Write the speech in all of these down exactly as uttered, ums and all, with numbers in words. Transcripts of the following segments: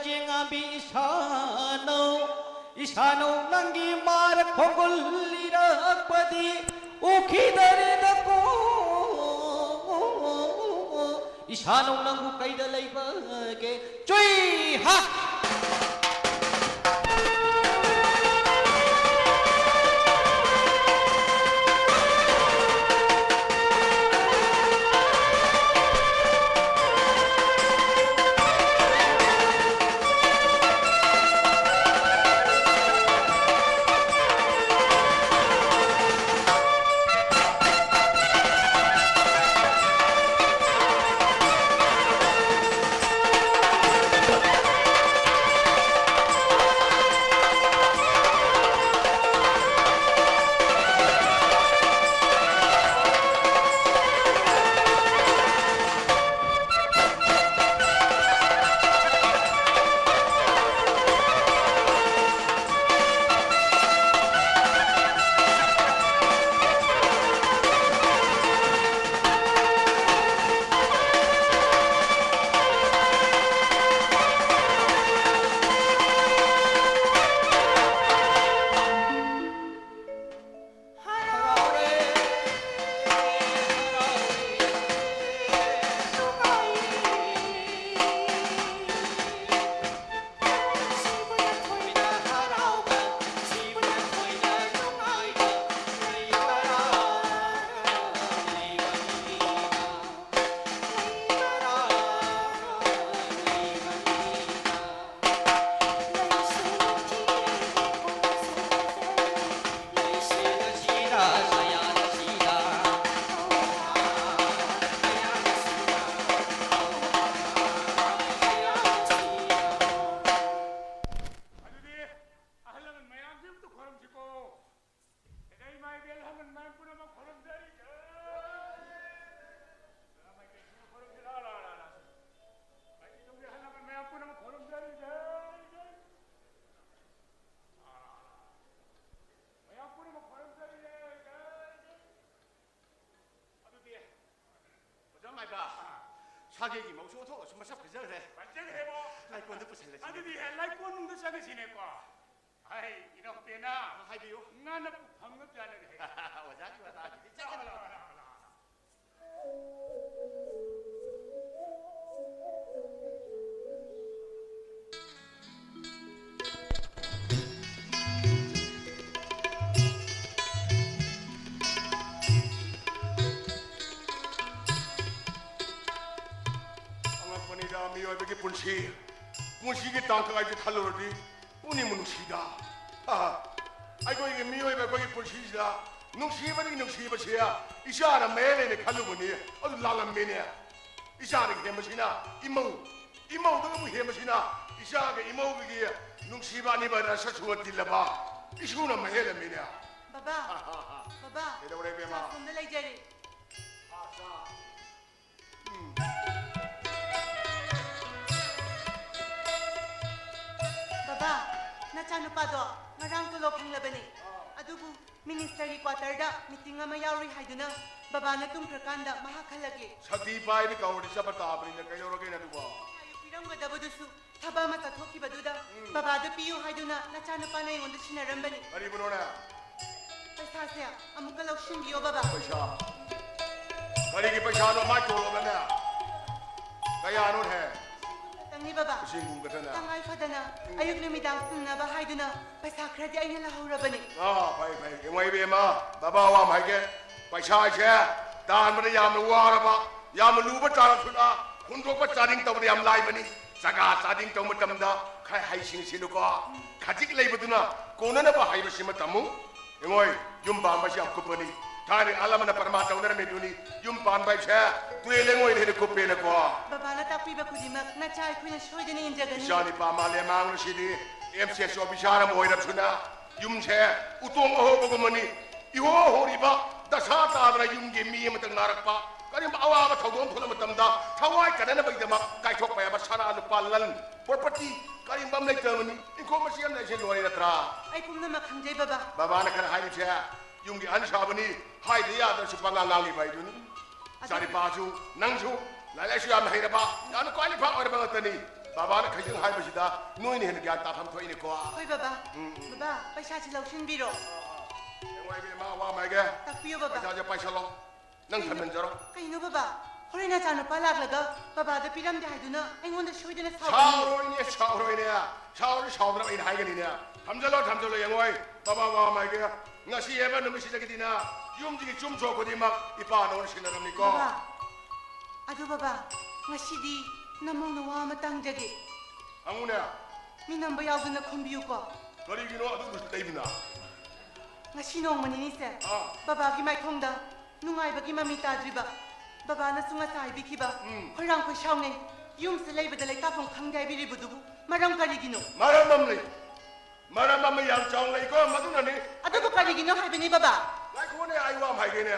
ꯆꯦꯡꯉꯥꯝꯕꯤ ꯏꯁꯥꯅꯧ, ꯏꯁꯥꯅꯧ ꯅꯪꯒꯤ ꯃꯥꯔꯛ ꯈꯣꯡꯒꯨꯜ ꯂꯤꯔꯛꯄꯗꯤ ꯎꯈꯤꯗꯔꯦꯗꯀꯣ꯫ ꯏꯁꯥꯅꯧ ꯅꯪꯕꯨ ꯀꯩꯗ ꯂꯩꯕꯒꯦ? ꯆꯨꯏ ꯍꯥ! ꯑꯗꯨꯗꯤ ꯑꯍꯜ ꯂꯃꯟ ꯃꯌꯥꯝꯁꯤ ꯑꯝꯇ ꯈꯣꯏꯔꯝꯁꯤꯀꯣ꯫ ꯏꯃꯥ ꯏꯕꯦꯜ ꯑꯍꯜ ꯂꯃꯟ ꯃꯌꯥꯝ ꯄꯨꯝꯅꯃꯛ ꯈꯣꯏꯔꯝꯖꯔꯤꯒꯦ꯫ ꯃꯥꯏꯀꯩꯁꯤꯅ ꯈꯣꯏꯔꯝꯁꯤ꯫ ꯂꯥ, ꯂꯥ, ꯂꯥ, ꯂꯥ꯫ ꯃꯥꯏꯀꯩ ꯇꯨꯡꯒꯤ ꯑꯍꯜ ꯂꯃꯟ ꯃꯌꯥꯝ ꯄꯨꯝꯅꯃꯛ ꯈꯣꯏꯔꯝꯖꯔꯤꯒꯦ꯫ ꯃꯌꯥꯝ ꯄꯨꯝꯅꯃꯛ ꯈꯣꯏꯔꯝꯖꯔꯤꯒꯦ꯫ ꯑꯗꯨꯗꯤ ꯑꯣꯖꯥ ꯃꯥꯏꯕ, ꯁꯥꯒꯩꯒꯤ ꯃꯧꯁꯨ ꯑꯣꯟꯊꯣꯛꯅꯁꯨ ꯃꯁꯛ ꯐꯖꯈ꯭ꯔꯦ꯫ ꯐꯖꯈ꯭ꯔꯦꯕꯣ꯫ ꯂꯥꯏꯀꯣꯟꯗ ꯄꯨꯁꯜꯂꯁꯤ꯫ ꯑꯗꯨꯗꯤ ꯂꯥꯏꯀꯣꯟꯗ ꯆꯪꯉꯁꯤꯅꯦꯀꯣ꯫ ꯍꯥꯏ, ꯏꯅꯥꯎꯄꯦꯅ ꯍꯥꯏꯕꯤꯌꯨ꯫ ꯉꯥ ꯅꯄꯨꯛ ꯊꯟꯅ ꯄꯤꯖꯔꯒꯦ꯫ ꯑꯣꯖꯥꯒꯤ ꯋꯥꯇꯥꯁꯤꯗꯤ ꯆꯠꯀꯅꯤ꯫ ꯂꯥꯛꯑꯣ, ꯂꯥꯛꯑꯣ, ꯂꯥꯛꯑꯣ, ꯂꯥꯛꯑꯣ꯫ ꯑꯉꯛꯄꯅꯤꯗ ꯃꯤꯑꯣꯏꯕꯒꯤ ꯄꯨꯟꯁꯤ꯫ ꯄꯨꯟꯁꯤꯒꯤ ꯇꯥꯡꯀꯛ ꯍꯥꯏꯁꯦ ꯈꯜꯂꯨꯔꯗꯤ ꯄꯨꯛꯅꯤꯡꯕꯨ ꯅꯨꯡꯁꯤꯗ꯫ ꯑꯩꯈꯣꯏꯒꯤ ꯃꯤꯑꯣꯏꯕ ꯑꯩꯈꯣꯏꯒꯤ ꯄꯨꯟꯁꯤꯁꯤꯗ ꯅꯨꯡꯁꯤꯕꯗꯒꯤ ꯅꯨꯡꯁꯤꯕꯁꯦ ꯏꯆꯥꯅ ꯃꯍꯦꯜꯂꯦꯅ ꯈꯜꯂꯨꯕꯅꯤ꯫ ꯑꯗꯨ ꯂꯥꯜꯂꯝꯃꯦꯅꯦ꯫ ꯏꯆꯥꯗꯒꯤ ꯍꯦꯟꯕꯁꯤꯅ ꯏꯃꯧ, ꯏꯃꯧꯗꯒꯤ ꯑꯃꯨꯛ ꯍꯦꯟꯕꯁꯤꯅ ꯏꯆꯥꯒ ꯏꯃꯧꯒꯒꯤ ꯅꯨꯡꯁꯤꯕ ꯑꯅꯤꯃꯛ ꯔꯁ ꯁꯨꯅ ꯇꯤꯜꯂꯕ ꯏꯁꯨꯅ ꯃꯍꯦꯜꯂꯝꯃꯤꯅꯦ꯫ ꯕꯕꯥ, ꯕꯕꯥ, ꯀꯩꯗꯧꯔꯦ, ꯏꯕꯦꯝꯃ? ꯆꯥꯛ ꯁꯣꯝꯗ ꯂꯩꯖꯔꯤ꯫ ꯆꯥ, ꯆꯥ꯫ ꯎꯝ꯫ ꯕꯕꯥ, ꯅꯆꯥꯅꯨꯄꯥꯗꯣ ꯉꯔꯥꯡ ꯇꯣꯂꯣꯞ ꯐꯪꯂꯕꯅꯤ꯫ ꯑꯥ꯫ ꯑꯗꯨꯕꯨ ꯃꯤꯅꯤꯁꯇꯔꯒꯤ ꯀ꯭ꯋꯥꯇꯔꯗ ꯃꯤꯇꯤꯡ ꯑꯃ ꯌꯥꯎꯔꯨꯏ ꯍꯥꯏꯗꯨꯅ ꯕꯕꯥꯅ ꯇꯨꯝꯈ꯭ꯔꯀꯥꯟꯗ ꯃꯍꯥꯛ ꯍꯜꯂꯛꯏ꯫ ꯁꯛꯇꯤ ꯄꯥꯏꯔꯗꯤ ꯀꯧꯔꯗꯤ ꯆꯠꯄ ꯇꯥꯕꯅꯤꯅ ꯀꯩꯗꯧꯔꯒꯦꯅꯦ ꯑꯗꯨꯕꯣ? ꯄꯩꯁꯥ ꯄꯤꯔꯝꯒꯗꯕꯗꯨꯁꯨ ꯊꯕꯛ ꯑꯃ ꯆꯠꯊꯣꯛꯈꯤꯕꯗꯨꯗ ꯎꯝ꯫ ꯕꯕꯥꯗ ꯄꯤꯌꯨ ꯍꯥꯏꯗꯨꯅ ꯅꯆꯥꯅꯨꯄꯥꯅ ꯑꯩꯉꯣꯟꯗ ꯁꯤꯟꯅꯔꯝꯕꯅꯤ꯫ ꯀꯔꯤꯕꯨꯅꯣꯅꯦ? ꯄꯩꯁꯥꯁꯦ ꯑꯃꯨꯛꯀ ꯂꯧꯁꯤꯟꯕꯤꯌꯣ ꯕꯕꯥ꯫ ꯄꯩꯁꯥ? ꯀꯔꯤꯒꯤ ꯄꯩꯁꯥꯅꯣ ꯃꯥꯏ ꯇꯣꯂꯣꯞꯅꯅꯦ? ꯀꯌꯥꯅꯣꯅꯦ? ꯈꯛꯇꯪꯅꯤ ꯕꯕꯥ꯫ ꯂꯤꯁꯤꯡ ꯀꯨꯟ ꯈꯛꯇꯅ? ꯇꯉꯥꯏ ꯐꯗꯅ ꯎꯝ꯫ ꯑꯌꯨꯛ ꯅꯨꯃꯤꯗꯥꯡ ꯄꯨꯝꯅꯕ ꯍꯥꯏꯗꯨꯅ ꯄꯩꯁꯥ ꯈꯔꯗꯤ ꯑꯩꯅ ꯂꯧꯍꯧꯔꯕꯅꯤ꯫ ꯑꯥ, ꯐꯩ, ꯐꯩ꯫ ꯌꯦꯡꯉꯣ ꯏꯕꯦꯝꯃ, ꯕꯕꯥ ꯋꯥ ꯑꯃ ꯍꯥꯏꯒꯦ꯫ ꯄꯩꯁꯥ ꯍꯥꯏꯁꯦ ꯇꯥꯟꯕꯗ ꯌꯥꯝꯅ ꯋꯥꯔꯕ, ꯌꯥꯝꯅ ꯂꯨꯕ ꯇꯥꯔꯁꯨꯅ ꯍꯨꯟꯗꯣꯛꯄ ꯆꯥꯗꯤꯡ ꯇꯧꯕꯗ ꯌꯥꯝ ꯂꯥꯏꯕꯅꯤ꯫ ꯆꯒꯥ ꯆꯥꯗꯤꯡ ꯇꯧꯕ ꯃꯇꯝꯗ ꯈꯔ ꯍꯩꯁꯤꯡꯁꯤꯜꯂꯨꯀꯣ꯫ ꯈꯖꯤꯛ ꯂꯩꯕꯗꯨꯅ ꯀꯣꯟꯅꯅꯕ ꯍꯥꯏꯕꯁꯤꯃ ꯇꯝꯃꯨ꯫ ꯌꯦꯡꯉꯣꯏ, ꯌꯨꯝ ꯄꯥꯟꯕꯁꯤ ꯌꯥꯝ ꯀꯨꯞꯄꯅꯤ꯫ ꯊꯥꯏꯅ ꯑꯍꯜ ꯂꯃꯟꯅ ꯄ꯭ꯔꯃꯥꯟ ꯇꯧꯅꯔꯝꯃꯤꯗꯨꯅꯤ, ꯌꯨꯝ ꯄꯥꯟꯕ ꯍꯥꯏꯁꯦ ꯇꯨꯔꯦꯜ ꯂꯦꯡꯉꯣꯏꯅ ꯍꯦꯟꯅ ꯀꯨꯞꯄꯦꯅꯀꯣ꯫ ꯕꯕꯥꯅ ꯇꯥꯛꯄꯤꯕ ꯈꯨꯗꯤꯡꯃꯛ ꯅꯆꯥ ꯑꯩꯈꯣꯏꯅ ꯁꯣꯏꯗꯅ ꯏꯟꯖꯒꯅꯤ꯫ ꯏꯆꯥ ꯅꯤꯄꯥ ꯃꯥꯂꯦꯝ ꯃꯥꯡꯂꯨꯁꯤꯗꯤ ꯑꯦꯝ ꯁꯤ ꯑꯦꯁ ꯑꯣꯐꯤꯁꯥꯔ ꯑꯃ ꯑꯣꯏꯔꯕꯁꯨꯅ ꯌꯨꯝꯁꯦ ꯎꯇꯣꯡ ꯑꯍꯣꯕꯒꯨꯝꯕꯅꯤ꯫ ꯏꯍꯣ ꯍꯣꯔꯤꯕ ꯗꯁꯥ ꯇꯥꯗꯅ ꯌꯨꯝꯒꯤ ꯃꯤ ꯑꯃꯇꯪ ꯅꯥꯔꯛꯄ, ꯀꯔꯤꯒꯨꯝꯕ ꯑꯋꯥꯕ ꯊꯧꯗꯣꯛ ꯑꯃ ꯊꯣꯛꯂꯛꯄ ꯃꯇꯝꯗ ꯊꯋꯥꯏ ꯀꯟꯅꯅꯕꯒꯤꯗꯃꯛ ꯀꯥꯏꯊꯣꯛꯄ ꯌꯥꯕ ꯁꯅꯥ ꯂꯨꯄꯥ ꯂꯟ, property ꯀꯔꯤꯒꯨꯝꯕ ꯑꯃ ꯂꯩꯇꯕꯅꯤ꯫ ꯏꯪꯈꯣꯜ ꯃꯆꯦ ꯑꯃ ꯂꯩꯁꯦ ꯂꯣꯏꯔꯦ ꯅꯠꯇ꯭ꯔꯥ? ꯑꯩ ꯄꯨꯝꯅꯃꯛ ꯈꯪꯖꯩ ꯕꯕꯥ꯫ ꯕꯕꯥꯅ ꯈꯔ ꯍꯥꯏꯔꯤꯁꯦ ꯌꯨꯝꯒꯤ ꯑꯍꯟ ꯁꯥꯕꯅꯤ, ꯍꯥꯏꯗ ꯌꯥꯗ꯭ꯔꯁꯨ ꯄꯉꯥꯡ ꯉꯥꯡꯂꯤꯕ ꯍꯥꯏꯗꯨꯅꯤ꯫ ꯑꯗꯨ ꯏꯆꯥꯅꯤꯄꯥꯁꯨ ꯅꯪꯁꯨ ꯂꯥꯏꯔꯤꯛ ꯂꯥꯏꯁꯨ ꯌꯥꯝꯅ ꯍꯩꯔꯕ, ꯌꯥꯝꯅ qualify ꯑꯣꯏꯔꯕ ꯉꯥꯛꯇꯅꯤ꯫ ꯕꯕꯥꯅ ꯈꯩꯖꯪ ꯍꯥꯏꯕꯁꯤꯗ ꯅꯣꯏꯅ ꯍꯦꯟꯅ ꯒ꯭ꯌꯥꯟ ꯇꯥꯐꯝ ꯊꯣꯛꯏꯅꯦꯀꯣ꯫ ꯍꯣꯏ ꯕꯕꯥ꯫ ꯎꯝ, ꯎꯝ꯫ ꯕꯕꯥ, ꯄꯩꯁꯥꯁꯤ ꯂꯧꯁꯤꯟꯕꯤꯔꯣ꯫ ꯌꯦꯡꯉꯣ, ꯏꯕꯦꯝꯃ, ꯋꯥ ꯃꯥꯏꯒꯦ꯫ ꯇꯥꯛꯄꯤꯌꯨ ꯕꯕꯥ꯫ ꯄꯩꯁꯥꯁꯦ ꯄꯥꯏꯁꯜꯂꯣ꯫ ꯅꯪ ꯀꯩꯅꯣ, ꯊꯝꯖꯤꯟꯖꯔꯣ꯫ ꯀꯩꯅꯣ ꯕꯕꯥ? ꯍꯣꯔꯦꯟ ꯅꯆꯥꯅꯨꯄꯥ ꯂꯥꯛꯂꯒ ꯕꯕꯥꯗ ꯄꯤꯔꯝꯗꯦ ꯍꯥꯏꯗꯨꯅ ꯑꯩꯉꯣꯟꯗ ꯁꯣꯏꯗꯅ ꯁꯥꯎꯒꯅꯤ꯫ ꯁꯥꯎꯔꯣꯏꯅꯦ, ꯁꯥꯎꯔꯣꯏꯅꯦ꯫ ꯁꯥꯎꯔꯗꯤ ꯁꯥꯎꯗꯅꯕ ꯑꯩꯅ ꯍꯥꯏꯒꯅꯤꯅꯦ꯫ ꯊꯝꯖꯜꯂꯣ, ꯊꯝꯖꯜꯂꯣ, ꯌꯦꯡꯉꯣꯏ꯫ ꯕꯕꯥ, ꯋꯥ ꯃꯥꯏꯒꯦ꯫ ꯉꯁꯤ ꯍꯥꯏꯕ ꯅꯨꯃꯤꯠꯁꯤꯗꯒꯤꯗꯤꯅ ꯌꯨꯝꯁꯤꯒꯤ ꯆꯨꯝ ꯁꯣꯛ ꯈꯨꯗꯤꯡꯃꯛ ꯏꯄꯥ ꯅꯉꯣꯟꯗ ꯁꯤꯟꯅꯔꯝꯅꯤꯀꯣ꯫ ꯕꯕꯥ, ꯑꯗꯨ ꯕꯕꯥ, ꯉꯁꯤꯗꯤ ꯅꯃꯧꯅ ꯋꯥ ꯑꯃ ꯇꯥꯡꯖꯒꯦ꯫ ꯍꯪꯉꯨꯅꯦ꯫ ꯃꯤ ꯅꯝꯕ ꯌꯥꯎꯗꯅ ꯈꯨꯝꯕꯤꯌꯨꯀꯣ꯫ ꯀꯔꯤꯒꯤꯅꯣ ꯑꯗꯨꯕꯨ ꯂꯩꯕꯅ? ꯉꯁꯤ ꯅꯣꯡꯃ ꯅꯤꯅꯤꯁꯦ ꯑꯥ꯫ ꯕꯕꯥꯒꯤ ꯃꯥꯏꯊꯣꯡꯗ ꯅꯨꯡꯉꯥꯏꯕꯒꯤ ꯃꯃꯤ ꯇꯥꯗ꯭ꯔꯤꯕ꯫ ꯕꯕꯥꯅꯁꯨ ꯉꯁꯥꯏ ꯍꯥꯏꯕꯤꯈꯤꯕ, ꯎꯝ꯫ "ꯈꯣꯏꯔꯥꯡ ꯈꯣꯏꯁꯥꯎꯅꯩ, ꯌꯨꯝꯁꯦ ꯂꯩꯕꯗ ꯂꯩꯇꯥꯐꯝ ꯈꯪꯗꯦ" ꯍꯥꯏꯕꯤꯔꯤꯕꯗꯨꯕꯨ ꯃꯔꯝ ꯀꯔꯤꯒꯤꯅꯣ? ꯃꯔꯝ ꯑꯃ ꯂꯩ꯫ ꯃꯔꯝ ꯑꯃ ꯌꯥꯝ ꯆꯥꯎꯅ ꯂꯩꯀꯣ, ꯃꯗꯨꯅꯅꯤ꯫ ꯑꯗꯨꯕꯨ ꯀꯔꯤꯒꯤꯅꯣ ꯍꯥꯏꯕꯅꯤ ꯕꯕꯥ? ꯉꯥꯏꯈꯣꯅꯦ, ꯑꯩ ꯋꯥ ꯑꯃ ꯍꯥꯏꯒꯦꯅꯦ꯫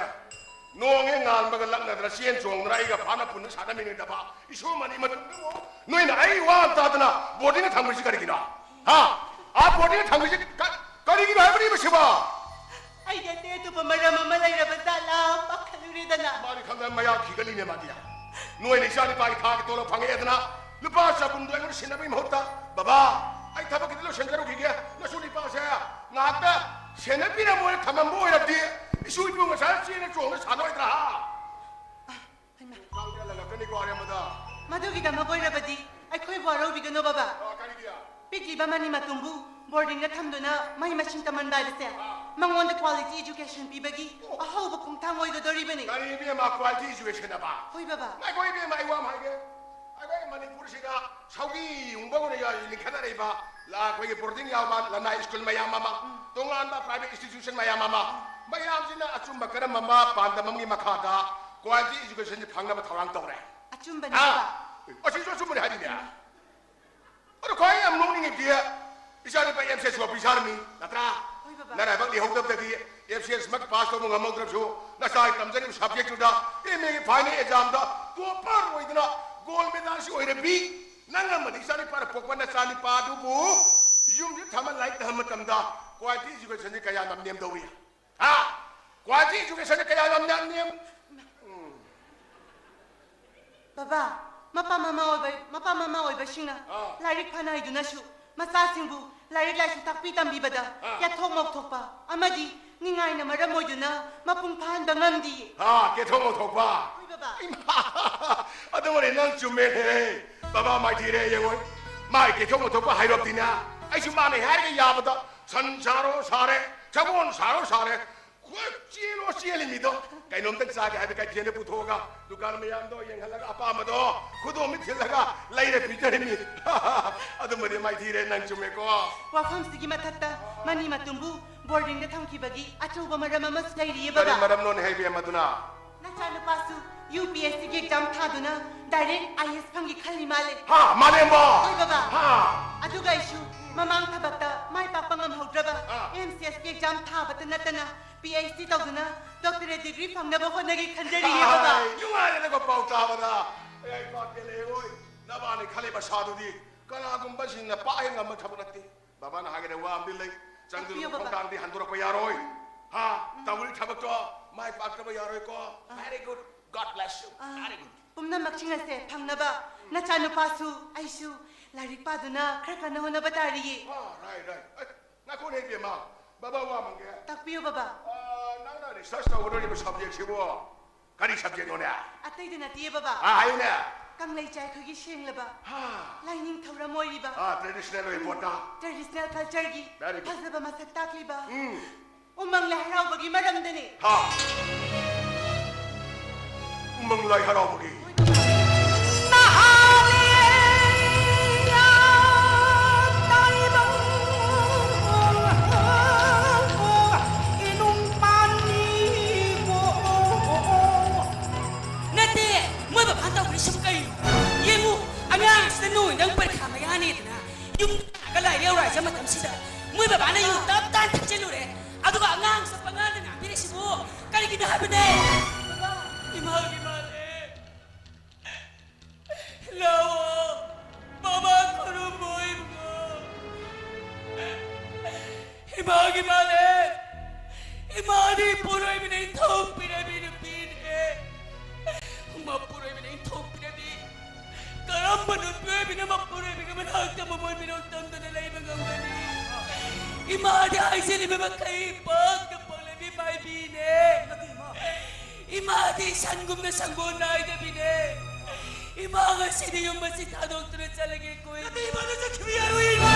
ꯅꯣꯡ ꯍꯦꯛ ꯉꯥꯟꯕꯒ ꯂꯛꯅꯗꯅ ꯆꯦꯟ ꯆꯣꯡꯗꯅ ꯑꯩꯒ ꯐꯥꯅ ꯄꯨꯟꯅ ꯁꯥꯟꯅꯃꯤꯟꯅꯗꯕ ꯏꯁꯨ ꯃꯅꯤ ꯃꯇꯨꯡꯗꯕꯨ ꯅꯣꯏꯅ ꯑꯩ ꯋꯥ ꯑꯃ ꯇꯥꯗꯅ ꯕꯣꯔꯗꯤꯡꯗ ꯊꯝꯈ꯭ꯔꯤꯁꯤ ꯀꯔꯤꯒꯤꯅꯣ? ꯍꯥ? ꯑꯥ, ꯕꯣꯔꯗꯤꯡꯗ ꯊꯝꯈ꯭ꯔꯤꯁꯤ ꯀ-, ꯀꯔꯤꯒꯤꯅꯣ ꯍꯥꯏꯕꯅꯤ ꯃꯁꯤꯕꯣ? ꯑꯩꯗꯤ ꯑꯇꯩ ꯑꯇꯣꯞꯄ ꯃꯔꯝ ꯑꯃ ꯂꯩꯔꯕ ꯖꯥꯠꯂꯥ ꯄꯥꯈꯠꯂꯨꯔꯦꯗꯅ꯫ ꯃꯥꯗꯤ ꯈꯪꯗꯅ ꯃꯌꯥ ꯈꯤꯒꯠꯂꯤꯅꯦ ꯃꯥꯗꯤ꯫ ꯅꯣꯏꯅ ꯏꯆꯥ ꯅꯨꯄꯥꯒꯤ ꯊꯥꯒꯤ ꯇꯣꯂꯣꯞ ꯐꯪꯉꯛꯑꯦꯗꯅ ꯂꯨꯄꯥ ꯆꯍꯨꯝꯗꯣ ꯑꯩꯉꯣꯟꯗ ꯁꯤꯟꯅꯕꯒꯤ ꯃꯍꯨꯠꯇ, "ꯕꯕꯥ, ꯑꯩ ꯊꯕꯛ ꯈꯤꯇ ꯂꯣꯏꯁꯤꯟꯖꯔꯨꯈꯤꯒꯦ, ꯅꯁꯨ ꯅꯨꯄꯥꯁꯦ ꯉꯥꯏꯍꯥꯛꯇ ꯁꯦꯟꯅꯕꯤꯔꯝꯃꯣꯅ" ꯊꯝꯃꯝꯕ ꯑꯣꯏꯔꯕꯗꯤ ꯏꯁꯨ ꯏꯕꯨꯡ ꯉꯁꯥꯏ ꯆꯦꯟꯅ ꯆꯣꯡꯅ ꯁꯥꯟꯅꯔꯣꯏꯗ꯭ꯔꯥ? ꯍꯥ? ꯍꯩꯃꯥ꯫ ꯈꯪꯗꯦ, ꯍꯜꯂꯛꯀꯅꯤꯀꯣ ꯑꯔꯦꯝꯕꯗ꯫ ꯃꯗꯨꯒꯤꯗꯃꯛ ꯑꯣꯏꯔꯕꯗꯤ ꯑꯩꯈꯣꯏꯕꯨ ꯋꯥꯔꯧꯕꯤꯒꯅꯨ ꯕꯕꯥ꯫ ꯑ, ꯀꯔꯤꯒꯤ? ꯄꯤꯛꯂꯤꯕ ꯃꯅꯤ ꯃꯇꯨꯝꯕꯨ ꯕꯣꯔꯗꯤꯡꯗ ꯊꯝꯗꯨꯅ ꯃꯍꯩ ꯃꯁꯤꯡ ꯇꯝꯍꯟꯕ ꯍꯥꯏꯕꯁꯦ ꯑꯥ꯫ ꯃꯉꯣꯟꯗ ꯀ꯭ꯋꯥꯂꯤꯇꯤ ꯑꯦꯖꯨꯀꯦꯁꯟ ꯄꯤꯕꯒꯤ ꯑꯍꯧꯕ ꯈꯣꯡꯊꯥꯡ ꯑꯣꯏꯒꯗꯧꯔꯤꯕꯅꯤ꯫ ꯀꯔꯤ ꯏꯕꯦꯝꯃ, ꯀ꯭ꯋꯥꯂꯤꯇꯤ ꯑꯦꯖꯨꯀꯦꯁꯟ ꯑꯕ? ꯍꯣꯏ ꯕꯕꯥ꯫ ꯉꯥꯏꯈꯣ ꯏꯕꯦꯝꯃ, ꯑꯩ ꯋꯥ ꯑꯃ ꯍꯥꯏꯒꯦ꯫ ꯑꯩꯈꯣꯏ ꯃꯅꯤꯄꯨꯔꯁꯤꯗ ꯁꯧꯒꯤ ꯌꯨꯡꯕꯒꯨꯝꯅ ꯂꯤꯡꯈꯠꯅꯔꯛꯏꯕ ꯂ-, ꯑꯩꯈꯣꯏꯒꯤ ꯕꯣꯔꯗꯤꯡ ꯌꯥꯎꯕ ꯂꯅꯥꯏ ꯁ꯭ꯀꯨꯜ ꯃꯌꯥꯝ ꯑꯃ, ꯎꯝ꯫ ꯇꯣꯉꯥꯟꯕ ꯄ꯭ꯔꯥꯏꯚꯦꯠ ꯏꯟꯁꯇꯤꯇ꯭ꯌꯨꯁꯟ ꯃꯌꯥꯝ ꯑꯃ, ꯃꯌꯥꯝꯁꯤꯅ ꯑꯆꯨꯝꯕ ꯀꯔꯝꯕ ꯑꯃ ꯄꯥꯟꯗꯝ ꯑꯃꯒꯤ ꯃꯈꯥꯗ ꯀ꯭ꯋꯥꯂꯤꯇꯤ ꯑꯦꯖꯨꯀꯦꯁꯟꯁꯤ ꯐꯪꯅꯕ ꯊꯧꯔꯥꯡ ꯇꯧꯔꯦ? ꯑꯆꯨꯝꯕꯅꯤ ꯍꯥ? ꯕꯕꯥ꯫ ꯑꯁꯤꯁꯨ ꯑꯆꯨꯝꯕꯅꯤ ꯍꯥꯏꯔꯤꯅꯦ꯫ ꯑꯗꯣ ꯈ꯭ꯋꯥꯏ ꯌꯥꯝ ꯅꯣꯛꯅꯤꯡꯉꯤꯗꯤ ꯏꯆꯥꯅꯨꯄꯥ ꯑꯦꯝ ꯁꯤ ꯑꯦꯁ ꯑꯣꯐꯤꯁꯥꯔꯅꯤ, ꯅꯠꯇ꯭ꯔꯥ? ꯍꯣꯏ, ꯕꯕꯥ꯫ ꯅꯔꯥꯏꯕꯛ ꯂꯩꯍꯧꯗꯕꯗꯒꯤ ꯑꯦꯝ ꯁꯤ ꯑꯦꯁ ꯃꯛ ꯄꯥꯁ ꯇꯧꯕ ꯉꯝꯍꯧꯗ꯭ꯔꯕꯁꯨ ꯅꯆꯥꯒꯤ ꯇꯝꯖꯔꯤꯕ ꯁꯕꯖꯦꯛꯇꯨꯗ ꯑꯦꯝ ꯑꯦꯒꯤ ꯐꯥꯏꯅꯦꯜ ꯑꯦꯛꯖꯥꯝꯗ ꯇꯣꯞꯄꯔ ꯑꯣꯏꯗꯅ ꯒꯣꯜ ꯃꯦꯗꯥꯜꯁꯤ ꯑꯣꯏꯔꯕꯤ ꯅꯪ ꯑꯃꯗꯤ ꯏꯆꯥꯅꯨꯄꯥꯅ ꯄꯣꯛꯄ ꯅꯆꯥꯅꯨꯄꯥ ꯑꯗꯨꯕꯨ ꯌꯨꯝꯁꯤꯗ ꯊꯝꯃ ꯂꯥꯏꯔꯤꯛ ꯇꯝꯍꯟꯕ ꯃꯇꯝꯗ ꯀ꯭ꯋꯥꯂꯤꯇꯤ ꯑꯦꯖꯨꯀꯦꯁꯟꯁꯤ ꯀꯌꯥ ꯌꯥꯝ ꯅꯦꯝꯗꯧꯔꯤ? ꯍꯥ? ꯀ꯭ꯋꯥꯂꯤꯇꯤ ꯑꯦꯖꯨꯀꯦꯁꯟꯁꯤ ꯀꯌꯥ ꯌꯥꯝ ꯅꯦꯝ, ꯅꯦꯝ? ꯕꯕꯥ, ꯃꯄꯥ ꯃꯃꯥ ꯑꯣꯏꯕ ꯃꯄꯥ ꯃꯃꯥ ꯑꯣꯏꯕꯁꯤꯡꯅ ꯑꯥ꯫ ꯂꯥꯏꯔꯤꯛ ꯐꯅ ꯍꯩꯗꯨꯅꯁꯨ ꯃꯆꯥꯁꯤꯡꯕꯨ ꯂꯥꯏꯔꯤꯛ ꯂꯥꯏꯁꯨ ꯇꯥꯛꯄꯤ ꯇꯝꯕꯤꯕꯗ ꯑꯥ꯫ ꯀꯦꯊꯣꯛ ꯃꯧꯊꯣꯛꯄ ꯑꯃꯗꯤ ꯅꯤꯡꯉꯥꯏꯅ ꯃꯔꯝ ꯑꯣꯏꯗꯨꯅ ꯃꯄꯨꯡ ꯐꯥꯍꯟꯕ ꯉꯝꯗꯤꯌꯦ꯫ ꯍꯥ, ꯀꯦꯊꯣꯛ ꯃꯧꯊꯣꯛꯄ꯫ ꯍꯣꯏ ꯕꯕꯥ꯫ ꯏꯃꯥ, ꯑꯗꯨꯃꯗꯤ ꯅꯪ ꯆꯨꯝꯃꯦꯅꯦ꯫ ꯕꯕꯥ ꯃꯥꯏꯊꯤꯔꯦ ꯌꯦꯡꯉꯣ꯫ ꯃꯥꯏ ꯀꯦꯊꯣꯛ ꯃꯧꯊꯣꯛꯄ ꯍꯥꯏꯔꯣꯞꯇꯤꯅ ꯑꯩꯁꯨ ꯃꯥꯅ ꯍꯥꯏꯔꯒ ꯌꯥꯕꯗ ꯁꯟ ꯁꯥꯔꯣ ꯁꯥꯔꯦ, ꯁꯒꯣꯜ ꯁꯥꯔꯣ ꯁꯥꯔꯦ, ꯍꯣꯏ, ꯆꯦꯜꯂꯣ ꯆꯦꯜꯂꯤꯃꯤꯗꯣ꯫ ꯀꯩꯅꯣꯝꯇꯪ ꯆꯥꯒꯦ ꯍꯥꯏꯕ ꯀꯩꯊꯦꯜꯗ ꯄꯨꯊꯣꯛꯑꯒ ꯗꯨꯀꯥꯟ ꯃꯌꯥꯝꯗꯣ ꯌꯦꯡꯍꯜꯂꯒ ꯑꯄꯥꯝꯕꯗꯣ ꯈꯨꯗꯣꯝꯕꯤ ꯊꯤꯜꯂꯒ ꯂꯩꯔ ꯄꯤꯖꯔꯤꯃꯤ꯫ ꯑꯗꯨꯃꯗꯤ ꯃꯥꯏꯊꯤꯔꯦ, ꯅꯪ ꯆꯨꯝꯃꯦꯀꯣ꯫ ꯋꯥꯐꯝꯁꯤꯒꯤ ꯃꯊꯛꯇ ꯃꯅꯤ ꯃꯇꯨꯝꯕꯨ ꯕꯣꯔꯗꯤꯡꯗ ꯊꯝꯈꯤꯕꯒꯤ ꯑꯆꯧꯕ ꯃꯔꯝ ꯑꯃꯁꯨ ꯂꯩꯔꯤꯌꯦ ꯀꯔꯤ ꯕꯕꯥ꯫ ꯃꯔꯝꯅꯣꯅꯦ ꯍꯥꯏꯕꯤ ꯑꯃꯗꯨꯅ? ꯅꯆꯥꯅꯨꯄꯥꯁꯨ ꯌꯨ ꯄꯤ ꯑꯦꯁ ꯁꯤꯒꯤ ꯑꯦꯛꯖꯥꯝ ꯊꯥꯗꯨꯅ ꯗꯥꯏꯔꯦꯛ ꯑꯥꯏ ꯑꯦꯁ ꯐꯪꯒꯦ ꯈꯜꯂꯤ ꯃꯥꯜꯂꯦ꯫ ꯍꯥ, ꯃꯥꯂꯦꯝꯕ? ꯍꯣꯏ ꯕꯕꯥ꯫ ꯍꯥ꯫ ꯑꯗꯨꯒ ꯑꯩꯁꯨ ꯃꯃꯥꯡ ꯊꯕꯛꯇ ꯃꯥꯏ ꯄꯥꯛꯄ ꯉꯝꯍꯧꯗ꯭ꯔꯕ ꯑꯥ꯫ ꯑꯦꯝ ꯁꯤ ꯑꯦꯁꯀꯤ ꯑꯦꯛꯖꯥꯝ ꯊꯥꯕꯇ ꯅꯠꯇꯅ ꯄꯤ ꯑꯩꯆ ꯗꯤ ꯇꯧꯗꯨꯅ ꯗꯣꯛꯇꯔꯦꯠ ꯗꯤꯒ꯭ꯔꯤ ꯐꯪꯅꯕ ꯍꯣꯠꯅꯒꯦ ꯈꯟꯖꯔꯤꯌꯦ ꯕꯕꯥ꯫ ꯍꯥꯏ, ꯅꯨꯡꯉꯥꯏꯔꯦꯗꯀꯣ ꯄꯥꯎ ꯇꯥꯕꯗ꯫ ꯑꯩ ꯄꯥꯛ ꯄꯦꯜꯂꯦ, ꯍꯣꯏ꯫ ꯅꯕꯥꯅꯤ ꯈꯜꯂꯤꯕ ꯑꯁꯥꯗꯨꯗꯤ ꯀꯅꯥꯒꯨꯝꯕꯁꯤꯡꯅ ꯄꯥꯛ ꯍꯦꯛ ꯉꯝꯕ ꯊꯕꯛ ꯅꯠꯇꯦ꯫ ꯕꯕꯥꯅ ꯍꯥꯏꯒꯗꯕ ꯋꯥ ꯑꯃꯗꯤ ꯂꯩ, ꯆꯪꯗꯨꯅ ꯇꯥꯛꯄꯤꯌꯨ, ꯕꯕꯥ꯫ ꯈꯣꯡꯊꯥꯡꯗꯤ ꯍꯟꯗꯣꯔꯛꯄ ꯌꯥꯔꯣꯏ꯫ ꯍꯥ? ꯎꯝ꯫ ꯇꯧꯔꯤ ꯊꯕꯛꯇꯣ ꯃꯥꯏ ꯄꯥꯛꯇꯕ ꯌꯥꯔꯣꯏꯀꯣ꯫ ꯑꯥ꯫ Very good. God bless you. Ah, very good. ꯄꯨꯝꯅꯃꯛꯁꯤꯡ ꯑꯁꯦ ꯐꯪꯅꯕ ꯅꯆꯥꯅꯨꯄꯥꯁꯨ ꯑꯩꯁꯨ ꯂꯥꯏꯔꯤꯛ ꯄꯥꯗꯨꯅ ꯈꯔ ꯀꯟꯅ ꯍꯣꯠꯅꯕ ꯇꯥꯔꯤꯌꯦ꯫ ꯑꯥ, right, right. ꯑꯦ, ꯉꯥꯏꯈꯣꯅꯦ ꯏꯕꯦꯝꯃ, ꯕꯕꯥ ꯋꯥ ꯑꯃ ꯍꯪꯒꯦ꯫ ꯇꯥꯛꯄꯤꯌꯨ, ꯕꯕꯥ꯫ ꯑꯥ, ꯅꯪꯅ research ꯇꯧꯒꯗꯧꯔꯤꯕ subjectꯁꯤꯕꯨ ꯀꯔꯤ subjectꯅꯣꯅꯦ? ꯑꯇꯩꯗ ꯅꯠꯇꯤꯌꯦ, ꯕꯕꯥ꯫ ꯑꯥ, ꯍꯥꯏꯌꯨꯅꯦ꯫ ꯀꯪꯂꯩ ꯆꯥꯏꯈꯣꯏꯒꯤ ꯁꯦꯡꯂꯕ ꯍꯥ꯫ ꯂꯥꯏꯅꯤꯡ ꯊꯧꯔꯝ ꯑꯣꯏꯔꯤꯕ ꯑꯥ, traditional ꯑꯣꯏꯕ ꯄꯣꯠꯇ꯫ Traditional cultureꯒꯤ very good. ꯐꯖꯕ ꯃꯁꯛ ꯇꯥꯛꯂꯤꯕ ꯎꯝ꯫ ꯎꯃꯪ ꯂꯥꯏ ꯍꯔꯥꯎꯕꯒꯤ ꯃꯔꯝꯗꯅꯤ꯫ ꯍꯥ꯫ ꯎꯃꯪ ꯂꯥꯏ ꯍꯔꯥꯎꯕꯒꯤ꯫ ꯅꯠꯇꯦ, ꯃꯣꯏ ꯕꯕꯥꯅ ꯇꯧꯔꯤꯁꯤꯕꯨ ꯀꯩꯅꯣ? ꯌꯦꯡꯉꯨ, ꯑꯉꯥꯡꯁꯤꯗ ꯅꯣꯏ ꯅꯪ ꯄꯔꯤꯈꯥ ꯃꯌꯥꯅꯦꯗꯅ ꯌꯨꯝꯗ ꯂꯥꯛꯑꯒ ꯂꯥꯏꯔꯤꯛ ꯌꯧꯔꯛꯑ ꯃꯇꯝꯁꯤꯗ ꯃꯣꯏ ꯕꯕꯥꯅ ꯌꯨ ꯇꯞ ꯇꯥꯅ ꯊꯛꯆꯤꯜꯂꯨꯔꯦ꯫ ꯑꯗꯨꯒ ꯑꯉꯥꯡꯁꯤꯗ ꯄꯉꯥꯡꯗ ꯉꯥꯡꯕꯤꯔꯤꯁꯤꯕꯨ ꯀꯔꯤꯒꯤꯅꯣ ꯍꯥꯏꯕꯅꯦ? ꯏꯃꯥꯒꯤ ꯃꯥꯜꯂꯦ꯫ ꯂꯥꯛꯑꯣ, ꯕꯕꯥ ꯈꯨꯔꯨꯝꯃꯣ ꯏꯕꯨꯡꯉꯣ꯫ ꯏꯃꯥꯒꯤ ꯃꯥꯜꯂꯦ꯫ ꯏꯃꯥꯗꯤ ꯄꯣꯔꯣꯏꯕꯅ ꯏꯟꯊꯣꯛꯄꯤꯔꯕꯤ ꯅꯨꯄꯤꯅꯦ꯫ ꯃꯄꯨꯔꯣꯏꯕꯅ ꯏꯟꯊꯣꯛꯄꯤꯔꯕꯤ꯫ ꯏꯃꯥꯗꯤ ꯍꯥꯏꯖꯔꯤꯕ ꯃꯈꯩ ꯄꯥꯛꯇ ꯄꯣꯛꯂꯕꯤ ꯃꯥꯏꯕꯤꯅꯦ꯫ ꯅꯠꯇꯦ, ꯏꯃꯥ꯫ ꯏꯃꯥꯗꯤ ꯁꯟꯒꯨꯝꯅ ꯁꯪꯒꯣꯜ ꯅꯥꯏꯗꯕꯤꯅꯦ꯫ ꯏꯃꯥ ꯉꯁꯤꯗꯤ ꯌꯨꯝ ꯑꯁꯤ ꯊꯥꯗꯣꯛꯇꯨꯅ ꯆꯠꯂꯒꯦꯀꯣ, ꯏꯃꯥ꯫ ꯅꯠꯇꯦ, ꯏꯃꯥ, ꯅꯪ ꯆꯠꯈꯤꯕ ꯌꯥꯔꯣꯏ, ꯏꯃꯥ!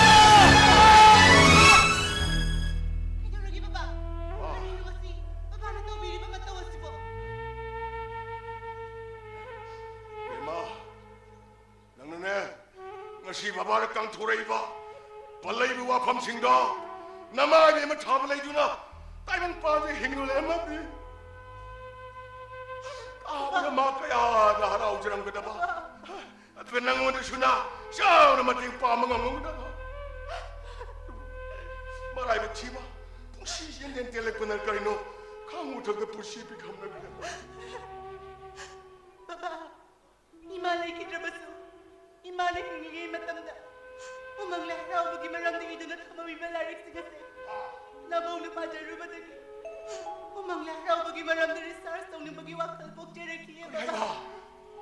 ꯀꯩꯗꯧꯔꯒꯦ, ꯕꯕꯥ? ꯀꯔꯤꯅꯣ ꯃꯁꯤ? ꯕꯕꯥꯅ ꯇꯧꯕꯤꯔꯤꯕ ꯃꯇꯧ ꯑꯁꯤꯕꯣ? ꯏꯃꯥ, ꯅꯪꯅꯅꯦ, ꯉꯁꯤ ꯕꯕꯥꯅ ꯀꯥꯡꯊꯣꯔꯛꯏꯕ ꯄꯜꯂꯛꯏꯕ ꯋꯥꯐꯝꯁꯤꯡꯗꯣ ꯅꯃꯥꯏ ꯏꯕꯦꯝꯃ ꯊꯥꯕ ꯂꯩꯗꯨꯅ ꯇꯥꯏꯕꯪ ꯄꯥꯟꯁꯦ ꯍꯤꯡꯗꯨꯅ ꯂꯩꯔꯝꯃꯗꯤ, ꯇꯥꯕꯗ ꯃꯥ ꯀꯌꯥꯗ ꯍꯔꯥꯎꯖꯔꯝꯒꯗꯕ꯫ ꯑꯗꯨꯒ ꯅꯪꯉꯣꯟꯗꯁꯨꯅ ꯆꯥꯎꯅ ꯃꯇꯦꯡ ꯄꯥꯡꯕ ꯉꯝꯒꯗꯕ꯫ ꯃꯔꯥꯏꯕꯛ ꯊꯤꯕ, ꯄꯨꯟꯁꯤ ꯌꯦꯟꯗꯦꯟ ꯇꯦꯜꯂꯛꯄꯅ ꯀꯔꯤꯅꯣ ꯈꯪꯉꯨ ꯊꯛꯇ ꯄꯨꯟꯁꯤ ꯄꯤꯈꯝꯅꯕꯤꯔꯝꯕ꯫ ꯕꯕꯥ, ꯏꯃꯥ ꯂꯩꯈꯤꯗ꯭ꯔꯕꯁꯨ, ꯏꯃꯥꯅ ꯍꯤꯡꯂꯤꯉꯩ ꯃꯇꯝꯗ ꯎꯃꯪ ꯂꯥꯏ ꯍꯔꯥꯎꯕꯒꯤ ꯃꯔꯝꯗ ꯏꯗꯨꯅ ꯊꯝꯃꯝꯃꯤꯕ ꯂꯥꯏꯔꯤꯛꯁꯤꯡ ꯑꯁꯦ ꯅꯕꯧꯅ ꯄꯥꯖꯔꯨꯕꯗꯒꯤ ꯎꯃꯪ ꯂꯥꯏ ꯍꯔꯥꯎꯕꯒꯤ ꯃꯔꯝꯗ ꯔꯤꯁꯥꯔꯁ ꯇꯧꯅꯤꯡꯕꯒꯤ ꯋꯥꯈꯜ ꯄꯣꯛꯆꯔꯛꯈꯤꯑꯦ, ꯕꯕꯥ꯫ ꯍꯩꯃꯥ!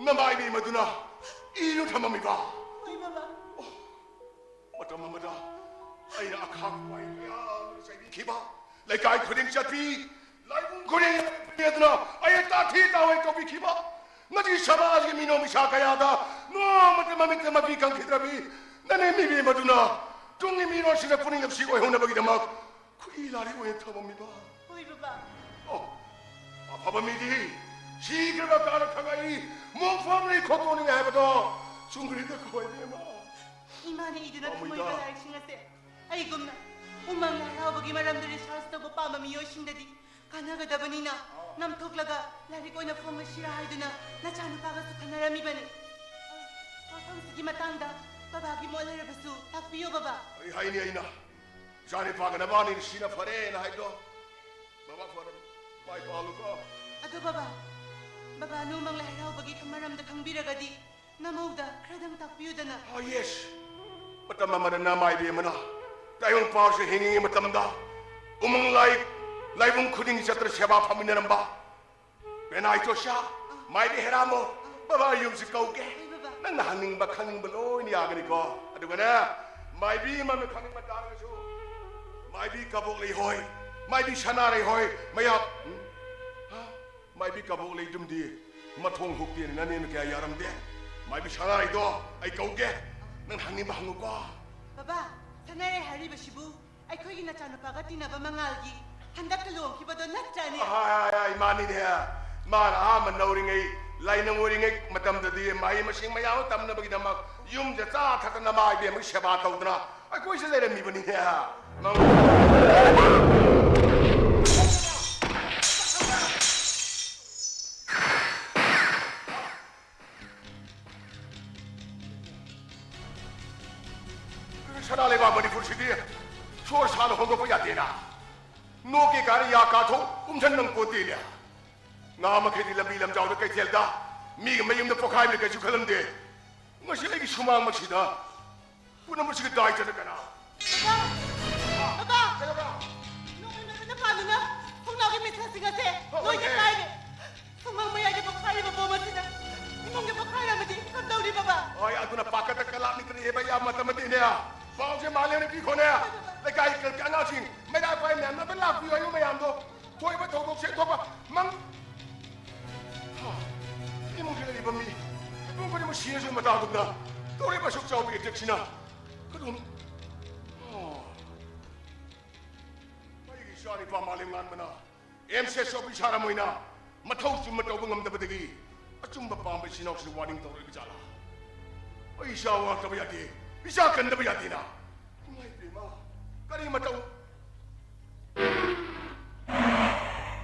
ꯅꯃꯥꯏꯕꯤ ꯃꯗꯨꯅ ꯏꯗꯨꯅ ꯊꯝꯃꯝꯃꯤꯕ? ꯍꯣꯏ, ꯕꯕꯥ꯫ ꯑꯣ, ꯃꯇꯝ ꯑꯃꯗ ꯑꯩꯅ ꯑꯈꯥꯛꯄ ꯋꯥꯍꯩ ꯀꯌꯥ ꯑꯃ ꯆꯩꯕꯤꯈꯤꯕ, ꯂꯩꯀꯥꯏ ꯈꯨꯗꯤꯡ ꯆꯠꯄꯤ, ꯂꯥꯏꯕꯨꯡ ꯈꯨꯗꯤꯡ ꯄꯤꯗꯨꯅ ꯑꯩ ꯇꯥꯊꯤ ꯇꯥꯑꯣꯏ ꯇꯧꯕꯤꯈꯤꯕ, ꯉꯁꯤ ꯁꯃꯥꯖꯒꯤ ꯃꯤꯅꯣꯛ ꯃꯤꯁꯥ ꯀꯌꯥꯗ ꯅꯣꯡꯃꯇ ꯃꯃꯤꯠꯇ ꯃꯄꯤ ꯀꯪꯈꯤꯗ꯭ꯔꯕꯤ ꯅꯅꯦꯝꯕꯤ ꯃꯗꯨꯅ ꯇꯨꯡꯒꯤ ꯃꯤꯔꯣꯜꯁꯤꯡꯗ ꯄꯨꯛꯅꯤꯡ ꯅꯨꯡꯁꯤ ꯑꯣꯏꯍꯧꯅꯕꯒꯤꯗꯃꯛ ꯈꯨꯠꯏ ꯂꯥꯏꯔꯤꯛ ꯑꯣꯏꯅ ꯊꯝꯃꯝꯃꯤꯕ꯫ ꯍꯣꯏ, ꯕꯕꯥ꯫ ꯑꯣ, ꯑꯐꯕ ꯃꯤꯗꯤ ꯁꯤꯈ꯭ꯔꯕ ꯀꯥꯟꯗ ꯈꯪꯉꯛꯏ, ꯃꯣꯡ ꯐꯝꯂꯤ ꯈꯣꯠꯇꯣꯛꯅꯤꯡꯉꯥꯏ ꯍꯥꯏꯕꯗꯣ ꯆꯨꯝꯈ꯭ꯔꯦꯗꯀꯣ, ꯏꯕꯦꯝꯃ꯫ ꯏꯃꯥꯅ ꯏꯗꯨꯅ ꯄꯥꯝꯃꯨꯏꯗ꯫ ꯊꯝꯃꯤꯕ ꯂꯥꯏꯔꯤꯛꯁꯤꯡ ꯑꯁꯦ ꯑꯩꯒꯨꯝꯅ ꯎꯃꯪ ꯂꯥꯏ ꯍꯔꯥꯎꯕꯒꯤ ꯃꯔꯝꯗ ꯔꯤꯁꯥꯔꯁ ꯇꯧꯕ ꯄꯥꯝꯕ ꯃꯤꯑꯣꯏꯁꯤꯡꯗꯗꯤ ꯀꯥꯟꯅꯒꯗꯕꯅꯤꯅ, ꯅꯝꯊꯣꯛꯂꯒ ꯂꯥꯏꯔꯤꯛ ꯑꯣꯏꯅ ꯐꯣꯡꯉꯁꯤꯔꯥ ꯍꯥꯏꯗꯨꯅ ꯅꯆꯥꯅꯨꯄꯥꯒꯁꯨ ꯈꯟꯅꯔꯝꯃꯤꯕꯅꯤ꯫ ꯋꯥꯐꯝꯁꯤꯒꯤ ꯃꯇꯥꯡꯗ ꯕꯕꯥꯒꯤ ꯃꯣꯠ ꯂꯩꯔꯕꯁꯨ ꯇꯥꯛꯄꯤꯌꯨ, ꯕꯕꯥ꯫ ꯀꯔꯤ ꯍꯥꯏꯅꯤ ꯑꯩꯅ? ꯏꯆꯥꯅꯨꯄꯥꯒ ꯅꯕꯥꯅꯤꯅ ꯁꯤꯅ ꯐꯔꯦꯅ ꯍꯥꯏꯗꯣ꯫ ꯕꯕꯥ ꯐꯔꯦ꯫ ꯃꯥꯏ ꯄꯥꯛꯂꯨꯀꯣ꯫ ꯑꯗꯨ ꯕꯕꯥ, ꯕꯕꯥꯅ ꯎꯃꯪ ꯂꯥꯏ ꯍꯔꯥꯎꯕꯒꯤ ꯃꯔꯝꯗ ꯈꯪꯕꯤꯔꯒꯗꯤ ꯅꯃꯧꯗ ꯈꯔꯗꯪ ꯇꯥꯛꯄꯤꯌꯨꯗꯅ꯫ ꯑꯥ, ꯌꯦꯁ꯫ ꯃꯇꯝ ꯑꯃꯗ ꯅꯃꯥꯏꯕꯤ ꯑꯃꯅ ꯇꯥꯏꯕꯪ ꯄꯥꯎꯁꯦ ꯍꯤꯡꯉꯤꯉꯩ ꯃꯇꯝꯗ ꯎꯃꯪ ꯂꯥꯏ, ꯂꯥꯏꯕꯨꯡ ꯈꯨꯗꯤꯡꯒꯤ ꯆꯠꯇꯨꯅ ꯁꯦꯕꯥ ꯐꯪꯃꯤꯟꯅꯔꯝꯕ꯫ ꯕꯦꯅꯥꯏ ꯆꯣꯁꯥ, ꯃꯥꯏꯕꯤ ꯍꯦꯔꯥꯃꯣ, ꯕꯕꯥ ꯌꯨꯝꯁꯤ ꯀꯧꯒꯦ꯫ ꯍꯣꯏ, ꯕꯕꯥ꯫ ꯅꯪꯅ ꯍꯪꯅꯤꯡꯕ ꯈꯪꯅꯤꯡꯕ ꯂꯣꯏꯅ ꯌꯥꯒꯅꯤꯀꯣ꯫ ꯑꯗꯨꯒꯅꯦ, ꯃꯥꯏꯕꯤ ꯑꯃꯅ ꯈꯪꯅꯤꯡꯕ ꯇꯥꯔꯒꯁꯨ ꯃꯥꯏꯕꯤ ꯀꯕꯣꯛꯂꯩ ꯍꯣꯏ, ꯃꯥꯏꯕꯤ ꯁꯅꯥꯔꯩ ꯍꯣꯏ, ꯃꯌꯥꯝ, ꯎꯝ? ꯍꯥ? ꯃꯥꯏꯕꯤ ꯀꯕꯣꯛꯂꯩꯗꯨꯝꯗꯤ ꯃꯊꯣꯡ ꯍꯨꯛꯇꯦꯅ ꯅꯅꯦꯅ ꯀꯌꯥ ꯌꯥꯔꯝꯗꯦ꯫ ꯃꯥꯏꯕꯤ ꯁꯅꯥꯔꯩꯗꯣ ꯑꯩ ꯀꯧꯒꯦ, ꯅꯪ ꯍꯪꯅꯤꯡꯕ ꯍꯪꯉꯨꯀꯣ꯫ ꯕꯕꯥ, ꯁꯅꯥꯔꯩ ꯍꯥꯏꯔꯤꯕꯁꯤꯕꯨ ꯑꯩꯈꯣꯏꯒꯤ ꯅꯆꯥꯅꯨꯄꯥꯒ ꯇꯤꯟꯅꯕ ꯃꯉꯥꯜꯒꯤ ꯍꯟꯗꯛꯇ ꯂꯨꯍꯣꯡꯈꯤꯕꯗꯣ ꯅꯠꯇ꯭ꯔꯅꯦ? ꯑꯍꯥꯏ, ꯑꯍꯥꯏ, ꯑꯍꯥꯏ, ꯃꯥꯅꯤꯅꯦ꯫ ꯃꯥꯅ ꯑꯍꯥꯟꯕ ꯅꯧꯔꯤꯉꯩ, ꯂꯥꯏꯅꯧ ꯑꯣꯏꯔꯤꯉꯩ ꯃꯇꯝꯗꯗꯤ ꯃꯍꯩ ꯃꯁꯤꯡ ꯃꯌꯥꯝ ꯑꯃ ꯇꯝꯅꯕꯒꯤꯗꯃꯛ ꯌꯨꯝꯗ ꯆꯥ ꯊꯛꯇꯅ ꯃꯃꯥ ꯏꯕꯦꯝꯃꯒꯤ ꯁꯦꯕꯥ ꯇꯧꯗꯅ ꯑꯩꯈꯣꯏꯁꯨ ꯂꯩꯔꯝꯃꯤꯕꯅꯤꯅꯦ꯫ ꯅꯪ ꯁꯅꯥ ꯂꯩꯕꯥꯛ ꯃꯅꯤꯄꯨꯔꯁꯤꯗꯤ ꯁꯣꯔ ꯁꯥꯅ ꯍꯣꯡꯗꯣꯛꯄ ꯌꯥꯗꯦꯅ꯫ ꯅꯣꯛꯀꯦ ꯀꯥꯏꯅ ꯌꯥ ꯀꯥꯊꯣꯛ ꯀꯨꯝꯁꯟ ꯅꯪ ꯄꯣꯠꯇꯦꯅꯦ꯫ ꯉꯍꯥ ꯃꯈꯩꯗꯤ ꯂꯝꯕꯤ ꯂꯝꯖꯥꯎꯗ ꯀꯩꯊꯦꯜꯗ ꯃꯤꯒꯤ ꯃꯌꯨꯝꯗ ꯄꯣꯈꯥꯏꯕꯗ ꯀꯩꯁꯨ ꯈꯜꯂꯝꯗꯦ꯫ ꯉꯁꯤ ꯑꯩꯒꯤ ꯁꯨꯃꯥꯡꯃꯛꯁꯤꯗ ꯄꯨꯝꯅꯃꯛꯁꯤꯒꯤ ꯗꯥꯏꯇꯅ ꯀꯅꯥ? ꯕꯕꯥ! ꯕꯕꯥ! ꯀꯩꯗꯧꯔꯕ? ꯅꯣꯡꯃꯩ ꯃꯔꯨꯅ ꯄꯥꯟꯗꯨꯅ ꯊꯣꯡꯅꯥꯎꯒꯤ ꯃꯤꯊꯜꯁꯤꯡ ꯑꯁꯦ ꯍꯣꯏ, ꯂꯣꯏꯅ ꯍꯣꯏ꯫ ꯀꯥꯏꯔꯦ꯫ ꯁꯨꯃꯥꯡ ꯃꯌꯥꯏꯗ ꯄꯣꯈꯥꯏꯔꯤꯕ ꯕꯣꯝ ꯑꯁꯤꯅ ꯏꯃꯨꯡꯗ ꯄꯣꯈꯥꯏꯔꯝꯃꯗꯤ ꯀꯝꯗꯧꯔꯤ ꯕꯕꯥ? ꯍꯣꯏ, ꯑꯗꯨꯅ ꯄꯥꯈꯠꯇ ꯀꯂꯥꯞ ꯅꯤꯛꯇꯅ ꯍꯦꯕ ꯌꯥꯝ ꯃꯇꯝ ꯑꯃꯗꯤꯅꯦ꯫ ꯄꯥꯎꯁꯦ ꯃꯥꯂꯦꯝꯅ ꯄꯤꯈꯣꯅꯦ꯫ ꯂꯩꯀꯥꯏꯒꯤ ꯀ꯭ꯂꯕꯀꯤ ꯑꯉꯥꯡꯁꯤꯡ, ꯃꯩꯔꯥ ꯄꯥꯏ ꯃꯌꯥꯝꯅ ꯑꯝꯇ ꯂꯥꯛꯄꯤꯌꯨ ꯍꯥꯏꯕ ꯃꯌꯥꯝꯗꯣ꯫ ꯊꯣꯛꯏꯕ ꯊꯧꯗꯣꯛꯁꯦ ꯊꯣꯛꯄ ꯃꯪ-, ꯍꯥ, ꯏꯃꯨꯡꯗ ꯂꯩꯔꯤꯕ ꯃꯤ ꯃꯤꯄꯨꯝ ꯈꯨꯗꯤꯡꯃꯛ ꯁꯤꯔꯁꯨ ꯃꯇꯥꯒꯨꯝꯅ ꯇꯧꯔꯤꯕ ꯑꯁꯨꯛ ꯆꯥꯎꯕ ꯑꯦꯇꯦꯛꯁꯤꯅ ꯀꯔꯝ-, ꯑꯣ꯫ ꯑꯩꯒꯤ ꯏꯆꯥ ꯅꯤꯄꯥ ꯃꯥꯂꯦꯝ ꯉꯥꯟꯕꯅ ꯑꯦꯝ ꯁꯤ ꯑꯦꯁ ꯑꯣꯐꯤꯁꯥꯔ ꯑꯃ ꯑꯣꯏꯅ ꯃꯊꯧ ꯆꯨꯝꯕ ꯇꯧꯕ ꯉꯝꯗꯕꯗꯒꯤ ꯑꯆꯨꯝꯕ ꯄꯥꯝꯕ ꯏꯆꯤꯟ ꯏꯅꯥꯎꯁꯤꯡ ꯋꯥꯔꯅꯤꯡ ꯇꯧꯔꯛꯏꯕ ꯖꯥꯠꯂꯥ? ꯑꯩ ꯏꯆꯥ ꯋꯥꯔꯛꯇꯕ ꯌꯥꯗꯦ, ꯏꯆꯥ ꯀꯟꯗꯕ ꯌꯥꯗꯦꯅ꯫ ꯏꯃꯥ ꯏꯕꯦꯝꯃ, ꯀꯔꯤ ꯃꯇꯧ?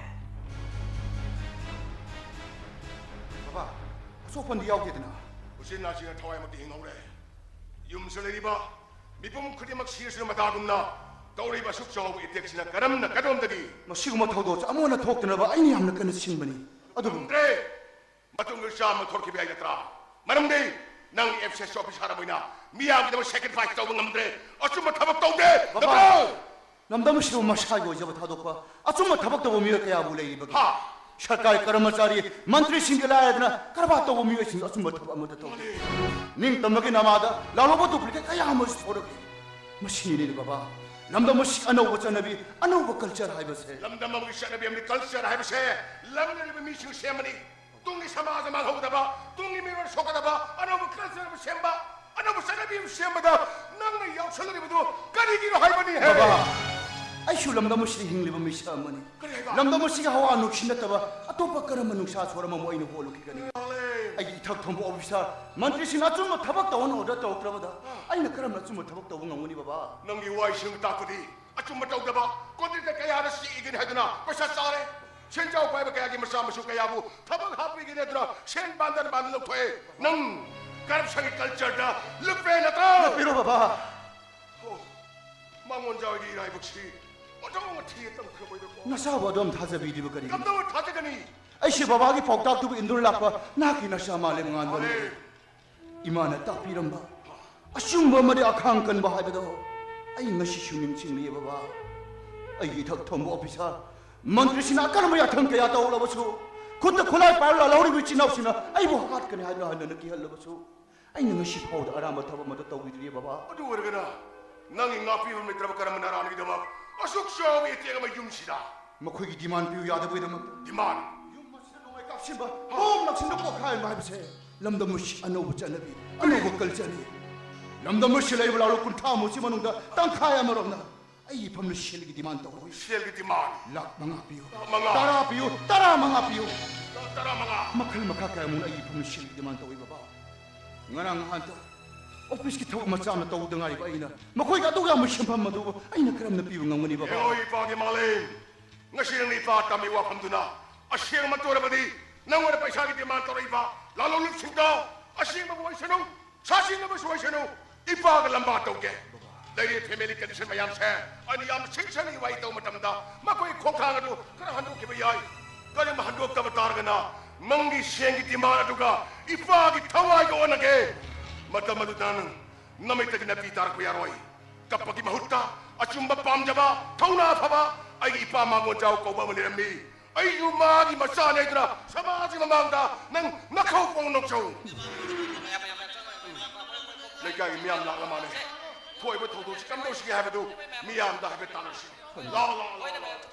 ꯕꯕꯥ, ꯑꯁꯣꯛꯄꯟꯗꯤ ꯌꯥꯎꯗꯦꯗꯅ? ꯎꯆꯤꯟ ꯅꯥꯆꯤꯟꯅ ꯊꯋꯥꯏꯃꯛꯇꯤ ꯍꯤꯡꯍꯧꯔꯦ꯫ ꯌꯨꯝꯁꯤꯗ ꯂꯩꯔꯤꯕ ꯃꯤꯄꯨꯝ ꯈꯨꯗꯤꯡꯃꯛ ꯁꯤꯔꯁꯨ ꯃꯇꯥꯒꯨꯝꯅ ꯇꯧꯔꯤꯕ ꯑꯁꯨꯛ ꯆꯥꯎꯕ ꯑꯦꯇꯦꯛꯁꯤꯅ ꯀꯔꯝꯅ ꯀꯗꯣꯝꯗꯒꯤ? ꯃꯁꯤꯒꯨꯝꯕ ꯊꯧꯗꯣꯛꯁꯦ ꯑꯃꯨꯛ ꯍꯟꯅ ꯊꯣꯛꯇꯅꯕ ꯑꯩꯅ ꯌꯥꯝꯅ ꯀꯟꯅ ꯁꯤꯟꯕꯅꯤ꯫ ꯑꯗꯨꯕꯨ ꯉꯝꯗ꯭ꯔꯦ꯫ ꯃꯇꯨꯡꯗ ꯆꯥꯝꯃ ꯊꯣꯛꯈꯤꯕ ꯌꯥꯏ ꯅꯠꯇ꯭ꯔꯥ? ꯃꯔꯝꯗꯤ ꯅꯪ ꯑꯦꯝ ꯁꯤ ꯑꯦꯁ ꯑꯣꯐꯤꯁꯥꯔ ꯑꯃ ꯑꯣꯏꯅ ꯃꯤꯌꯥꯝꯒꯤꯗꯃꯛ ꯁꯦꯀ꯭ꯔꯤꯐꯥꯏꯁ ꯇꯧꯕ ꯉꯝꯗ꯭ꯔꯦ꯫ ꯑꯆꯨꯝꯕ ꯊꯕꯛ ꯇꯧꯗꯦ꯫ ꯕꯕꯥ! ꯅꯠꯇ꯭ꯔꯣ? ꯉꯝꯗꯕꯁꯤꯕꯨ ꯃꯁꯥꯒꯤ ꯑꯣꯏꯖꯕ ꯊꯥꯗꯣꯛꯄ ꯑꯆꯨꯝꯕ ꯊꯕꯛ ꯇꯧꯕ ꯃꯤꯑꯣꯏ ꯀꯌꯥꯕꯨ ꯂꯩꯔꯤꯕꯒꯦ? ꯍꯥ? ꯁꯔꯀꯥꯔꯒꯤ ꯀꯔꯃꯆꯥꯔꯤ, ꯃꯟꯇ꯭ꯔꯤꯁꯤꯡꯒꯤ ꯂꯥꯏꯔꯗꯅ ꯀꯔꯕꯥꯔ ꯇꯧꯕ ꯃꯤꯑꯣꯏꯁꯤꯡꯁꯨ ꯑꯆꯨꯝꯕ ꯊꯕꯛ ꯑꯃꯠꯇ ꯇꯧꯗꯦ꯫ ꯅꯤꯡꯇꯝꯕꯒꯤ ꯅꯃꯥꯗ ꯂꯥꯜꯍꯧꯕ ꯗꯨꯄ꯭ꯂꯤꯀꯦꯠ ꯀꯌꯥ ꯑꯃꯁꯨ ꯊꯣꯔꯛꯂꯤ꯫ ꯃꯁꯤꯅꯤꯅꯦ ꯕꯕꯥ, ꯂꯝꯗꯝ ꯑꯁꯤ ꯑꯅꯧꯕ ꯆꯠꯅꯕꯤ, ꯑꯅꯧꯕ culture ꯍꯥꯏꯕꯁꯦ꯫ ꯂꯝꯗꯝ ꯑꯃꯒꯤ ꯆꯠꯅꯕꯤ ꯑꯃꯗꯤ culture ꯍꯥꯏꯕꯁꯦ ꯂꯝꯅ ꯂꯩꯕ ꯃꯤꯁꯤꯡ ꯁꯦꯝꯕꯅꯤ꯫ ꯇꯨꯡꯒꯤ ꯁꯃꯥꯖ ꯃꯥꯡꯍꯧꯒꯗꯕ, ꯇꯨꯡꯒꯤ ꯃꯤꯔꯣꯜ ꯁꯣꯛꯀꯗꯕ ꯑꯅꯧꯕ culture ꯑꯃ ꯁꯦꯝꯕ, ꯑꯅꯧꯕ ꯆꯠꯅꯕꯤ ꯑꯃ ꯁꯦꯝꯕꯗ ꯅꯪꯅ ꯌꯥꯎꯁꯜꯂꯛꯂꯤꯕꯗꯨ ꯀꯔꯤꯒꯤꯅꯣ ꯍꯥꯏꯕꯅꯤ ꯍꯦ? ꯕꯕꯥ, ꯑꯩꯁꯨ ꯂꯝꯗꯝ ꯑꯁꯤꯗ ꯍꯤꯡꯂꯤꯕ ꯃꯤꯁꯛ ꯑꯃꯅꯤ꯫ ꯀꯔꯤ ꯍꯥꯏꯕ? ꯂꯝꯗꯝ ꯑꯁꯤꯒꯤ ꯍꯋꯥ ꯅꯨꯡꯁꯤ ꯅꯠꯇꯕ ꯑꯇꯣꯞꯄ ꯀꯔꯝꯕ ꯅꯨꯡꯁꯥ ꯁꯣꯔ ꯑꯃꯕꯨ ꯑꯩꯅ ꯍꯣꯜꯂꯨꯈꯤꯒꯅꯤ? ꯃꯥꯂꯦꯝ! ꯑꯩꯒꯤ ꯏꯊꯛ ꯊꯣꯡꯕ officer, ꯃꯟꯇ꯭ꯔꯤꯁꯤꯡꯅ ꯑꯆꯨꯝꯕ ꯊꯕꯛ ꯇꯧꯍꯟꯅ order ꯇꯧꯔꯛꯇ꯭ꯔꯕꯗ ꯑꯩꯅ ꯀꯔꯝꯅ ꯑꯆꯨꯝꯕ ꯊꯕꯛ ꯇꯧꯕ ꯉꯝꯒꯅꯤ, ꯕꯕꯥ? ꯅꯪꯒꯤ ꯋꯥꯍꯩꯁꯤꯡ ꯇꯥꯛꯄꯗꯤ ꯑꯆꯨꯝꯕ ꯇꯧꯗꯕ contractor ꯀꯌꯥꯗ ꯁꯤꯒꯅꯤ ꯍꯥꯏꯗꯨꯅ ꯄꯩꯁꯥ ꯆꯥꯔꯦ꯫ ꯁꯦꯟꯖꯥꯎ ꯄꯥꯏꯕ ꯀꯌꯥꯒꯤ ꯃꯆꯥ ꯃꯁꯨ ꯀꯌꯥꯕꯨ ꯊꯕꯛ ꯍꯥꯞꯄꯤꯒꯅꯤ ꯍꯥꯏꯗꯨꯅ ꯁꯦꯟ ꯕꯟꯗꯟ ꯕꯟꯗꯟ ꯂꯧꯊꯣꯛꯑꯦ꯫ ꯅꯪ corruptionꯒꯤ cultureꯗ ꯂꯨꯞꯄꯦ ꯅꯠꯇ꯭ꯔꯣ? ꯂꯨꯞꯄꯤꯔꯣ, ꯕꯕꯥ꯫ ꯑꯣ, ꯃꯉꯣꯟꯖꯥꯎꯒꯤ ꯏꯔꯥꯏꯕꯛꯁꯤ ꯑꯣꯟꯊꯣꯛꯅ ꯊꯤꯅ ꯇꯝꯈ꯭ꯔꯕꯣꯏꯗꯀꯣ꯫ ꯅꯆꯥꯕꯨ ꯑꯗꯨꯝ ꯊꯥꯖꯕꯤꯗ꯭ꯔꯤꯕ ꯀꯔꯤꯒꯤꯅꯣ? ꯀꯝꯗꯧꯅ ꯊꯥꯖꯒꯅꯤ? ꯑꯩꯁꯦ ꯕꯕꯥꯒꯤ ꯄꯥꯎꯇꯥꯛꯇꯨꯕꯨ ꯏꯟꯗꯨꯅ ꯂꯥꯛꯄ ꯅꯍꯥꯛꯀꯤ ꯅꯆꯥ ꯃꯥꯂꯦꯝꯉꯥꯟꯕꯅꯤ꯫ ꯃꯥꯂꯦꯝ! ꯏꯃꯥꯅ ꯇꯥꯛꯄꯤꯔꯝꯕ ꯑꯆꯨꯝꯕ ꯑꯃꯗꯤ ꯑꯈꯥꯡ ꯀꯟꯕ ꯍꯥꯏꯕꯗꯣ ꯑꯩ ꯉꯁꯤꯁꯨ ꯅꯤꯡꯁꯤꯡꯂꯤꯌꯦ, ꯕꯕꯥ꯫ ꯑꯩꯒꯤ ꯏꯊꯛ ꯊꯣꯡꯕ officer, ꯃꯟꯇ꯭ꯔꯤꯁꯤꯡꯅ ꯑꯀꯟꯕ ꯌꯥꯊꯪ ꯀꯌꯥ ꯇꯧꯔꯕꯁꯨ, ꯈꯨꯠꯇ ꯈꯨꯠꯂꯥꯏ ꯄꯥꯏꯔ ꯂꯥꯜꯍꯧꯔꯤꯕ ꯏꯆꯤꯟ ꯏꯅꯥꯎꯁꯤꯡꯅ ꯑꯩꯕꯨ ꯍꯥꯠꯀꯅꯤ ꯍꯥꯏꯗꯨꯅ ꯍꯟꯅ ꯍꯟꯅ ꯀꯤꯍꯜꯂꯕꯁꯨ, ꯑꯩꯅ ꯉꯁꯤ ꯐꯥꯎꯕꯗ ꯑꯔꯥꯟꯕ ꯊꯕꯛ ꯑꯃꯠꯇ ꯇꯧꯈꯤꯗ꯭ꯔꯤꯌꯦ, ꯕꯕꯥ꯫ ꯑꯗꯨ ꯑꯣꯏꯔꯒꯅ ꯅꯪꯒꯤ ꯉꯥꯛꯄꯤꯕ ꯂꯩꯇ꯭ꯔꯕ ꯀꯔꯝꯕ ꯅꯔꯥꯟꯒꯤꯗꯃꯛ ꯑꯁꯨꯛ ꯆꯥꯎꯕ ꯏꯇꯦꯛ ꯑꯃ ꯌꯨꯝꯁꯤꯗ? ꯃꯈꯣꯏꯒꯤ demand ꯄꯤꯌꯨ ꯌꯥꯗꯕꯒꯤꯗꯃꯛꯇ꯫ Demand? ꯌꯨꯝ ꯑꯁꯤꯗ ꯅꯣꯡꯃꯩ ꯀꯥꯞꯁꯤꯟꯕ, bomb ꯂꯪꯁꯤꯟꯕ, ꯄꯣꯈꯥꯏꯍꯟꯕ ꯍꯥꯏꯕꯁꯦ ꯂꯝꯗꯝ ꯑꯁꯤ ꯑꯅꯧꯕ ꯆꯠꯅꯕꯤ, ꯑꯅꯧꯕ cultureꯅꯤ꯫ ꯂꯝꯗꯝ ꯑꯁꯤ ꯂꯩꯕ ꯂꯥꯛꯂꯕ ꯀꯨꯟꯊ꯭ꯔꯥꯃꯨꯛꯁꯤ ꯃꯅꯨꯡꯗ ꯇꯪꯈꯥꯏ ꯑꯃꯔꯣꯝꯅ ꯑꯩꯒꯤ ꯏꯐꯝꯗ ꯁꯦꯜꯒꯤ demand ꯇꯧꯏ꯫ ꯁꯦꯜꯒꯤ demand? ꯂꯥꯈ ꯃꯉꯥ ꯄꯤꯌꯨ꯫ ꯂꯥꯈ ꯃꯉꯥ? ꯇꯔꯥ ꯄꯤꯌꯨ, ꯇꯔꯥ ꯃꯉꯥ ꯄꯤꯌꯨ꯫ ꯂꯥꯈ ꯇꯔꯥ ꯃꯉꯥ? ꯃꯈꯜ ꯃꯈꯥ ꯀꯌꯥꯃꯨꯛꯅ ꯑꯩꯒꯤ ꯏꯐꯝꯗ ꯁꯦꯜꯒꯤ demand ꯇꯧꯏ, ꯕꯕꯥ꯫ ꯉꯔꯥꯡ ꯅꯍꯥꯟꯇ officeꯀꯤ ꯊꯕꯛ ꯃꯆꯥ ꯑꯃ ꯇꯧꯗ ꯉꯥꯏꯔꯤꯕ ꯑꯩꯅ ꯃꯈꯣꯏꯒꯤ ꯑꯗꯨꯛ ꯌꯥꯝꯕ ꯁꯦꯟꯐꯝ ꯑꯗꯨ ꯑꯩꯅ ꯀꯔꯝꯅ ꯄꯤꯕ ꯉꯝꯒꯅꯤ, ꯕꯕꯥ? ꯌꯦꯡꯉꯣ, ꯏꯄꯥꯒꯤ ꯃꯥꯂꯦꯝ, ꯉꯁꯤ ꯅꯪꯅ ꯏꯄꯥ ꯇꯝꯕꯤ ꯋꯥꯐꯝꯗꯨꯅ ꯑꯁꯦꯡꯕ ꯑꯣꯏꯔꯕꯗꯤ ꯅꯪꯉꯣꯟꯗ ꯄꯩꯁꯥꯒꯤ demand ꯇꯧꯔꯛꯏꯕ ꯂꯥꯂꯣꯡꯂꯨꯞꯁꯤꯡꯗꯣ ꯑꯁꯦꯡꯕꯕꯨ ꯑꯣꯏꯁꯅꯨ, ꯁꯥꯁꯤꯡꯅꯕꯁꯨ ꯑꯣꯏꯁꯅꯨ, ꯏꯄꯥꯒ ꯂꯝꯕꯥ ꯇꯧꯒꯦ꯫ ꯂꯩꯔꯤꯕ family condition ꯃꯌꯥꯝꯁꯦ ꯑꯩꯅ ꯌꯥꯝꯅ ꯁꯤꯡꯁꯅ ꯋꯥꯔꯤ ꯇꯧꯕ ꯃꯇꯝꯗ ꯃꯈꯣꯏ ꯈꯣꯡꯊꯥꯡ ꯑꯗꯨ ꯈꯔ ꯍꯟꯗꯣꯛꯈꯤꯕ ꯌꯥꯏ꯫ ꯀꯔꯤꯒꯨꯝꯕ ꯍꯟꯗꯣꯛꯇꯕ ꯇꯥꯔꯒꯅ ꯅꯪꯒꯤ ꯁꯦꯟꯒꯤ demand ꯑꯗꯨꯒ ꯏꯄꯥꯒꯤ ꯊꯋꯥꯏꯒ ꯑꯣꯟꯅꯒꯦ꯫ ꯃꯇꯝ ꯑꯗꯨꯗ ꯅꯪ ꯅꯃꯤꯠꯇꯒꯤ ꯅꯥꯄꯤ ꯇꯥꯔꯛꯄ ꯌꯥꯔꯣꯏ꯫ ꯀꯞꯄꯒꯤ ꯃꯍꯨꯠꯇ ꯑꯆꯨꯝꯕ ꯄꯥꯝꯖꯕ, ꯊꯧꯅꯥ ꯐꯕ ꯑꯩꯒꯤ ꯏꯄꯥ ꯃꯥꯡꯒꯣꯟꯖꯥꯎ ꯀꯧꯕ ꯑꯃ ꯂꯩꯔꯝꯃꯤ꯫ ꯑꯩꯁꯨ ꯃꯥꯒꯤ ꯃꯆꯥꯅꯤ ꯍꯥꯏꯗꯨꯅ ꯁꯃꯥꯖꯒꯤ ꯃꯃꯥꯡꯗ ꯅꯪ ꯅꯈꯧ ꯄꯣꯡ ꯅꯣꯛꯆꯧ꯫ ꯂꯩꯀꯥꯏꯒꯤ ꯃꯤꯌꯥꯝ ꯂꯥꯛꯂ ꯃꯥꯜꯂꯦ꯫ ꯊꯣꯛꯏꯕ ꯊꯧꯗꯣꯛꯁꯤ ꯀꯝꯗꯧꯁꯤꯒꯦ ꯍꯥꯏꯕꯗꯨ ꯃꯤꯌꯥꯝꯗ ꯍꯥꯏꯐꯦꯠ ꯇꯥꯟꯅꯁꯤ꯫ ꯂꯥꯛꯑꯣ, ꯂꯥꯛꯑꯣ, ꯂꯥꯛꯑꯣ, ꯂꯥꯛꯑꯣ꯫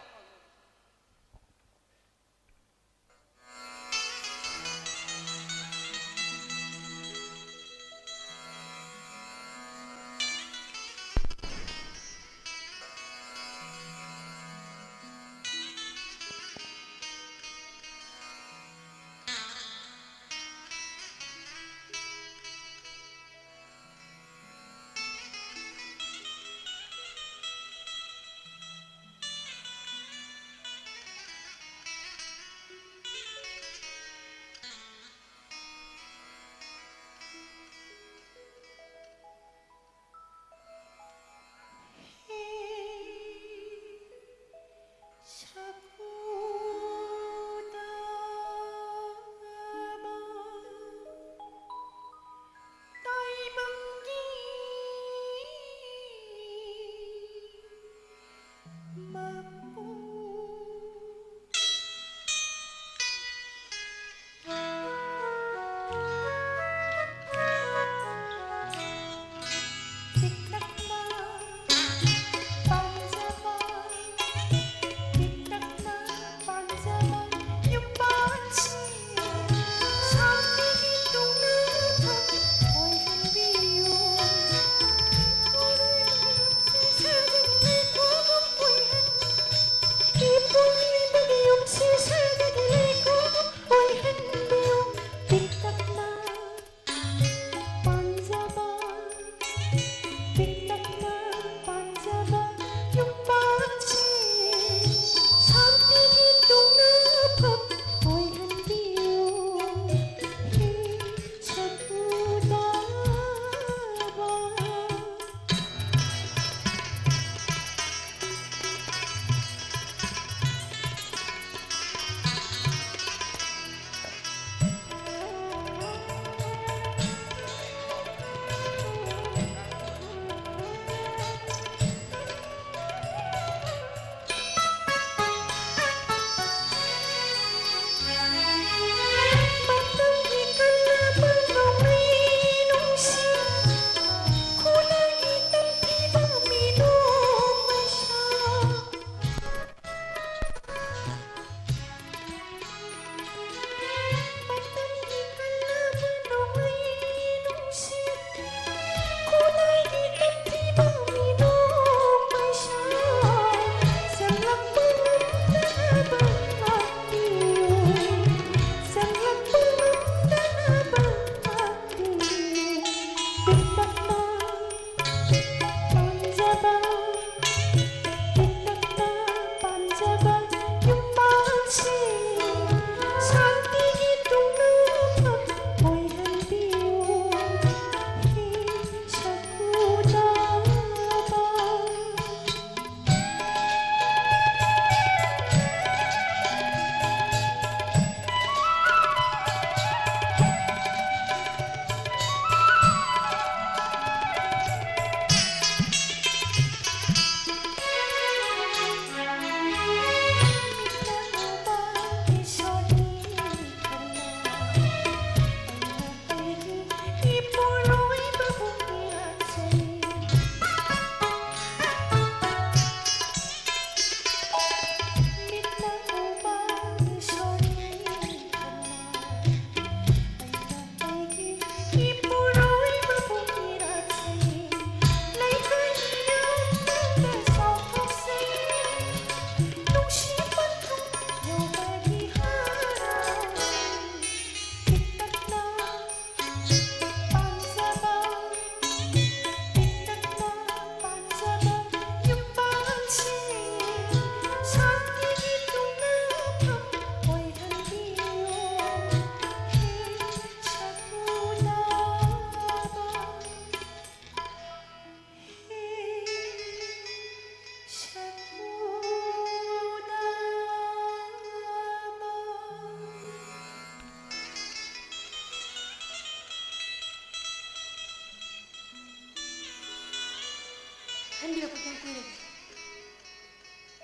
ꯈꯟꯕꯤꯔꯛꯄ ꯀꯌꯥꯝ ꯀꯨꯏꯔꯒꯦ?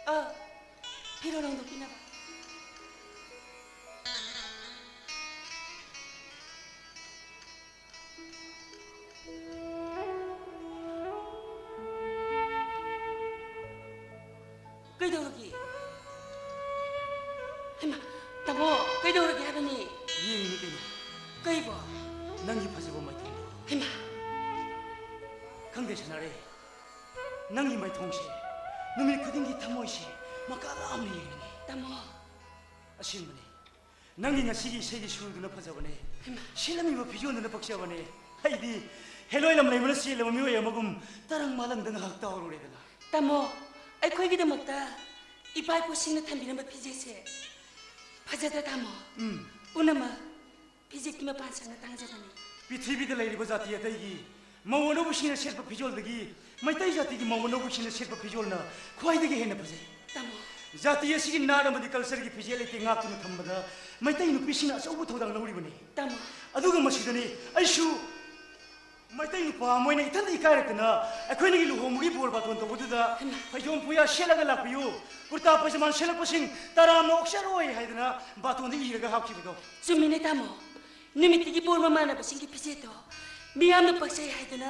ꯑ, ꯐꯤꯔꯣꯜ ꯍꯣꯡꯗꯣꯛꯄꯤꯅꯕ꯫ ꯀꯩꯗꯧꯔꯒꯦ? ꯍꯩꯃꯥ, ꯇꯥꯃꯣ, ꯀꯩꯗꯧꯔꯒꯦ ꯍꯥꯏꯕꯅꯤ? ꯌꯦꯡꯉꯤꯅꯤ ꯀꯩꯅꯣ꯫ ꯀꯩꯕꯣ? ꯅꯪꯒꯤ ꯐꯖꯕ ꯃꯥꯏꯊꯣꯡꯗꯣ꯫ ꯍꯩꯃꯥ꯫ ꯈꯪꯗꯦ ꯁꯅꯥꯔꯩ, ꯅꯪꯒꯤ ꯃꯥꯏꯊꯣꯡꯁꯦ ꯅꯨꯃꯤꯠ ꯈꯨꯗꯤꯡꯒꯤ ꯊꯃꯣꯏꯁꯦ ꯃꯀꯥ ꯂꯥꯝꯅ ꯌꯦꯡꯉꯤꯅꯤ꯫ ꯇꯥꯃꯣ꯫ ꯑꯁꯦꯡꯕꯅꯤ, ꯅꯪꯒꯤ ꯉꯁꯤꯒꯤ ꯏꯁꯩꯒꯤ ꯁꯨꯔꯗꯨꯅ ꯐꯖꯕꯅꯦ꯫ ꯍꯩꯃꯥ꯫ ꯁꯦꯠꯂꯝꯃꯤꯕ ꯐꯤꯖꯣꯜꯗꯨꯅ ꯄꯛꯆꯕꯅꯦ꯫ ꯑꯩꯗꯤ ꯍꯦꯂꯣꯏ ꯂꯝꯂꯩꯃꯅ ꯆꯦꯜꯂꯕ ꯃꯤꯑꯣꯏ ꯑꯃꯒꯨꯝ ꯇꯔꯪ ꯃꯥꯂꯪꯗ ꯉꯥꯏꯍꯥꯛ ꯇꯥꯎꯔꯨꯔꯦꯗꯅ꯫ ꯇꯥꯃꯣ, ꯑꯩꯈꯣꯏꯒꯤꯗꯃꯛꯇ ꯏꯄꯥ ꯏꯄꯨꯁꯤꯡꯅ ꯊꯝꯕꯤꯔꯝꯕ ꯐꯤꯖꯦꯠꯁꯦ ꯐꯖꯗ꯭ꯔꯥ, ꯇꯥꯃꯣ? ꯎꯝ꯫ ꯄꯨꯝꯅꯃꯛ ꯐꯤꯖꯦꯠꯀꯤ ꯃꯄꯥꯟ ꯁꯪꯅ ꯇꯥꯡꯖꯕꯅꯤ꯫ ꯄ꯭ꯔꯤꯊꯤꯕꯤꯗ ꯂꯩꯔꯤꯕ ꯖꯥꯇꯤ ꯑꯇꯩꯒꯤ ꯃꯧ ꯑꯅꯧꯕꯁꯤꯡꯅ ꯁꯦꯠꯄ ꯐꯤꯖꯣꯜꯗꯒꯤ ꯃꯩꯇꯩ ꯖꯥꯇꯤꯒꯤ ꯃꯧ ꯑꯅꯧꯕꯁꯤꯡꯅ ꯁꯦꯠꯄ ꯐꯤꯖꯣꯜꯅ ꯈ꯭ꯋꯥꯏꯗꯒꯤ ꯍꯦꯟꯅ ꯐꯖꯩ꯫ ꯇꯥꯃꯣ꯫ ꯖꯥꯇꯤ ꯑꯁꯤꯒꯤ ꯅꯥꯠ ꯑꯃꯗꯤ culture ꯒꯤ ꯐꯤꯖꯦꯠ ꯂꯩꯇꯦꯡ ꯉꯥꯛꯇꯨꯅ ꯊꯝꯕꯗ ꯃꯩꯇꯩ ꯅꯨꯄꯤꯁꯤꯡꯅ ꯑꯆꯧꯕ ꯊꯧꯗꯥꯡ ꯂꯧꯔꯤꯕꯅꯤ꯫ ꯇꯥꯃꯣ꯫ ꯑꯗꯨꯒ ꯃꯁꯤꯗꯅꯤ ꯑꯩꯁꯨ ꯃꯩꯇꯩ ꯅꯨꯄꯥ ꯑꯃ ꯑꯣꯏꯅ ꯏꯊꯟꯇ ꯏꯀꯥꯏꯔꯛꯇꯅ ꯑꯩꯈꯣꯏꯅꯤꯒꯤ ꯂꯨꯍꯣꯡꯕꯒꯤ ꯕꯣꯔ ꯕꯥꯇꯣꯟ ꯇꯧꯕꯗꯨꯗ ꯍꯩꯃꯥ꯫ ꯐꯩꯖꯣꯝ ꯄꯨꯌꯥ ꯁꯦꯠꯂꯒ ꯂꯥꯛꯄꯤꯌꯨ, ꯀꯨꯔꯇꯥ ꯄꯩꯖꯃꯥꯟ ꯁꯦꯠꯂꯛꯄꯁꯤꯡ ꯇꯔꯥꯝꯅ ꯑꯣꯛꯆꯔꯣꯏ ꯍꯥꯏꯗꯅ ꯕꯥꯇꯣꯟꯗ ꯏꯔꯒ ꯍꯥꯞꯈꯤꯕꯗꯣ꯫ ꯆꯨꯝꯃꯤꯅꯦ ꯇꯥꯃꯣ, ꯅꯨꯃꯤꯠꯇꯨꯒꯤ ꯕꯣꯔ ꯃꯃꯥꯟꯅꯕꯁꯤꯡꯒꯤ ꯐꯤꯖꯦꯠꯇꯣ ꯃꯤꯌꯥꯝꯅ ꯄꯛꯆꯩ ꯍꯥꯏꯗꯨꯅ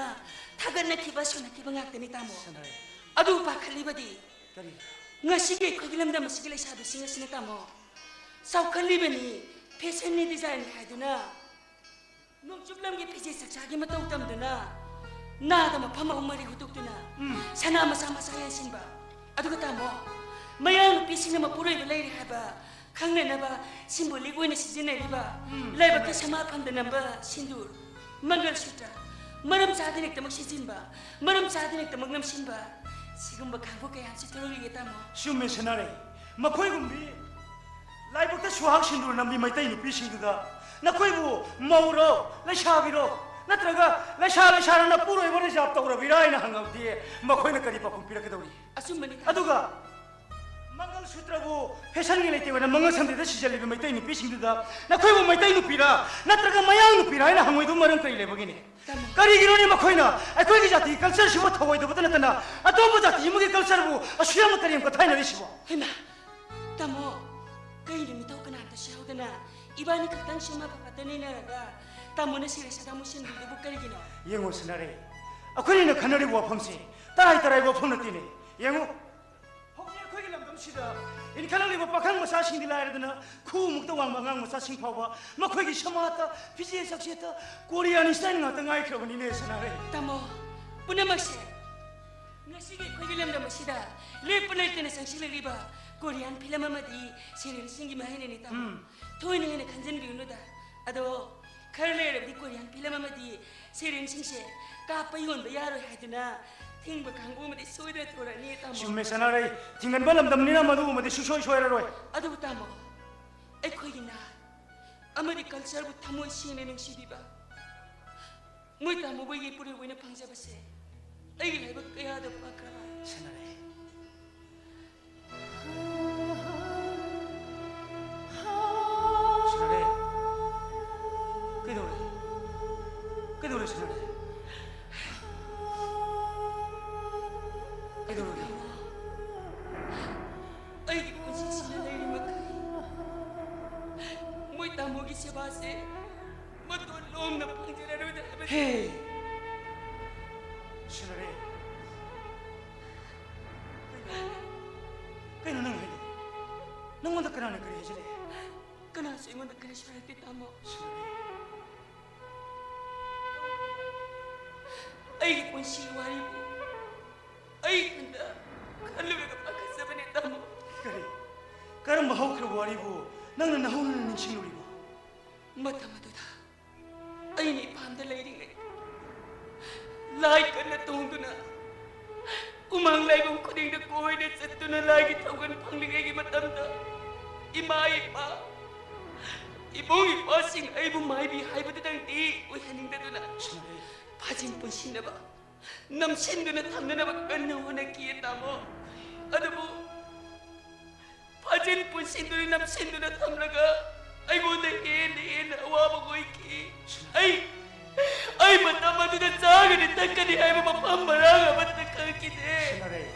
ꯊꯥꯒꯠꯅꯈꯤꯕ ꯁꯣꯟꯅꯈꯤꯕ ꯉꯥꯛꯇꯅꯤ ꯇꯥꯃꯣ꯫ ꯁꯅꯥꯔꯩ꯫ ꯑꯗꯨ ꯄꯥꯈꯠꯂꯤꯕꯗꯤ ꯀꯔꯤ? ꯉꯁꯤꯒꯤ ꯑꯩꯈꯣꯏꯒꯤ ꯂꯝꯗꯝ ꯑꯁꯤꯒꯤ ꯂꯩꯁꯥꯕꯤꯁꯤꯡ ꯑꯁꯤꯅ ꯇꯥꯃꯣ, ꯆꯥꯎꯈꯠꯂꯤꯕꯅꯤ, ꯐꯦꯁꯟꯅꯤ, ꯗꯤꯖꯥꯏꯟꯅꯤ ꯍꯥꯏꯗꯨꯅ ꯅꯣꯡꯆꯨꯞ ꯂꯝꯒꯤ ꯐꯤꯖꯦꯠ ꯆꯛꯆꯥꯒꯤ ꯃꯇꯧ ꯇꯝꯗꯨꯅ ꯅꯥꯗ ꯃꯐꯝ ꯑꯍꯨꯝ ꯃꯔꯤ ꯍꯨꯠꯇꯣꯛꯇꯨꯅ ꯎꯝ꯫ ꯁꯅꯥ ꯃꯆꯥ ꯃꯆꯥ ꯌꯥꯟꯁꯤꯟꯕ꯫ ꯑꯗꯨꯒ ꯇꯥꯃꯣ, ꯃꯌꯥꯡ ꯅꯨꯄꯤꯁꯤꯡꯅ ꯃꯄꯨꯔꯣꯏꯕ ꯂꯩꯔꯦ ꯍꯥꯏꯕ ꯈꯪꯅꯅꯕ symbolic ꯑꯣꯏꯅ ꯁꯤꯖꯤꯟꯅꯔꯤꯕ ꯎꯝ, ꯂꯥꯏꯕꯛꯀꯤ ꯆꯨꯝꯃꯦ꯫ ꯁꯃꯥꯐꯝꯗ ꯅꯝꯕ ꯁꯤꯟꯗꯨꯔ, ꯃꯪꯒꯜ ꯁꯨꯇ꯭ꯔ, ꯃꯔꯝ ꯆꯥꯗꯅ ꯍꯦꯛꯇꯃꯛ ꯁꯤꯖꯤꯟꯕ, ꯃꯔꯝ ꯆꯥꯗꯅ ꯍꯦꯛꯇꯃꯛ ꯅꯝꯁꯤꯟꯕ, ꯁꯤꯒꯨꯝꯕ ꯀꯥꯡꯕꯨ ꯀꯌꯥ ꯑꯃꯁꯨ ꯊꯣꯛꯂꯛꯂꯤꯌꯦ ꯇꯥꯃꯣ꯫ ꯆꯨꯝꯃꯦ ꯁꯅꯥꯔꯩ, ꯃꯈꯣꯏꯒꯨꯝꯕꯤ ꯂꯥꯏꯕꯛꯇ ꯁꯨꯍꯥꯛ ꯁꯤꯟꯗꯨꯔ ꯅꯝꯕꯤ ꯃꯩꯇꯩ ꯅꯨꯄꯤꯁꯤꯡꯗꯨꯗ ꯅꯈꯣꯏꯕꯨ ꯃꯧꯔꯣ, ꯂꯩꯁꯥꯕꯤꯔꯣ, ꯅꯠꯇ꯭ꯔꯒ ꯂꯩꯁꯥ ꯂꯩꯁꯥꯔ ꯅꯄꯨꯔꯣꯏꯕ reserve ꯇꯧꯔꯕꯤꯔꯥ ꯍꯥꯏꯅ ꯍꯪꯉꯕꯗꯤ ꯃꯈꯣꯏꯅ ꯀꯔꯤ ꯄꯥꯎꯈꯨꯝ ꯄꯤꯔꯛꯀꯗꯧꯔꯤ? ꯑꯆꯨꯝꯕꯅꯤ ꯇꯥꯃꯣ꯫ ꯑꯗꯨꯒ ꯃꯪꯒꯜ ꯁꯨꯇ꯭ꯔꯕꯨ ꯐꯦꯁꯟꯒꯤ ꯂꯩꯇꯦꯡ ꯑꯣꯏꯅ ꯃꯪꯒꯜ ꯁꯝꯗꯦꯗ ꯁꯤꯖꯜꯂꯤꯕ ꯃꯩꯇꯩ ꯅꯨꯄꯤꯁꯤꯡꯗꯨꯗ ꯅꯈꯣꯏꯕꯨ ꯃꯩꯇꯩ ꯅꯨꯄꯤꯔꯥ ꯅꯠꯇ꯭ꯔꯒ ꯃꯌꯥꯡ ꯅꯨꯄꯤꯔꯥ ꯍꯥꯏꯅ ꯍꯪꯉꯣꯏꯗꯨꯕ ꯃꯔꯝ ꯀꯔꯤ ꯂꯩꯕꯒꯤꯅꯤ? ꯇꯥꯃꯣ꯫ ꯀꯔꯤꯒꯤꯅꯣꯅꯦ ꯃꯈꯣꯏꯅ ꯑꯩꯈꯣꯏꯒꯤ ꯖꯥꯇꯤꯒꯤ culture ꯁꯤꯕꯨ ꯊꯧꯑꯣꯏꯗꯕꯇ ꯅꯠꯇꯅ ꯑꯇꯣꯞꯄ ꯖꯥꯇꯤ ꯑꯃꯒꯤ culture ꯕꯨ ꯑꯁꯨꯛ ꯌꯥꯝꯅ ꯀꯔꯦꯝ ꯀꯊꯥꯏꯅꯔꯤꯁꯤꯕꯣ? ꯍꯩꯃꯥ! ꯇꯥꯃꯣ, ꯀꯩꯅꯣ ꯃꯤꯊꯧ ꯀꯅꯥꯝꯇꯁꯨ ꯌꯥꯎꯗꯅ ꯏꯕꯥꯅꯤ ꯈꯛꯇꯪ ꯁꯦꯝꯃꯒ ꯐꯠꯇ ꯅꯩꯅꯔꯒ ꯇꯥꯃꯣꯅ serious ꯇꯥꯃꯣ ꯁꯤꯟꯕꯤꯗꯨꯕꯨ ꯀꯔꯤꯒꯤꯅꯣ? ꯌꯦꯡꯉꯣ ꯁꯅꯥꯔꯩ, ꯑꯩꯈꯣꯏꯅ ꯈꯟꯅꯔꯤꯕ ꯋꯥꯐꯝꯁꯦ ꯇꯔꯥꯏ ꯇꯔꯥꯏꯕ ꯋꯥꯐꯝ ꯅꯠꯇꯦꯅꯦ꯫ ꯌꯦꯡꯉꯨ, ꯍꯧꯖꯤꯛ ꯑꯩꯈꯣꯏꯒꯤ ꯂꯝꯗꯝꯁꯤꯗ ꯏꯟꯈꯠꯂꯛꯂꯤꯕ ꯄꯥꯈꯪ ꯃꯆꯥꯁꯤꯡꯗꯤ ꯂꯥꯏꯔꯗꯅ ꯈꯨꯃꯨꯛꯇ ꯋꯥꯡꯕ ꯑꯉꯥꯡ ꯃꯆꯥꯁꯤꯡ ꯐꯥꯎꯕ ꯃꯈꯣꯏꯒꯤ ꯁꯃꯥꯖꯇ ꯐꯤꯖꯦꯠ ꯆꯥꯛꯁꯦꯠꯇ Korean style ꯉꯥꯛꯇ ꯉꯥꯏꯈ꯭ꯔꯕꯅꯤꯅꯦ ꯁꯅꯥꯔꯩ꯫ ꯇꯥꯃꯣ, ꯄꯨꯝꯅꯃꯛꯁꯦ ꯉꯁꯤꯒꯤ ꯑꯩꯈꯣꯏꯒꯤ ꯂꯝꯗꯝ ꯑꯁꯤꯗ ꯂꯦꯞꯄ ꯂꯩꯇꯅ ꯆꯪꯁꯤꯜꯂꯛꯂꯤꯕ Korean film ꯑꯃꯗꯤ serialꯁꯤꯡꯒꯤ ꯃꯍꯩꯅꯅꯤ ꯇꯥꯃꯣ꯫ ꯎꯝ꯫ ꯊꯣꯏꯅ ꯍꯦꯟꯅ ꯈꯟꯖꯤꯟꯕꯤꯔꯨꯅꯨꯗ꯫ ꯑꯗꯣ ꯈꯔ ꯂꯩꯔꯕꯗꯤ Korean film ꯑꯃꯗꯤ serialꯁꯤꯡꯁꯦ ꯀꯥꯞꯄ ꯌꯣꯟꯕ ꯌꯥꯔꯣꯏ ꯍꯥꯏꯗꯨꯅ ꯊꯤꯡꯕ ꯀꯥꯡꯕꯨ ꯑꯃꯗꯤ ꯁꯣꯏꯗꯅ ꯊꯣꯔꯛꯑꯅꯤ ꯇꯥꯃꯣ꯫ ꯆꯨꯝꯃꯦ ꯁꯅꯥꯔꯩ, ꯊꯤꯡꯒꯟꯕ ꯂꯝꯗꯝꯅꯤꯅ ꯃꯗꯨꯒꯨꯝꯕꯗꯤ ꯁꯨꯡꯁꯣꯏ ꯁꯣꯏꯔꯔꯣꯏ꯫ ꯑꯗꯨꯕꯨ ꯇꯥꯃꯣ, ꯑꯩꯈꯣꯏꯒꯤ ꯅꯥꯠ ꯑꯃꯗꯤ cultureꯕꯨ ꯊꯃꯣꯏ ꯁꯦꯡꯅ ꯅꯨꯡꯁꯤꯕꯤꯕ ꯃꯣꯏ ꯇꯥꯃꯣꯕꯨ ꯌꯦꯛꯄꯨꯔꯦ ꯑꯣꯏꯅ ꯐꯪꯖꯕꯁꯦ ꯑꯩꯒꯤ ꯂꯥꯏꯕꯛ ꯀꯌꯥꯗ ꯄꯥꯛꯈ꯭ꯔꯕ꯫ ꯁꯅꯥꯔꯩ꯫ ꯁꯅꯥꯔꯩ꯫ ꯀꯩꯗꯧꯔꯦ? ꯀꯩꯗꯧꯔꯦ ꯁꯅꯥꯔꯩ? ꯀꯩꯗꯧꯔꯒꯦ? ꯑꯩꯒꯤ ꯄꯨꯟꯁꯤꯁꯤꯗ ꯂꯩꯔꯤ ꯃꯈꯩ ꯃꯣꯏ ꯇꯥꯃꯣꯒꯤ ꯁꯦꯕꯥꯁꯦ ꯃꯇꯣꯟ ꯂꯣꯝꯅ ꯐꯪꯖꯔꯔꯣꯏꯗ ꯍꯥꯏꯕꯁꯦ꯫ ꯍꯦ! ꯁꯅꯥꯔꯩ꯫ ꯀꯩꯅꯣ? ꯀꯩꯅꯣ ꯅꯪ ꯍꯥꯏꯗꯣ? ꯅꯪꯉꯣꯟꯗ ꯀꯅꯥꯅ ꯀꯔꯤ ꯍꯥꯏꯖꯤꯜꯂꯛꯑꯦ? ꯀꯅꯥꯁꯨ ꯑꯩꯉꯣꯟꯗ ꯀꯔꯤꯁꯨ ꯍꯥꯏꯔꯛꯇꯦ ꯇꯥꯃꯣ꯫ ꯁꯅꯥꯔꯩ꯫ ꯑꯩꯒꯤ ꯄꯨꯟꯁꯤꯒꯤ ꯋꯥꯔꯤꯕꯨ ꯑꯩ ꯏꯊꯟꯇ ꯈꯜꯂꯨꯔꯒ ꯄꯥꯈꯠꯆꯕꯅꯦ ꯇꯥꯃꯣ꯫ ꯀꯔꯤ? ꯀꯔꯝꯕ ꯍꯧꯈ꯭ꯔꯕ ꯋꯥꯔꯤꯕꯨ ꯅꯪꯅ ꯅꯧꯍꯧꯅꯅ ꯅꯤꯡꯁꯤꯡꯂꯨꯔꯤꯕ? ꯃꯇꯝ ꯑꯗꯨꯗ ꯑꯩꯅ ꯏꯄꯥꯝꯗ ꯂꯩꯔꯤꯉꯩ ꯂꯥꯏ ꯀꯟꯅ ꯇꯣꯡꯗꯨꯅ ꯎꯃꯪ ꯂꯥꯏꯕꯨꯡ ꯈꯨꯗꯤꯡꯗ ꯀꯣꯏꯅ ꯆꯠꯇꯨꯅ ꯂꯥꯏꯒꯤ ꯊꯧꯒꯜ ꯐꯪꯂꯤꯉꯩꯒꯤ ꯃꯇꯝꯗ ꯏꯃꯥ ꯏꯄꯥ, ꯏꯕꯨꯡ ꯏꯄ꯭ꯋꯥꯁꯤꯡ ꯑꯩꯕꯨ ꯃꯥꯏꯕꯤ ꯍꯥꯏꯕꯗꯨꯗꯪꯗꯤ ꯑꯣꯏꯍꯟꯅꯤꯡꯗꯗꯨꯅ ꯁꯅꯥꯔꯩ꯫ ꯐꯥꯖꯤꯟ ꯄꯨꯟꯁꯤꯟꯅꯕ, ꯅꯝꯁꯤꯟꯗꯨꯅ ꯊꯝꯅꯅꯕ ꯀꯟꯅ ꯍꯣꯠꯅꯈꯤ ꯇꯥꯃꯣ꯫ ꯑꯗꯨꯕꯨ ꯆꯤꯟ ꯄꯨꯟꯁꯤꯟꯗꯨꯅ ꯅꯝꯁꯤꯟꯗꯨꯅ ꯊꯝꯂꯒ ꯑꯩꯉꯣꯟꯗ ꯍꯦꯟꯅ ꯍꯦꯟꯅ ꯑꯋꯥꯕ ꯑꯣꯏꯈꯤ꯫ ꯑꯩ ꯑꯩ ꯃꯇꯝ ꯑꯗꯨꯗ ꯆꯥꯒꯅꯤ ꯊꯛꯀꯅꯤ ꯍꯥꯏꯕ ꯃꯐꯝ ꯃꯔꯥꯡ ꯑꯃꯠꯇ ꯈꯪꯈꯤꯗꯦ꯫ ꯁꯅꯥꯔꯩ꯫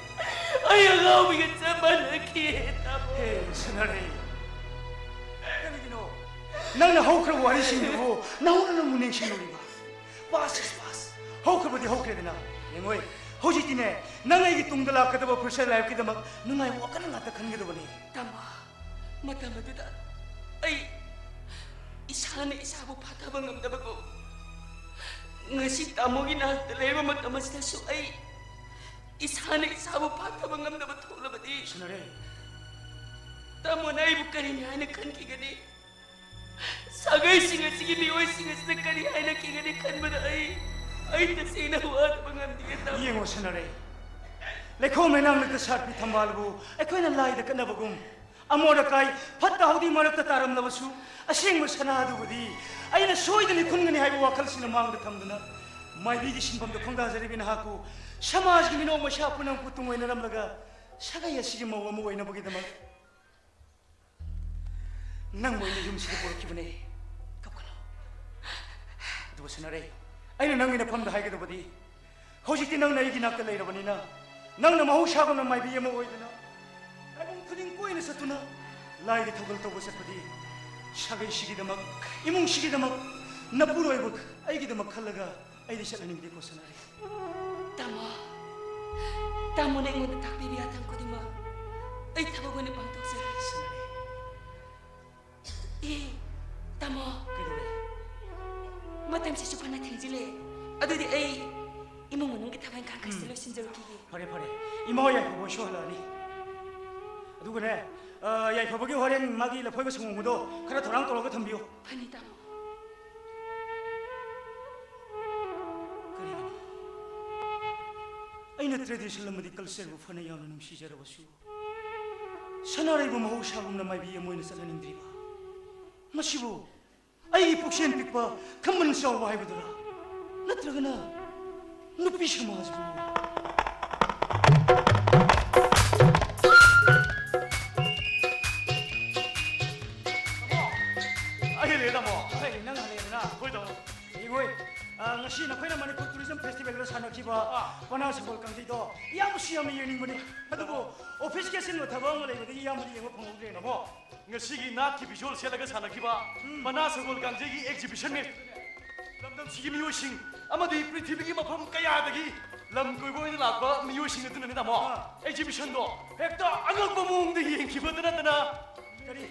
ꯑꯩ ꯑꯉꯥꯎꯕꯤꯒ ꯆꯞ ꯃꯥꯟꯅꯈꯤ, ꯇꯥꯃꯣ꯫ ꯍꯦ, ꯁꯅꯥꯔꯩ꯫ ꯀꯔꯤꯒꯤꯅꯣ? ꯅꯪꯅ ꯍꯧꯈ꯭ꯔꯕ ꯋꯥꯔꯤꯁꯤꯡꯗꯨꯕꯨ ꯅꯧꯅ ꯑꯃꯨꯛ ꯅꯤꯡꯁꯤꯡꯂꯨꯔꯤꯕ? Past is past. ꯍꯧꯈ꯭ꯔꯕꯗꯤ ꯍꯧꯈ꯭ꯔꯦꯗꯅ꯫ ꯌꯦꯡꯉꯣꯏ, ꯍꯧꯖꯤꯛꯇꯤꯅꯦ, ꯅꯪ ꯑꯩꯒꯤ ꯇꯨꯡꯗ ꯂꯥꯛꯀꯗꯕ future lifeꯀꯤꯗꯃꯛ ꯅꯨꯡꯉꯥꯏꯕ ꯋꯥꯈꯜ ꯉꯥꯛꯇ ꯈꯟꯒꯗꯕꯅꯤ꯫ ꯇꯥꯃꯣ, ꯃꯇꯝ ꯑꯗꯨꯗ ꯑꯩ ꯏꯁꯥꯅ ꯏꯁꯥꯕꯨ ꯐꯥꯊꯕ ꯉꯝꯗꯕꯒꯨꯝ, ꯉꯁꯤ ꯇꯥꯃꯣꯒꯤ ꯅꯥꯛꯇ ꯂꯩꯔꯤꯕ ꯃꯇꯝ ꯑꯁꯤꯗꯁꯨ ꯑꯩ ꯏꯁꯥꯅ ꯏꯁꯥꯕꯨ ꯐꯥꯊꯕ ꯉꯝꯗꯕ ꯊꯣꯛꯂꯕꯗꯤ, ꯁꯅꯥꯔꯩ꯫ ꯇꯥꯃꯣꯅ ꯑꯩꯕꯨ ꯀꯔꯤꯅꯤ ꯍꯥꯏꯅ ꯈꯟꯈꯤꯒꯅꯤ? ꯁꯥꯒꯩꯁꯤꯡ ꯑꯁꯤꯒꯤ ꯃꯤꯑꯣꯏꯁꯤꯡ ꯑꯁꯤꯅ ꯀꯔꯤ ꯍꯥꯏꯅꯈꯤꯒꯅꯤ ꯈꯟꯕꯗ ꯑꯩ, ꯑꯩ ꯇꯁꯦꯡꯅ ꯋꯥꯗꯕ ꯉꯝꯗꯦ, ꯇꯥꯃꯣ꯫ ꯌꯦꯡꯉꯣ ꯁꯅꯥꯔꯩ, ꯂꯩꯈꯣꯝ ꯂꯩꯅꯥꯡ ꯅꯛꯇ ꯁꯥꯠꯄꯤ ꯊꯝꯕꯥꯜꯕꯨ ꯑꯩꯈꯣꯏꯅ ꯂꯥꯏꯗ ꯀꯠꯅꯕꯒꯨꯝ, ꯑꯃꯣꯠ ꯑꯀꯥꯏ ꯐꯠꯇ ꯍꯥꯎꯗꯤ ꯃꯔꯛꯇ ꯇꯥꯔꯝꯂꯕꯁꯨ, ꯑꯁꯦꯡꯕ ꯁꯅꯥ ꯑꯗꯨꯕꯨꯗꯤ ꯑꯩꯅ ꯁꯣꯏꯗꯅ ꯈꯨꯟꯒꯅꯤ ꯍꯥꯏꯕ ꯋꯥꯈꯜꯁꯤꯅ ꯃꯥꯡꯗ ꯊꯝꯗꯨꯅ, ꯃꯥꯏꯕꯤꯒꯤ ꯁꯤꯟꯐꯝꯗ ꯈꯣꯡꯗꯥꯖꯔꯤꯕꯤ ꯅꯍꯥꯛꯄꯨ ꯁꯃꯥꯖꯒꯤ ꯃꯤꯅꯣꯛ ꯃꯩꯁꯥ ꯄꯨꯝꯅꯃꯛꯄꯨ ꯇꯨꯡꯑꯣꯏꯅꯔꯝꯂꯒ, ꯁꯥꯒꯩ ꯑꯁꯤꯒꯤ ꯃꯧ ꯑꯃ ꯑꯣꯏꯅꯕꯒꯤꯗꯃꯛ ꯅꯪꯕꯨ ꯑꯩꯅ ꯌꯨꯝꯁꯤꯗ ꯄꯨꯔꯛꯈꯤꯕꯅꯦ꯫ ꯀꯞꯀꯅꯨ꯫ ꯑꯗꯨꯕꯨ ꯁꯅꯥꯔꯩ, ꯑꯩꯅ ꯅꯪꯒꯤ ꯅꯐꯝꯗ ꯍꯥꯏꯒꯗꯕꯗꯤ, ꯍꯧꯖꯤꯛꯇꯤ ꯅꯪꯅ ꯑꯩꯒꯤ ꯅꯥꯛꯇ ꯂꯩꯔꯕꯅꯤꯅ, ꯅꯪꯅ ꯃꯍꯧꯁꯥꯒꯨꯝꯅ ꯃꯥꯏꯕꯤ ꯑꯃ ꯑꯣꯏꯗꯨꯅ, ꯇꯥꯏꯕꯪ ꯈꯨꯗꯤꯡ ꯀꯣꯏꯅ ꯆꯠꯇꯨꯅ ꯂꯥꯏꯒꯤ ꯊꯧꯒꯜ ꯇꯧꯕ ꯆꯠꯄꯗꯤ, ꯁꯥꯒꯩꯁꯤꯒꯤꯗꯃꯛ, ꯏꯃꯨꯡꯁꯤꯒꯤꯗꯃꯛ, ꯅꯄꯨꯔꯣꯏꯕ ꯑꯩꯒꯤꯗꯃꯛ ꯈꯜꯂꯒ ꯑꯩꯗꯤ ꯆꯠꯍꯟꯅꯤꯡꯗꯦꯀꯣ ꯁꯅꯥꯔꯩ꯫ ꯇꯥꯃꯣ, ꯇꯥꯃꯣꯅ ꯑꯩꯉꯣꯟꯗ ꯇꯥꯛꯄꯤꯕ ꯌꯥꯊꯪ ꯈꯨꯗꯤꯡꯃꯛ ꯑꯩ ꯊꯕꯛ ꯑꯣꯏꯅ ꯄꯥꯡꯊꯣꯛꯆꯒꯦ꯫ ꯁꯅꯥꯔꯩ꯫ ꯑꯦ, ꯇꯥꯃꯣ꯫ ꯀꯩꯗꯧꯔꯦ? ꯃꯇꯝꯁꯤꯁꯨ ꯐꯅ ꯊꯦꯡꯖꯤꯜꯂꯦ꯫ ꯑꯗꯨꯗꯤ ꯑꯩ ꯏꯃꯨꯡ ꯃꯅꯨꯡꯒꯤ ꯊꯕꯛ ꯏꯪꯈꯥꯡ ꯈꯔꯁꯤ ꯎꯝ꯫ ꯂꯣꯏꯁꯤꯟꯖꯔꯨꯈꯤꯒꯦ꯫ ꯐꯔꯦ, ꯐꯔꯦ꯫ ꯏꯃꯥ ꯍꯣꯏ ꯌꯥꯏꯐꯕ ꯍꯣꯏꯁꯨ ꯍꯜꯂꯛꯑꯅꯤ꯫ ꯑꯗꯨꯒꯅꯦ, ꯑ, ꯌꯥꯏꯐꯕꯒꯤ ꯍꯣꯔꯦꯟ ꯃꯥꯒꯤ ꯂꯐꯣꯏꯒ ꯁꯪꯒꯣꯝꯒꯗꯣ ꯈꯔ ꯊꯧꯔꯥꯡ ꯇꯧꯔꯒ ꯊꯝꯕꯤꯌꯨ꯫ ꯐꯅꯤ, ꯇꯥꯃꯣ꯫ ꯀꯔꯤꯒꯤꯅꯣ? ꯑꯩꯅ tradition ꯑꯃꯗꯤ cultureꯕꯨ ꯐꯅ ꯌꯥꯝꯅ ꯅꯨꯡꯁꯤꯖꯔꯕꯁꯨ, ꯁꯅꯥꯔꯩꯕꯨ ꯃꯍꯧꯁꯥꯒꯨꯝꯅ ꯃꯥꯏꯕꯤ ꯑꯃ ꯑꯣꯏꯅ ꯆꯠꯍꯟꯅꯤꯡꯗ꯭ꯔꯤꯕ? ꯃꯁꯤꯕꯨ ꯑꯩꯒꯤ ꯄꯨꯛꯆꯦꯜ ꯄꯤꯛꯄ, ꯈꯝꯕꯟ ꯆꯥꯎꯕ ꯍꯥꯏꯕꯗꯨꯔꯥ? ꯅꯠꯇ꯭ꯔꯒꯅ ꯅꯨꯄꯤ ꯁꯃꯥꯖꯕꯨ? ꯂꯩꯔꯦ, ꯇꯥꯃꯣ꯫ ꯍꯣꯏ, ꯅꯪ ꯍꯜꯂꯛꯑꯦꯗꯅ꯫ ꯍꯣꯏ, ꯇꯥꯃꯣ꯫ ꯌꯦꯡꯉꯣꯏ, ꯑ, ꯉꯁꯤ ꯅꯈꯣꯏꯅ ꯃꯅꯤꯄꯨꯔ ꯇꯨꯔꯤꯖꯝ ꯐꯦꯁꯇꯤꯚꯦꯜꯗ ꯁꯥꯟꯅꯈꯤꯕ ꯑꯥ꯫ ꯄꯅꯥ ꯁꯒꯣꯜ ꯀꯥꯡꯖꯩꯗꯣ ꯏꯌꯥꯝꯕꯁꯨ ꯌꯥꯝꯅ ꯌꯦꯡꯅꯤꯡꯕꯅꯤ꯫ ꯑꯗꯨꯕꯨ ꯑꯣꯐꯤꯁꯀꯤ ꯑꯁꯤꯟꯕ ꯊꯕꯛ ꯑꯃ ꯂꯩꯕꯗꯒꯤ ꯏꯌꯥꯝꯕꯗꯤ ꯌꯦꯡꯕ ꯐꯪꯍꯧꯗ꯭ꯔꯦ꯫ ꯇꯥꯃꯣ, ꯉꯁꯤꯒꯤ ꯅꯥꯠꯀꯤ ꯐꯤꯖꯣꯜ ꯁꯦꯠꯂꯒ ꯁꯥꯟꯅꯈꯤꯕ ꯎꯝ꯫ ꯄꯅꯥ ꯁꯒꯣꯜ ꯀꯥꯡꯖꯩꯒꯤ ꯑꯦꯛꯖꯤꯕꯤꯁꯟ ꯃꯦꯠ ꯂꯝꯗꯝꯁꯤꯒꯤ ꯃꯤꯑꯣꯏꯁꯤꯡ ꯑꯃꯗꯤ ꯄ꯭ꯔꯤꯊꯤꯕꯤꯒꯤ ꯃꯐꯝ ꯀꯌꯥꯗꯒꯤ ꯂꯝ ꯀꯣꯏꯕ ꯑꯣꯏꯅ ꯂꯥꯛꯄ ꯃꯤꯑꯣꯏꯁꯤꯡ ꯑꯗꯨꯅꯅꯤ, ꯇꯥꯃꯣ꯫ ꯑꯥ꯫ ꯑꯦꯛꯖꯤꯕꯤꯁꯟꯗꯣ ꯍꯦꯛꯇ ꯑꯉꯛꯄ ꯃꯑꯣꯡꯗ ꯌꯦꯡꯈꯤꯕꯗ ꯅꯠꯇꯅ ꯀꯔꯤ?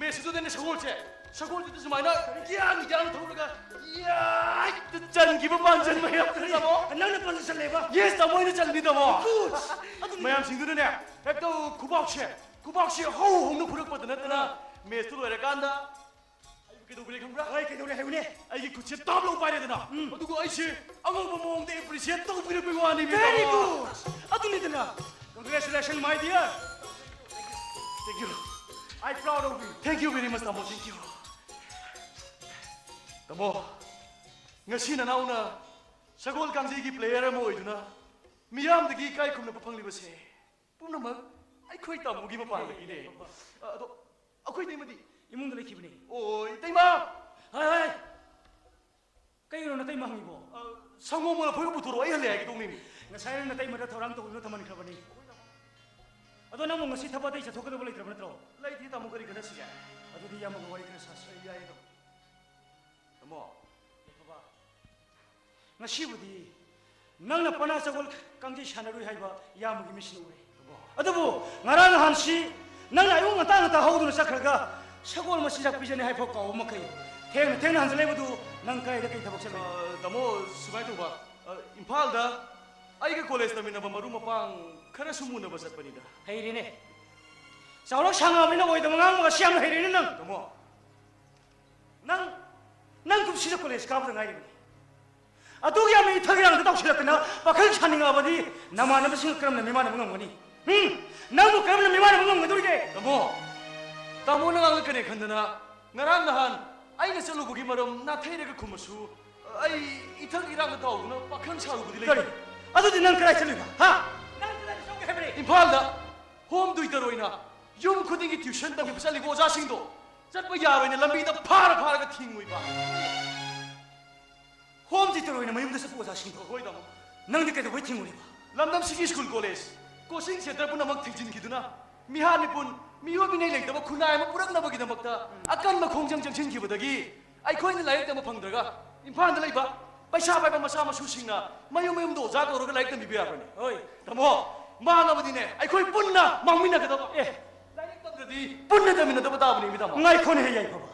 ꯃꯦꯠꯁ ꯑꯗꯨꯗꯅꯦ ꯁꯒꯣꯜꯁꯦ, ꯁꯒꯣꯜꯁꯤꯗ ꯁꯨꯃꯥꯏꯅ ꯌꯥꯡ ꯌꯥꯡ ꯊꯧꯔꯒ ꯌꯥꯏꯗ ꯆꯟꯈꯤꯕ ꯄꯥꯟꯖꯟ ꯃꯌꯥꯝꯗꯨꯅ, ꯇꯥꯃꯣ꯫ ꯅꯪꯅ ꯄꯥꯟꯖꯟ ꯆꯜꯂꯦꯕ? ꯌꯦꯁ, ꯇꯥꯃꯣ, ꯑꯩꯅ ꯆꯜꯂꯤ, ꯇꯥꯃꯣ꯫ ꯒꯨꯗ! ꯑꯗꯨꯅꯤ꯫ ꯃꯌꯥꯝꯁꯤꯡꯗꯨꯅꯅꯦ ꯍꯦꯛꯇ ꯈꯨꯕꯥꯛꯁꯦ, ꯈꯨꯕꯥꯛꯁꯦ ꯍꯧ ꯍꯧꯅ ꯐꯨꯔꯛꯄꯗ ꯅꯠꯇꯅ ꯃꯦꯠꯁꯇꯨ ꯂꯣꯏꯔꯀꯥꯟꯗ ꯑꯩꯕꯨ ꯀꯩꯗꯧꯒꯦ ꯈꯪꯕ꯭ꯔꯥ? ꯍꯣꯏ, ꯀꯩꯗꯧꯔꯦ ꯍꯥꯏꯌꯨꯅꯦ꯫ ꯑꯩꯒꯤ ꯈꯨꯠꯁꯦ ꯇꯥꯞ ꯂꯧ ꯄꯥꯏꯔꯦꯗꯅ꯫ ꯎꯝ꯫ ꯑꯗꯨꯒ ꯑꯩꯁꯦ ꯑꯉꯧꯕ ꯃꯑꯣꯡꯗ ꯑꯦꯄ꯭ꯔꯤꯁꯤꯌꯦꯠ ꯇꯧꯕꯤꯔꯛꯄꯩ ꯋꯥꯅꯤ, ꯇꯥꯃꯣ꯫ Very good! ꯑꯗꯨꯅꯤꯗꯅ꯫ Congratulations, my dear. Thank you. I proud of you. Thank you very much, ꯇꯥꯃꯣ, thank you. ꯇꯥꯃꯣ, ꯉꯁꯤ ꯅꯅꯥꯎꯅ ꯁꯒꯣꯜ ꯀꯥꯡꯖꯩꯒꯤ ꯄ꯭ꯂꯦꯌꯔ ꯑꯃ ꯑꯣꯏꯗꯨꯅ ꯃꯤꯌꯥꯝꯗꯒꯤ ꯏꯀꯥꯏ ꯈꯨꯝꯅꯕ ꯐꯪꯂꯤꯕꯁꯦ ꯄꯨꯝꯅꯃꯛ ꯑꯩꯈꯣꯏ ꯇꯥꯃꯣꯒꯤ ꯃꯄꯥꯟꯗꯒꯤꯅꯦ꯫ ꯑꯗꯣ ꯑꯩꯈꯣꯏ ꯏꯇꯩꯃꯗꯤ? ꯏꯃꯨꯡꯗ ꯂꯩꯈꯤꯕꯅꯤ꯫ ꯑꯣ, ꯏꯇꯩꯃ! ꯍꯥꯏ, ꯍꯥꯏ! ꯀꯩꯒꯤꯅꯣ ꯅꯇꯩꯃ ꯍꯪꯉꯤꯕꯣ? ꯑ, ꯁꯪꯒꯣꯝ ꯂꯐꯣꯏꯒ ꯄꯨꯊꯣꯔꯛꯑꯣ, ꯑꯩ ꯍꯜꯂꯦ ꯍꯥꯏꯒꯦ ꯇꯧꯅꯤꯅꯦ꯫ ꯉꯁꯥꯏ ꯅꯇꯩꯃꯗ ꯊꯧꯔꯥꯡ ꯇꯧꯗꯨꯅ ꯊꯝꯍꯟꯈ꯭ꯔꯕꯅꯤ꯫ ꯑꯗꯣ ꯅꯪꯕꯨ ꯉꯁꯤ ꯊꯕꯛ ꯑꯇꯩ ꯆꯠꯊꯣꯛꯀꯗꯕ ꯂꯩꯇ꯭ꯔꯕ ꯅꯠꯇ꯭ꯔꯣ? ꯂꯩꯇꯦ ꯇꯥꯃꯣ, ꯀꯔꯤ ꯈꯟꯅꯁꯤꯒꯦ? ꯑꯗꯨꯗꯤ ꯏꯌꯥꯝꯕꯒ ꯋꯥꯔꯤ ꯈꯔ ꯁꯥꯁꯤ꯫ ꯑꯩ ꯌꯥꯏꯌꯦ ꯇꯥꯃꯣ꯫ ꯇꯥꯃꯣ꯫ ꯌꯥꯏꯐꯕ, ꯉꯁꯤꯕꯨꯗꯤ ꯅꯪꯅ ꯄꯅꯥ ꯁꯒꯣꯜ ꯀꯥꯡꯖꯩ ꯁꯥꯟꯅꯔꯨꯏ ꯍꯥꯏꯕ ꯏꯌꯥꯝꯕꯒꯤ ꯃꯤꯠꯁꯤꯅ ꯎꯔꯦ꯫ ꯇꯥꯃꯣ꯫ ꯑꯗꯨꯕꯨ ꯉꯔꯥꯡ ꯅꯍꯥꯟꯁꯤ ꯅꯪꯅ ꯑꯌꯨꯛ ꯉꯟꯇꯥ ꯉꯟꯇꯥ ꯍꯧꯗꯨꯅ ꯆꯠꯈ꯭ꯔꯒ ꯁꯒꯣꯜ ꯃꯆꯤꯟꯖꯥꯛ ꯄꯤꯖꯅꯤ ꯍꯥꯏꯐꯥꯎ ꯀꯥꯎꯕ ꯃꯈꯩ ꯊꯦꯡꯅ ꯊꯦꯡꯅ ꯍꯟꯖꯤꯜꯂꯛꯏꯕꯗꯨ ꯅꯪ ꯀꯗꯥꯏꯗ ꯀꯩ ꯊꯕꯛ ꯆꯠꯂꯨꯏ? ꯑ, ꯇꯥꯃꯣ, ꯁꯨꯃꯥꯏꯅ ꯇꯧꯕ, ꯑ, ꯏꯝꯐꯥꯜꯗ ꯑꯩꯒ ꯀꯣꯂꯦꯖ ꯇꯝꯃꯤꯟꯅꯕ ꯃꯔꯨꯞ ꯃꯄꯥꯡ ꯈꯔ ꯁꯨꯝ ꯎꯅꯕ ꯆꯠꯄꯅꯤꯗ꯫ ꯍꯩꯔꯦꯅꯦ꯫ ꯆꯥꯎꯔꯛ ꯁꯥꯡꯉꯕꯅꯤꯅ ꯑꯣꯏꯗꯕ ꯉꯥꯡꯕꯒ ꯁꯤ ꯌꯥꯝꯅ ꯍꯩꯔꯦꯅꯦ ꯅꯪ꯫ ꯇꯥꯃꯣ꯫ ꯅꯪ, ꯅꯪ ꯀꯨꯝꯁꯤꯗ ꯀꯣꯂꯦꯖ ꯀꯥꯕꯗ ꯉꯥꯏꯔꯤꯕꯅꯤ꯫ ꯑꯗꯨꯒꯤ ꯌꯥꯝꯅ ꯏꯊꯛ ꯏꯔꯥꯡꯗ ꯇꯧꯁꯤꯜꯂꯛꯇꯅ ꯄꯥꯈꯪ ꯁꯥꯅꯤꯡꯉꯛꯑꯕꯗꯤ ꯅꯃꯥꯟꯅꯕꯁꯤꯡꯒ ꯀꯔꯝꯅ ꯃꯤꯃꯥꯟꯅꯕ ꯉꯝꯒꯅꯤ? ꯎꯝ? ꯅꯪꯕꯨ ꯀꯔꯝꯅ ꯃꯤꯃꯥꯟꯅꯕ ꯉꯝꯒꯗꯧꯔꯤꯒꯦ? ꯇꯥꯃꯣ, ꯇꯥꯃꯣꯅ ꯉꯥꯡꯂꯛꯀꯅꯤ ꯈꯟꯗꯅ ꯉꯔꯥꯡ ꯅꯍꯥꯟ ꯑꯩꯅ ꯆꯠꯂꯨꯕꯒꯤ ꯃꯔꯝ ꯅꯥꯊꯩꯔꯒ ꯈꯨꯝꯃꯁꯨ ꯑꯩ ꯏꯊꯛ ꯏꯔꯥꯡꯗ ꯇꯥꯎꯗꯨꯅ ꯄꯥꯈꯪ ꯁꯥꯔꯨꯕꯗꯤ ꯂꯩꯇꯦ꯫ ꯀꯔꯤ? ꯑꯗꯨꯗꯤ ꯅꯪ ꯀꯗꯥꯏ ꯆꯠꯂꯨꯏꯕ? ꯍꯥ? ꯅꯪ ꯀꯗꯥꯏꯗ ꯆꯠꯂꯨꯒꯦ ꯍꯥꯏꯕꯅꯤ? ꯏꯝꯐꯥꯜꯗ ꯍꯣꯝ ꯇ꯭ꯌꯨꯇꯔ ꯑꯣꯏꯅ ꯌꯨꯝ ꯈꯨꯗꯤꯡꯒꯤ ꯇ꯭ꯌꯨꯁꯟ ꯇꯝꯕꯤꯕ ꯆꯠꯂꯤꯕ ꯑꯣꯖꯥꯁꯤꯡꯗꯣ ꯆꯠꯄ ꯌꯥꯔꯣꯏꯅ ꯂꯝꯕꯤꯗ ꯐꯥꯔ ꯐꯥꯔꯒ ꯊꯤꯡꯉꯨꯏꯕ꯫ ꯍꯣꯝ ꯇ꯭ꯌꯨꯇꯔ ꯑꯣꯏꯅ ꯃꯌꯨꯝꯗ ꯆꯠꯄ ꯑꯣꯖꯥꯁꯤꯡꯗꯣ꯫ ꯍꯣꯏ, ꯇꯥꯃꯣ꯫ ꯅꯪꯗꯤ ꯀꯩꯗꯧꯕꯩ ꯊꯤꯡꯉꯨꯔꯤꯕ? ꯂꯝꯗꯝꯁꯤꯒꯤ ꯁ꯭ꯀꯨꯜ ꯀꯣꯂꯦꯖ, ꯀꯣꯆꯤꯡ ꯁꯦꯟꯇꯔ ꯄꯨꯝꯅꯃꯛ ꯊꯤꯡꯖꯤꯟꯈꯤꯗꯨꯅ, ꯃꯤꯍꯥꯠ ꯃꯤꯄꯨꯟ, ꯃꯤꯑꯣꯏ ꯃꯤꯅꯩ ꯂꯩꯇꯕ ꯈꯨꯟꯅꯥꯏ ꯑꯃ ꯄꯨꯔꯛꯅꯕꯒꯤꯗꯃꯛꯇ ꯑꯀꯟꯕ ꯈꯣꯡꯖꯪ ꯆꯪꯁꯤꯟꯈꯤꯕꯗꯒꯤ ꯑꯩꯈꯣꯏꯅ ꯂꯥꯏꯔꯤꯛ ꯇꯝꯕ ꯐꯪꯗ꯭ꯔꯒ ꯏꯝꯐꯥꯜꯗ ꯂꯩꯕ ꯄꯩꯁꯥ ꯄꯥꯏꯕ ꯃꯆꯥ ꯃꯁꯨꯁꯤꯡꯅ ꯃꯌꯨꯝ ꯃꯌꯨꯝꯗ ꯑꯣꯖꯥ ꯀꯧꯔꯒ ꯂꯥꯏꯔꯤꯛ ꯇꯝꯕꯤꯕ ꯌꯥꯕ꯭ꯔꯅꯦ? ꯍꯣꯏ꯫ ꯇꯥꯃꯣ, ꯃꯥꯡꯉꯕꯗꯤꯅꯦ ꯑꯩꯈꯣꯏ ꯄꯨꯟꯅ ꯃꯥꯡꯃꯤꯟꯅꯒꯗꯕ꯫ ꯑꯦ꯫ ꯂꯥꯏꯔꯤꯛ ꯇꯝꯗ꯭ꯔꯗꯤ ꯄꯨꯟꯅ ꯇꯝꯃꯤꯟꯅꯗꯕ ꯇꯥꯕꯅꯤ, ꯃꯤ ꯇꯥꯃꯣ꯫ ꯉꯥꯏꯈꯣꯅꯦ, ꯌꯥꯏꯐꯕ꯫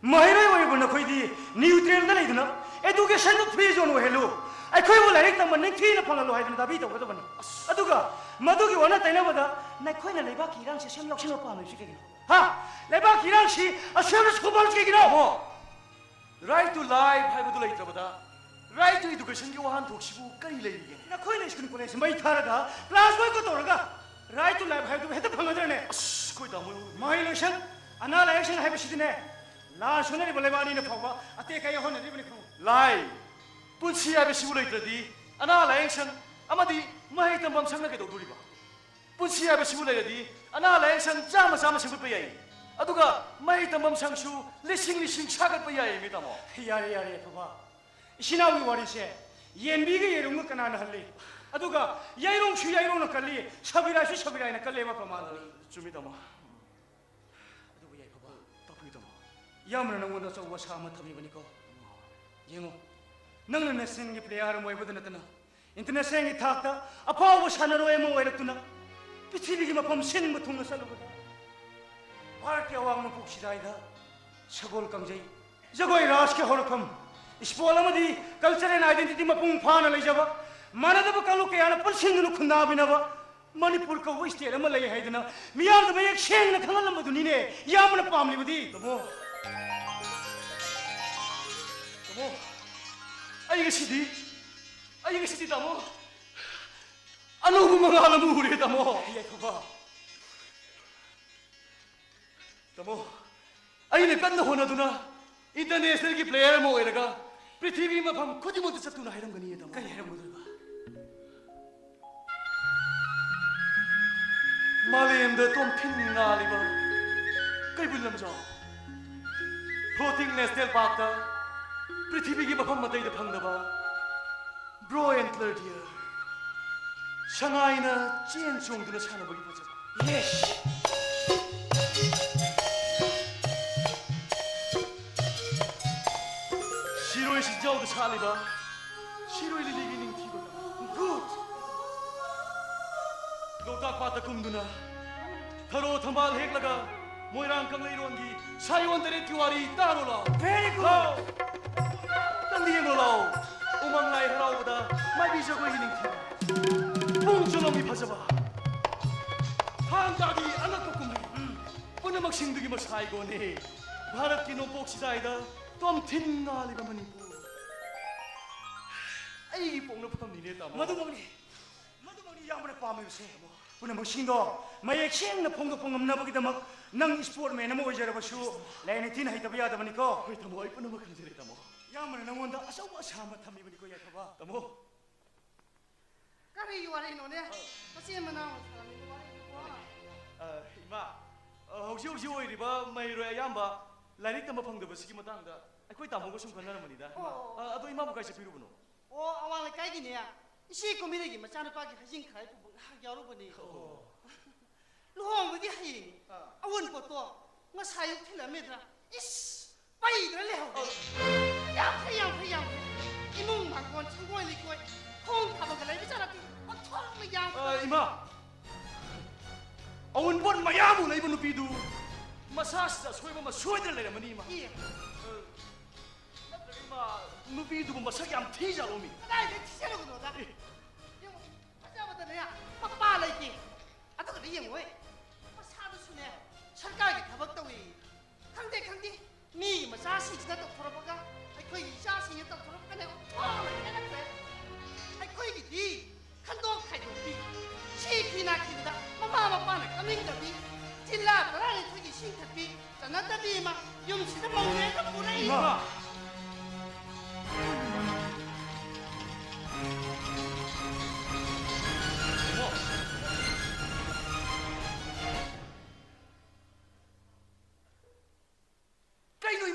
ꯃꯍꯩꯔꯣꯏ ꯑꯣꯏꯔꯤꯕ ꯅꯈꯣꯏꯗꯤ ꯅ꯭ꯌꯨꯇ꯭ꯔꯦꯜꯗ ꯂꯩꯗꯨꯅ educationꯗꯨ free zone ꯑꯣꯏꯍꯜꯂꯨ, ꯑꯩꯈꯣꯏꯕꯨ ꯂꯥꯏꯔꯤꯛ ꯇꯝꯕ ꯅꯤꯡꯊꯤꯅ ꯐꯪꯍꯜꯂꯨ ꯍꯥꯏꯗꯅ ꯗꯥꯕꯤ ꯇꯧꯒꯗꯕꯅꯤ꯫ ꯑꯗꯨꯒ ꯃꯗꯨꯒꯤ ꯑꯣꯟꯅ ꯇꯩꯅꯕꯗ ꯅꯈꯣꯏꯅ ꯂꯩꯕꯥꯛꯀꯤ ꯏꯔꯥꯡꯁꯦ ꯁꯦꯝ ꯌꯥꯎꯁꯟꯕ ꯄꯥꯝꯂꯤꯕꯁꯤ ꯀꯩꯒꯤꯅꯣ? ꯍꯥ? ꯂꯩꯕꯥꯛꯀꯤ ꯏꯔꯥꯡꯁꯤ ꯑꯁꯦꯝꯕ ꯁꯨꯕꯜꯁꯤ ꯀꯩꯒꯤꯅꯣ? ꯇꯥꯃꯣ, right to life ꯍꯥꯏꯕꯗꯨ ꯂꯩꯇ꯭ꯔꯕꯗ right to educationꯒꯤ ꯋꯥꯍꯟꯊꯣꯛꯁꯤꯕꯨ ꯀꯔꯤ ꯂꯩꯔꯤꯒꯦ? ꯅꯈꯣꯏꯅ ꯁ꯭ꯀꯨꯜ ꯀꯣꯂꯦꯖ ꯃꯩ ꯊꯥꯔꯒ class boycott ꯇꯧꯔꯒ right to life ꯍꯥꯏꯕꯗꯨ ꯍꯦꯛꯇ ꯐꯪꯒꯗ꯭ꯔꯅꯦ? ꯑꯁ, ꯑꯩꯈꯣꯏ ꯇꯥꯃꯣ꯫ ꯃꯍꯩ ꯂꯣꯏꯁꯪ, ꯑꯅꯥ ꯂꯥꯏꯌꯦꯡ ꯁꯪ ꯍꯥꯏꯕꯁꯤꯗꯤꯅꯦ, ꯂꯥꯟ ꯁꯣꯛꯅꯔꯤꯕ ꯂꯩꯕꯥꯛ ꯑꯅꯤꯅ ꯐꯥꯎꯕ ꯑꯇꯦꯛ ꯑꯀꯥꯏ ꯌꯥꯎꯍꯟꯅꯔꯤꯕꯅꯤ, ꯈꯪꯉꯨ꯫ ꯂꯥꯏ, ꯄꯨꯟꯁꯤ ꯍꯥꯏꯕꯁꯤꯕꯨ ꯂꯩꯇ꯭ꯔꯗꯤ ꯑꯅꯥ ꯂꯥꯏꯌꯦꯡ ꯁꯪ ꯑꯃꯗꯤ ꯃꯍꯩ ꯇꯝꯐꯝ ꯁꯪꯅ ꯀꯩꯗꯧꯗꯣꯔꯤꯕ? ꯄꯨꯟꯁꯤ ꯍꯥꯏꯕꯁꯤꯕꯨ ꯂꯩꯔꯗꯤ ꯑꯅꯥ ꯂꯥꯏꯌꯦꯡ ꯁꯪ ꯆꯥꯝꯃ ꯆꯥꯝꯃ ꯁꯦꯝꯒꯠꯄ ꯌꯥꯏ꯫ ꯑꯗꯨꯒ ꯃꯍꯩ ꯇꯝꯐꯝ ꯁꯪꯁꯨ ꯂꯤꯁꯤꯡ ꯂꯤꯁꯤꯡ ꯁꯥꯒꯠꯄ ꯌꯥꯏ, ꯃꯤ ꯇꯥꯃꯣ꯫ ꯌꯥꯔꯦ, ꯌꯥꯔꯦ, ꯑꯐꯕ꯫ ꯏꯆꯤꯟ ꯏꯅꯥꯎꯒꯤ ꯋꯥꯔꯤꯁꯦ ꯌꯦꯟꯕꯤꯒ ꯌꯦꯔꯨꯝꯒ ꯀꯅꯥꯅ ꯍꯜꯂꯤ? ꯑꯗꯨꯒ ꯌꯥꯏꯔꯣꯡꯁꯨ ꯌꯥꯏꯔꯣꯡꯅ ꯀꯜꯂꯤ, ꯁꯕꯤꯔꯥꯏꯁꯨ ꯁꯕꯤꯔꯥꯏꯅ ꯀꯜꯂꯦꯕ ꯄ꯭ꯔꯃꯥꯟꯗꯨꯅꯤ꯫ ꯆꯨꯝꯃꯤ, ꯇꯥꯃꯣ꯫ ꯑꯗꯨꯕꯨ ꯌꯥꯏꯐꯕ, ꯇꯥꯛꯄꯤꯌꯨ, ꯇꯥꯃꯣ꯫ ꯏꯌꯥꯝꯕꯅ ꯅꯪꯉꯣꯟꯗ ꯑꯆꯧꯕ ꯑꯁꯥ ꯑꯃ ꯊꯝꯃꯤꯕꯅꯤꯀꯣ꯫ ꯌꯦꯡꯉꯨ, ꯅꯪꯅ nationꯒꯤ player ꯑꯃ ꯑꯣꯏꯕꯗ ꯅꯠꯇꯅ internationalꯒꯤ ꯊꯥꯛꯇ ꯑꯐꯥꯎꯕ ꯁꯥꯟꯅꯔꯣꯏ ꯑꯃ ꯑꯣꯏꯔꯛꯇꯨꯅ ꯄ꯭ꯔꯤꯊꯤꯕꯤꯒꯤ ꯃꯐꯝ ꯁꯤꯟꯕ ꯊꯨꯡꯅ ꯆꯠꯂꯨꯕꯗ ꯚꯥꯔꯠꯀꯤ ꯑꯋꯥꯡ ꯅꯣꯡꯄꯣꯛ ꯁꯤꯗꯥꯏꯗ ꯁꯒꯣꯜ ꯀꯥꯡꯖꯩ, ꯖꯒꯣꯏ ꯔꯥꯁꯀꯤ ꯍꯧꯔꯛꯐꯝ, ꯏꯁꯄꯣꯔꯠ ꯑꯃꯗꯤ culture and identity ꯃꯄꯨꯡ ꯐꯥꯅ ꯂꯩꯖꯕ, ꯃꯥꯟꯅꯗꯕ ꯀꯥꯡꯂꯨꯞ ꯀꯌꯥꯅ ꯄꯨꯟꯁꯤꯟꯗꯨꯅ ꯈꯨꯟꯗꯥꯃꯤꯟꯅꯕ ꯃꯅꯤꯄꯨꯔ ꯀꯧꯕ state ꯑꯃ ꯂꯩ ꯍꯥꯏꯗꯅ ꯃꯤꯌꯥꯝꯗ ꯃꯌꯦꯛ ꯁꯦꯡꯅ ꯈꯪꯍꯜꯂꯝꯕꯗꯨꯅꯤꯅꯦ ꯏꯌꯥꯝꯕꯅ ꯄꯥꯝꯂꯤꯕꯗꯤ꯫ ꯇꯥꯃꯣ, ꯇꯥꯃꯣ, ꯑꯩ ꯉꯁꯤꯗꯤ, ꯑꯩ ꯉꯁꯤꯗꯤ, ꯇꯥꯃꯣ, ꯑꯅꯧꯕ ꯃꯉꯥꯜ ꯑꯃ ꯎꯔꯦ, ꯇꯥꯃꯣ꯫ ꯌꯥꯏꯐꯕ꯫ ꯇꯥꯃꯣ, ꯑꯩꯅ ꯀꯟꯅ ꯍꯣꯠꯅꯗꯨꯅ internationalꯒꯤ player ꯑꯃ ꯑꯣꯏꯔꯒ ꯄ꯭ꯔꯤꯊꯤꯕꯤ ꯃꯐꯝ ꯈꯨꯗꯤꯡꯃꯛꯇ ꯆꯠꯇꯨꯅ ꯍꯥꯏꯔꯝꯒꯅꯤ, ꯇꯥꯃꯣ꯫ ꯀꯔꯤ ꯍꯥꯏꯔꯝꯒꯗꯣꯏꯕ? ꯃꯥꯂꯦꯝꯗ ꯇꯣꯝꯊꯤꯟ ꯉꯥꯜꯂꯤꯕ ꯀꯩꯕꯨꯜ ꯂꯝꯖꯥꯎ, Floating National Parkꯇ ꯄ꯭ꯔꯤꯊꯤꯕꯤꯒꯤ ꯃꯐꯝ ꯑꯇꯩꯗ ꯐꯪꯗꯕ Bro Antler Deer, ꯁꯉꯥꯏꯅ ꯆꯦꯟ ꯆꯣꯡꯗꯨꯅ ꯁꯥꯟꯅꯕꯒꯤ ꯐꯖꯕ꯫ Yes! ꯁꯤꯔꯣꯏ ꯆꯤꯡꯖꯥꯎꯗ ꯁꯥꯠꯂꯤꯕ ꯁꯤꯔꯣꯏ ꯂꯤꯂꯤꯒꯤ ꯅꯤꯡꯊꯤꯕ ꯂꯝ꯫ Good! ꯂꯣꯛꯇꯥꯛ ꯄꯥꯠꯇ ꯀꯨꯝꯗꯨꯅ ꯊꯔꯣ ꯊꯝꯕꯥꯜ ꯍꯦꯛꯂꯒ ꯃꯣꯏꯔꯥꯡ ꯀꯪꯂꯩꯔꯣꯟꯒꯤ ꯁꯥꯌꯣꯟ ꯇꯔꯦꯠꯀꯤ ꯋꯥꯔꯤ ꯇꯥꯔꯣ ꯂꯥꯎ꯫ Very good! ꯂꯥꯎ! ꯅꯪꯗꯤ ꯌꯦꯡꯉꯣ ꯂꯥꯎ꯫ ꯎꯃꯪ ꯂꯥꯏ ꯍꯔꯥꯎꯕꯗ ꯃꯥꯏꯕꯤ ꯖꯒꯣꯏꯒꯤ ꯅꯤꯡꯊꯤꯕ꯫ ꯄꯨꯡ ꯆꯣꯂꯣꯝꯒꯤ ꯐꯖꯕ꯫ ꯊꯥꯡ ꯇꯥꯒꯤ ꯑꯉꯛꯄ ꯀꯨꯝꯍꯩ꯫ ꯎꯝ꯫ ꯄꯨꯝꯅꯃꯛꯁꯤꯡꯗꯨꯒꯤ ꯃꯁꯥꯏꯒꯣꯅꯦ꯫ ꯚꯥꯔꯠꯀꯤ ꯅꯣꯡꯄꯣꯛ ꯁꯤꯖꯥꯏꯗ ꯇꯣꯝꯊꯤꯟ ꯉꯥꯜꯂꯤꯕ ꯃꯅꯤꯄꯨꯔ꯫ ꯑꯩꯒꯤ ꯄꯣꯛꯅꯐꯝꯅꯤꯅꯦ, ꯇꯥꯃꯣ꯫ ꯃꯗꯨꯃꯛꯅꯤ꯫ ꯃꯗꯨꯃꯛꯅꯤ ꯏꯌꯥꯝꯕꯅ ꯄꯥꯝꯃꯤꯕꯁꯦ꯫ ꯄꯨꯝꯅꯃꯛꯁꯤꯡꯗꯣ ꯃꯌꯦꯛ ꯁꯦꯡꯅ ꯐꯣꯡꯗꯣꯛꯄ ꯉꯝꯅꯕꯒꯤꯗꯃꯛ ꯅꯪ sportsman ꯑꯃ ꯑꯣꯏꯖꯔꯕꯁꯨ ꯂꯥꯏ ꯅꯤꯡꯊꯤꯅ ꯍꯩꯇꯕ ꯌꯥꯗꯕꯅꯤꯀꯣ꯫ ꯍꯣꯏ, ꯇꯥꯃꯣ, ꯑꯩ ꯄꯨꯝꯅꯃꯛ ꯈꯪꯖꯔꯦ, ꯇꯥꯃꯣ꯫ ꯏꯌꯥꯝꯕꯅ ꯅꯪꯉꯣꯟꯗ ꯑꯆꯧꯕ ꯑꯁꯥ ꯑꯃ ꯊꯝꯃꯤꯕꯅꯤꯀꯣ, ꯌꯥꯏꯐꯕ꯫ ꯇꯥꯃꯣ꯫ ꯀꯔꯤ ꯋꯥꯔꯤꯅꯣꯅꯦ? ꯃꯆꯤꯟ ꯃꯅꯥꯎꯅ ꯁꯥꯔꯝꯃꯤꯕ ꯋꯥꯔꯤꯗꯨꯕꯣ? ꯑ, ꯏꯃꯥ, ꯑ, ꯍꯧꯖꯤꯛ ꯍꯧꯖꯤꯛ ꯑꯣꯏꯔꯤꯕ ꯃꯍꯩꯔꯣꯏ ꯑꯌꯥꯝꯕ ꯂꯥꯏꯔꯤꯛ ꯇꯝꯕ ꯐꯪꯗꯕꯁꯤꯒꯤ ꯃꯇꯥꯡꯗ ꯑꯩꯈꯣꯏ ꯇꯥꯃꯣꯒ ꯁꯨꯝ ꯈꯟꯅꯔꯝꯕꯅꯤꯗ, ꯏꯃꯥ꯫ ꯑꯣ꯫ ꯑ, ꯑꯗꯣ ꯏꯃꯥꯕꯨ ꯀꯥꯏ ꯆꯠꯄꯤꯔꯨꯕꯅꯣ? ꯑꯣ, ꯑꯋꯥꯡ ꯂꯩꯀꯥꯏꯒꯤꯅꯦ, ꯏꯆꯦ ꯀꯨꯝꯕꯤꯔꯩꯒꯤ ꯃꯆꯥꯅꯨꯄꯥꯒꯤ ꯍꯩꯖꯤꯡ ꯈꯔꯥꯏ ꯄꯨꯕ ꯉꯥꯏꯍꯥꯛ ꯌꯥꯎꯔꯨꯕꯅꯦ꯫ ꯑꯣ꯫ ꯂꯨꯍꯣꯡꯕꯗꯤ ꯍꯌꯦꯡꯅꯤ꯫ ꯑꯥ꯫ ꯑꯋꯨꯟꯄꯣꯠꯇꯣ ꯉꯁꯥꯏ ꯑꯌꯨꯛ ꯊꯤꯜꯂꯝꯃꯦꯗꯅ꯫ ꯏꯁ! ꯄꯩꯗꯅ ꯂꯩꯍꯧꯔꯦ꯫ ꯑꯥ꯫ ꯌꯥꯝ ꯐꯩ, ꯌꯥꯝ ꯐꯩ, ꯌꯥꯝ ꯐꯩ꯫ ꯏꯃꯨꯡ ꯃꯥꯡꯒꯣꯟ ꯁꯪꯒꯣꯏ ꯂꯩꯀꯣꯏ ꯊꯣꯡ ꯊꯥꯕꯜꯒ ꯂꯩꯕ ꯖꯥꯠ ꯅꯠꯇꯦ꯫ ꯑꯣꯟꯊꯣꯛꯅ ꯌꯥꯝ ꯐꯩ꯫ ꯑꯥ, ꯏꯃꯥ! ꯑꯋꯨꯟꯄꯣꯠ ꯃꯌꯥꯝ ꯑꯃ ꯂꯩꯕ ꯅꯨꯄꯤꯗꯨ ꯃꯁꯥꯁꯤꯗ ꯑꯁꯣꯏꯕ ꯑꯃ ꯁꯣꯏꯗꯅ ꯂꯩꯔꯝꯃꯅꯤ, ꯏꯃꯥ꯫ ꯏ꯫ ꯑ, ꯅꯠꯇ꯭ꯔꯒ, ꯏꯃꯥ, ꯅꯨꯄꯤꯗꯨꯕꯨ ꯃꯁꯛ ꯌꯥꯝ ꯊꯤꯖꯥꯠꯂꯣ, ꯃꯤ? ꯀꯗꯥꯏꯗꯩ ꯊꯤꯖꯔꯨꯕꯅꯣꯗ? ꯑꯦ꯫ ꯌꯦꯡꯉꯣ, ꯐꯖꯕꯗꯅꯦ ꯃꯄꯥ ꯂꯩꯇꯦ꯫ ꯑꯗꯨꯒꯗꯤ ꯌꯦꯡꯉꯣꯏ, ꯃꯁꯥꯗꯨꯁꯨꯅꯦ ꯁꯔꯀꯥꯔꯒꯤ ꯊꯕꯛ ꯇꯧꯏ꯫ ꯈꯪꯗꯦ, ꯈꯪꯗꯦ, ꯃꯤꯒꯤ ꯃꯆꯥꯁꯤꯡꯁꯤꯅ ꯇꯧꯊꯣꯔꯛꯄꯒ ꯑꯩꯈꯣꯏꯒꯤ ꯏꯆꯥꯁꯤꯡꯅ ꯇꯧꯊꯣꯔꯛꯄꯒꯅꯦ ꯑꯣꯟꯊꯣꯛꯅ ꯈꯦꯠꯅꯈ꯭ꯔꯦ꯫ ꯑꯩꯈꯣꯏꯒꯤꯗꯤ ꯈꯟꯗꯣꯛ ꯈꯥꯏꯗꯣꯛꯄꯤ, ꯁꯤ ꯐꯤ ꯅꯥꯈꯤꯕꯗ ꯃꯃꯥ ꯃꯄꯥꯅ ꯀꯞꯅꯤꯡꯗꯕꯤ, ꯖꯤꯜꯂꯥ ꯇꯔꯥꯅꯤꯊꯣꯏꯒꯤ ꯏꯁꯤꯡ ꯊꯛꯄꯤ, ꯆꯠꯅꯗꯕꯤ ꯑꯃ ꯌꯨꯝꯁꯤꯗ ꯃꯧꯅꯦꯅ ꯄꯨꯔꯛꯏ꯫ ꯏꯃꯥ!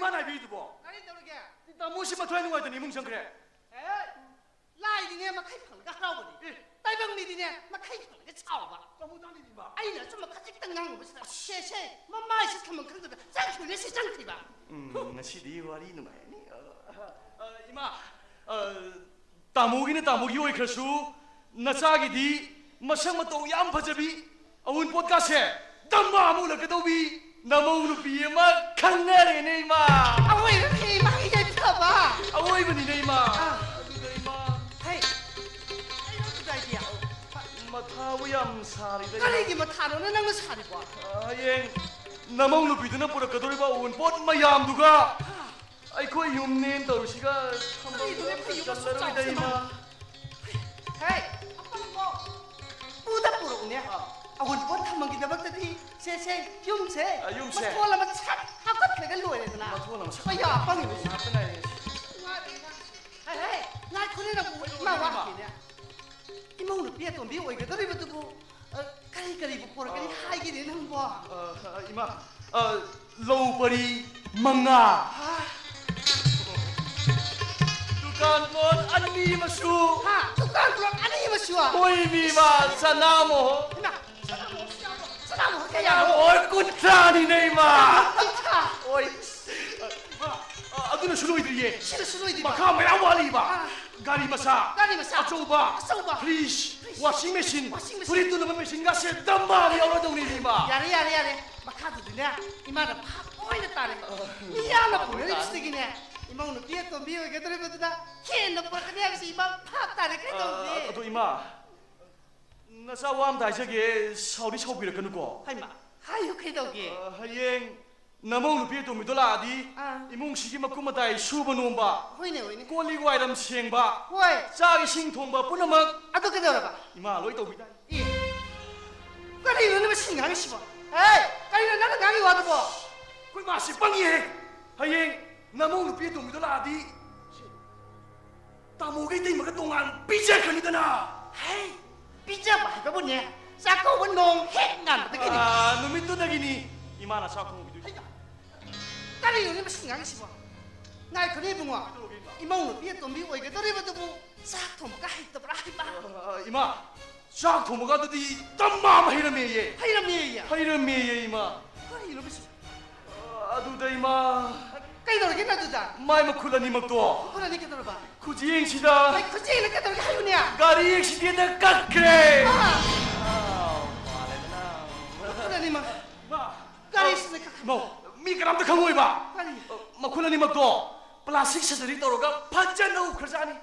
ꯃꯥꯅ ꯍꯥꯏꯕꯤꯔꯤꯗꯨꯕꯣ? ꯀꯔꯤ ꯇꯧꯔꯒꯦ? ꯇꯥꯃꯣꯁꯤ ꯃꯊ꯭ꯋꯥꯏ ꯅꯨꯡꯉꯥꯏꯇꯅ ꯏꯃꯨꯡ ꯆꯪꯈ꯭ꯔꯦ꯫ ꯑꯦ, ꯂꯥꯏꯗꯤꯅꯦ ꯃꯈꯩ ꯐꯪꯂꯒ ꯍꯔꯥꯎꯕꯅꯤ꯫ ꯑꯦ꯫ ꯇꯥꯏꯕꯪ ꯃꯤꯗꯤꯅꯦ ꯃꯈꯩ ꯐꯪꯂꯒ ꯁꯥꯎꯕ꯫ ꯇꯥꯃꯣ ꯇꯥꯅꯤꯡꯗꯦ ꯏꯃꯥ꯫ ꯑꯩꯅ ꯑꯆꯨꯝꯕ ꯈꯖꯤꯛꯇꯪ ꯉꯥꯡꯉꯨꯕꯁꯤꯗ ꯁꯦ ꯁꯦ ꯃꯃꯥꯏꯁꯤ ꯊꯝꯐꯝ ꯈꯪꯗꯗꯅ ꯆꯪꯈꯤꯕꯅꯦ ꯁꯤ ꯆꯪꯈꯤꯕ꯫ ꯎꯝ, ꯉꯁꯤꯗꯤ ꯋꯥꯔꯤ ꯅꯨꯡꯉꯥꯏꯔꯅꯤ꯫ ꯑ, ꯑ, ꯏꯃꯥ, ꯑ, ꯇꯥꯃꯣꯒꯤꯅ ꯇꯥꯃꯣꯒꯤ ꯑꯣꯏꯈ꯭ꯔꯁꯨ, ꯅꯆꯥꯒꯤꯗꯤ ꯃꯁꯛ ꯃꯇꯧ ꯌꯥꯝ ꯐꯖꯕꯤ, ꯑꯋꯨꯟꯄꯣꯠꯀꯥꯁꯦ ꯗꯝꯃ ꯑꯃ ꯎꯠꯂꯛꯀꯗꯧꯕꯤ ꯅꯃꯧ ꯅꯨꯄꯤ ꯑꯃ ꯈꯪꯅꯔꯦꯅꯦ, ꯏꯃꯥ꯫ ꯑꯋꯣꯏꯕ ꯐꯤ ꯃꯥꯒꯤ ꯌꯥꯏꯐꯕ꯫ ꯑꯋꯣꯏꯕꯅꯤꯅꯦ, ꯏꯃꯥ꯫ ꯑꯥ꯫ ꯑꯗꯨꯗ, ꯏꯃꯥ꯫ ꯍꯩ, ꯑꯩ ꯅꯪ ꯀꯗꯥꯏꯗꯤ? ꯃꯊꯥꯕꯨ ꯌꯥꯝ ꯁꯥꯔꯤꯗ, ꯏꯃꯥ꯫ ꯀꯔꯤꯒꯤ ꯃꯊꯥꯅꯣꯅꯦ ꯅꯪꯅ ꯁꯥꯔꯤꯕꯣ? ꯑ, ꯍꯌꯦꯡ ꯅꯃꯧ ꯅꯨꯄꯤꯗꯨꯅ ꯄꯨꯔꯛꯀꯗꯧꯔꯤꯕ ꯑꯋꯨꯟꯄꯣꯠ ꯃꯌꯥꯝꯗꯨꯒ ꯑꯩꯈꯣꯏ ꯌꯨꯝꯅꯦꯅ ꯇꯧꯔꯤꯁꯤꯒ ꯊꯝꯐꯝ ꯀꯔꯤꯅꯣꯅꯦ ꯑꯃꯠꯇ ꯐꯩꯖꯨꯞ ꯑꯁꯨꯛ ꯆꯜꯂꯔꯣꯏꯗ, ꯆꯥꯎꯁꯤꯅ? ꯏꯃꯥ꯫ ꯍꯦ, ꯑꯄꯪꯕꯣ! ꯄꯨꯗ ꯄꯨꯔꯛꯎꯅꯦ꯫ ꯑꯥ꯫ ꯑꯋꯨꯟꯄꯣꯠ ꯊꯝꯃꯝꯒꯤꯗꯃꯛꯇꯗꯤ ꯁꯦ, ꯁꯦ, ꯌꯨꯝꯁꯦ ꯑ, ꯌꯨꯝꯁꯦ꯫ ꯃꯊꯣꯜ ꯑꯃ ꯁꯠ ꯍꯥꯞꯀꯠꯈ꯭ꯔꯒ ꯂꯣꯏꯔꯦꯗꯅ꯫ ꯃꯊꯣꯜ ꯑꯃ ꯁꯠ ꯑꯌꯥ, ꯑꯄꯪꯕꯁꯤ꯫ ꯍꯥꯞꯄ ꯉꯥꯏꯔꯦ꯫ ꯉꯥꯏꯔꯦ, ꯉꯥꯏꯔꯦ꯫ ꯍꯦ, ꯍꯦ, ꯉꯥꯏꯈꯣꯅꯦ ꯅꯪꯕꯨ, ꯏꯃꯥ ꯋꯥꯠꯂꯤꯅꯦ꯫ ꯏꯃꯧ ꯅꯨꯄꯤ ꯑꯇꯣꯝꯕꯤ ꯑꯣꯏꯒꯗꯧꯔꯤꯕꯗꯨꯕꯨ, ꯑ, ꯀꯔꯤ ꯀꯔꯤꯕꯨ ꯄꯣꯔꯛꯀꯅꯤ ꯑ, ꯍꯥꯏꯒꯦꯅꯦ ꯅꯪꯕꯣ? ꯑ, ꯑ, ꯏꯃꯥ, ꯑ, ꯂꯧ ꯄꯔꯤ ꯃꯉꯥ꯫ ꯍꯥ? ꯗꯨꯀꯥꯟ ꯄꯣꯠ ꯑꯅꯤ ꯑꯃꯁꯨ꯫ ꯍꯥ? ꯗꯨꯀꯥꯟ ꯄꯣꯠ ꯑꯅꯤ ꯑꯃꯁꯨ? ꯍꯣꯏ, ꯃꯤ ꯏꯃꯥ, ꯁꯅꯥꯃꯣꯍꯣꯔ꯫ ꯏꯃꯥ, ꯁꯅꯥꯃꯣꯍꯣꯔ ꯀꯌꯥꯅꯣ? ꯁꯅꯥꯃꯣꯍꯣꯔ ꯀꯌꯥꯅꯣ? ꯁꯅꯥꯃꯣꯍꯣꯔ ꯀꯨꯟꯊ꯭ꯔꯥꯅꯤꯅꯦ, ꯏꯃꯥ꯫ ꯀꯨꯟꯊ꯭ꯔꯥ? ꯍꯣꯏ꯫ ꯏꯃꯥ, ꯑ, ꯑꯗꯨꯅꯁꯨ ꯂꯣꯏꯗ꯭ꯔꯤꯌꯦ꯫ ꯁꯤꯅꯁꯨ ꯂꯣꯏꯗ꯭ꯔꯤꯕ? ꯃꯈꯥ ꯃꯌꯥꯝ ꯋꯥꯠꯂꯤꯕ꯫ ꯑꯥ꯫ ꯒꯥꯔꯤ ꯃꯆꯥ, ꯒꯥꯔꯤ ꯃꯆꯥ, ꯑꯆꯧꯕ, ꯑꯆꯧꯕ, ꯐ꯭ꯔꯤꯖ, ꯐ꯭ꯔꯤꯖ, ꯋꯥꯁꯤꯡ ꯃꯦꯆꯤꯟ, ꯋꯥꯁꯤꯡ ꯃꯦꯆꯤꯟ, ꯐꯨꯔꯤꯠ ꯇꯨꯅꯕ ꯃꯦꯆꯤꯟꯒꯁꯦ ꯗꯝꯃ ꯑꯃ ꯌꯥꯎꯔꯗꯧꯅꯤ, ꯏꯃꯥ꯫ ꯌꯥꯔꯦ, ꯌꯥꯔꯦ, ꯌꯥꯔꯦ꯫ ꯃꯈꯥꯗꯨꯗꯤꯅꯦ, ꯏꯃꯥꯗ ꯚꯥꯞ ꯑꯣꯏꯅ ꯇꯥꯔꯦ꯫ ꯑ, ꯃꯤ ꯌꯥꯝꯅ ꯚꯥꯞ ꯑꯣꯏꯅ ꯄꯨꯅꯔꯤꯕꯁꯤꯗꯒꯤꯅꯦ, ꯏꯃꯧ ꯅꯨꯄꯤ ꯑꯇꯣꯝꯕꯤ ꯑꯣꯏꯒꯗꯧꯔꯤꯕꯗꯨꯅ ꯍꯦꯟꯅ ꯄꯨꯔꯛꯀꯅꯤ ꯍꯥꯏꯕꯁꯤ ꯏꯃꯥ ꯚꯥꯞ ꯇꯥꯔꯦ꯫ ꯑ, ꯀꯩꯗꯧꯔꯒꯦ? ꯑꯗꯣ ꯏꯃꯥ, ꯅꯆꯥ ꯋꯥ ꯑꯝꯇ ꯍꯥꯏꯖꯒꯦ, ꯁꯥꯎꯗꯤ ꯁꯥꯎꯕꯤꯔꯛꯀꯅꯨꯀꯣ꯫ ꯍꯩꯃꯥ, ꯍꯥꯏꯌꯨ, ꯀꯩꯗꯧꯒꯦ? ꯑ, ꯍꯌꯦꯡ ꯅꯃꯧ ꯅꯨꯄꯤ ꯑꯇꯣꯝꯕꯤꯗꯣ ꯂꯥꯛꯑꯗꯤ, ꯑꯥ꯫ ꯏꯃꯨꯡꯁꯤꯒꯤ ꯃꯀꯨꯞ ꯃꯇꯥꯏ ꯁꯨꯕ ꯅꯣꯝꯕ, ꯍꯣꯏꯅꯦ, ꯍꯣꯏꯅꯦ꯫ ꯀꯣꯜ ꯂꯤꯛ ꯋꯥꯏꯔꯝ ꯁꯦꯡꯕ, ꯍꯣꯏ꯫ ꯆꯥꯛ ꯏꯁꯤꯡ ꯊꯣꯡꯕ ꯄꯨꯝꯅꯃꯛ ꯑꯗꯨ ꯀꯩꯗꯧꯔꯕ? ꯏꯃꯥ ꯂꯣꯏ ꯇꯧꯕꯤꯗꯥꯏ? ꯑꯦ, ꯀꯔꯤꯅꯣꯅꯦ ꯃꯁꯤ ꯉꯥꯡꯉꯤꯁꯤꯕꯣ? ꯑꯦ, ꯀꯔꯤꯅꯣ ꯅꯪꯅ ꯉꯥꯡꯉꯤ ꯋꯥꯗꯨꯕꯣ? ꯑꯩꯈꯣꯏ ꯃꯥꯁꯤ ꯄꯪꯉꯤꯍꯦ꯫ ꯍꯌꯦꯡ ꯅꯃꯧ ꯅꯨꯄꯤ ꯑꯇꯣꯝꯕꯤꯗꯣ ꯂꯥꯛꯑꯗꯤ, ꯇꯥꯃꯣꯒ ꯏꯇꯩꯃꯒ ꯇꯣꯉꯥꯟ ꯄꯤꯖꯈ꯭ꯔꯅꯤꯗꯅ꯫ ꯍꯩ, ꯄꯤꯖꯕ ꯍꯥꯏꯕꯕꯨꯅꯦ, ꯆꯥꯛꯀꯧꯕ ꯅꯣꯡ ꯍꯦꯛ ꯉꯥꯟꯕꯗꯒꯤꯅꯤ꯫ ꯑꯥ, ꯅꯨꯃꯤꯠꯇꯨꯗꯒꯤꯅꯤ ꯏꯃꯥꯅ ꯆꯥꯛ ꯊꯣꯡꯕꯤꯗꯣꯏꯁꯦ꯫ ꯍꯩꯃꯥ! ꯀꯔꯤꯅꯣꯅꯦ ꯃꯁꯤ ꯑꯉꯥꯡꯁꯤꯕꯣ? ꯉꯥꯏꯈꯣꯅꯦ ꯏꯕꯨꯡꯉꯣ꯫ ꯀꯩꯗꯧꯔꯒꯦ ꯏꯃꯥ? ꯏꯃꯧ ꯅꯨꯄꯤ ꯑꯇꯣꯝꯕꯤ ꯑꯣꯏꯒꯗꯧꯔꯤꯕꯗꯨꯕꯨ ꯆꯥꯛ ꯊꯣꯡꯕꯒ ꯍꯩꯇꯕ꯭ꯔꯥ ꯍꯥꯏꯕ? ꯑ, ꯏꯃꯥ, ꯆꯥꯛ ꯊꯣꯡꯕꯒ ꯑꯗꯨꯗꯤ ꯇꯝꯃꯥ ꯑꯃ ꯍꯩꯔꯝꯃꯦꯌꯦ꯫ ꯍꯩꯔꯝꯃꯦꯌꯦ? ꯍꯩꯔꯝꯃꯦꯌꯦ, ꯏꯃꯥ꯫ ꯀꯔꯤꯅꯣ ꯃꯁꯤ? ꯑ, ꯑꯗꯨꯗ, ꯏꯃꯥ꯫ ꯀꯩꯗꯧꯔꯒꯦ ꯑꯗꯨꯗ? ꯃꯥꯏ ꯃꯈꯨꯠ ꯑꯅꯤꯃꯛꯇꯣ꯫ ꯃꯈꯨꯠ ꯑꯅꯤ ꯀꯩꯗꯧꯔꯕ? ꯈꯨꯖꯦꯡꯁꯤꯗ꯫ ꯑꯩ ꯈꯨꯖꯦꯡꯅ ꯀꯩꯗꯧꯔꯒꯦ ꯍꯥꯏꯌꯨꯅꯦ? ꯒꯥꯔꯤ ꯑꯦꯛꯁꯤꯗꯦꯟꯗ ꯀꯛꯈ꯭ꯔꯦ꯫ ꯑꯥ! ꯑꯥ, ꯃꯥꯜꯂꯦꯗꯅ꯫ ꯃꯈꯨꯠ ꯑꯅꯤꯃꯛ꯫ ꯏꯃꯥ꯫ ꯒꯥꯔꯤꯁꯤꯅ ꯀꯛ- ꯏꯃꯧ, ꯃꯤ ꯀꯅꯥꯝꯇ ꯈꯪꯉꯣꯏꯕ꯫ ꯀꯔꯤ? ꯃꯈꯨꯠ ꯑꯅꯤꯃꯛꯇꯣ ꯄ꯭ꯂꯥꯁꯇꯤꯛ ꯁꯔꯖꯔꯤ ꯇꯧꯔꯒ ꯐꯖꯅ ꯎꯞꯈ꯭ꯔꯖꯥꯠꯅꯤ꯫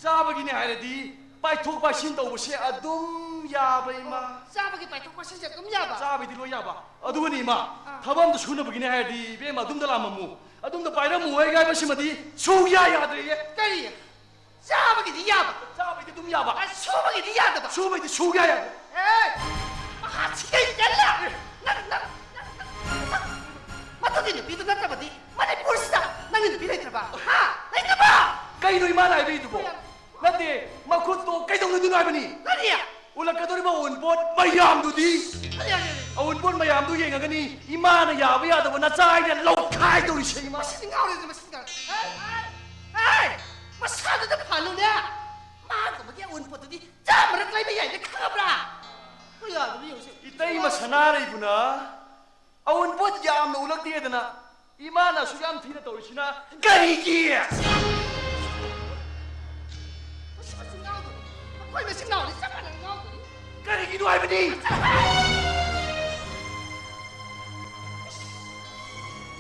ꯆꯥꯕꯒꯤꯅꯦ ꯍꯥꯏꯔꯗꯤ ꯄꯥꯏꯊꯣꯛ ꯄꯥꯏꯁꯤꯟ ꯇꯧꯕꯁꯦ ꯑꯗꯨꯝ ꯌꯥꯕ, ꯏꯃꯥ꯫ ꯆꯥꯕꯒꯤ ꯄꯥꯏꯊꯣꯛ ꯄꯥꯏꯁꯤꯟꯁꯦ ꯑꯗꯨꯝ ꯌꯥꯕ? ꯆꯥꯕꯩꯗꯤ ꯂꯣꯏ ꯌꯥꯕ꯫ ꯑꯗꯨꯒꯅꯤ, ꯏꯃꯥ, ꯑꯥ꯫ ꯊꯕꯛ ꯑꯝꯇ ꯁꯨꯅꯕꯒꯤꯅꯦ ꯍꯥꯏꯔꯗꯤ, ꯏꯕꯦꯝꯃ, ꯑꯗꯨꯝꯗ ꯂꯥꯛꯑꯝꯃꯝꯃꯨ, ꯑꯗꯨꯝꯗ ꯄꯥꯏꯔꯝꯃꯨ ꯍꯥꯏ ꯍꯥꯏꯕꯁꯤꯃꯗꯤ ꯁꯨꯡꯌꯥ ꯌꯥꯗ꯭ꯔꯦꯌꯦ꯫ ꯀꯔꯤ? ꯆꯥꯕꯒꯤꯗꯤ ꯌꯥꯕ? ꯆꯥꯕꯩꯗꯤ ꯑꯗꯨꯝ ꯌꯥꯕ꯫ ꯑ, ꯁꯨꯕꯒꯤꯗꯤ ꯌꯥꯗꯕ? ꯁꯨꯕꯩꯗꯤ ꯁꯨꯡꯌꯥ ꯌꯥꯗꯦ꯫ ꯑꯦ! ꯃꯍꯥ ꯁꯤꯒꯩ ꯀꯜꯂ! ꯅꯪ, ꯅꯪ, ꯅꯪ, ꯅꯪ, ꯅꯪ, ꯃꯗꯨꯒꯤ ꯅꯨꯄꯤꯗꯨ ꯅꯠꯇꯕꯗꯤ ꯃꯅꯤꯄꯨꯔꯁꯤꯗ ꯅꯪꯒꯤ ꯅꯨꯄꯤ ꯂꯩꯇ꯭ꯔꯕ? ꯍꯥ? ꯂꯩꯇ꯭ꯔꯕ? ꯀꯩꯅꯣ ꯏꯃꯥꯅ ꯍꯥꯏꯕꯤꯗꯨꯕꯣ? ꯅꯠꯇꯦ, ꯃꯈꯨꯠꯇꯣ ꯀꯩꯗꯧꯅꯗꯣꯏꯅꯣ ꯍꯥꯏꯕꯅꯤ? ꯀꯔꯤ? ꯎꯠꯂꯛꯀꯗꯧꯔꯤꯕ ꯑꯎꯟꯄꯣꯠ ꯃꯌꯥꯝꯗꯨꯗꯤ? ꯀꯔꯤ ꯍꯥꯏꯒꯦ? ꯑꯎꯟꯄꯣꯠ ꯃꯌꯥꯝꯗꯨ ꯌꯦꯡꯉꯒꯅꯤ ꯏꯃꯥꯅ ꯌꯥꯕ ꯌꯥꯗꯕ ꯅꯆꯥ ꯑꯩꯅ ꯂꯧꯈꯥꯏꯗꯧꯔꯤꯁꯦ, ꯏꯃꯥ꯫ ꯃꯁꯤꯗꯤ ꯉꯥꯎꯔꯦꯗ, ꯃꯁꯤꯗꯤ ꯉꯥꯎꯔꯦ꯫ ꯍꯦ, ꯍꯦ, ꯍꯦ! ꯃꯁꯥꯗꯨꯗ ꯐꯍꯜꯂꯨꯅꯦ꯫ ꯃꯥꯒꯨꯝꯕꯒꯤ ꯑꯎꯟꯄꯣꯠꯇꯨꯗꯤ ꯆꯥꯝꯃꯔꯛ ꯂꯩꯕ ꯌꯥꯏꯅ ꯈꯪꯉꯕ꯭ꯔꯥ? ꯀꯌꯥꯗꯅꯣ ꯌꯦꯡꯉꯨꯁꯦ꯫ ꯏꯇꯩꯃ ꯁꯅꯥꯔꯩꯕꯨꯅ ꯑꯎꯟꯄꯣꯠ ꯌꯥꯝꯅ ꯎꯠꯂꯛꯇꯦꯗꯅ ꯏꯃꯥꯅ ꯑꯁꯨꯛ ꯌꯥꯝ ꯊꯤꯅ ꯇꯧꯔꯤꯁꯤꯅ ꯀꯔꯤꯒꯤ? ꯃꯁꯤ ꯃꯆꯤꯟ ꯉꯥꯎꯗꯣꯔꯤ꯫ ꯃꯈꯣꯏ ꯃꯆꯤꯟ ꯉꯥꯎꯗꯤ ꯆꯞ ꯃꯥꯟꯅꯅ ꯉꯥꯎꯗꯣꯔꯤ꯫ ꯀꯔꯤꯒꯤꯅꯣ ꯍꯥꯏꯕꯅꯤ?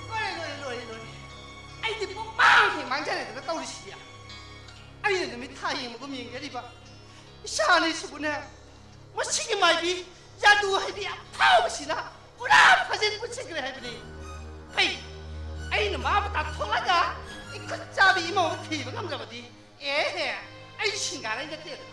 ꯂꯣꯏꯔꯦ, ꯂꯣꯏꯔꯦ, ꯂꯣꯏꯔꯦ, ꯂꯣꯏꯔꯦ꯫ ꯑꯩꯗꯤ ꯄꯨꯡꯃꯥꯡ ꯍꯦꯛ ꯃꯥꯡꯖꯔꯦꯗꯅ ꯇꯧꯔꯤꯁꯤꯗꯤ꯫ ꯑꯩꯅ ꯅꯨꯃꯤꯠ ꯊꯥ ꯌꯦꯡꯕꯒꯨꯝ ꯌꯦꯡꯖꯔꯤꯕ ꯏꯆꯥ ꯑꯅꯤꯁꯤꯕꯨꯅꯦ, ꯃꯁꯤꯒꯤ ꯃꯥꯏꯕꯤ ꯖꯥꯗꯨ ꯍꯩꯕꯤ ꯑꯐꯥꯎꯕꯁꯤꯅ ꯄꯨꯔꯥ ꯐꯖꯤꯟ ꯄꯨꯟꯁꯤꯟꯈ꯭ꯔꯦ ꯍꯥꯏꯕꯅꯤ꯫ ꯐꯩ, ꯑꯩꯅ ꯃꯥꯕꯨ ꯇꯥꯟꯊꯣꯛꯂꯒ ꯏꯈꯨꯠ ꯆꯥꯕꯤ ꯏꯃꯧ ꯑꯃ ꯊꯤꯕ ꯉꯝꯗ꯭ꯔꯕꯗꯤ, ꯑꯦꯍꯦ, ꯑꯩ ꯁꯤꯡꯒꯥꯔꯩ ꯅꯠꯇꯦꯗ꯫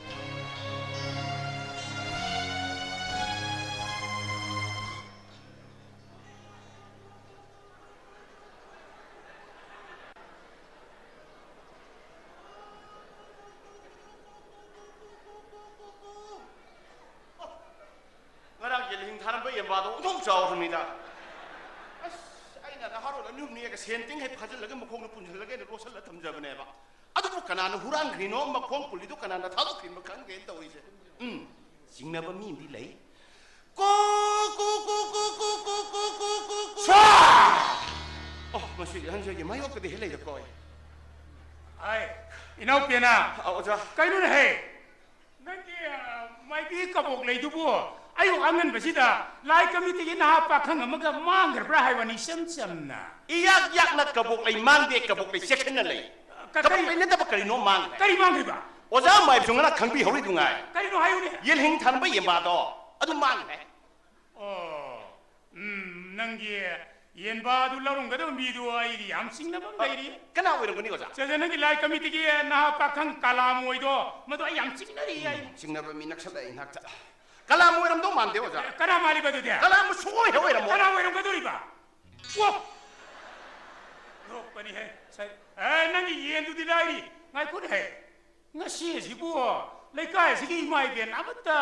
ꯉꯔꯥꯡ ꯌꯦꯜꯍꯤꯡ ꯊꯥꯔꯝꯕ ꯌꯦꯟꯕꯥꯗꯣ ꯑꯣꯟꯊꯣꯛ ꯆꯥꯎꯈ꯭ꯔꯕꯅꯤꯗ꯫ ꯑꯁ, ꯑꯩꯅ ꯅꯍꯥꯔꯣꯜ ꯑꯅꯤ ꯅꯦꯛꯑꯒ ꯁꯦꯟ ꯇꯤꯡ ꯍꯦꯛ ꯐꯥꯖꯤꯜꯂꯒ ꯃꯈꯣꯡꯗ ꯄꯨꯟꯁꯤꯜꯂꯒ ꯑꯩꯅ ꯂꯣꯠꯁꯤꯜꯂ ꯊꯝꯖꯕꯅꯦꯕ꯫ ꯑꯗꯨꯕꯨ ꯀꯅꯥꯅ ꯍꯨꯔꯥꯟꯈ꯭ꯔꯤꯅꯣ, ꯃꯈꯣꯡ ꯄꯨꯜꯂꯤꯗꯣ ꯀꯅꯥꯅ ꯊꯥꯗꯣꯛꯈ꯭ꯔꯤꯅꯣ ꯈꯪꯗꯦꯅ ꯇꯧꯔꯤꯁꯦ꯫ ꯎꯝ, ꯆꯤꯡꯅꯕ ꯃꯤ ꯑꯃꯗꯤ ꯂꯩ꯫ ꯀꯣ, ꯀꯣ, ꯀꯣ, ꯀꯣ, ꯀꯣ, ꯀꯣ, ꯀꯣ, ꯀꯣ, ꯀꯣ, ꯀꯣ꯫ ꯁꯥ! ꯑꯣ, ꯃꯁꯤꯒꯤ ꯑꯍꯟꯁꯤꯒꯤ ꯃꯥꯌꯣꯛꯇꯗꯤ ꯍꯦꯛ ꯂꯩꯔꯦꯀꯣ ꯑꯩ꯫ ꯑꯩ, ꯏꯅꯥꯎꯄꯦꯅ꯫ ꯑ, ꯑꯣꯖꯥ꯫ ꯀꯩꯅꯣꯅꯦꯍꯦ? ꯅꯪꯒꯤ, ꯑ, ꯃꯥꯏꯕꯤ ꯀꯕꯣꯛ ꯂꯩꯗꯨꯕꯨ ꯑꯌꯨꯛ ꯑꯉꯟꯕꯁꯤꯗ ꯂꯥꯏ ꯀꯃꯤꯇꯤꯒꯤ ꯅꯍꯥ ꯄꯥꯈꯪ ꯑꯃꯒ ꯃꯥꯡꯈ꯭ꯔꯕ꯭ꯔꯥ ꯍꯥꯏꯕꯅꯤ, ꯏꯆꯝ ꯆꯝꯅ꯫ ꯏꯌꯥꯛ ꯌꯥꯛꯅ ꯀꯕꯣꯛ ꯂꯩ ꯃꯥꯡꯗꯦ, ꯀꯕꯣꯛ ꯂꯩ ꯆꯦꯛꯁꯤꯟꯅ ꯂꯩ꯫ ꯀ-, ꯀꯕꯣꯛ ꯀꯔꯤ, ꯂꯩ ꯅꯠꯇꯕ ꯀꯔꯤꯅꯣ ꯃꯥꯡꯈ꯭ꯔꯦ? ꯀꯔꯤ ꯃꯥꯡꯈ꯭ꯔꯤꯕ? ꯑꯣꯖꯥ ꯃꯥꯏꯕꯁꯨ ꯉꯔꯥꯡ ꯈꯪꯕꯤꯍꯧꯔꯤꯗꯨ ꯉꯥꯏ꯫ ꯀꯔꯤꯅꯣ ꯍꯥꯏꯌꯨꯅꯦ? ꯌꯦꯜꯍꯤꯡ ꯊꯥꯟꯕ ꯌꯦꯟꯕꯥꯗꯣ ꯑꯗꯨ ꯃꯥꯡꯈ꯭ꯔꯦ꯫ ꯑꯣ, ꯎꯝ, ꯅꯪꯒꯤ ꯌꯦꯟꯕꯥꯗꯨ ꯂꯧꯔꯝꯒꯗꯕ ꯃꯤꯗꯨ ꯑꯩꯗꯤ ꯌꯥꯝ ꯆꯤꯡꯅꯕ ꯑꯃ ꯂꯩꯔꯤ꯫ ꯀꯅꯥ ꯑꯣꯏꯔꯝꯒꯅꯤ, ꯑꯣꯖꯥ? ꯁꯦ, ꯁꯦ, ꯅꯪꯒꯤ ꯂꯥꯏ ꯀꯃꯤꯇꯤꯒꯤ ꯅꯍꯥ ꯄꯥꯈꯪ ꯀꯂꯥꯃꯣꯏꯗꯣ, ꯃꯗꯨ ꯑꯩ ꯌꯥꯝ ꯆꯤꯡꯅꯔꯤ ꯑꯩ꯫ ꯎꯝ, ꯆꯤꯡꯅꯕ ꯃꯤ ꯅꯛꯁꯜꯂꯛꯑꯦ ꯏꯅꯥꯛꯇ꯫ ꯀꯂꯥꯃꯣꯏ ꯑꯣꯏꯔꯝꯗꯧ ꯃꯥꯟꯗꯦ, ꯑꯣꯖꯥ꯫ ꯑꯦ, ꯀꯅꯥ ꯃꯥꯜꯂꯤꯕ ꯑꯗꯨꯗꯤ? ꯀꯂꯥꯃꯣꯏ ꯁꯨꯡꯑꯣꯏ ꯍꯦꯛ ꯑꯣꯏꯔꯝꯃꯣꯏ꯫ ꯀꯅꯥ ꯑꯣꯏꯔꯝꯒꯗꯧꯔꯤꯕ? ꯋꯥ! ꯅꯣꯛꯄꯅꯤꯍꯦ꯫ ꯁꯥꯏ-, ꯑꯦ, ꯅꯪꯒꯤ ꯌꯦꯟꯗꯨꯗꯤ ꯂꯥꯏꯔꯤ꯫ ꯉꯥꯏꯈꯣꯅꯦꯍꯦ꯫ ꯉꯁꯤ ꯑꯁꯤꯕꯨ ꯂꯩꯀꯥꯏ ꯑꯁꯤꯒꯤ ꯏꯃꯥ ꯏꯕꯦꯟ ꯑꯃꯠꯇ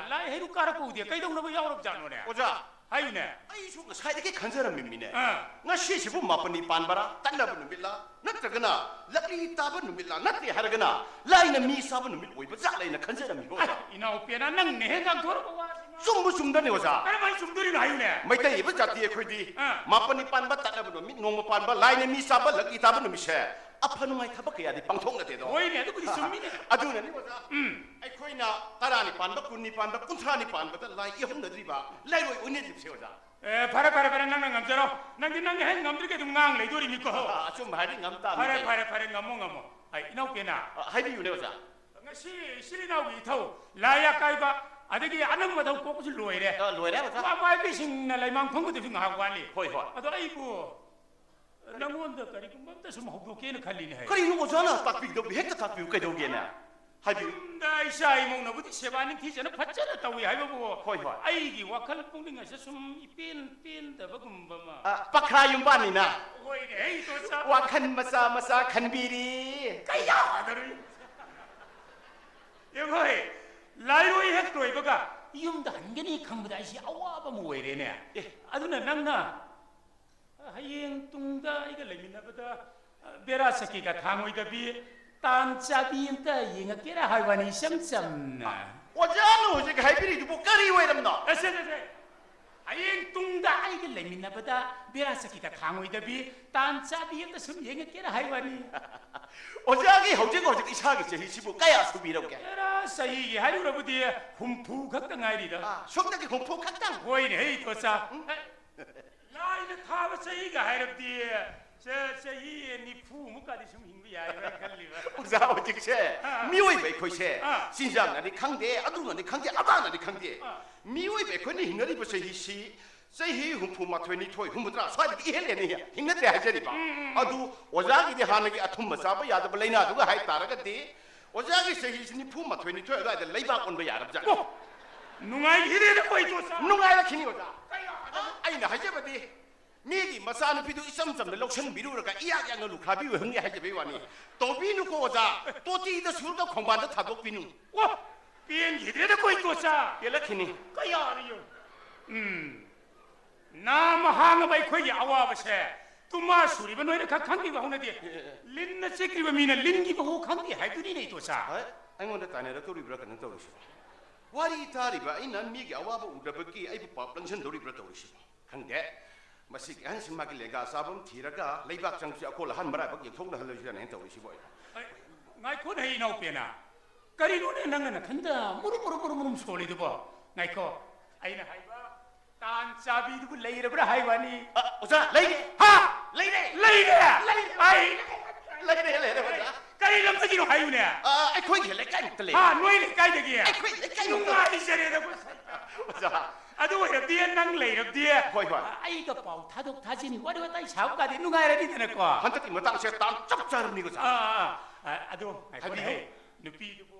ꯂꯥꯏ ꯍꯩꯔꯨꯛ ꯀꯥꯔꯛꯄ ꯎꯗꯦ꯫ ꯀꯩꯗꯧꯅꯕ ꯌꯥꯎꯔꯕꯖꯥꯠꯅꯣꯅꯦ? ꯑꯣꯖꯥ, ꯍꯥꯏꯌꯨꯅꯦ꯫ ꯑꯩꯁꯨ ꯉꯁꯥꯏꯗꯒꯤ ꯈꯟꯖꯔꯝꯃꯤꯅꯤꯅꯦ꯫ ꯑꯥ꯫ ꯉꯁꯤꯁꯤꯕꯨ ꯃꯥꯄꯅꯤ ꯄꯥꯟꯕꯔꯥ, ꯇꯠꯅꯕ ꯅꯨꯃꯤꯠꯂꯥ, ꯅꯠꯇ꯭ꯔꯒꯅ ꯂꯛꯂꯤ ꯇꯥꯕ ꯅꯨꯃꯤꯠꯂꯥ, ꯅꯠꯇꯦ ꯍꯥꯏꯔꯒꯅ ꯂꯥꯏꯅ ꯃꯤ ꯆꯥꯕ ꯅꯨꯃꯤꯠ ꯑꯣꯏꯕ ꯖꯥꯠꯂ ꯍꯥꯏꯅ ꯈꯟꯖꯔꯝꯃꯤ, ꯑꯣꯖꯥ꯫ ꯑꯩ, ꯏꯅꯥꯎꯄꯦꯅ ꯅꯪꯅ ꯍꯦꯛ ꯉꯥꯡꯊꯣꯔꯛꯄ ꯋꯥꯁꯤꯅ꯫ ꯆꯨꯝꯕ ꯆꯨꯝꯗꯅꯤ, ꯑꯣꯖꯥ꯫ ꯀꯔꯝꯍꯥꯏꯅ ꯆꯨꯝꯗꯣꯔꯤꯅꯣ ꯍꯥꯏꯌꯨꯅꯦ? ꯃꯩꯇꯩ ꯑꯣꯏꯕ ꯖꯥꯇꯤ ꯑꯩꯈꯣꯏꯗꯤ ꯑꯥ꯫ ꯃꯥꯄꯅꯤ ꯄꯥꯟꯕ ꯇꯠꯅꯕ ꯅꯨꯃꯤꯠ, ꯅꯣꯡꯃ ꯄꯥꯟꯕ, ꯂꯥꯏꯅ ꯃꯤ ꯆꯥꯕ, ꯂꯛꯂꯤ ꯇꯥꯕ ꯅꯨꯃꯤꯠꯁꯦ ꯑꯐ ꯅꯨꯡꯉꯥꯏ ꯊꯕꯛ ꯀꯌꯥꯗꯤ ꯄꯥꯡꯊꯣꯛꯅꯗꯦꯗꯣ꯫ ꯍꯣꯏꯅꯦ, ꯑꯗꯨꯕꯨꯗꯤ ꯆꯨꯝꯃꯤꯅꯦ꯫ ꯑꯗꯨꯅꯅꯤ, ꯑꯣꯖꯥ꯫ ꯎꯝ꯫ ꯑꯩꯈꯣꯏꯅ ꯇꯔꯥꯅꯤ ꯄꯥꯟꯕ, ꯀꯨꯟꯅꯤ ꯄꯥꯟꯕ, ꯀꯨꯟꯊ꯭ꯔꯥꯅꯤ ꯄꯥꯟꯕꯗ ꯂꯥꯏ ꯏꯍꯧꯅꯗ꯭ꯔꯤꯕ, ꯂꯥꯏꯔꯣꯏ ꯑꯣꯏꯅꯗ꯭ꯔꯤꯕꯁꯦ, ꯑꯣꯖꯥ꯫ ꯑꯦ, ꯐꯔꯦ, ꯐꯔꯦ, ꯐꯔꯦ, ꯅꯪꯅ ꯉꯝꯖꯔꯣ꯫ ꯅꯪꯗꯤ ꯅꯪ ꯍꯦꯛ ꯉꯝꯗ꯭ꯔꯤꯒꯩ ꯑꯗꯨꯝ ꯉꯥꯡ ꯂꯩꯗꯣꯔꯤꯅꯤꯀꯣ꯫ ꯑ, ꯑꯆꯨꯝꯕ ꯍꯥꯏꯗꯤ ꯉꯝ ꯇꯥꯕꯅꯤ ꯐꯔꯦ, ꯀꯩꯅꯣ꯫ ꯐꯔꯦ, ꯐꯔꯦ, ꯉꯝꯃꯣ, ꯉꯝꯃꯣ꯫ ꯑꯩ, ꯏꯅꯥꯎꯄꯦꯅ꯫ ꯑ, ꯍꯥꯏꯕꯤꯌꯨꯅꯦ, ꯑꯣꯖꯥ꯫ ꯉꯁꯤ ꯏꯆꯤꯜ ꯏꯅꯥꯎꯒꯤ ꯏꯊꯧ, ꯂꯥꯏ ꯑꯀꯥꯏꯕ, ꯑꯗꯒꯤ ꯑꯅꯪꯕ ꯊꯧ ꯀꯣꯛꯄꯁꯨ ꯂꯣꯏꯔꯦ꯫ ꯑ, ꯂꯣꯏꯔꯦ, ꯑꯣꯖꯥ꯫ ꯃꯥ-, ꯃꯥꯏꯕꯤꯁꯤꯡꯅ ꯂꯩꯃꯥꯡ ꯐꯝꯒꯗꯕꯁꯨ ꯉꯥꯏꯍꯥꯛ ꯋꯥꯠꯂꯤ꯫ ꯍꯣꯏ, ꯍꯣꯏ꯫ ꯑꯗꯣ ꯑꯩꯕꯨ ꯅꯪꯉꯣꯟꯗ ꯀꯔꯤꯒꯨꯝꯕ ꯑꯝꯇ ꯁꯨꯝ ꯍꯧꯗꯣꯛꯀꯦꯅ ꯈꯜꯂꯤꯅꯦ ꯍꯥꯏ꯫ ꯀꯔꯤꯅꯣ ꯑꯣꯖꯥꯅ ꯇꯥꯛꯄꯤꯒꯗꯕ? ꯍꯦꯛꯇ ꯇꯥꯛꯄꯤꯌꯨ, ꯀꯩꯗꯧꯒꯦꯅꯦ? ꯍꯥꯏꯕꯤꯌꯨ꯫ ꯌꯨꯝꯗ ꯏꯆꯥ ꯏꯃꯧꯅꯕꯨꯗꯤ ꯁꯦꯕꯥ ꯅꯤꯡꯊꯤꯖꯅ ꯐꯖꯅ ꯇꯧꯏ ꯍꯥꯏꯕꯕꯨ, ꯍꯣꯏ, ꯍꯣꯏ꯫ ꯑꯩꯒꯤ ꯋꯥꯈꯜ ꯄꯨꯛꯅꯤꯡ ꯑꯁꯦ ꯁꯨꯝ ꯏꯄꯦꯟ ꯄꯦꯟꯗꯕꯒꯨꯝꯕ ꯑꯃ꯫ ꯑ, ꯄꯈ꯭ꯔꯥ ꯌꯨꯝꯕꯥꯟꯅꯤꯅ꯫ ꯍꯣꯏꯅꯦ, ꯑꯩ ꯏꯆꯣꯆꯥ꯫ ꯋꯥꯈꯜ ꯃꯆꯥ ꯃꯆꯥ ꯈꯟꯕꯤꯔꯤ꯫ ꯀꯩ ꯌꯥꯗꯧꯔꯤ? ꯌꯦꯡꯉꯣꯏ, ꯂꯥꯏꯔꯣꯏ ꯍꯦꯛ ꯂꯣꯏꯕꯒ ꯌꯨꯝꯗ ꯍꯟꯒꯅꯤ ꯈꯪꯕꯗ ꯑꯩꯁꯤ ꯑꯋꯥꯕ ꯑꯃ ꯑꯣꯏꯔꯦꯅꯦ꯫ ꯑꯦ꯫ ꯑꯗꯨꯅ ꯅꯪꯅ ꯍꯌꯦꯡ ꯇꯨꯡꯗ ꯑꯩꯒ ꯂꯩꯃꯤꯟꯅꯕꯗ, ꯑ, ꯕꯦꯔꯥ ꯁꯛꯀꯦꯒ ꯈꯥꯡꯉꯣꯏꯗꯕꯤ, ꯇꯥꯟ ꯆꯥꯕꯤ ꯑꯝꯇ ꯌꯦꯡꯉꯛꯀꯦꯔꯥ ꯍꯥꯏꯕꯅꯤ, ꯏꯆꯝ ꯆꯝꯅ꯫ ꯑꯣꯖꯥꯅ ꯍꯧꯖꯤꯛ ꯍꯥꯏꯕꯤꯔꯤꯗꯨꯕꯨ ꯀꯔꯤ ꯑꯣꯏꯔꯝꯅꯣ? ꯑꯁꯦ, ꯑꯁꯦ, ꯑꯁꯦ꯫ ꯍꯌꯦꯡ ꯇꯨꯡꯗ ꯑꯩꯒ ꯂꯩꯃꯤꯟꯅꯕꯗ ꯕꯦꯔꯥ ꯁꯛꯀꯦꯒ ꯈꯥꯡꯉꯣꯏꯗꯕꯤ, ꯇꯥꯟ ꯆꯥꯕꯤ ꯑꯝꯇ ꯁꯨꯝ ꯌꯦꯡꯉꯛꯀꯦꯔꯥ ꯍꯥꯏꯕꯅꯤ꯫ ꯑꯣꯖꯥꯒꯤ ꯍꯧꯖꯤꯛ ꯍꯧꯖꯤꯛ ꯏꯁꯥꯒꯤ ꯆꯍꯤꯁꯤꯕꯨ ꯀꯌꯥ ꯁꯨꯕꯤꯔꯕꯒꯦ? ꯕꯦꯔꯥ ꯆꯍꯤꯒꯤ ꯍꯥꯏꯔꯨꯔꯕꯗꯤ ꯍꯨꯝꯐꯨ ꯈꯛꯇ ꯉꯥꯏꯔꯤꯗ꯫ ꯑꯥ, ꯁꯣꯝꯗꯒꯤ ꯍꯨꯝꯐꯨ ꯈꯛꯇꯪ? ꯍꯣꯏꯅꯦ, ꯍꯩ ꯇꯣꯆꯥ꯫ ꯂꯥꯏꯅ ꯊꯥꯕ ꯆꯍꯤꯒ ꯍꯥꯏꯔꯕꯗꯤ ꯆ-, ꯆꯍꯤ ꯅꯤꯐꯨꯃꯨꯛꯀꯗꯤ ꯁꯨꯝ ꯍꯤꯡꯕ ꯌꯥꯏꯕ꯭ꯔꯥ ꯈꯜꯂꯤꯕ꯫ ꯑꯣꯖꯥ, ꯍꯧꯖꯤꯛꯁꯦ ꯑꯥ꯫ ꯃꯤꯑꯣꯏꯕ ꯑꯩꯈꯣꯏꯁꯦ ꯑꯥ꯫ ꯆꯤꯟꯖꯥꯛꯅꯅꯤ ꯈꯪꯗꯦ, ꯑꯗꯨꯅꯅꯤ ꯈꯪꯗꯦ, ꯑꯗꯥꯅꯅꯤ ꯈꯪꯗꯦ꯫ ꯑꯥ꯫ ꯃꯤꯑꯣꯏꯕ ꯑꯩꯈꯣꯏꯅ ꯍꯤꯡꯅꯔꯤꯕ ꯆꯍꯤꯁꯤ ꯆꯍꯤ ꯍꯨꯝꯐꯨ ꯃꯥꯊꯣꯏ, ꯅꯤꯊꯣꯏ, ꯍꯨꯝꯐꯨꯇꯔꯥ ꯁ꯭ꯋꯥꯏꯗꯒꯤ ꯏꯍꯦꯜꯂꯦꯅꯦ ꯍꯤꯡꯅꯗ꯭ꯔꯦ ꯍꯥꯏꯖꯔꯤꯕ꯫ ꯑꯗꯨ ꯑꯣꯖꯥꯒꯤꯗꯤ ꯍꯥꯟꯅꯒꯤ ꯑꯊꯨꯝꯕ ꯆꯥꯕ ꯌꯥꯗꯕ ꯂꯥꯏꯅꯥꯗꯨꯒ ꯍꯥꯏ ꯇꯥꯔꯒꯗꯤ ꯑꯣꯖꯥꯒꯤ ꯆꯍꯤꯁꯤ ꯅꯤꯐꯨ ꯃꯥꯊꯣꯏ, ꯅꯤꯊꯣꯏ ꯑꯗꯨꯋꯥꯏꯗ ꯂꯩꯕꯥꯛ ꯑꯣꯟꯕ ꯌꯥꯔꯕꯖꯥꯠꯅꯤ꯫ ꯑꯣ, ꯅꯨꯡꯉꯥꯏꯈꯤꯗꯦꯗ ꯀꯣꯏ ꯇꯣꯆꯥ꯫ ꯅꯨꯡꯉꯥꯏꯔꯛꯈꯤꯅꯤ ꯑꯣꯖꯥ꯫ ꯑꯩꯅ ꯍꯥꯏꯖꯕꯗꯤ ꯃꯤꯒꯤ ꯃꯆꯥꯅꯨꯄꯤꯗꯨ ꯏꯆꯝ ꯆꯝꯅ ꯂꯧꯁꯤꯟꯕꯤꯔꯨꯔꯒ ꯏꯌꯥꯛ ꯌꯥꯛꯅ ꯂꯨꯈ꯭ꯔꯥꯕꯤ ꯑꯣꯏꯍꯟꯒꯦ ꯍꯥꯏꯖꯕꯩ ꯋꯥꯅꯤ꯫ ꯇꯧꯕꯤꯅꯨꯀꯣ ꯑꯣꯖꯥ, ꯇꯣꯇꯤꯗ ꯁꯨꯔꯒ ꯈꯣꯡꯕꯥꯟꯗ ꯊꯥꯗꯣꯛꯄꯤꯅꯨ꯫ ꯋꯥ, ꯄꯦꯟꯈꯤꯗ꯭ꯔꯦꯗ ꯀꯣꯏ ꯇꯣꯆꯥ꯫ ꯄꯦꯜꯂꯛꯈꯤꯅꯤ꯫ ꯀꯌꯥꯅ ꯌꯦꯡꯉꯨ꯫ ꯎꯝ꯫ ꯅꯥꯃ ꯍꯥꯡꯉꯕ ꯑꯩꯈꯣꯏꯒꯤ ꯑꯋꯥꯕꯁꯦ ꯇꯨꯃꯥ ꯁꯨꯔꯤꯕ ꯅꯣꯏꯅ ꯈꯛ ꯈꯪꯕꯤꯕ ꯍꯧꯅꯗꯦ꯫ ꯂꯤꯟꯅ ꯆꯤꯛꯈ꯭ꯔꯤꯕ ꯃꯤꯅ ꯂꯤꯟꯒꯤ ꯃꯍꯨ ꯈꯪꯗꯦ ꯍꯥꯏꯕꯗꯨꯅꯤꯅꯦ ꯇꯣꯆꯥ꯫ ꯍꯣꯏ, ꯑꯩꯉꯣꯟꯗ ꯇꯥꯏꯅꯔꯛꯇꯧꯔꯤꯕ꯭ꯔꯥ ꯀꯩꯅꯣ ꯇꯧꯔꯤꯁꯤꯕꯣ? ꯋꯥꯔꯤ ꯇꯥꯔꯤꯕ ꯑꯩꯅ ꯃꯤꯒꯤ ꯑꯋꯥꯕ ꯎꯗꯕꯒꯤ ꯑꯩꯕꯨ ꯄꯥꯞ ꯂꯪꯁꯟꯗꯧꯔꯤꯕ꯭ꯔꯥ ꯇꯧꯔꯤꯁꯤꯕꯣ? ꯈꯪꯗꯦ꯫ ꯃꯁꯤꯒꯤ ꯑꯍꯟꯁꯤ ꯃꯥꯒꯤ ꯂꯦꯡꯒꯥ ꯆꯥꯕ ꯑꯃ ꯊꯤꯔꯒ ꯂꯩꯕꯥꯛ ꯆꯪꯕꯁꯤ ꯑꯀꯣꯜ ꯑꯍꯟ ꯃꯔꯥꯏꯕꯛ ꯌꯦꯡꯊꯣꯛꯅꯍꯜꯂꯁꯤꯔꯅ ꯍꯦꯟꯅ ꯇꯧꯔꯤꯁꯤꯕꯣ ꯑꯩꯕꯣ? ꯑꯩ, ꯉꯥꯏꯈꯣꯅꯦ ꯏꯅꯥꯎꯄꯦꯅ, ꯀꯔꯤꯅꯣꯅꯦ ꯅꯪꯅ ꯅꯊꯟꯗ ꯃꯨꯔꯨꯝ ꯃꯨꯔꯨꯝ ꯃꯨꯔꯨꯝ ꯃꯨꯔꯨꯝ ꯁꯣꯜꯂꯤꯗꯨꯕꯣ? ꯉꯥꯏꯈꯣ, ꯑꯩꯅ ꯍꯥꯏꯕ ꯇꯥꯟ ꯆꯥꯕꯤꯗꯨꯕꯨ ꯂꯩꯔꯕ꯭ꯔꯥ ꯍꯥꯏꯕꯅꯤ꯫ ꯑ, ꯑꯣꯖꯥ, ꯂꯩꯔꯦ꯫ ꯍꯥ? ꯂꯩꯔꯦ꯫ ꯂꯩꯔꯦ? ꯂꯩꯔꯦ꯫ ꯑꯩ ꯂꯩꯔꯦ, ꯂꯩꯔꯦ, ꯑꯣꯖꯥ꯫ ꯀꯔꯤ ꯂꯝꯗꯒꯤꯅꯣ ꯍꯥꯏꯌꯨꯅꯦ? ꯑ, ꯑꯩꯈꯣꯏꯒꯤ ꯂꯩꯀꯥꯏꯃꯨꯛꯇ ꯂꯩꯔꯦ꯫ ꯍꯥ, ꯅꯣꯏ ꯂꯩꯀꯥꯏꯗꯒꯤ? ꯑꯩꯈꯣꯏ ꯂꯩꯀꯥꯏꯃꯨꯛꯇ꯫ ꯅꯨꯡꯉꯥꯏꯖꯔꯦꯗ꯫ ꯑꯣꯖꯥ꯫ ꯑꯗꯨ ꯑꯣꯏꯔꯕꯗꯤ ꯅꯪ ꯂꯩꯔꯕꯗꯤ, ꯍꯣꯏ, ꯍꯣꯏ꯫ ꯑꯩꯒ ꯄꯥꯎ ꯊꯥꯗꯣꯛ ꯊꯥꯖꯤꯟ, ꯋꯥꯔꯤ ꯋꯥꯇꯥꯏ ꯁꯥꯕ ꯀꯥꯗꯤ ꯅꯨꯡꯉꯥꯏꯔꯅꯤꯗꯅꯀꯣ꯫ ꯍꯟꯗꯛꯀꯤ ꯃꯇꯥꯡꯁꯦ ꯇꯥꯟ ꯆꯞ ꯆꯥꯔꯕꯅꯤ, ꯑꯣꯖꯥ꯫ ꯑꯥ, ꯑꯥ, ꯑꯥ, ꯑꯗꯣ ꯉꯥꯏꯈꯣꯅꯦ꯫ ꯍꯥꯏꯕꯤꯌꯨ꯫ ꯅꯨꯄꯤꯗꯨꯕꯨ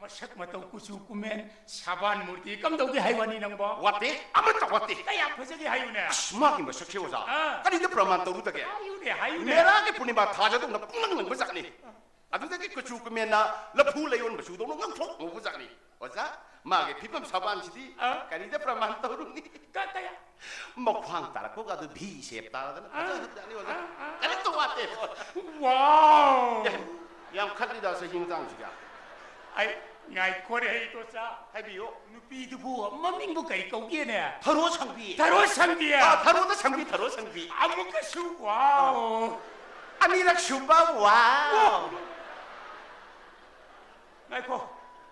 ꯃꯁꯛ ꯃꯇꯧ, ꯀꯨꯆꯨ ꯀꯨꯃꯦꯟ, ꯁꯥꯕꯥꯟ ꯃꯨꯔꯇꯤ ꯀꯝꯗꯧꯒꯦ ꯍꯥꯏ ꯋꯥꯅꯤ ꯅꯪꯕꯣ? ꯋꯥꯠꯇꯦ, ꯑꯃꯠꯇ ꯋꯥꯠꯇꯦ꯫ ꯀꯌꯥꯝ ꯐꯖꯒꯦ ꯍꯥꯏꯌꯨꯅꯦ꯫ ꯑꯁ, ꯃꯥꯒꯤ ꯃꯁꯛꯁꯦ ꯑꯣꯖꯥ, ꯑꯥ꯫ ꯀꯔꯤꯗ ꯄ꯭ꯔꯃꯥꯟ ꯇꯧꯔꯨꯗꯒꯦ? ꯍꯥꯏꯌꯨꯅꯦ, ꯍꯥꯏꯌꯨꯅꯦ꯫ ꯃꯦꯔꯥꯒꯤ ꯄꯨꯔꯅꯤꯃꯥ ꯊꯥꯖꯗꯧꯅ ꯄꯨꯡꯉꯪ ꯉꯪꯕ ꯖꯥꯠꯅꯤ꯫ ꯑꯗꯨꯗꯒꯤ ꯀꯨꯆꯨ ꯀꯨꯃꯦꯟꯅ ꯂꯐꯨ ꯂꯩꯌꯣꯟ ꯃꯆꯨꯗꯧꯅ ꯉꯧꯊ꯭ꯔꯣꯛ ꯉꯧꯕ ꯖꯥꯠꯅꯤ꯫ ꯑꯣꯖꯥ, ꯃꯥꯒꯤ ꯐꯤꯕꯝ ꯁꯕꯥꯟꯁꯤꯗꯤ ꯑ? ꯀꯔꯤꯗ ꯄ꯭ꯔꯃꯥꯟ ꯇꯧꯔꯨꯅꯤ? ꯀ-, ꯀꯌꯥ? ꯃꯈ꯭ꯋꯥꯡ ꯇꯥꯔꯛꯄꯒ ꯑꯗꯨ ꯚꯤ ꯁꯦꯞ ꯇꯥꯔꯗꯅ ꯑ? ꯐꯖꯈ꯭ꯔꯖꯥꯠꯅꯤ ꯑꯣꯖꯥ꯫ ꯑ? ꯑ? ꯀꯔꯤꯝꯇ ꯋꯥꯠꯇꯦ꯫ ꯋꯥꯎ! ꯌꯥꯝ, ꯌꯥꯝ ꯈꯠꯂꯤꯗ ꯆꯍꯤ ꯃꯇꯥꯡꯁꯤꯒ꯫ ꯑꯩ ꯉꯥꯏꯈꯣꯅꯦ, ꯍꯩ ꯏꯇꯣꯆꯥ꯫ ꯍꯥꯏꯕꯤꯌꯨ꯫ ꯅꯨꯄꯤꯗꯨꯕꯨ ꯃꯃꯤꯡꯕꯨ ꯀꯔꯤ ꯀꯧꯒꯦꯅꯦ? ꯊꯔꯣ ꯁꯪꯕꯤ꯫ ꯊꯔꯣ ꯁꯪꯕꯤ? ꯑ, ꯊꯔꯣꯗ ꯁꯪꯕꯤ, ꯊꯔꯣ ꯁꯪꯕꯤ꯫ ꯑꯃꯨꯛꯀꯁꯨ ꯋꯥꯎ! ꯑꯅꯤꯔꯛ ꯁꯨꯕ ꯋꯥꯎ! ꯉꯥꯏꯈꯣ꯫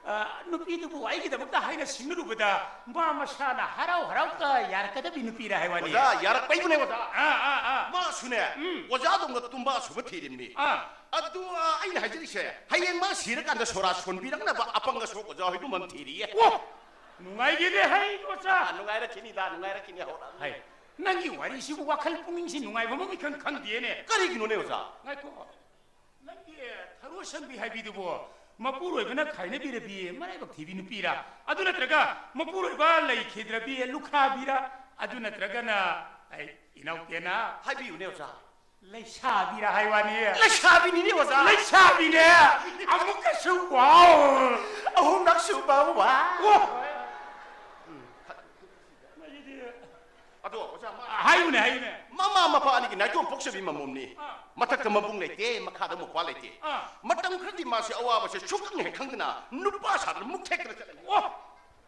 ꯑ, ꯅꯨꯄꯤꯗꯨꯕꯨ ꯑꯩꯒꯤꯗꯃꯛꯇ ꯍꯥꯏꯅ ꯁꯤꯡꯅꯔꯨꯕꯗ ꯃꯥ ꯃꯁꯥꯅ ꯍꯔꯥꯎ ꯍꯔꯥꯎꯒ ꯌꯥꯔꯛꯀꯗꯕꯤ ꯅꯨꯄꯤꯔ ꯍꯥꯏ ꯋꯥꯅꯤ꯫ ꯑꯣꯖꯥ, ꯌꯥꯔꯛꯄꯩꯕꯨꯅꯦ ꯑꯣꯖꯥ꯫ ꯑꯥ, ꯑꯥ, ꯑꯥ꯫ ꯃꯥꯁꯨꯅꯦ, ꯎꯝ꯫ ꯑꯣꯖꯥꯗꯧꯅ ꯇꯨꯝꯕ ꯑꯁꯨꯕ ꯊꯤꯔꯤꯕꯅꯤ꯫ ꯑꯥ꯫ ꯑꯗꯨ, ꯑ, ꯑꯩꯅ ꯍꯥꯏꯖꯔꯤꯁꯦ, ꯍꯌꯦꯡ ꯃꯥ ꯁꯤꯔꯀꯥꯟꯗ ꯁꯣꯔꯥ ꯁꯣꯟꯕꯤꯔꯛꯅꯕ ꯑꯄꯪ ꯑꯁꯣꯛ ꯑꯣꯖꯥ ꯍꯣꯏꯒꯨꯝꯕ ꯑꯃ ꯊꯤꯔꯤꯌꯦ꯫ ꯑꯣ! ꯅꯨꯡꯉꯥꯏꯒꯦꯅꯦ ꯍꯩ, ꯑꯣꯖꯥ꯫ ꯑ, ꯅꯨꯡꯉꯥꯏꯔꯛꯈꯤꯅꯤꯗ, ꯅꯨꯡꯉꯥꯏꯔꯛꯈꯤꯅꯤ, ꯍꯧꯔꯛꯑꯅꯤ꯫ ꯍꯩ, ꯅꯪꯒꯤ ꯋꯥꯔꯤꯁꯤꯕꯨ ꯋꯥꯈꯜ ꯄꯨꯛꯅꯤꯡꯁꯤ ꯅꯨꯡꯉꯥꯏꯕ ꯑꯃ ꯏꯈꯪ ꯈꯪꯗꯦꯅꯦ꯫ ꯀꯔꯤꯒꯤꯅꯣꯅꯦ ꯑꯣꯖꯥ? ꯉꯥꯏꯈꯣ꯫ ꯅꯪꯒꯤ ꯊꯔꯣ ꯁꯪꯕꯤ ꯍꯥꯏꯕꯤꯗꯨꯕꯨ ꯃꯄꯨꯔꯣꯏꯕꯅ ꯈꯥꯏꯅꯕꯤꯔꯕꯤ ꯃꯔꯥꯏꯕꯛ ꯊꯤꯕꯤ ꯅꯨꯄꯤꯔꯥ? ꯑꯗꯨ ꯅꯠꯇ꯭ꯔꯒ ꯃꯄꯨꯔꯣꯏꯕ ꯂꯩꯈꯤꯗ꯭ꯔꯕꯤ ꯂꯨꯈꯥꯕꯤꯔꯥ? ꯑꯗꯨ ꯅꯠꯇ꯭ꯔꯒꯅ, ꯑꯩ, ꯏꯅꯥꯎꯄꯦꯅ ꯍꯥꯏꯕꯤꯌꯨꯅꯦ ꯑꯣꯖꯥ꯫ ꯂꯩꯁꯥꯕꯤꯔꯥ ꯍꯥꯏ ꯋꯥꯅꯤ? ꯂꯩꯁꯥꯕꯤꯅꯤꯅꯦ ꯑꯣꯖꯥ꯫ ꯂꯩꯁꯥꯕꯤꯅꯦ? ꯑꯃꯨꯛꯀꯁꯨ ꯋꯥꯎ! ꯑꯍꯨꯝꯂꯛ ꯁꯨꯕ ꯋꯥꯎ! ꯋꯥ! ꯎꯝ, ꯈ-, ꯑꯩꯗꯤ ꯑꯗꯣ ꯑꯣꯖꯥ, ꯃꯥ ꯍꯥꯏꯌꯨꯅꯦ, ꯍꯥꯏꯌꯨꯅꯦ꯫ ꯃꯃꯥ ꯃꯄꯥ ꯑꯅꯤꯒꯤ ꯅꯥꯏꯇꯣꯝ ꯄꯣꯛꯆꯕꯤ ꯃꯃꯣꯝꯅꯤ꯫ ꯑꯥ꯫ ꯃꯊꯛꯇ ꯃꯕꯨꯡ ꯂꯩꯇꯦ, ꯃꯈꯥꯗ ꯃꯧꯄ꯭ꯋꯥ ꯂꯩꯇꯦ꯫ ꯑꯥ꯫ ꯃꯇꯝ ꯈꯔꯗꯤ ꯃꯥꯁꯦ ꯑꯋꯥꯕꯁꯦ ꯁꯨꯛꯈꯪ ꯍꯦꯛ ꯈꯪꯗꯅ ꯅꯨꯄꯥ ꯁꯥꯗꯅ ꯃꯨꯛ ꯊꯦꯛꯇꯅ ꯆꯠꯂꯝꯃꯤ꯫ ꯑꯣ!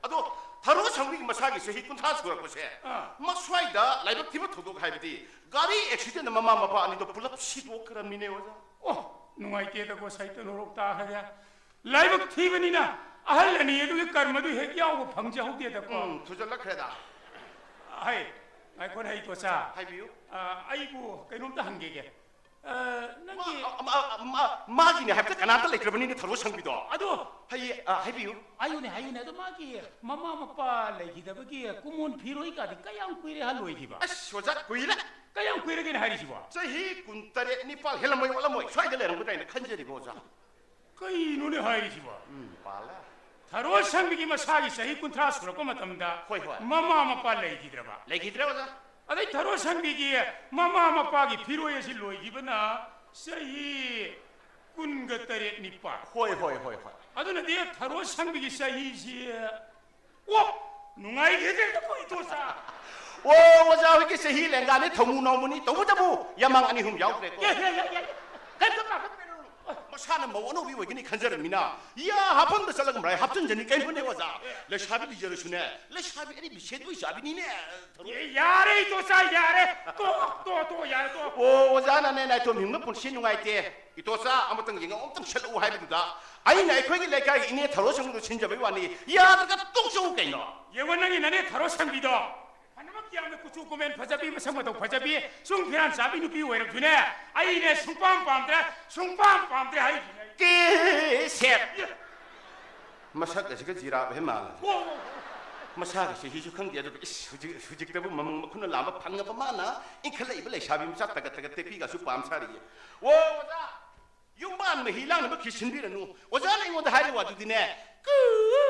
ꯑꯗꯣ ꯊꯔꯣ ꯁꯪꯕꯤꯒꯤ ꯃꯁꯥꯒꯤ ꯆꯍꯤ ꯀꯨꯟꯊ꯭ꯔꯥ ꯁꯨꯔꯛꯄꯁꯦ, ꯑꯥ꯫ ꯃꯁ꯭ꯋꯥꯏꯗ ꯂꯥꯏꯕꯛ ꯊꯤꯕ ꯊꯧꯗꯣꯛ ꯍꯥꯏꯕꯗꯤ ꯒꯥꯔꯤ ꯑꯦꯛꯁꯤꯗꯦꯟꯅ ꯃꯃꯥ ꯃꯄꯥ ꯑꯅꯤꯗꯣ ꯄꯨꯂꯞ ꯁꯤꯗꯣꯛꯈ꯭ꯔꯕꯅꯤꯅꯦ ꯑꯣꯖꯥ꯫ ꯑꯣ! ꯅꯨꯡꯉꯥꯏꯇꯦꯗꯀꯣ, ꯁꯥꯏꯇ ꯂꯣꯔꯣꯛ ꯇꯥꯈ꯭ꯔꯦ꯫ ꯂꯥꯏꯕꯛ ꯊꯤꯕꯅꯤꯅ ꯑꯍꯜ ꯑꯅꯤ ꯑꯗꯨꯒꯤ ꯀꯔꯃꯗꯨ ꯍꯦꯛ ꯌꯥꯎꯕ ꯐꯪꯖꯍꯧꯗꯦꯗꯀꯣ꯫ ꯎꯝ, ꯊꯨꯖꯜꯂꯛꯈ꯭ꯔꯦꯗ꯫ ꯍꯩ, ꯉꯥꯏꯈꯣꯅꯦ, ꯍꯩ ꯇꯣꯆꯥ꯫ ꯍꯥꯏꯕꯤꯌꯨ꯫ ꯑ, ꯑꯩꯕꯨ ꯀꯩꯅꯣꯝꯇ ꯍꯪꯒꯦꯒꯦ꯫ ꯑ, ꯅꯪꯒꯤ ꯃꯥ-, ꯑ, ꯃꯥ-, ꯃꯥ-, ꯃꯥꯒꯤꯅꯦ ꯍꯥꯏꯕꯗ ꯀꯅꯥꯝꯇ ꯂꯩꯇ꯭ꯔꯕꯅꯤꯅꯦ ꯊꯔꯣ ꯁꯪꯕꯤꯗꯣ꯫ ꯑꯗꯣ ꯍꯩ, ꯑ, ꯍꯥꯏꯕꯤꯌꯨ꯫ ꯍꯥꯏꯌꯨꯅꯦ, ꯍꯥꯏꯌꯨꯅꯦ꯫ ꯑꯗꯣ ꯃꯥꯒꯤ ꯃꯃꯥ ꯃꯄꯥ ꯂꯩꯈꯤꯗꯕꯒꯤ ꯀꯨꯃꯣꯟ ꯐꯤꯔꯣꯏꯒꯗꯤ ꯀꯌꯥꯝ ꯀꯨꯏꯔꯦ ꯍꯥ ꯂꯣꯏꯈꯤꯕ? ꯑꯁ, ꯑꯣꯖꯥ, ꯀꯨꯏꯔꯦ꯫ ꯀꯌꯥꯝ ꯀꯨꯏꯔꯒꯦꯅꯦ ꯍꯥꯏꯔꯤꯁꯤꯕꯣ? ꯆꯍꯤ ꯀꯨꯟꯇꯔꯦꯠ ꯅꯤꯄꯥꯜ ꯍꯦꯜꯂꯝꯃꯣꯏ, ꯋꯥꯠꯂꯝꯃꯣꯏ꯫ ꯁ꯭ꯋꯥꯏꯗ ꯂꯩꯔꯝꯒꯗ꯭ꯔꯥ ꯍꯥꯏꯅ ꯈꯟꯖꯔꯤꯕ, ꯑꯣꯖꯥ꯫ ꯀꯩꯅꯣꯅꯦ ꯍꯥꯏꯔꯤꯁꯤꯕꯣ? ꯎꯝ, ꯄꯥꯜꯂꯦ꯫ ꯊꯔꯣ ꯁꯪꯕꯤꯒꯤ ꯃꯁꯥꯒꯤ ꯆꯍꯤ ꯀꯨꯟꯊ꯭ꯔꯥ ꯁꯨꯔꯛꯄ ꯃꯇꯝꯗ ꯍꯣꯏ, ꯍꯣꯏ꯫ ꯃꯃꯥ ꯃꯄꯥ ꯂꯩꯈꯤꯗ꯭ꯔꯕ? ꯂꯩꯈꯤꯗ꯭ꯔꯦ, ꯑꯣꯖꯥ꯫ ꯑꯗꯩ ꯊꯔꯣ ꯁꯪꯕꯤꯒꯤ ꯃꯃꯥ ꯃꯄꯥꯒꯤ ꯐꯤꯔꯣꯏ ꯑꯁꯤ ꯂꯣꯏꯈꯤꯕꯅ ꯆꯍꯤ ꯀꯨꯟꯒ ꯇꯔꯦꯠ ꯅꯤꯄꯥ꯫ ꯍꯣꯏ, ꯍꯣꯏ, ꯍꯣꯏ, ꯍꯣꯏ꯫ ꯑꯗꯨꯅꯗꯤ ꯊꯔꯣ ꯁꯪꯕꯤꯒꯤ ꯆꯍꯤꯁꯤ, ꯑꯣ, ꯅꯨꯡꯉꯥꯏꯈꯤꯗ꯭ꯔꯦꯗꯀꯣ, ꯏꯇꯣꯆꯥ꯫ ꯑꯣ, ꯑꯣꯖꯥ ꯍꯣꯏꯒꯤ ꯆꯍꯤ ꯂꯦꯡꯒꯥꯅꯤ, ꯊꯧꯃꯨ ꯅꯧꯃꯨꯅꯤ, ꯇꯧꯕꯇꯕꯨ ꯌꯥꯃꯥꯡ ꯑꯅꯤ ꯑꯍꯨꯝ ꯌꯥꯎꯈ꯭ꯔꯦꯀꯣ꯫ ꯌꯥ, ꯌꯥ, ꯌꯥ, ꯌꯥ꯫ ꯀꯩꯝꯇ ꯄꯥꯈꯠꯄꯤꯔꯨꯅꯨ꯫ ꯃꯁꯥꯅ ꯃꯧ ꯑꯅꯧꯕꯤ ꯑꯣꯏꯒꯅꯤ ꯈꯟꯖꯔꯝꯃꯤꯅ, ꯌꯥ ꯍꯥꯐꯝꯗ ꯆꯠꯂꯒ ꯃꯔꯥꯏ ꯍꯥꯞꯆꯤꯟꯖꯅꯤ, ꯀꯩꯅꯣꯅꯦ ꯑꯣꯖꯥ꯫ ꯂꯩꯁꯥꯕꯤ ꯂꯤꯖꯔꯁꯨꯅꯦ, ꯂꯩꯁꯥꯕꯤ ꯑꯔꯤꯕꯤ ꯁꯦꯟꯗꯣꯏ ꯆꯥꯕꯤꯅꯤꯅꯦ꯫ ꯑꯦ, ꯌꯥꯔꯦ, ꯏꯇꯣꯆꯥ, ꯌꯥꯔꯦ꯫ ꯇꯣ, ꯇꯣ, ꯇꯣ, ꯌꯥꯔꯦ, ꯇꯣ꯫ ꯑꯣ, ꯑꯣꯖꯥꯅꯅꯦ ꯅꯥꯏꯇꯣꯝ ꯍꯤꯡꯕ ꯄꯨꯟꯁꯤ ꯅꯨꯡꯉꯥꯏꯇꯦ꯫ ꯏꯇꯣꯆꯥ, ꯑꯃꯇꯪ ꯌꯦꯡꯉꯛꯑꯣ, ꯑꯃꯇꯪ ꯁꯠꯂꯛꯑꯣ ꯍꯥꯏꯕꯗꯨꯗ ꯑꯩꯅ ꯑꯩꯈꯣꯏꯒꯤ ꯂꯩꯀꯥꯏꯒꯤ ꯏꯅꯦ ꯊꯔꯣ ꯁꯪꯕꯗꯨ ꯁꯤꯟꯖꯕꯩ ꯋꯥꯅꯤ꯫ ꯌꯥꯗ꯭ꯔꯒ ꯇꯣꯛꯆꯧ ꯀꯩꯅꯣ꯫ ꯌꯦꯡꯉꯣ, ꯅꯪꯒꯤ ꯅꯅꯦ ꯊꯔꯣ ꯁꯪꯕꯤꯗꯣ꯫ ꯐꯅꯃꯛ ꯌꯥꯝꯅ ꯀꯨꯆꯨ ꯀꯨꯃꯦꯟ ꯐꯖꯕꯤ, ꯃꯁꯛ ꯃꯇꯧ ꯐꯖꯕꯤ, ꯆꯨꯡ ꯐꯤꯔꯥꯟ ꯆꯥꯕꯤ ꯅꯨꯄꯤ ꯑꯣꯏꯔꯕꯁꯨꯅꯦ, ꯑꯩꯅꯦ ꯁꯨꯡꯄꯥꯝ ꯄꯥꯝꯗ꯭ꯔꯦ, ꯁꯨꯡꯄꯥꯝ ꯄꯥꯝꯗ꯭ꯔꯦ ꯍꯥꯏꯔꯤꯁꯤꯅꯦ꯫ ꯀꯦ ꯁꯦꯠ! ꯃꯁꯛ ꯑꯁꯤꯒ ꯖꯤꯔꯥꯞ ꯍꯦꯛ ꯃꯥꯜꯂꯦ꯫ ꯑꯣ, ꯑꯣ, ꯑꯣ꯫ ꯃꯁꯥꯒꯤ ꯆꯍꯤꯁꯨ ꯈꯪꯗꯦ, ꯑꯗꯨꯒ ꯏꯁ, ꯍꯧꯖꯤꯛ, ꯍꯧꯖꯤꯛꯇꯕꯨ ꯃꯃꯪ ꯃꯈꯨꯅ ꯂꯥꯝꯕ ꯐꯪꯉꯕ ꯃꯥꯅ ꯏꯟꯈꯠꯂꯛꯏꯕ ꯂꯩꯁꯥꯕꯤ ꯃꯆꯥ ꯇꯒꯠ ꯇꯒꯠ ꯇꯦꯛꯄꯤꯒꯁꯨ ꯄꯥꯝ ꯁꯥꯔꯤꯌꯦ꯫ ꯑꯣ, ꯑꯣꯖꯥ! ꯌꯨꯝꯕꯥꯟ ꯃꯍꯤ ꯂꯥꯡꯅꯕ ꯈꯤꯠ ꯁꯤꯟꯕꯤꯔꯅꯨ꯫ ꯑꯣꯖꯥꯅ ꯑꯩꯉꯣꯟꯗ ꯍꯥꯏꯔꯤꯕ ꯋꯥꯗꯨꯗꯤꯅꯦ, ꯀꯨ!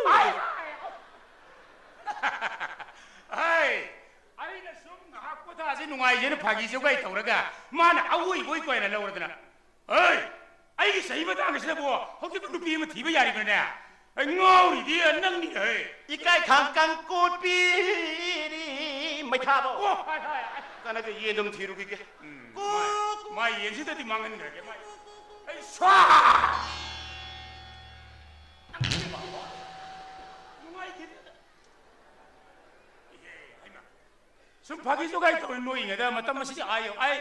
ꯑꯥꯏ! ꯑꯥꯏ! ꯑꯩꯅ ꯁꯨꯝ ꯉꯥꯏꯍꯥꯛ ꯄꯣꯊꯥꯁꯤ ꯅꯨꯡꯉꯥꯏꯁꯦꯅ ꯐꯥꯒꯤ ꯖꯣꯒꯥꯏ ꯇꯧꯔꯒ ꯃꯥꯅ ꯑꯋꯣꯏꯕꯣꯏ ꯀꯣꯏꯅ ꯂꯧꯔꯗꯅ꯫ ꯍꯩ! ꯑꯩꯒꯤ ꯆꯍꯤ ꯃꯇꯥꯡ ꯑꯁꯤꯗꯕꯨ ꯍꯧꯖꯤꯛꯄꯨ ꯅꯨꯄꯤ ꯑꯃ ꯊꯤꯕ ꯌꯥꯔꯤꯕ꯭ꯔꯅꯦ? ꯑꯩ ꯉꯥꯎꯔꯤꯗꯤ ꯅꯪꯅꯤꯅꯦ, ꯍꯩ! ꯏꯀꯥꯏ ꯈꯥꯡ ꯀꯥꯡꯀꯣꯠꯄꯤꯔꯤ ꯃꯩꯊꯥꯕꯧ꯫ ꯑꯣ, ꯍꯥꯏ, ꯍꯥꯏ, ꯍꯥꯏ꯫ ꯀꯥꯟꯅꯗꯦ, ꯌꯦꯟꯗꯨꯝ ꯊꯤꯔꯨꯈꯤꯒꯦ꯫ ꯎꯝ, ꯀꯨ! ꯃꯥꯏ, ꯃꯥꯏ ꯌꯦꯟꯁꯤꯗꯗꯤ ꯃꯥꯡꯍꯟꯈ꯭ꯔꯒꯦ, ꯃꯥꯏ꯫ ꯑꯩ ꯁ꯭ꯋꯥ! ꯅꯨꯡꯉꯥꯏꯈꯤꯗꯦꯗ꯫ ꯏꯍꯦ, ꯍꯩꯃꯥ꯫ ꯁꯨꯝ ꯐꯥꯒꯤ ꯖꯣꯒꯥꯏ ꯇꯧꯔ ꯅꯣꯛꯏꯉꯩꯗ ꯃꯇꯝ ꯑꯁꯤꯗꯤ ꯑꯥ ꯌꯧ-, ꯑꯩ,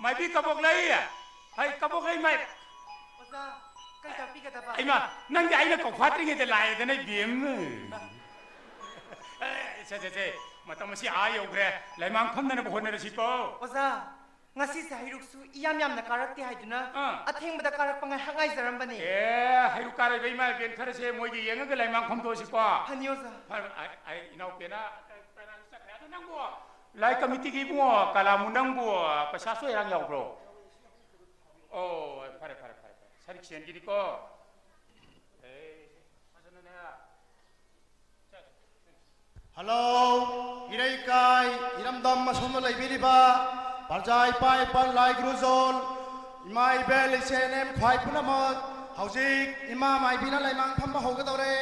ꯃꯥꯏꯕꯤ ꯀꯕꯣꯛꯂꯩ, ꯍꯩ, ꯀꯕꯣꯛꯂꯩ ꯃꯥꯏ-, ꯑꯣꯖꯥ, ꯀꯩ ꯇꯥꯛꯄꯤꯒꯗꯕ? ꯏꯃꯥ, ꯅꯪꯗꯤ ꯑꯩꯅ ꯀꯧꯐꯥꯠꯇ꯭ꯔꯤꯉꯩꯗ ꯂꯥꯛꯑꯦꯗꯅ, ꯏꯕꯦꯝ꯫ ꯑꯦ, ꯁꯦ, ꯁꯦ, ꯁꯦ, ꯃꯇꯝ ꯑꯁꯤ ꯑꯥ ꯌꯧꯈ꯭ꯔꯦ, ꯂꯩꯃꯥꯡ ꯐꯝꯅꯅꯕ ꯍꯣꯠꯅꯔꯁꯤꯀꯣ꯫ ꯑꯣꯖꯥ, ꯉꯁꯤꯁꯦ ꯍꯩꯔꯨꯛꯁꯨ ꯏꯌꯥꯝ ꯌꯥꯝꯅ ꯀꯥꯔꯛꯇꯦ ꯍꯥꯏꯗꯨꯅ ꯑꯥ꯫ ꯑꯊꯦꯡꯕꯗ ꯀꯥꯔꯛꯄ ꯉꯥꯏꯍꯥꯛ ꯉꯥꯏꯖꯔꯝꯕꯅꯦ꯫ ꯑꯦ, ꯍꯩꯔꯨꯛ ꯀꯥꯔꯛꯏꯕ ꯏꯃꯥ ꯏꯕꯦꯟ ꯈꯔꯁꯦ ꯃꯣꯏꯒꯤ ꯌꯦꯡꯉꯒ ꯂꯩꯃꯥꯡ ꯐꯝꯗꯣꯛꯑꯁꯤꯀꯣ꯫ ꯐꯅꯤ ꯑꯣꯖꯥ꯫ ꯐꯔꯦ, ꯑꯩ, ꯑꯩ ꯏꯅꯥꯎꯄꯦꯅ ꯀꯅꯥꯅ ꯆꯠꯈ꯭ꯔꯦ? ꯑꯗꯣ ꯅꯪꯕꯨ ꯂꯥꯏ ꯀꯃꯤꯇꯤꯒꯤ ꯏꯕꯨꯡꯉꯣ ꯀꯂꯥꯃꯨ, ꯅꯪꯕꯨ ꯄꯩꯁꯥ ꯆꯣꯏꯔꯥꯡ ꯌꯥꯎꯕ꯭ꯔꯣ? ꯑꯣ, ꯐꯔꯦ, ꯐꯔꯦ, ꯐꯔꯦ, ꯐꯔꯦ꯫ ꯁꯔꯤꯛ ꯁꯦꯟꯒꯤꯅꯤꯀꯣ꯫ ꯑꯦ, ꯐꯖꯅꯅꯦ꯫ ꯍꯜꯂꯣ, ꯏꯔꯩꯀꯥꯏ, ꯏꯔꯝꯗꯝ ꯑꯁꯣꯝꯗ ꯂꯩꯕꯤꯔꯤꯕ ꯄ꯭ꯔꯖꯥ ꯏꯄꯥ ꯏꯄꯥ ꯂꯥꯏ ꯒꯨꯔꯨꯖꯣꯜ, ꯏꯃꯥ ꯏꯕꯦꯜ ꯏꯆꯦ ꯏꯅꯦꯝ ꯈ꯭ꯋꯥꯏ ꯄꯨꯝꯅꯃꯛ, ꯍꯧꯖꯤꯛ ꯏꯃꯥ ꯃꯥꯏꯕꯤꯅ ꯂꯩꯃꯥꯡ ꯐꯝꯕ ꯍꯧꯒꯗꯧꯔꯦ꯫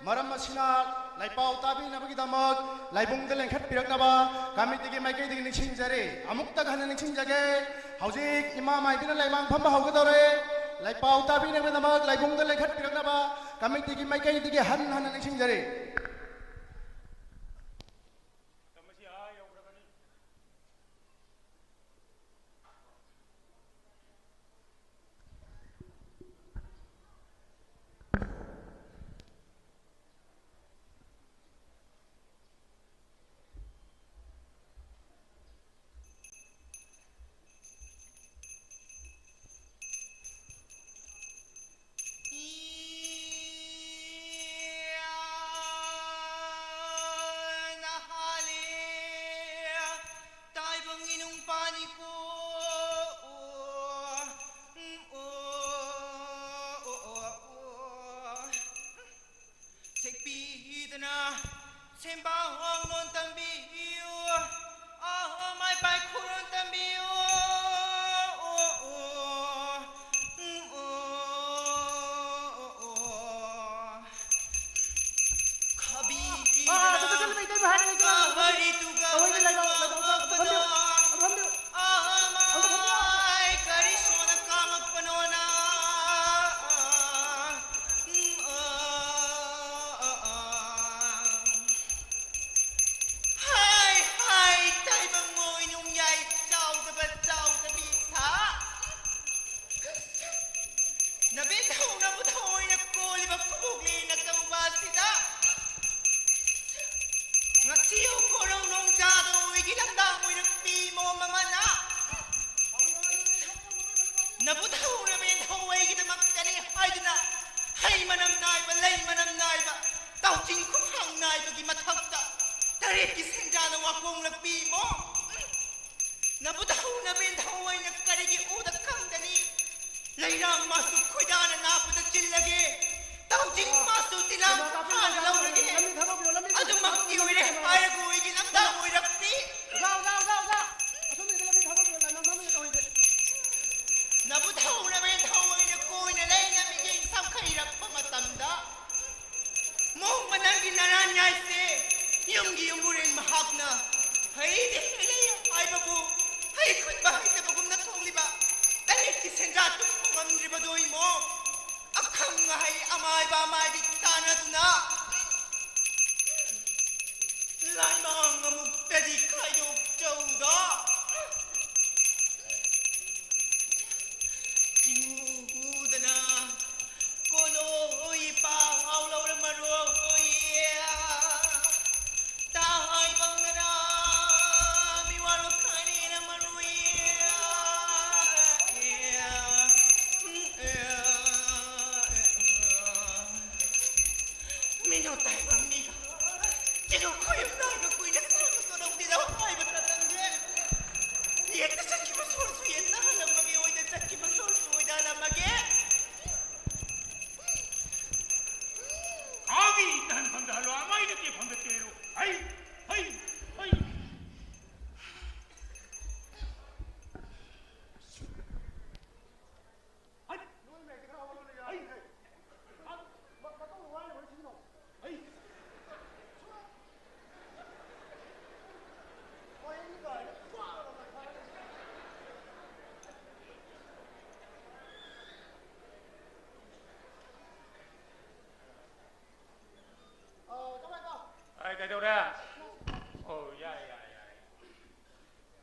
ꯃꯔꯝ ꯑꯁꯤꯅ, ꯂꯥꯏꯄꯥꯎ ꯇꯥꯕꯤꯅꯕꯒꯤꯗꯃꯛ ꯂꯥꯏꯕꯨꯡꯗ ꯂꯦꯡꯈꯠꯄꯤꯔꯛꯅꯕ ꯀꯃꯤꯇꯤꯒꯤ ꯃꯥꯏꯀꯩꯗꯒꯤ ꯅꯤꯡꯁꯤꯡꯖꯔꯤ꯫ ꯑꯃꯨꯛꯇ ꯍꯟꯅ ꯅꯤꯡꯁꯤꯡꯖꯒꯦ, ꯍꯧꯖꯤꯛ ꯏꯃꯥ ꯃꯥꯏꯕꯤꯅ ꯂꯩꯃꯥꯡ ꯐꯝꯕ ꯍꯧꯒꯗꯧꯔꯦ꯫ ꯂꯥꯏꯄꯥꯎ ꯇꯥꯕꯤꯅꯕꯒꯤꯗꯃꯛ ꯂꯥꯏꯕꯨꯡꯗ ꯂꯦꯡꯈꯠꯄꯤꯔꯛꯅꯕ ꯀꯃꯤꯇꯤꯒꯤ ꯃꯥꯏꯀꯩꯗꯒꯤ ꯍꯟꯅ ꯍꯟꯅ ꯅꯤꯡꯁꯤꯡꯖꯔꯤ꯫ ꯅꯍꯥꯂꯦ ꯇꯥꯏꯕꯪ ꯏꯅꯨꯡ ꯄꯥꯅꯤꯀꯣ꯫ ꯁꯦꯛꯄꯤꯗꯨꯅ ꯁꯦꯝꯕꯥ ꯋꯥꯡꯂꯣꯟ ꯇꯝꯕꯤꯌꯨ꯫ ꯑꯥ, ꯃꯥꯏ ꯄꯥꯏ ꯈꯨꯔꯣꯟ ꯇꯝꯕꯤꯌꯨ꯫ ꯈꯕꯤꯗꯨꯅ ꯑꯥ, ꯑꯗꯨꯗ ꯆꯠꯂꯨ, ꯏꯇꯩꯃ ꯍꯥꯏꯔꯒ ꯂꯩꯇ꯭ꯔꯣ? ꯀꯕꯔꯤꯗꯨꯒ ꯇꯧꯍꯩꯗꯦ, ꯂꯩꯔꯣ, ꯂꯩꯔꯣ, ꯑꯗꯨ ꯐꯝꯕꯤꯌꯨ, ꯑꯗꯨ ꯐꯝꯕꯤꯌꯨ꯫ ꯑꯥ, ꯃꯥꯏ ꯀꯔꯤ ꯁꯣꯅ ꯀꯥꯡꯉꯛꯄꯅꯣꯅ꯫ ꯍꯥꯏ, ꯍꯥꯏ, ꯇꯥꯏꯕꯪ ꯃꯣꯏ ꯅꯨꯡꯌꯥꯏ ꯆꯥꯎꯗꯕ ꯆꯥꯎꯗꯕꯤ ꯁꯥ꯫ ꯅꯕꯦꯟ ꯊꯧꯅꯕ ꯊꯑꯣꯏꯅ ꯀꯣꯜꯂꯤꯕ ꯈꯨꯕꯣꯛꯂꯦꯟ ꯑꯆꯧꯕ ꯑꯁꯤꯗ ꯉꯁꯤ ꯎꯈꯣꯔꯧ ꯅꯣꯡꯖꯥꯗ ꯑꯣꯏꯒꯤ ꯂꯝꯗꯥꯡ ꯑꯣꯏꯔꯛꯄꯤ ꯃꯣꯝ ꯑꯃꯅ ꯅꯕꯨ ꯊꯧꯅꯕꯦꯟ ꯊꯧꯋꯩꯒꯤꯗꯃꯛꯇꯅꯤ ꯍꯥꯏꯗꯨꯅ ꯍꯩ ꯃꯅꯝ ꯅꯥꯏꯕ, ꯂꯩ ꯃꯅꯝ ꯅꯥꯏꯕ, ꯇꯥꯎꯆꯤꯡ ꯈꯨꯐꯥꯡ ꯅꯥꯏꯕꯒꯤ ꯃꯊꯛꯇ ꯇꯔꯦꯠꯀꯤ ꯁꯦꯟꯖꯥꯅ ꯋꯥꯈꯣꯡꯂꯛꯄꯤ ꯃꯣꯝ꯫ ꯅꯕꯨ ꯊꯧꯅꯕꯦꯟ ꯊꯧꯋꯩꯅ ꯀꯔꯤꯒꯤ ꯎꯗ ꯈꯪꯒꯅꯤ? ꯂꯩꯔꯥꯡ ꯃꯥꯁꯨ ꯈꯣꯏꯗꯥꯅ ꯅꯥꯄꯗ ꯆꯤꯜꯂꯒꯦ꯫ ꯇꯥꯎꯖꯤꯡ ꯃꯥꯁꯨ ꯇꯤꯂꯥꯡ ꯐꯥꯅ ꯂꯧꯔꯒꯦ꯫ ꯑꯗꯨꯃꯛꯇꯤ ꯑꯣꯏꯔꯦ ꯍꯥꯏꯔꯒ ꯑꯣꯏꯒꯤ ꯂꯝꯗꯥꯡ ꯑꯣꯏꯔꯛꯄꯤ꯫ ꯑꯣꯖꯥ, ꯑꯣꯖꯥ, ꯑꯣꯖꯥ, ꯑꯣꯖꯥ꯫ ꯑꯁꯣꯝꯗ ꯂꯝꯕꯤ ꯊꯕꯛ ꯂꯩ, ꯂꯝ ꯊꯝꯃꯒ ꯇꯧꯔꯤꯁꯦ꯫ ꯅꯕꯨ ꯊꯧꯔꯕ ꯊꯧꯑꯣꯏꯅ ꯀꯣꯏꯅ ꯂꯩꯅ ꯃꯤꯠꯌꯦꯡ ꯁꯝꯈꯩꯔꯛꯄ ꯃꯇꯝꯗ, ꯃꯣꯡꯕ ꯅꯪꯒꯤ ꯅꯔꯥꯟ ꯌꯥꯏꯁꯦ ꯌꯨꯝꯒꯤ ꯌꯨꯝꯕꯨꯔꯦꯟ ꯃꯍꯥꯛꯅ ꯍꯩꯗꯤ ꯍꯩꯔꯦ ꯍꯥꯏꯕꯕꯨ ꯍꯩ ꯈꯨꯟꯕ ꯍꯩꯇꯕꯒꯨꯝꯅ ꯊꯣꯛꯂꯤꯕ ꯇꯔꯦꯠꯀꯤ ꯁꯦꯟꯖꯥ ꯇꯨꯝꯕ ꯉꯝꯗ꯭ꯔꯤꯕꯗꯣ ꯏꯃꯣ꯫ ꯑꯈꯪ ꯑꯍꯩ ꯑꯃꯥꯏꯕ ꯑꯃꯥꯏꯕꯤ ꯇꯥꯟꯅꯗꯨꯅ ꯂꯥꯏꯃꯥꯡ ꯑꯃꯨꯛꯇꯗꯤ ꯈꯥꯏꯗꯣꯛꯆꯧꯗ꯫ ꯆꯤꯡꯎ ꯎꯗꯅ ꯀꯣꯂꯣ ꯍꯣꯏ ꯄꯥꯎ ꯍꯥꯎ ꯂꯧꯔꯝꯃꯔꯣꯏ꯫ ꯇꯥ ꯍꯥꯏꯕ ꯉꯔꯥ ꯃꯤ ꯋꯥꯔꯣ ꯈꯥꯏꯅꯔꯝꯃꯔꯣꯏ꯫ ꯃꯤꯅꯣ ꯇꯥꯏꯕ ꯃꯤꯒ ꯆꯤꯔꯨ ꯈꯣꯏ ꯅꯥꯏꯕ ꯀꯨꯏꯅ ꯁꯥꯡꯅ ꯆꯣꯔꯧꯗꯦꯗ ꯍꯥꯏꯕ ꯇꯠꯂꯝꯃꯦ꯫ ꯌꯦꯠꯇ ꯆꯠꯈꯤꯕ ꯁꯣꯔꯁꯨ ꯌꯦꯠꯅ ꯍꯜꯂꯝꯃꯒꯦ, ꯑꯣꯏꯗ ꯆꯠꯈꯤꯕ ꯁꯣꯔꯁꯨ ꯑꯣꯏꯗ ꯍꯜꯂꯝꯃꯒꯦ꯫ ꯀꯥꯒꯤ ꯏꯇꯍꯟ ꯐꯝꯗ ꯍꯜꯂꯣ, ꯑꯃꯥꯏꯅ ꯀꯦ ꯐꯝꯗ ꯀꯦꯔꯣ꯫ ꯍꯩ, ꯍꯩ, ꯍꯩ꯫ ꯍꯩ꯫ ꯍꯩ꯫ ꯍꯩ꯫ ꯑꯥ, ꯀꯃꯥꯏ ꯇꯧ? ꯑꯩ ꯀꯩꯗꯧꯔꯦ? ꯑꯣ, ꯌꯥꯏ, ꯌꯥꯏ, ꯌꯥꯏ꯫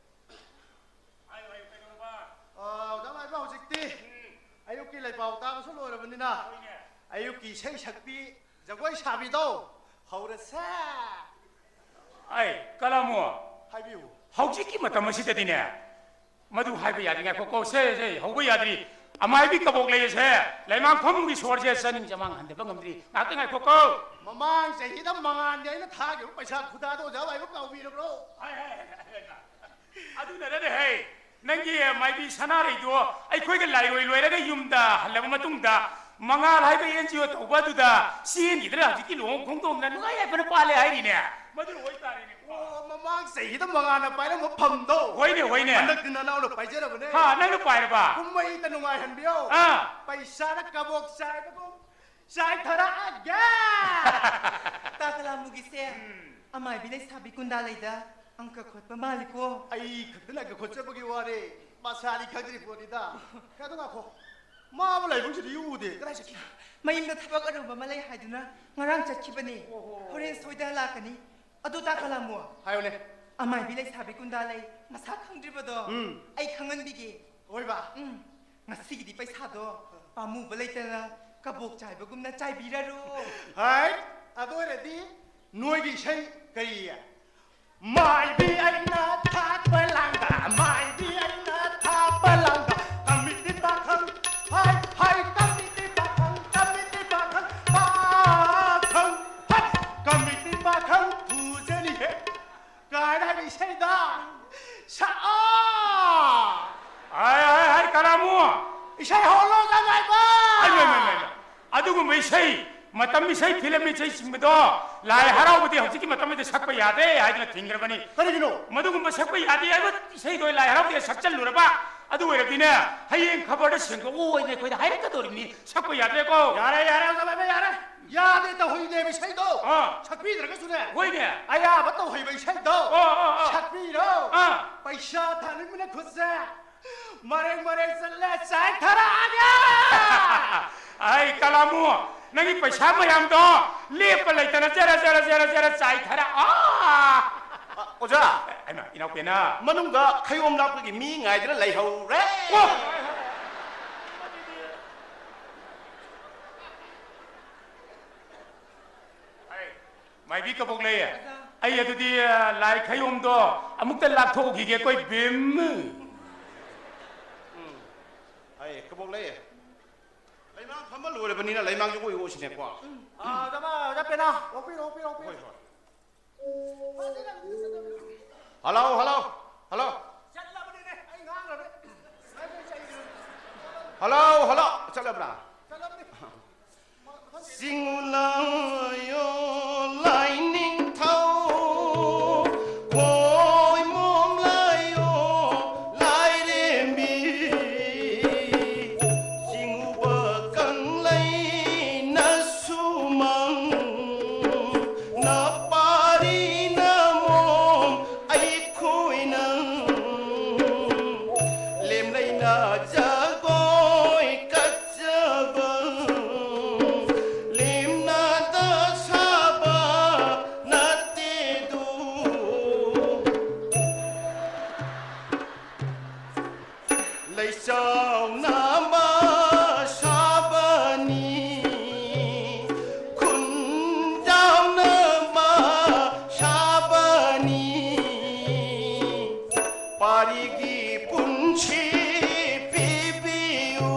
ꯍꯥꯏꯌꯨ, ꯍꯥꯏꯌꯨ, ꯀꯩꯗꯧꯔꯕ? ꯑꯥ, ꯑꯣꯖꯥ ꯃꯥꯏꯕ, ꯍꯧꯖꯤꯛꯇꯤ ꯎꯝ꯫ ꯑꯌꯨꯛꯀꯤ ꯂꯩꯄꯥꯎ ꯇꯥꯕꯁꯨ ꯂꯣꯏꯔꯕꯅꯤꯅ, ꯍꯣꯏꯅꯦ꯫ ꯑꯌꯨꯛꯀꯤ ꯏꯁꯩ ꯁꯛꯄꯤ, ꯖꯒꯣꯏ ꯁꯥꯕꯤꯗꯣ ꯍꯧꯔꯁꯦ꯫ ꯑꯩ, ꯀꯂꯥꯃꯣ꯫ ꯍꯥꯏꯕꯤꯌꯨ꯫ ꯍꯧꯖꯤꯛꯀꯤ ꯃꯇꯝ ꯑꯁꯤꯗꯗꯤꯅꯦ, ꯃꯗꯨ ꯍꯥꯏꯕ ꯌꯥꯗ꯭ꯔꯤ, ꯉꯥꯏꯈꯣꯀꯣ, ꯁꯦ, ꯁꯦ, ꯍꯧꯕ ꯌꯥꯗ꯭ꯔꯤ꯫ ꯑꯃꯥꯏꯕꯤ ꯀꯕꯣꯛ ꯂꯩꯔꯁꯦ, ꯂꯩꯃꯥꯡ ꯐꯝꯒꯤ ꯁꯣꯔꯁꯦ ꯆꯥꯅꯤꯡ ꯆꯃꯥꯡ ꯍꯟꯊꯕ ꯉꯝꯗ꯭ꯔꯤ꯫ ꯉꯥꯏꯍꯥꯛꯇ ꯉꯥꯏꯈꯣꯀꯣ꯫ ꯃꯃꯥꯡ ꯆꯍꯤꯗ ꯃꯉꯥꯟꯗꯤ ꯑꯩꯅ ꯊꯥꯈꯤꯕ ꯄꯩꯁꯥ ꯈꯨꯗꯥꯗꯣ ꯑꯣꯖꯥ ꯃꯥꯏꯕ ꯀꯥꯎꯕꯤꯔꯕ꯭ꯔꯣ? ꯍꯥꯏ, ꯍꯥꯏ, ꯍꯥꯏ, ꯍꯥꯏ, ꯍꯥꯏ꯫ ꯑꯗꯨꯅꯔꯅꯦ ꯍꯦ, ꯅꯪꯒꯤ ꯃꯥꯏꯕꯤ ꯁꯅꯥꯔꯩꯗꯣ ꯑꯩꯈꯣꯏꯒ ꯂꯥꯏꯔꯣꯏ ꯂꯣꯏꯔꯒ ꯌꯨꯝꯗ ꯍꯜꯂꯕ ꯃꯇꯨꯡꯗ, ꯃꯉꯥꯜ ꯍꯥꯏꯕ NGO ꯇꯧꯕ ꯑꯗꯨꯗ ꯆꯦꯟꯈꯤꯗꯅ ꯍꯧꯖꯤꯛꯇꯤ ꯂꯨꯍꯣꯡ ꯈꯣꯡꯗꯣꯡꯗꯅ ꯅꯨꯡꯉꯥꯏ ꯌꯥꯏꯐꯅ ꯄꯥꯜꯂꯦ ꯍꯥꯏꯔꯤꯅꯦ꯫ ꯃꯗꯨ ꯑꯣꯏꯇꯥꯔꯦꯅꯦ꯫ ꯑꯣ, ꯃꯃꯥꯡ ꯆꯍꯤꯗ ꯃꯉꯥꯅ ꯄꯥꯏꯔꯝꯕ ꯐꯝꯗꯣ꯫ ꯍꯣꯏꯅꯦ, ꯍꯣꯏꯅꯦ꯫ ꯍꯟꯗꯛꯇꯤ ꯅꯅꯥꯎꯅ ꯄꯥꯏꯖꯔꯕꯅꯦ꯫ ꯍꯥ, ꯅꯪꯅ ꯄꯥꯏꯔꯕ? ꯀꯨꯝꯍꯩꯗ ꯅꯨꯡꯉꯥꯏꯍꯟꯕꯤꯌꯣ꯫ ꯑꯥ꯫ ꯄꯩꯁꯥꯅ ꯀꯕꯣꯛ ꯆꯥꯏꯕꯒꯨꯝ ꯆꯥꯏꯊꯔꯛꯑꯒꯦ꯫ ꯇꯥ ꯀꯂꯥꯃꯨꯒꯤꯁꯦ ꯎꯝ꯫ ꯑꯃꯥꯏꯕꯤ ꯂꯩꯁꯥꯕꯤ ꯀꯨꯟꯗꯥ ꯂꯩꯗ ꯑꯪꯀ ꯈꯣꯠꯄ ꯃꯥꯜꯂꯤꯀꯣ꯫ ꯑꯩ ꯈꯛꯇꯅ ꯑꯪꯀ ꯈꯣꯠꯆꯕꯒꯤ ꯋꯥꯔꯦ꯫ ꯃꯁꯥꯗꯤ ꯈꯪꯗ꯭ꯔꯤ ꯄꯣꯠꯅꯤꯗ꯫ ꯉꯥꯏꯈꯣ, ꯉꯥꯏꯈꯣ꯫ ꯃꯥꯕꯨ ꯂꯥꯏꯕꯛꯁꯤꯗ ꯏꯎ ꯎꯗꯦ꯫ ꯀꯗꯥꯏ ꯆꯠꯈꯤ? ꯃꯌꯨꯝꯗ ꯊꯕꯛ ꯑꯔꯨꯕ ꯑꯃ ꯂꯩ ꯍꯥꯏꯗꯨꯅ ꯉꯔꯥꯡ ꯆꯠꯈꯤꯕꯅꯤ꯫ ꯑꯣꯍꯣ꯫ ꯍꯣꯔꯦꯟ ꯁꯣꯏꯗꯅ ꯂꯥꯛꯀꯅꯤ꯫ ꯑꯗꯨ ꯇꯥ ꯀꯂꯥꯃꯨ꯫ ꯍꯥꯏꯌꯨꯅꯦ꯫ ꯑꯃꯥꯏꯕꯤ ꯂꯩꯁꯥꯕꯤ ꯀꯨꯟꯗꯥ ꯂꯩ ꯃꯁꯥ ꯈꯪꯗ꯭ꯔꯤꯕꯗꯣ ꯎꯝ꯫ ꯑꯩ ꯈꯪꯍꯟꯕꯤꯒꯦ꯫ ꯍꯣꯏꯕ꯫ ꯎꯝ꯫ ꯉꯁꯤꯒꯤꯗꯤ ꯄꯩꯁꯥꯗꯣ ꯄꯥꯝꯃꯨꯕ ꯂꯩꯇꯅ ꯀꯕꯣꯛ ꯆꯥꯏꯕꯒꯨꯝꯅ ꯆꯥꯏꯕꯤꯔꯔꯣ꯫ ꯍꯥꯏ, ꯑꯗꯨ ꯑꯣꯏꯔꯗꯤ ꯅꯣꯏꯒꯤ ꯏꯁꯩ ꯀꯔꯤ? ꯃꯥꯏꯕꯤ ꯑꯩꯅ ꯊꯥꯛꯄ ꯂꯥꯡꯗ, ꯃꯥꯏꯕꯤ ꯑꯩꯅ ꯊꯥꯛꯄ ꯂꯥꯡꯗ, ꯀꯃꯤꯇꯤ ꯄꯥꯈꯪ, ꯍꯥꯏ, ꯍꯥꯏ, ꯀꯃꯤꯇꯤ ꯄꯥꯈꯪ, ꯀꯃꯤꯇꯤ ꯄꯥꯈꯪ, ꯄꯥꯈꯪ, ꯍꯥꯏ, ꯀꯃꯤꯇꯤ ꯄꯥꯈꯪ ꯐꯨꯖꯅꯤꯍꯦ꯫ ꯀꯥꯏꯅ ꯍꯥꯏꯕ ꯏꯁꯩꯗ ꯁꯛꯑꯣ꯫ ꯍꯥꯏ, ꯍꯥꯏ, ꯍꯥꯏ, ꯀꯔꯥꯃꯨ꯫ ꯏꯁꯩ ꯍꯧꯔꯣ, ꯖꯒꯥꯏꯕ꯫ ꯑꯩ, ꯑꯩ, ꯑꯩ, ꯑꯩ, ꯑꯩ꯫ ꯑꯗꯨꯒꯨꯝꯕ ꯏꯁꯩ, ꯃꯇꯝ ꯏꯁꯩ, ꯐꯤꯂꯝ ꯏꯁꯩ ꯆꯤꯡꯕꯗꯣ ꯂꯥꯏ ꯍꯔꯥꯎꯕꯗꯤ ꯍꯧꯖꯤꯛꯀꯤ ꯃꯇꯝꯗ ꯁꯛꯄ ꯌꯥꯗꯦ ꯍꯥꯏꯗꯨꯅ ꯊꯤꯡꯈ꯭ꯔꯕꯅꯤ꯫ ꯀꯔꯤꯒꯤꯅꯣ? ꯃꯗꯨꯒꯨꯝꯕ ꯁꯛꯄ ꯌꯥꯗꯦ ꯍꯥꯏꯕ ꯏꯁꯩꯗꯣ ꯂꯥꯏ ꯍꯔꯥꯎꯕꯗ ꯁꯛꯆꯜꯂꯨꯔꯕ, ꯑꯗꯨ ꯑꯣꯏꯔꯗꯤꯅꯦ, ꯍꯌꯦꯡ ꯈꯕꯔꯗ ꯁꯦꯡꯗꯣꯛꯎ ꯍꯥꯏꯅ ꯑꯩꯈꯣꯏꯗ ꯍꯥꯏꯔꯛꯀꯗꯧꯔꯤꯕꯅꯤ꯫ ꯁꯛꯄ ꯌꯥꯗ꯭ꯔꯦꯀꯣ꯫ ꯌꯥꯔꯦ, ꯌꯥꯔꯦ, ꯑꯣꯖꯥ ꯕꯥꯏ, ꯌꯥꯔꯦ꯫ ꯌꯥꯗꯦ ꯇꯧꯍꯩꯗꯦꯕ ꯏꯁꯩꯗꯣ꯫ ꯑꯥ꯫ ꯁꯛꯄꯤꯗ꯭ꯔꯒꯁꯨꯅꯦ꯫ ꯍꯣꯏꯅꯦ꯫ ꯑꯌꯥꯕ ꯇꯧꯍꯩꯕ ꯏꯁꯩꯗꯣ꯫ ꯑꯣ, ꯑꯣ, ꯑꯣ꯫ ꯁꯛꯄꯤꯔꯣ꯫ ꯑꯥ꯫ ꯄꯩꯁꯥ ꯊꯥꯅꯤꯡꯕꯅ ꯈꯨꯠꯁꯦ ꯃꯔꯦꯡ ꯃꯔꯦꯡ ꯆꯠꯂꯦ, ꯆꯥꯏꯊꯔꯛꯑꯒꯦ! ꯑꯩ ꯀꯂꯥꯃꯨ, ꯅꯪꯒꯤ ꯄꯩꯁꯥ ꯃꯌꯥꯝꯗꯣ ꯂꯦꯞꯄ ꯂꯩꯇꯅ ꯖꯔ, ꯖꯔ, ꯖꯔ, ꯖꯔ ꯆꯥꯏꯊꯔꯛ-, ꯑꯥ! ꯑ, ꯑꯣꯖꯥ! ꯍꯩꯃꯥ, ꯏꯅꯥꯎꯄꯦꯅ꯫ ꯃꯅꯨꯡꯗ ꯈꯌꯣꯝ ꯂꯥꯛꯄꯒꯤ ꯃꯤ ꯉꯥꯏꯗꯨꯅ ꯂꯩꯍꯧꯔꯦ! ꯑꯣ! ꯃꯥꯏꯕꯤ ꯀꯕꯣꯛꯂꯩ, ꯑꯣꯖꯥ꯫ ꯑꯩ ꯑꯗꯨꯗꯤ, ꯑ, ꯂꯥꯏ ꯈꯌꯣꯝꯗꯣ ꯑꯃꯨꯛꯇ ꯂꯥꯛꯊꯣꯛꯎꯈꯤꯒꯦꯀꯣ, ꯏꯕꯦꯝ꯫ ꯎꯝ꯫ ꯑꯩ ꯀꯕꯣꯛꯂꯩ꯫ ꯂꯩꯃꯥꯡ ꯐꯝꯕ ꯂꯣꯏꯔꯕꯅꯤꯅ ꯂꯩꯃꯥꯡꯁꯦ ꯑꯣꯏ ꯑꯣꯏꯁꯤꯅꯦꯀꯣ꯫ ꯎꯝ꯫ ꯑ, ꯑꯣꯖꯥ, ꯑꯣꯖꯥ ꯄꯦꯅꯥ, ꯑꯣꯛꯄꯤꯔꯣ, ꯑꯣꯛꯄꯤꯔꯣ, ꯑꯣꯛꯄꯤꯔꯣ꯫ ꯍꯣꯏ, ꯍꯣꯏ꯫ Hello, hello, hello. ꯆꯠꯂꯕꯅꯤꯅꯦ, ꯑꯩ ꯉꯥꯡꯈ꯭ꯔꯕꯅꯦ꯫ Hello, hello. ꯆꯠꯂꯕ꯭ꯔꯥ? ꯆꯠꯂꯕꯅꯤ꯫ ꯆꯤꯡꯂꯥꯌꯣ ꯂꯥꯏꯅꯤꯡꯊꯧ ꯂꯩꯆꯥꯎꯅ ꯃꯁꯥꯕꯅꯤ, ꯈꯨꯟꯖꯥꯎꯅ ꯃꯁꯥꯕꯅꯤ꯫ ꯄꯥꯔꯤꯒꯤ ꯄꯨꯟꯁꯤ ꯄꯤꯕꯤꯌꯨ,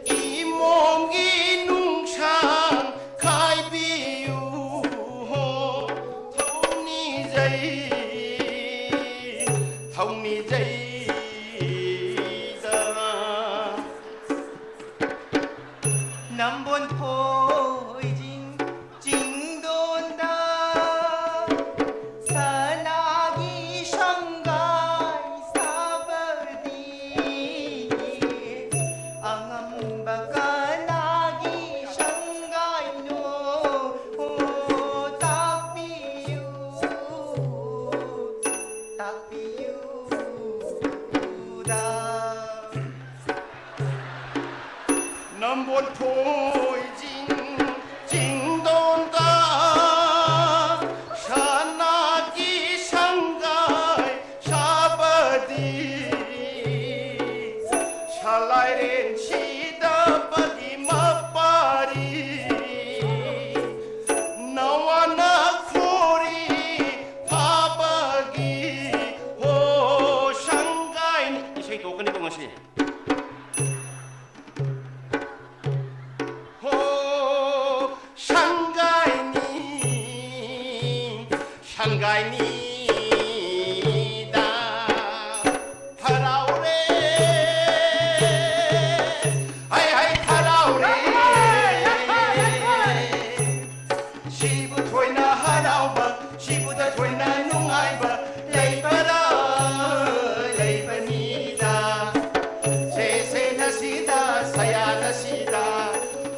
ꯏꯃꯣꯝꯒꯤ ꯅꯨꯡꯁꯥꯡ ꯈꯥꯏꯕꯤꯌꯨ꯫ ꯍꯣ, ꯊꯧꯅꯤꯖꯩ, ꯊꯧꯅꯤꯖꯩꯗ꯫ ꯅꯝꯕꯣꯟ ꯊꯣꯏꯖꯤꯡ ꯆꯤꯡꯗꯣꯟꯗ ꯁꯅꯥꯒꯤ ꯁꯪꯒꯥꯏ ꯁꯥꯕꯗꯤ ꯑꯉꯝꯕ ꯀꯅꯥꯒꯤ ꯁꯪꯒꯥꯏꯅꯣ? ꯇꯥꯛꯄꯤꯌꯨ, ꯇꯥꯛꯄꯤꯌꯨꯗ꯫ ꯅꯝꯕꯣꯜ ꯊꯣꯏꯖꯤꯡ ꯆꯤꯡꯗꯣꯟꯗ ꯁꯅꯥꯒꯤ ꯁꯪꯒꯥꯏ ꯁꯥꯕꯗꯤ ꯁꯂꯥꯏꯔꯦꯟ ꯁꯤꯗꯕꯒꯤ ꯃꯄꯥꯔꯤ ꯅꯋꯥꯅ ꯈꯣꯔꯤ ꯐꯥꯕꯒꯤ ꯍꯣ ꯁꯪꯒꯥꯏꯅꯤ꯫ ꯏꯁꯩ ꯇꯣꯛꯀꯅꯤꯀꯣ ꯉꯁꯤ꯫ ꯍꯣ ꯁꯪꯒꯥꯏꯅꯤ, ꯁꯪꯒꯥꯏꯅꯤꯗ꯫ ꯍꯔꯥꯎꯔꯦ, ꯍꯩ ꯍꯩ ꯍꯔꯥꯎꯔꯦ꯫ ꯁꯤꯕꯨ ꯊꯣꯏꯅ ꯍꯔꯥꯎꯕ, ꯁꯤꯕꯨꯗ ꯊꯣꯏꯅ ꯅꯨꯡꯉꯥꯏꯕ ꯂꯩꯕꯔꯥ? ꯂꯩꯕꯅꯤꯗ꯫ ꯁꯦ ꯁꯦ ꯅꯁꯤꯗ, ꯁꯌꯥ ꯅꯁꯤꯗ,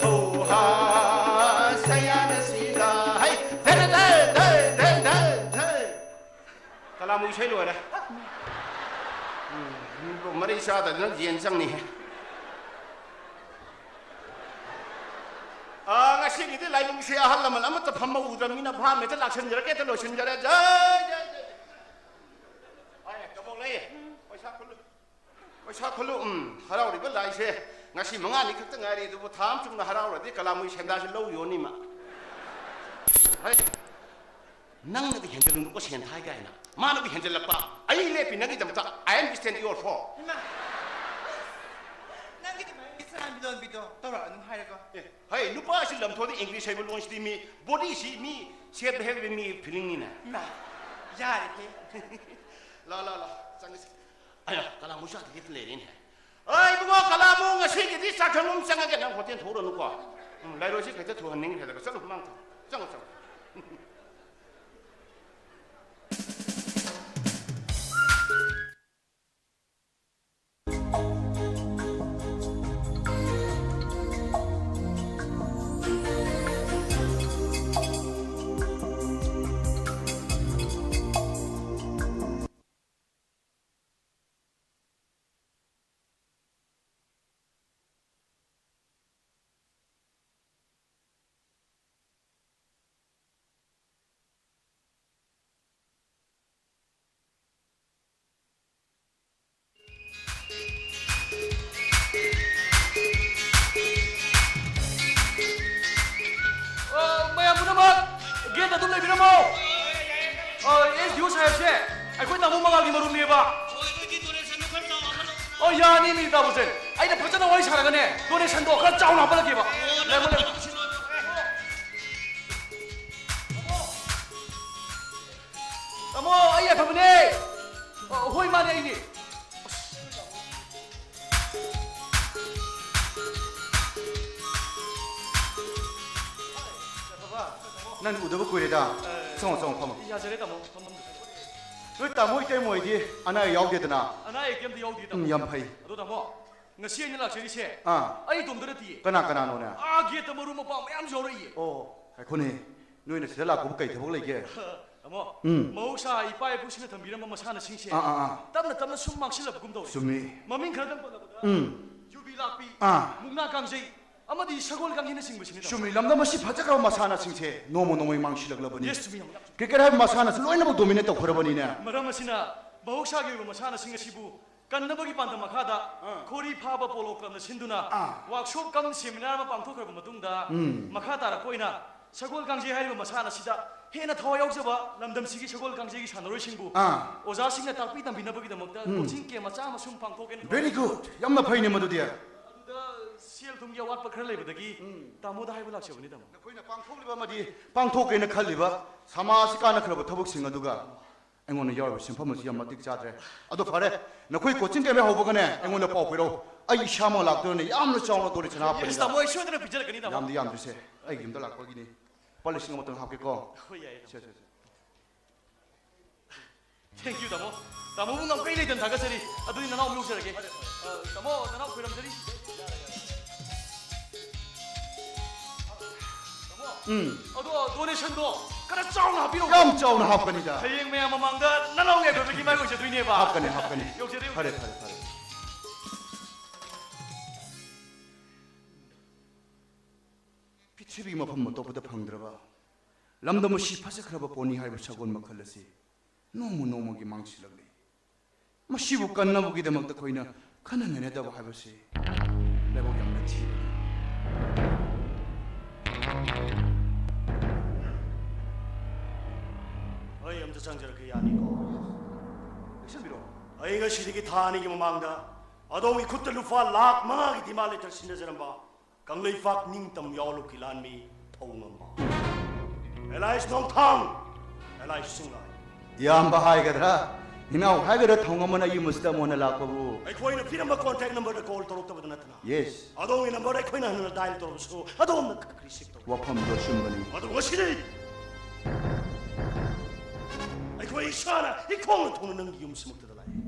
ꯍꯧ ꯍꯥ ꯁꯌꯥ ꯅꯁꯤꯗ꯫ ꯍꯩ! ꯙꯦ ꯙꯦ ꯙꯦ ꯙꯦ ꯙꯦ ꯙꯦ꯫ ꯀꯂꯥꯃꯨ ꯏꯁꯩ ꯂꯣꯏꯔꯦ꯫ ꯎꯝ, ꯃꯔꯩ ꯆꯥꯗꯗꯅ ꯌꯦꯟ ꯆꯪꯅꯤꯍꯦ꯫ ꯑꯥ, ꯉꯁꯤꯒꯤꯗꯤ ꯂꯥꯏꯕꯨꯡꯁꯦ ꯑꯍꯜ ꯂꯃꯟ ꯑꯃꯠꯇ ꯐꯝꯕ ꯎꯗ꯭ꯔꯕꯅꯤꯅ ꯚꯥꯞ ꯍꯦꯛꯇ ꯂꯥꯛꯁꯤꯟꯖꯔꯛꯀꯦ, ꯍꯦꯛꯇ ꯂꯣꯏꯁꯤꯟꯖꯔꯦ꯫ ꯖꯥꯏ, ꯖꯥꯏ, ꯖꯥꯏ꯫ ꯑꯥ, ꯀꯕꯣꯛ ꯂꯩ꯫ ꯄꯩꯁꯥ ꯈꯨꯜꯂꯨ꯫ ꯁꯥꯈꯣꯂꯨ, ꯎꯝ, ꯍꯔꯥꯎꯔꯤꯕ ꯂꯥꯏꯁꯦ ꯉꯁꯤ ꯃꯉꯥꯅꯤ ꯈꯛꯇ ꯉꯥꯏꯔꯤ, ꯑꯗꯨꯕꯨ ꯊꯥ ꯑꯃ ꯆꯨꯝꯅ ꯍꯔꯥꯎꯔꯗꯤ ꯀꯂꯥꯃꯨꯏ ꯁꯦꯟꯗꯥꯁꯦ ꯂꯧ ꯌꯣꯟꯅꯤꯃ꯫ ꯍꯩ, ꯅꯪꯅꯗꯤ ꯍꯦꯟꯖꯜꯂꯨꯅꯨꯀꯣ ꯁꯦꯟ ꯊꯥꯏ ꯀꯥꯏꯅ꯫ ꯃꯥꯅꯕꯨ ꯍꯦꯟꯖꯜꯂꯛꯄ꯫ ꯑꯩ ꯂꯦꯞꯄꯤ ꯅꯪꯒꯤꯗꯃꯛꯇ꯫ I am stand your for. ꯏꯃꯥ, ꯅꯪꯒꯤ ꯑꯗꯨꯃꯥꯏꯅ ꯁꯦꯔꯥꯟ ꯇꯨꯔꯥꯟꯕꯤꯗꯣ ꯇꯧꯔꯛꯑꯅꯨ ꯍꯥꯏꯔꯒ꯫ ꯑꯦ, ꯍꯩ, ꯅꯨꯄꯥꯁꯤ ꯂꯝꯊꯣꯛꯑꯗꯤ English ꯍꯩꯕ ꯂꯣꯟꯁꯤꯗꯤ ꯃꯤ, body ꯁꯤ ꯃꯤ ꯁꯦꯠ ꯍꯦꯛ ꯃꯤ feeling ꯅꯤꯅꯦ꯫ ꯏꯃꯥ, ꯌꯥꯔꯦꯍꯦ꯫ ꯂꯥ, ꯂꯥ, ꯂꯥ, ꯆꯪꯉꯁꯤ꯫ ꯑꯌꯥ, ꯀꯅꯥ ꯃꯨꯁꯨ ꯑꯗ ꯂꯦꯞꯇ ꯂꯩꯔꯦꯅꯦ꯫ ꯑꯩ ꯏꯕꯨꯡꯉꯣ, ꯀꯂꯥꯃꯨ, ꯉꯁꯤꯒꯤꯗꯤ ꯆꯥꯛ ꯊꯣꯡꯕ ꯆꯪꯉꯒꯦ, ꯅꯪ ꯍꯣꯇꯦꯜ ꯊꯣꯛꯎꯔꯅꯨꯀꯣ꯫ ꯎꯝ, ꯂꯥꯏꯔꯣꯏꯁꯤ ꯈꯛꯇ ꯊꯨꯍꯟꯅꯤꯡꯈ꯭ꯔꯦꯗ꯫ ꯆꯠꯂꯨ, ꯃꯥꯡ ꯊꯣꯛ꯫ ꯆꯪꯉꯣ, ꯆꯪꯉꯣ꯫ ꯑꯣ, ꯃꯌꯥꯝ ꯄꯨꯝꯅꯃꯛ ꯒꯦꯠꯇ ꯑꯗꯨꯝ ꯂꯩꯕꯤꯔꯝꯃꯣ꯫ ꯑꯣ, ꯑꯦꯁ ꯗꯤ ꯑꯣ ꯁꯥꯍꯦꯕꯁꯦ ꯑꯩꯈꯣꯏ ꯇꯥꯃꯣ ꯃꯉꯥꯜꯒꯤ ꯃꯔꯨꯞꯅꯦꯕ꯫ ꯑꯣ, ꯌꯥꯅꯤ ꯃꯤ ꯇꯥꯃꯣꯁꯦ꯫ ꯑꯩꯅ ꯐꯖꯅ ꯋꯥꯔꯤ ꯁꯥꯔꯒꯅꯦ, ꯗꯣꯅꯦꯁꯟꯗꯣ ꯈꯔ ꯆꯥꯎꯅ ꯍꯥꯞꯄꯜꯂꯛꯀꯦꯕ꯫ ꯂꯩꯃꯣ, ꯂꯩꯃꯣ꯫ ꯇꯥꯃꯣ, ꯑꯩ ꯑꯐꯕꯅꯦ꯫ ꯑ, ꯍꯣꯏ, ꯃꯥꯅꯦ, ꯑꯩꯅꯦ꯫ ꯅꯪ ꯎꯗꯕ ꯀꯨꯏꯔꯦꯗ꯫ ꯑ, ꯆꯪꯉꯣ, ꯆꯪꯉꯣ, ꯐꯝꯃꯣ꯫ ꯌꯥꯖꯔꯦ, ꯇꯥꯃꯣ, ꯐꯝꯐꯝꯗꯨꯗ꯫ ꯅꯣꯏ ꯇꯥꯃꯣ ꯏꯇꯩꯃ ꯍꯣꯏꯗꯤ ꯑꯅꯥ ꯑꯌꯦꯛ ꯌꯥꯎꯗꯦꯗꯅ? ꯑꯅꯥ ꯑꯌꯦꯛ ꯀꯩꯝꯇ ꯌꯥꯎꯗꯦ, ꯇꯥꯃꯣ꯫ ꯎꯝ, ꯌꯥꯝ ꯐꯩ꯫ ꯑꯗꯣ, ꯇꯥꯃꯣ, ꯉꯁꯤ ꯑꯩꯅ ꯂꯥꯛꯆꯔꯤꯁꯦ ꯑꯥ꯫ ꯑꯩ ꯏꯇꯣꯝꯇ ꯅꯠꯇꯤꯌꯦ꯫ ꯀꯅꯥ ꯀꯅꯥꯅꯣꯅꯦ? ꯑꯥ, ꯒꯦꯠꯇ ꯃꯔꯨꯞ ꯃꯄꯥꯡ ꯃꯌꯥꯝꯁꯨ ꯌꯥꯎꯔꯛꯏꯌꯦ꯫ ꯑꯣ, ꯉꯥꯏꯈꯣꯅꯦ, ꯅꯣꯏꯅ ꯁꯤꯗ ꯂꯥꯛꯄꯕꯨ ꯀꯩ ꯊꯕꯛ ꯂꯩꯒꯦ? ꯇꯥꯃꯣ, ꯎꯝ꯫ ꯃꯍꯧꯁꯥ ꯏꯄꯥ ꯏꯄꯨꯁꯤꯡꯅ ꯊꯝꯕꯤꯔꯝꯕ ꯃꯁꯥꯟꯅꯁꯤꯡꯁꯦ ꯑꯥ, ꯑꯥ, ꯑꯥ꯫ ꯇꯞꯅ ꯇꯞꯅ ꯁꯨꯝ ꯃꯥꯡꯁꯤꯜꯂꯛꯄꯒꯨꯝ ꯇꯧꯔꯦ꯫ ꯆꯨꯝꯃꯤ꯫ ꯃꯃꯤꯡ ꯈꯔꯗꯪ ꯄꯜꯂꯕꯗ, ꯎꯝ꯫ ꯌꯨꯕꯤ ꯂꯥꯛꯄꯤ, ꯑꯥ꯫ ꯃꯨꯛꯅꯥ ꯀꯥꯡꯖꯩ, ꯑꯃꯗꯤ ꯁꯒꯣꯜ ꯀꯥꯡꯖꯩꯅꯆꯤꯡꯕꯁꯤꯅꯤ, ꯇꯥꯃꯣ꯫ ꯆꯨꯝꯃꯤ, ꯂꯝꯗꯝ ꯑꯁꯤ ꯐꯖꯈ꯭ꯔꯕ ꯃꯁꯥꯟꯅꯁꯤꯡꯁꯦ ꯅꯣꯡꯃ ꯅꯣꯡꯃꯒꯤ ꯃꯥꯡꯁꯤꯜꯂꯛꯂꯕꯅꯤ꯫ Yes, ꯆꯨꯝꯃꯤ, ꯌꯥꯝ, ꯌꯥꯝ ꯆꯨꯝꯃꯤ꯫ Cricket ꯍꯥꯏꯕ ꯃꯁꯥꯟꯅꯁꯤ ꯂꯣꯏꯅꯃꯛ dominate ꯇꯧꯈ꯭ꯔꯕꯅꯤꯅꯦ꯫ ꯃꯔꯝ ꯑꯁꯤꯅ ꯃꯍꯧꯁꯥꯒꯤ ꯑꯣꯏꯕ ꯃꯁꯥꯟꯅꯁꯤꯡ ꯑꯁꯤꯕꯨ ꯀꯟꯅꯕꯒꯤ ꯄꯥꯟꯗꯝ ꯃꯈꯥꯗ ꯑꯥ꯫ ꯈꯣꯔꯤ ꯐꯥꯕ ꯄꯣꯂꯣ ꯀ꯭ꯂꯕꯅ ꯁꯤꯟꯗꯨꯅ ꯑꯥ꯫ ꯋꯥꯔꯛꯁꯣꯞ ꯀꯝ ꯁꯦꯃꯤꯅꯥꯔ ꯑꯃ ꯄꯥꯡꯊꯣꯛꯈ꯭ꯔꯕ ꯃꯇꯨꯡꯗ, ꯎꯝ꯫ ꯃꯈꯥ ꯇꯥꯔꯛꯄ ꯑꯣꯏꯅ ꯁꯒꯣꯜ ꯀꯥꯡꯖꯩ ꯍꯥꯏꯔꯤꯕ ꯃꯁꯥꯟꯅ ꯑꯁꯤꯗ ꯍꯦꯟꯅ ꯊꯋꯥꯏ ꯌꯥꯎꯖꯕ ꯂꯝꯗꯝꯁꯤꯒꯤ ꯁꯒꯣꯜ ꯀꯥꯡꯖꯩꯒꯤ ꯁꯥꯟꯅꯔꯣꯏꯁꯤꯡꯕꯨ ꯑꯥ꯫ ꯑꯣꯖꯥꯁꯤꯡꯅ ꯇꯥꯛꯄꯤ ꯇꯝꯕꯤꯅꯕꯒꯤꯗꯃꯛꯇ ꯎꯝ꯫ ꯀꯣꯆꯤꯡ ꯀꯦꯝ ꯃꯆꯥ ꯑꯃ ꯁꯨꯝ ꯄꯥꯡꯊꯣꯛꯀꯦꯅ ꯈꯜꯂꯤ꯫ Very good. ꯌꯥꯝꯅ ꯐꯩꯅꯦ ꯃꯗꯨꯗꯤ꯫ ꯑꯗꯨꯗ ꯁꯦꯜ ꯊꯨꯝꯒꯤ ꯑꯋꯥꯠꯄ ꯈꯔ ꯂꯩꯕꯗꯒꯤ ꯎꯝ꯫ ꯇꯥꯃꯣꯗ ꯍꯥꯏꯕ ꯂꯥꯛꯆꯕꯅꯤ, ꯇꯥꯃꯣ꯫ ꯅꯈꯣꯏꯅ ꯄꯥꯡꯊꯣꯛꯂꯤꯕ ꯑꯃꯗꯤ ꯄꯥꯡꯊꯣꯛꯀꯦꯅ ꯈꯜꯂꯤꯕ ꯁꯃꯥꯖꯁꯤ ꯀꯥꯟꯅꯈ꯭ꯔꯕ ꯊꯕꯛꯁꯤꯡ ꯑꯗꯨꯒ ꯑꯩꯉꯣꯟꯗ ꯌꯥꯎꯔꯤꯕ ꯁꯦꯟꯐꯝ ꯑꯁꯤ ꯌꯥꯝ ꯃꯇꯤꯛ ꯆꯥꯗ꯭ꯔꯦ꯫ ꯑꯗꯣ ꯐꯔꯦ, ꯅꯈꯣꯏ ꯀꯣꯆꯤꯡ ꯀꯦꯝ ꯍꯧꯕꯒꯅꯦ ꯑꯩꯉꯣꯟꯗ ꯄꯥꯎ ꯄꯤꯔꯛꯎ꯫ ꯑꯩ ꯏꯁꯥꯃꯛ ꯂꯥꯛꯇꯨꯅꯅꯦ ꯌꯥꯝꯅ ꯆꯥꯎꯅ ꯗꯣꯅꯦꯁꯟ ꯍꯥꯞꯄꯅꯤ꯫ ꯌꯦꯁ, ꯇꯥꯃꯣ, ꯑꯩ ꯁꯣꯏꯗꯅ ꯄꯤꯖꯔꯛꯀꯅꯤ, ꯇꯥꯃꯣ꯫ ꯌꯥꯝꯗꯤ ꯌꯥꯝꯗ꯭ꯔꯤꯁꯦ, ꯑꯩꯒꯤ ꯌꯨꯝꯗ ꯂꯥꯛꯄꯒꯤꯅꯤ꯫ ꯂꯨꯄꯥ ꯂꯤꯁꯤꯡ ꯑꯃꯇꯪ ꯍꯥꯞꯀꯦꯀꯣ꯫ ꯍꯣꯏ, ꯌꯥꯏꯌꯦ, ꯇꯥꯃꯣ꯫ ꯁꯦ, ꯁꯦ, ꯁꯦ꯫ Thank you, ꯇꯥꯃꯣ꯫ ꯇꯥꯃꯣꯕꯨ ꯉꯝꯈꯩ ꯂꯩꯇꯅ ꯊꯥꯒꯠꯆꯔꯤ꯫ ꯑꯗꯨꯗꯤ ꯅꯅꯥꯎ ꯂꯧꯖꯔꯒꯦ꯫ ꯑ, ꯇꯥꯃꯣ, ꯅꯅꯥꯎ ꯈꯣꯏꯔꯝꯖꯔꯤ꯫ ꯇꯥꯃꯣ, ꯎꯝ꯫ ꯑꯗꯣ ꯗꯣꯅꯦꯁꯟꯗꯣ ꯈꯔ ꯆꯥꯎꯅ ꯍꯥꯞꯄꯤꯔꯛꯎ꯫ ꯌꯥꯝ ꯆꯥꯎꯅ ꯍꯥꯞꯀꯅꯤꯗ꯫ ꯍꯌꯦꯡ ꯃꯌꯥꯝ ꯃꯃꯥꯡꯗ ꯅꯅꯥꯎ ꯌꯥꯏꯐꯕꯒꯤ ꯃꯥꯏ ꯑꯣꯏꯖꯗꯣꯏꯅꯦꯕ꯫ ꯍꯥꯞꯀꯅꯤ, ꯍꯥꯞꯀꯅꯤ꯫ ꯌꯧꯖꯔꯦ꯫ ꯐꯔꯦ, ꯐꯔꯦ, ꯐꯔꯦ꯫ ꯄ꯭ꯔꯤꯊꯤꯕꯤꯒꯤ ꯃꯐꯝ ꯑꯇꯣꯞꯄꯗ ꯐꯪꯗ꯭ꯔꯕ ꯂꯝꯗꯝ ꯑꯁꯤ ꯐꯖꯈ꯭ꯔꯕ ꯄꯣꯠꯅꯤ ꯍꯥꯏꯕ ꯁꯒꯣꯜ ꯃꯈꯜ ꯑꯁꯤ ꯅꯣꯡꯃ ꯅꯣꯡꯃꯒꯤ ꯃꯥꯡꯁꯤꯜꯂꯛꯂꯤ꯫ ꯃꯁꯤꯕꯨ ꯀꯟꯅꯕꯒꯤꯗꯃꯛꯇ ꯑꯩꯈꯣꯏꯅ ꯈꯟꯅ ꯅꯩꯅꯗꯕ ꯍꯥꯏꯕꯁꯤ ꯂꯥꯏꯕꯛ ꯌꯥꯝꯅ ꯊꯤꯕꯅꯤ꯫ ꯑꯩ ꯑꯝꯇ ꯆꯪꯖꯔꯛꯀꯦ, ꯌꯥꯅꯤꯀꯣ? ꯂꯦꯡꯁꯟꯕꯤꯔꯣ꯫ ꯑꯩ ꯉꯁꯤꯗꯒꯤ ꯊꯥ ꯑꯅꯤꯒꯤ ꯃꯃꯥꯡꯗ ꯑꯗꯣꯝꯒꯤ ꯈꯨꯠꯇ ꯂꯨꯄꯥ ꯂꯥꯈ ꯃꯉꯥꯒꯤ demand letter ꯁꯤꯟꯅꯖꯔꯝꯕ ꯀꯪꯂꯩꯄꯥꯛ ꯅꯤꯡꯇꯝ ꯌꯥꯑꯣꯟꯂꯨꯞꯀꯤ ꯂꯥꯟꯃꯤ ꯊꯧꯉꯝꯕ ꯑꯦꯂꯥꯏꯁ ꯅꯣꯡꯊꯥꯡ, ꯑꯦꯂꯥꯏꯁ ꯁꯤꯡꯂꯥꯏ꯫ ꯏꯌꯥꯝꯕ ꯍꯥꯏꯒꯗ꯭ꯔꯥ, ꯏꯅꯥꯎ ꯍꯥꯏꯒꯗ꯭ꯔꯥ, ꯊꯧꯉꯝꯕꯅ ꯌꯨꯝ ꯑꯁꯤꯗ ꯑꯃꯨꯛ ꯍꯟꯅ ꯂꯥꯛꯄꯕꯨ? ꯑꯩꯈꯣꯏꯅ ꯄꯤꯔꯝꯕ contact number ꯗ call ꯇꯧꯔꯛꯇꯕꯗ ꯅꯠꯇꯅ, Yes. ꯑꯗꯣꯝꯒꯤ number ꯑꯩꯈꯣꯏꯅ ꯍꯟꯅ dial ꯇꯧꯔꯕꯁꯨ ꯑꯗꯣꯝꯅ ꯈꯛ receive ꯇꯧꯔꯛꯇꯦ꯫ ꯋꯥꯐꯝꯗꯨ ꯑꯆꯨꯝꯕꯅꯤ꯫ ꯃꯗꯨ ꯉꯁꯤꯗꯤ ꯑꯩꯈꯣꯏ ꯏꯁꯥꯅ ꯏꯈꯣꯡꯅ ꯊꯣꯡꯅ ꯅꯪꯒꯤ ꯌꯨꯝꯁꯤꯃꯛꯇꯗ ꯂꯥꯛꯏ꯫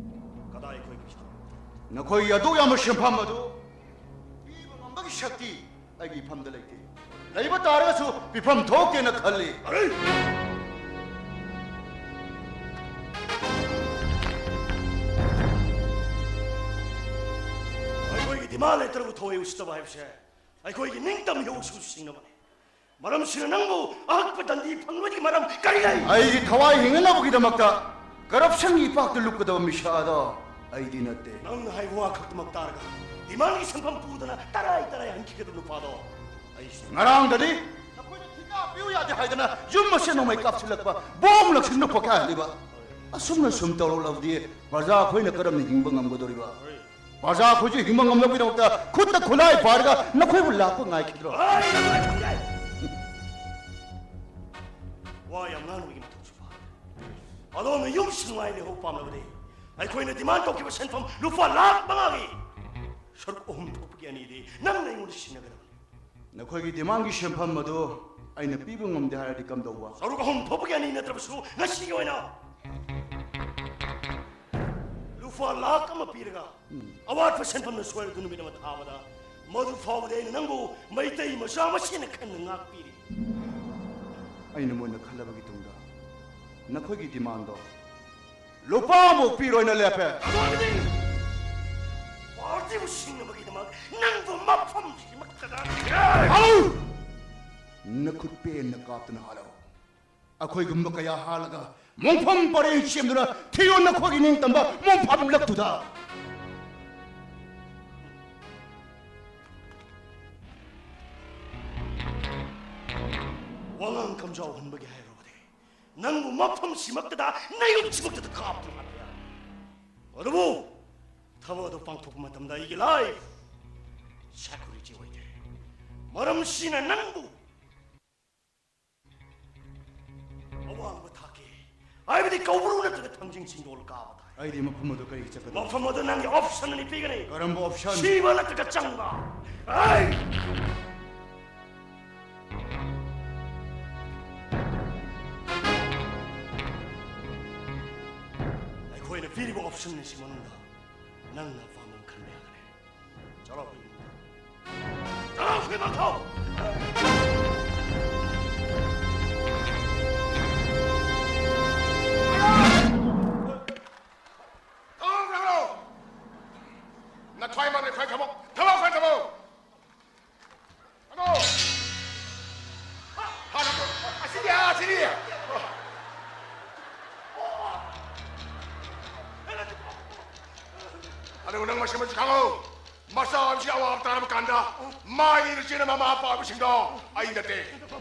ꯀꯗꯥꯏ ꯑꯩꯈꯣꯏꯒꯤ ꯄꯩꯁꯥ? ꯅꯈꯣꯏꯒꯤ ꯑꯗꯨꯛ ꯌꯥꯝꯕ ꯁꯦꯟꯐꯝ ꯑꯗꯨ ꯄꯤꯕ ꯉꯝꯕꯒꯤ ꯁꯛꯇꯤ ꯑꯩꯒꯤ ꯏꯐꯝꯗ ꯂꯩꯇꯦ꯫ ꯂꯩꯕ ꯇꯥꯔꯒꯁꯨ ꯄꯤꯐꯝ ꯊꯣꯛꯇꯦꯅ ꯈꯜꯂꯤ꯫ ꯑꯔꯦ! ꯑꯩꯈꯣꯏꯒꯤ demand letter ꯕꯨ ꯊꯋꯥꯏ ꯎꯁꯤꯠꯇꯕ ꯍꯥꯏꯕꯁꯦ ꯑꯩꯈꯣꯏꯒꯤ ꯅꯤꯡꯇꯝ ꯌꯧꯁꯨ ꯁꯤꯡꯅꯕꯅꯤ꯫ ꯃꯔꯝꯁꯤꯅ ꯅꯪꯕꯨ ꯑꯍꯛꯄ ꯗꯟꯗꯤ ꯐꯪꯕꯒꯤ ꯃꯔꯝ ꯀꯔꯤ ꯂꯩ? ꯑꯩꯒꯤ ꯊꯋꯥꯏ ꯍꯤꯡꯅꯅꯕꯒꯤꯗꯃꯛꯇ corruption ꯒꯤ ꯏꯄꯥꯛꯇ ꯂꯨꯞꯀꯗꯕ ꯃꯤꯁꯛ ꯑꯗꯣ ꯑꯩꯗꯤ ꯅꯠꯇꯦ꯫ ꯅꯪꯅ ꯍꯥꯏꯕ ꯋꯥ ꯈꯛꯇꯃꯛ ꯇꯥꯔꯒ ꯗꯤꯃꯥꯟꯒꯤ ꯁꯦꯟꯐꯝ ꯄꯨꯗꯅ ꯇꯔꯥꯏ ꯇꯔꯥꯏ ꯍꯟꯈꯤꯒꯗꯕ ꯅꯨꯄꯥꯗꯣ ꯑꯩꯁꯨ꯫ ꯉꯔꯥꯡꯗꯗꯤ ꯅꯈꯣꯏꯅ ꯊꯤꯀꯥ ꯄꯤꯌꯨ ꯌꯥꯗꯦ ꯍꯥꯏꯗꯅ ꯌꯨꯝ ꯑꯁꯦ ꯅꯣꯡꯃꯩ ꯀꯥꯞꯁꯤꯜꯂꯛꯄ, ꯕꯣꯝ ꯂꯪꯁꯤꯟꯕ ꯄꯣꯈꯥꯏꯍꯜꯂꯤꯕ꯫ ꯑꯁꯨꯝꯅ ꯁꯨꯝ ꯇꯧꯔꯛꯂꯕꯗꯤ ꯄ꯭ꯔꯖꯥ ꯑꯩꯈꯣꯏꯅ ꯀꯔꯝꯅ ꯍꯤꯡꯕ ꯉꯝꯒꯗꯧꯔꯤꯕ? ꯄ꯭ꯔꯖꯥ ꯑꯩꯈꯣꯏꯁꯨ ꯍꯤꯡꯕ ꯉꯝꯅꯕꯒꯤꯗꯃꯛꯇ ꯈꯨꯠꯇ ꯈꯨꯠꯂꯥꯏ ꯄꯥꯏꯔꯒ ꯅꯈꯣꯏꯕꯨ ꯂꯥꯛꯄ ꯉꯥꯏꯈꯤꯗ꯭ꯔꯣ? ꯍꯣꯏ, ꯌꯥꯝ ꯅꯨꯡꯉꯥꯏ, ꯈꯪꯖꯩ꯫ ꯋꯥ ꯌꯥꯝ ꯉꯥꯡꯕꯒꯤ ꯃꯊꯧꯁꯨ ꯐꯥꯗꯦ꯫ ꯑꯗꯣꯝꯅ ꯌꯨꯝ ꯁꯨꯡꯉꯥꯏ ꯂꯩꯍꯧ ꯄꯥꯝꯂꯕꯗꯤ ꯑꯩꯈꯣꯏꯅ ꯗꯤꯃꯥꯟ ꯇꯧꯈꯤꯕ ꯁꯦꯟꯐꯝ ꯂꯨꯄꯥ ꯂꯥꯈ ꯃꯉꯥꯒꯤ ꯁꯔꯨꯛ ꯑꯍꯨꯝ ꯊꯣꯛꯄꯒꯤ ꯑꯅꯤꯗꯤ ꯅꯪꯅ ꯑꯩꯉꯣꯟꯗ ꯁꯤꯟꯅꯒꯗꯕꯅꯤ꯫ ꯅꯈꯣꯏꯒꯤ ꯗꯤꯃꯥꯟꯒꯤ ꯁꯦꯟꯐꯝ ꯑꯗꯨ ꯑꯩꯅ ꯄꯤꯕ ꯉꯝꯗꯦ ꯍꯥꯏꯔꯗꯤ ꯀꯝꯗꯧꯕ? ꯁꯔꯨꯛ ꯑꯍꯨꯝ ꯊꯣꯛꯄꯒꯤ ꯑꯅꯤ ꯅꯠꯇ꯭ꯔꯕꯁꯨ ꯉꯁꯤꯒꯤ ꯑꯣꯏꯅ ꯂꯨꯄꯥ ꯂꯥꯈ ꯑꯃ ꯄꯤꯔꯒ ꯑꯋꯥꯠꯄ ꯁꯦꯟꯐꯝꯅ ꯁꯣꯏꯔꯗꯨ ꯅꯨꯃꯤꯠ ꯑꯃ ꯊꯥꯕꯗ ꯃꯗꯨ ꯐꯥꯎꯕꯗꯤ ꯑꯩꯅ ꯅꯪꯕꯨ ꯃꯩꯇꯩ ꯃꯆꯥ ꯃꯁꯦꯟꯅ ꯈꯟꯅ ꯉꯥꯛꯄꯤꯔꯤ꯫ ꯑꯩꯅ ꯃꯨꯟꯅ ꯈꯜꯂꯕꯒꯤ ꯇꯨꯡꯗ ꯅꯈꯣꯏꯒꯤ ꯗꯤꯃꯥꯟꯗꯣ ꯂꯨꯄꯥ ꯑꯃꯐꯥꯎ ꯄꯤꯔꯣꯏꯅ ꯂꯦꯞꯄꯦ꯫ ꯑꯗꯨ ꯑꯣꯏꯔꯒꯗꯤ ꯄꯥꯔꯇꯤꯕꯨ ꯁꯤꯡꯅꯕꯒꯤꯗꯃꯛ ꯅꯪꯕꯨ ꯃꯐꯝꯁꯤꯃꯛꯇꯗ ꯍꯜꯂꯨ! ꯅꯈꯨꯠ ꯄꯦꯟꯅ ꯀꯥꯞꯇꯨꯅ ꯍꯜꯂꯨ꯫ ꯑꯩꯈꯣꯏꯒꯨꯝꯕ ꯀꯌꯥ ꯍꯥꯜꯂꯒ ꯃꯣꯡꯐꯝ ꯄꯔꯦꯡ ꯁꯦꯝꯗꯨꯅ ꯊꯤꯌꯣ ꯅꯈꯣꯏꯒꯤ ꯅꯤꯡꯇꯝꯕ ꯃꯣꯡꯐꯝ ꯂꯛꯇꯨꯗ꯫ ꯋꯥꯉꯥꯡ ꯀꯝꯖꯥꯎ ꯍꯟꯕꯒꯤ ꯍꯥꯏꯔꯨꯕꯗꯤ ꯅꯪꯕꯨ ꯃꯐꯝꯁꯤꯃꯛꯇꯗ ꯅꯌꯨꯝꯁꯤꯃꯛꯇꯗ ꯀꯥꯞꯇꯨꯅ ꯍꯥꯠꯄ ꯌꯥꯏ꯫ ꯑꯗꯨꯕꯨ ꯊꯕꯛ ꯑꯗꯨ ꯄꯥꯡꯊꯣꯛꯄ ꯃꯇꯝꯗ ꯑꯩꯒꯤ ꯂꯥꯏꯐ ꯁꯦꯀ꯭ꯌꯨꯔꯤꯇꯤ ꯑꯣꯏꯗꯦ꯫ ꯃꯔꯝꯁꯤꯅ ꯅꯪꯕꯨ ꯑꯋꯥꯡꯕ ꯊꯥꯛꯀꯤ, ꯍꯥꯏꯕꯗꯤ ꯀꯧꯕ꯭ꯔꯨ ꯅꯠꯇ꯭ꯔꯒ ꯊꯥꯡꯖꯤꯡ ꯆꯤꯡꯗꯣꯜ ꯀꯥꯕ ꯇꯥꯏ꯫ ꯑꯩꯗꯤ ꯃꯐꯝ ꯑꯗꯨ ꯀꯔꯤꯒꯤ ꯆꯠꯀꯗꯕ? ꯃꯐꯝ ꯑꯗꯨ ꯅꯪꯒꯤ ꯑꯣꯞꯁꯟ ꯑꯅꯤ ꯄꯤꯒꯅꯤ꯫ ꯀꯔꯝꯕ ꯑꯣꯞꯁꯟ? ꯁꯤꯕ ꯅꯠꯇ꯭ꯔꯒ ꯆꯪꯕ꯫ ꯑꯩ! ꯑꯩꯈꯣꯏꯅ ꯄꯤꯔꯤꯕ ꯑꯣꯞꯁꯟ ꯑꯁꯤ ꯃꯅꯨꯡꯗ ꯅꯪꯅ ꯑꯄꯥꯝꯕ ꯑꯃ ꯈꯟꯕ ꯌꯥꯒꯅꯤ꯫ ꯆꯠꯂꯣ, ꯑꯩꯈꯣꯏ ꯌꯨꯝꯗ꯫ ꯆꯠꯂꯣ, ꯑꯩꯈꯣꯏ ꯃꯊꯧ! ꯊꯕꯛ ꯈꯔ ꯊꯕꯛ! ꯅꯊ꯭ꯋꯥꯏ ꯃꯥꯡꯗ ꯈ꯭ꯋꯥꯏ ꯊꯕꯛ! ꯊꯕꯛ ꯈꯔ ꯊꯕꯛ! ꯑꯗꯣ! ꯍꯥꯟꯅ ꯑꯁꯤꯗꯤ, ꯑꯥ, ꯑꯁꯤꯗꯤ! ꯅꯪ ꯃꯁꯤꯃꯁꯨ ꯈꯪꯉꯨ, ꯃꯆꯥ ꯑꯃꯁꯤ ꯑꯋꯥꯕ ꯇꯥꯔꯕ ꯀꯥꯟꯗ ꯃꯥꯏꯅ ꯆꯦꯟꯅꯕ ꯃꯃꯥ ꯑꯄꯥꯕꯁꯤꯡꯗꯣ ꯑꯩ ꯅꯠꯇꯦ꯫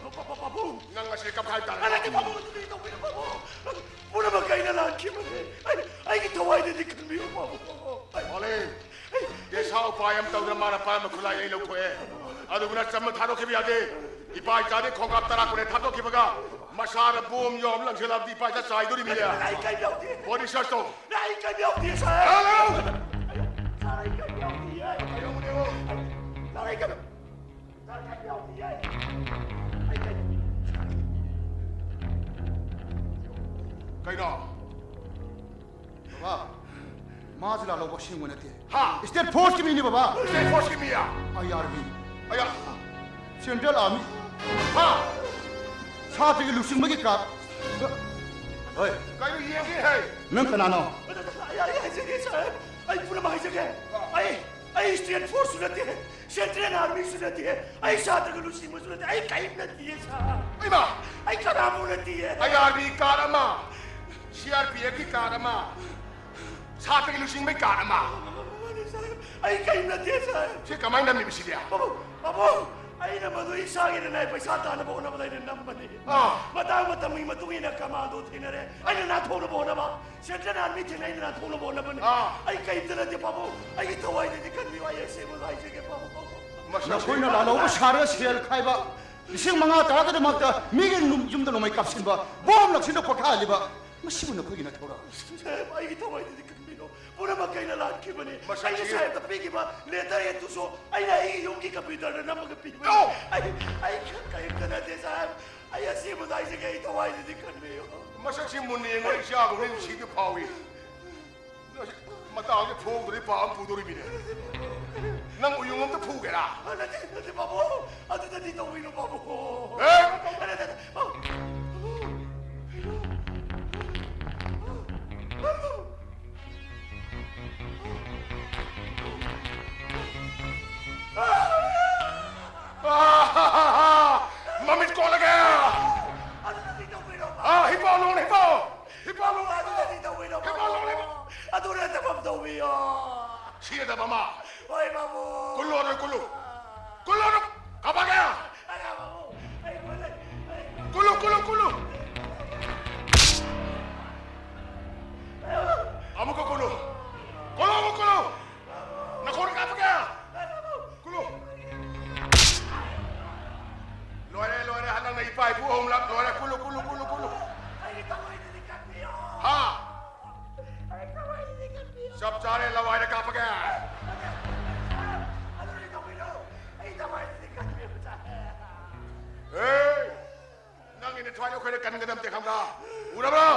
ꯄꯥꯕꯨꯡ! ꯅꯪ ꯉꯁꯤ ꯀꯞꯈꯥꯏ ꯇꯥꯔꯦ꯫ ꯅꯠꯇꯦ, ꯄꯥꯕꯨꯡ, ꯑꯗꯨꯗꯤ ꯇꯧꯕꯤꯅꯨ, ꯄꯥꯕꯨꯡ! ꯄꯨꯝꯅꯃꯛ ꯑꯩꯅ ꯂꯥꯟꯈꯤꯕꯅꯤ꯫ ꯑꯩ, ꯑꯩꯒꯤ ꯊꯋꯥꯏꯗꯗꯤ ꯈꯟꯕꯤꯌꯨ, ꯄꯥꯕꯨꯡ, ꯄꯥꯕꯨꯡ! ꯑꯩ, ꯃꯥꯂꯦꯝ, ꯑꯩ ꯗꯦꯁꯥ ꯎꯄꯥꯏ ꯑꯃ ꯇꯧꯗꯅ ꯃꯥꯅ ꯄꯥꯏꯔꯝꯕ ꯈꯨꯠꯂꯥꯏ ꯑꯩ ꯂꯧꯊꯣꯛꯑꯦ꯫ ꯑꯗꯨꯕꯨ ꯅꯪ ꯆꯝꯅ ꯊꯥꯗꯣꯛꯈꯤꯕ ꯌꯥꯗꯦ꯫ ꯏꯄꯥ ꯏꯆꯥꯗꯤ ꯈꯣꯡꯀꯥꯞ ꯇꯔꯥ ꯀꯨꯟ ꯊꯥꯗꯣꯛꯈꯤꯕꯒ ꯃꯁꯥꯅ ꯕꯣꯝ ꯌꯣꯝ ꯂꯪꯁꯤꯜꯂꯛꯑꯕꯗꯤ ꯏꯄꯥ ꯏꯆꯥ ꯆꯥꯏꯗꯣꯔꯤꯃꯤꯅꯦ꯫ ꯑꯩ ꯀꯩꯝ ꯌꯥꯎꯗꯦ꯫ ꯕꯣꯗꯤ ꯁꯔꯆ ꯇꯧ꯫ ꯑꯩ ꯀꯩꯝ ꯌꯥꯎꯗꯦ, ꯁꯥꯔ꯫ ꯍꯜꯂꯣ! ꯁꯥꯔ, ꯑꯩ ꯀꯩꯝ ꯌꯥꯎꯗꯤꯌꯦ꯫ ꯀꯩꯗꯧꯕꯅꯦꯕ? ꯁꯥꯔ, ꯑꯩ ꯀꯩꯝ, ꯁꯥꯔ, ꯀꯩꯝ ꯌꯥꯎꯗꯤꯌꯦ꯫ ꯑꯩ ꯀꯩꯝ ꯀꯩꯅꯣ? ꯕꯕꯥ, ꯃꯥꯁꯦ ꯂꯥꯜꯍꯧꯕ ꯑꯁꯦꯡꯕ ꯅꯠꯇꯦ꯫ ꯍꯥ? ꯁ꯭ꯇꯦꯠ ꯐꯣꯔꯁꯀꯤ ꯃꯤꯅꯤ, ꯕꯕꯥ꯫ ꯁ꯭ꯇꯦꯠ ꯐꯣꯔꯁꯀꯤ ꯃꯤꯌꯥ? ꯑꯥꯏ ꯑꯥꯔ ꯕꯤ꯫ ꯑꯌꯥ! Central army. ꯍꯥ? ꯁꯥꯇ꯭ꯔꯒꯤ ꯂꯨꯆꯤꯡꯕꯒꯤ ꯀꯥꯔꯗ꯫ ꯍꯣꯏ꯫ ꯀꯩꯅꯣ ꯌꯦꯡꯒꯦ ꯍꯥꯏ? ꯅꯪ ꯀꯅꯥꯅꯣ? ꯑꯩ, ꯑꯩ ꯍꯥꯏꯖꯒꯦ, ꯁꯥꯔ꯫ ꯑꯩ ꯄꯨꯝꯅꯃꯛ ꯍꯥꯏꯖꯒꯦ꯫ ꯑꯩ, ꯑꯩ ꯁ꯭ꯇꯦꯠ ꯐꯣꯔꯁꯁꯨ ꯅꯠꯇꯦ, ꯁꯦꯟꯇ꯭ꯔꯦꯜ ꯑꯥꯔꯃꯤꯁꯨ ꯅꯠꯇꯦ, ꯑꯩ ꯁꯥꯇ꯭ꯔꯒ ꯂꯨꯆꯤꯡꯕꯁꯨ ꯅꯠꯇꯦ, ꯑꯩ ꯀꯔꯤꯝ ꯅꯠꯇꯤꯌꯦ, ꯁꯥꯔ꯫ ꯏꯃꯥ! ꯑꯩ ꯀꯅꯥꯃꯨꯛ ꯅꯠꯇꯤꯌꯦ꯫ ꯑꯥꯏ ꯑꯥꯔ ꯕꯤ ꯀꯥꯔꯗ ꯑꯃ, ꯁꯤ ꯑꯥꯔ ꯄꯤ ꯑꯦꯐꯀꯤ ꯀꯥꯔꯗ ꯑꯃ, ꯁꯥꯇ꯭ꯔꯒꯤ ꯂꯨꯆꯤꯡꯕꯒꯤ ꯀꯥꯔꯗ ꯑꯃ꯫ ꯃꯥꯅꯤ, ꯁꯥꯔ꯫ ꯑꯩ ꯀꯔꯤꯝ ꯅꯠꯇꯦ, ꯁꯥꯔ꯫ ꯁꯤ ꯀꯃꯥꯏꯅ ꯅꯝꯃꯤꯕ ꯁꯤꯗꯤ? ꯄꯥꯕꯨꯡ, ꯄꯥꯕꯨꯡ, ꯑꯩꯅ ꯃꯗꯨ ꯏꯁꯥꯒꯤ ꯅꯅꯥꯏ ꯄꯩꯁꯥ ꯇꯥꯅꯕ ꯍꯣꯠꯅꯕꯗ ꯑꯩꯅ ꯅꯝꯕꯅꯤ꯫ ꯑꯥ꯫ ꯃꯇꯥꯡ ꯃꯇꯝꯒꯤ ꯃꯇꯨꯡ ꯏꯟꯅ ꯀꯃꯥꯟꯗꯣ ꯊꯦꯡꯅꯔꯦ, ꯑꯩꯅ ꯅꯥꯟꯊꯣꯛꯅꯕ ꯍꯣꯠꯅꯕ꯫ ꯁꯦꯟꯇ꯭ꯔꯦꯜ ꯑꯥꯔꯃꯤ ꯊꯦꯡꯅ ꯑꯩꯅ ꯅꯥꯟꯊꯣꯛꯅꯕ ꯍꯣꯠꯅꯕꯅꯤ꯫ ꯑꯥ꯫ ꯑꯩ ꯀꯔꯤꯝꯇ ꯅꯠꯇꯦ, ꯄꯥꯕꯨꯡ꯫ ꯑꯩꯒꯤ ꯊꯋꯥꯏꯗꯗꯤ ꯈꯟꯕꯤꯌꯨ, ꯑꯩ ꯑꯁꯦꯡꯕꯗ ꯍꯥꯏꯖꯒꯦ, ꯄꯥꯕꯨꯡ, ꯄꯥꯕꯨꯡ꯫ ꯃꯁꯛ ꯅꯈꯣꯏꯅ ꯊꯤꯕ꯫ ꯂꯥꯜꯍꯧꯕ ꯁꯥꯔꯒ ꯁꯦꯜ ꯈꯥꯏꯕ, ꯂꯤꯁꯤꯡ ꯃꯉꯥ ꯇꯔꯥꯒꯤꯗꯃꯛꯇ ꯃꯤꯒꯤ ꯅꯨ-, ꯌꯨꯝꯗ ꯅꯣꯡꯃꯩ ꯀꯥꯞꯁꯤꯟꯕ, ꯕꯣꯝ ꯂꯪꯁꯤꯟꯗ ꯄꯣꯈꯥꯏꯍꯜꯂꯤꯕ, ꯃꯁꯤꯕꯨ ꯅꯈꯣꯏꯒꯤ ꯅꯊꯧꯔꯣ? ꯁꯥꯍꯦꯕ, ꯑꯩꯒꯤ ꯊꯋꯥꯏꯗꯗꯤ ꯈꯟꯕꯤꯔꯣ꯫ ꯄꯨꯝꯅꯃꯛ ꯑꯩꯅ ꯂꯥꯟꯈꯤꯕꯅꯤ꯫ ꯃꯁꯛ ꯑꯩꯅ ꯊꯤꯕ꯫ ꯁꯥꯍꯦꯕꯇ ꯄꯤꯈꯤꯕ ꯂꯦꯇꯔ ꯍꯦꯠꯇꯨꯁꯨ ꯑꯩꯅ ꯑꯩꯒꯤ ꯌꯨꯝꯒꯤ ꯀꯝꯄ꯭ꯌꯨꯇꯔꯗ ꯅꯝꯃꯒ ꯄꯤꯕꯅꯤ꯫ ꯅꯣ! ꯑꯩ, ꯑꯩ ꯀꯔꯤꯝꯇ ꯅꯠꯇꯦ, ꯁꯥꯍꯦꯕ꯫ ꯑꯩ ꯑꯁꯦꯡꯕꯗ ꯍꯥꯏꯖꯒꯦ, ꯑꯩ ꯊꯋꯥꯏꯗꯗꯤ ꯈꯟꯕꯤꯌꯨ꯫ ꯃꯁꯛꯁꯤ ꯃꯨꯟꯅ ꯌꯦꯡꯕꯗ ꯏꯆꯥꯕꯨ ꯅꯨꯡꯁꯤꯕ ꯐꯥꯎꯏ꯫ ꯃꯇꯥꯡꯁꯦ ꯐꯨꯍꯧꯗ꯭ꯔꯗꯤ ꯄꯥꯞ ꯑꯃ ꯄꯨꯗꯣꯔꯤꯃꯤꯅꯦ꯫ ꯅꯪ ꯎꯌꯨꯡ ꯑꯝꯇ ꯐꯨꯒꯦꯔꯥ? ꯅꯠꯇꯦ, ꯅꯠꯇꯦ, ꯄꯥꯕꯨꯡ꯫ ꯑꯗꯨꯗꯗꯤ ꯇꯧꯕꯤꯅꯨ, ꯄꯥꯕꯨꯡ꯫ ꯑꯦ! ꯅꯠꯇꯦ, ꯅꯠꯇꯦ, ꯄꯥꯕꯨꯡ꯫ ꯑꯥ! ꯃꯃꯤꯠ ꯀꯣꯠꯂꯒꯦ! ꯑꯗꯨꯗꯗꯤ ꯇꯧꯕꯤꯅꯨ, ꯄꯥꯕꯨꯡ꯫ ꯑꯥ, ꯍꯤꯞꯄꯣ, ꯅꯣꯡ ꯍꯤꯞꯄꯣ! ꯍꯤꯞꯄꯣ! ꯑꯗꯨꯗꯗꯤ ꯇꯧꯕꯤꯅꯣ, ꯍꯤꯞꯄꯣ, ꯄꯥꯕꯨꯡ꯫ ꯍꯤꯞꯄꯣ꯫ ꯑꯗꯨꯅ ꯊꯕꯛ ꯇꯧꯕꯤꯌꯣ꯫ ꯍꯣꯏ, ꯕꯥꯕꯨ꯫ ꯀꯨꯜꯂꯣ ꯑꯗꯨ, ꯀꯨꯜꯂꯨ꯫ ꯀꯨꯜꯂꯣ ꯑꯗꯨ꯫ ꯀꯥꯄꯛꯀꯦ꯫ ꯑꯩ, ꯕꯥꯕꯨ, ꯑꯩ ꯀꯨꯜꯂꯦ, ꯑꯩ ꯀꯨꯜꯂꯦ꯫ ꯀꯨꯜꯂꯨ, ꯀꯨꯜꯂꯨ, ꯀꯨꯜꯂꯨ꯫ ꯑꯃꯨꯛꯀ ꯀꯨꯜꯂꯨ꯫ ꯀꯨꯜꯂꯨ, ꯑꯃꯨꯛ ꯀꯨꯜꯂꯨ꯫ ꯅꯈꯣꯡꯗ ꯀꯥꯄꯛꯀꯦ꯫ ꯀꯨꯜꯂꯨ꯫ ꯂꯣꯏꯔꯦ, ꯂꯣꯏꯔꯦ꯫ ꯍꯟꯗꯛꯅ ꯏꯄꯥ ꯏꯄꯨ ꯑꯍꯨꯝꯂꯛ ꯂꯣꯏꯔꯦ꯫ ꯀꯨꯜꯂꯨ, ꯀꯨꯜꯂꯨ, ꯀꯨꯜꯂꯨ, ꯀꯨꯜꯂꯨ꯫ ꯑꯩꯒꯤ ꯊꯃꯣꯏꯗꯗꯤ ꯀꯟꯕꯤꯌꯣ꯫ ꯍꯥ? ꯑꯩꯒꯤ ꯊꯃꯣꯏꯗꯗꯤ ꯀꯟꯕꯤꯌꯣ꯫ ꯆꯞ ꯆꯥꯔꯦ, ꯂꯋꯥꯏꯗ ꯀꯥꯞꯄꯒꯦ꯫ ꯑꯗꯨꯗꯤ ꯇꯧꯕꯤꯔꯣ꯫ ꯑꯩ ꯊꯃꯣꯏꯗꯗꯤ ꯀꯟꯕꯤꯌꯣ, ꯁꯥꯔ꯫ ꯍꯦ! ꯅꯪꯒꯤ ꯅꯊ꯭ꯋꯥꯏꯗꯣ ꯑꯩꯈꯣꯏꯅ ꯀꯟꯒꯗꯕꯅꯦ, ꯈꯪꯕ꯭ꯔꯥ? ꯎꯔꯕ꯭ꯔꯣ?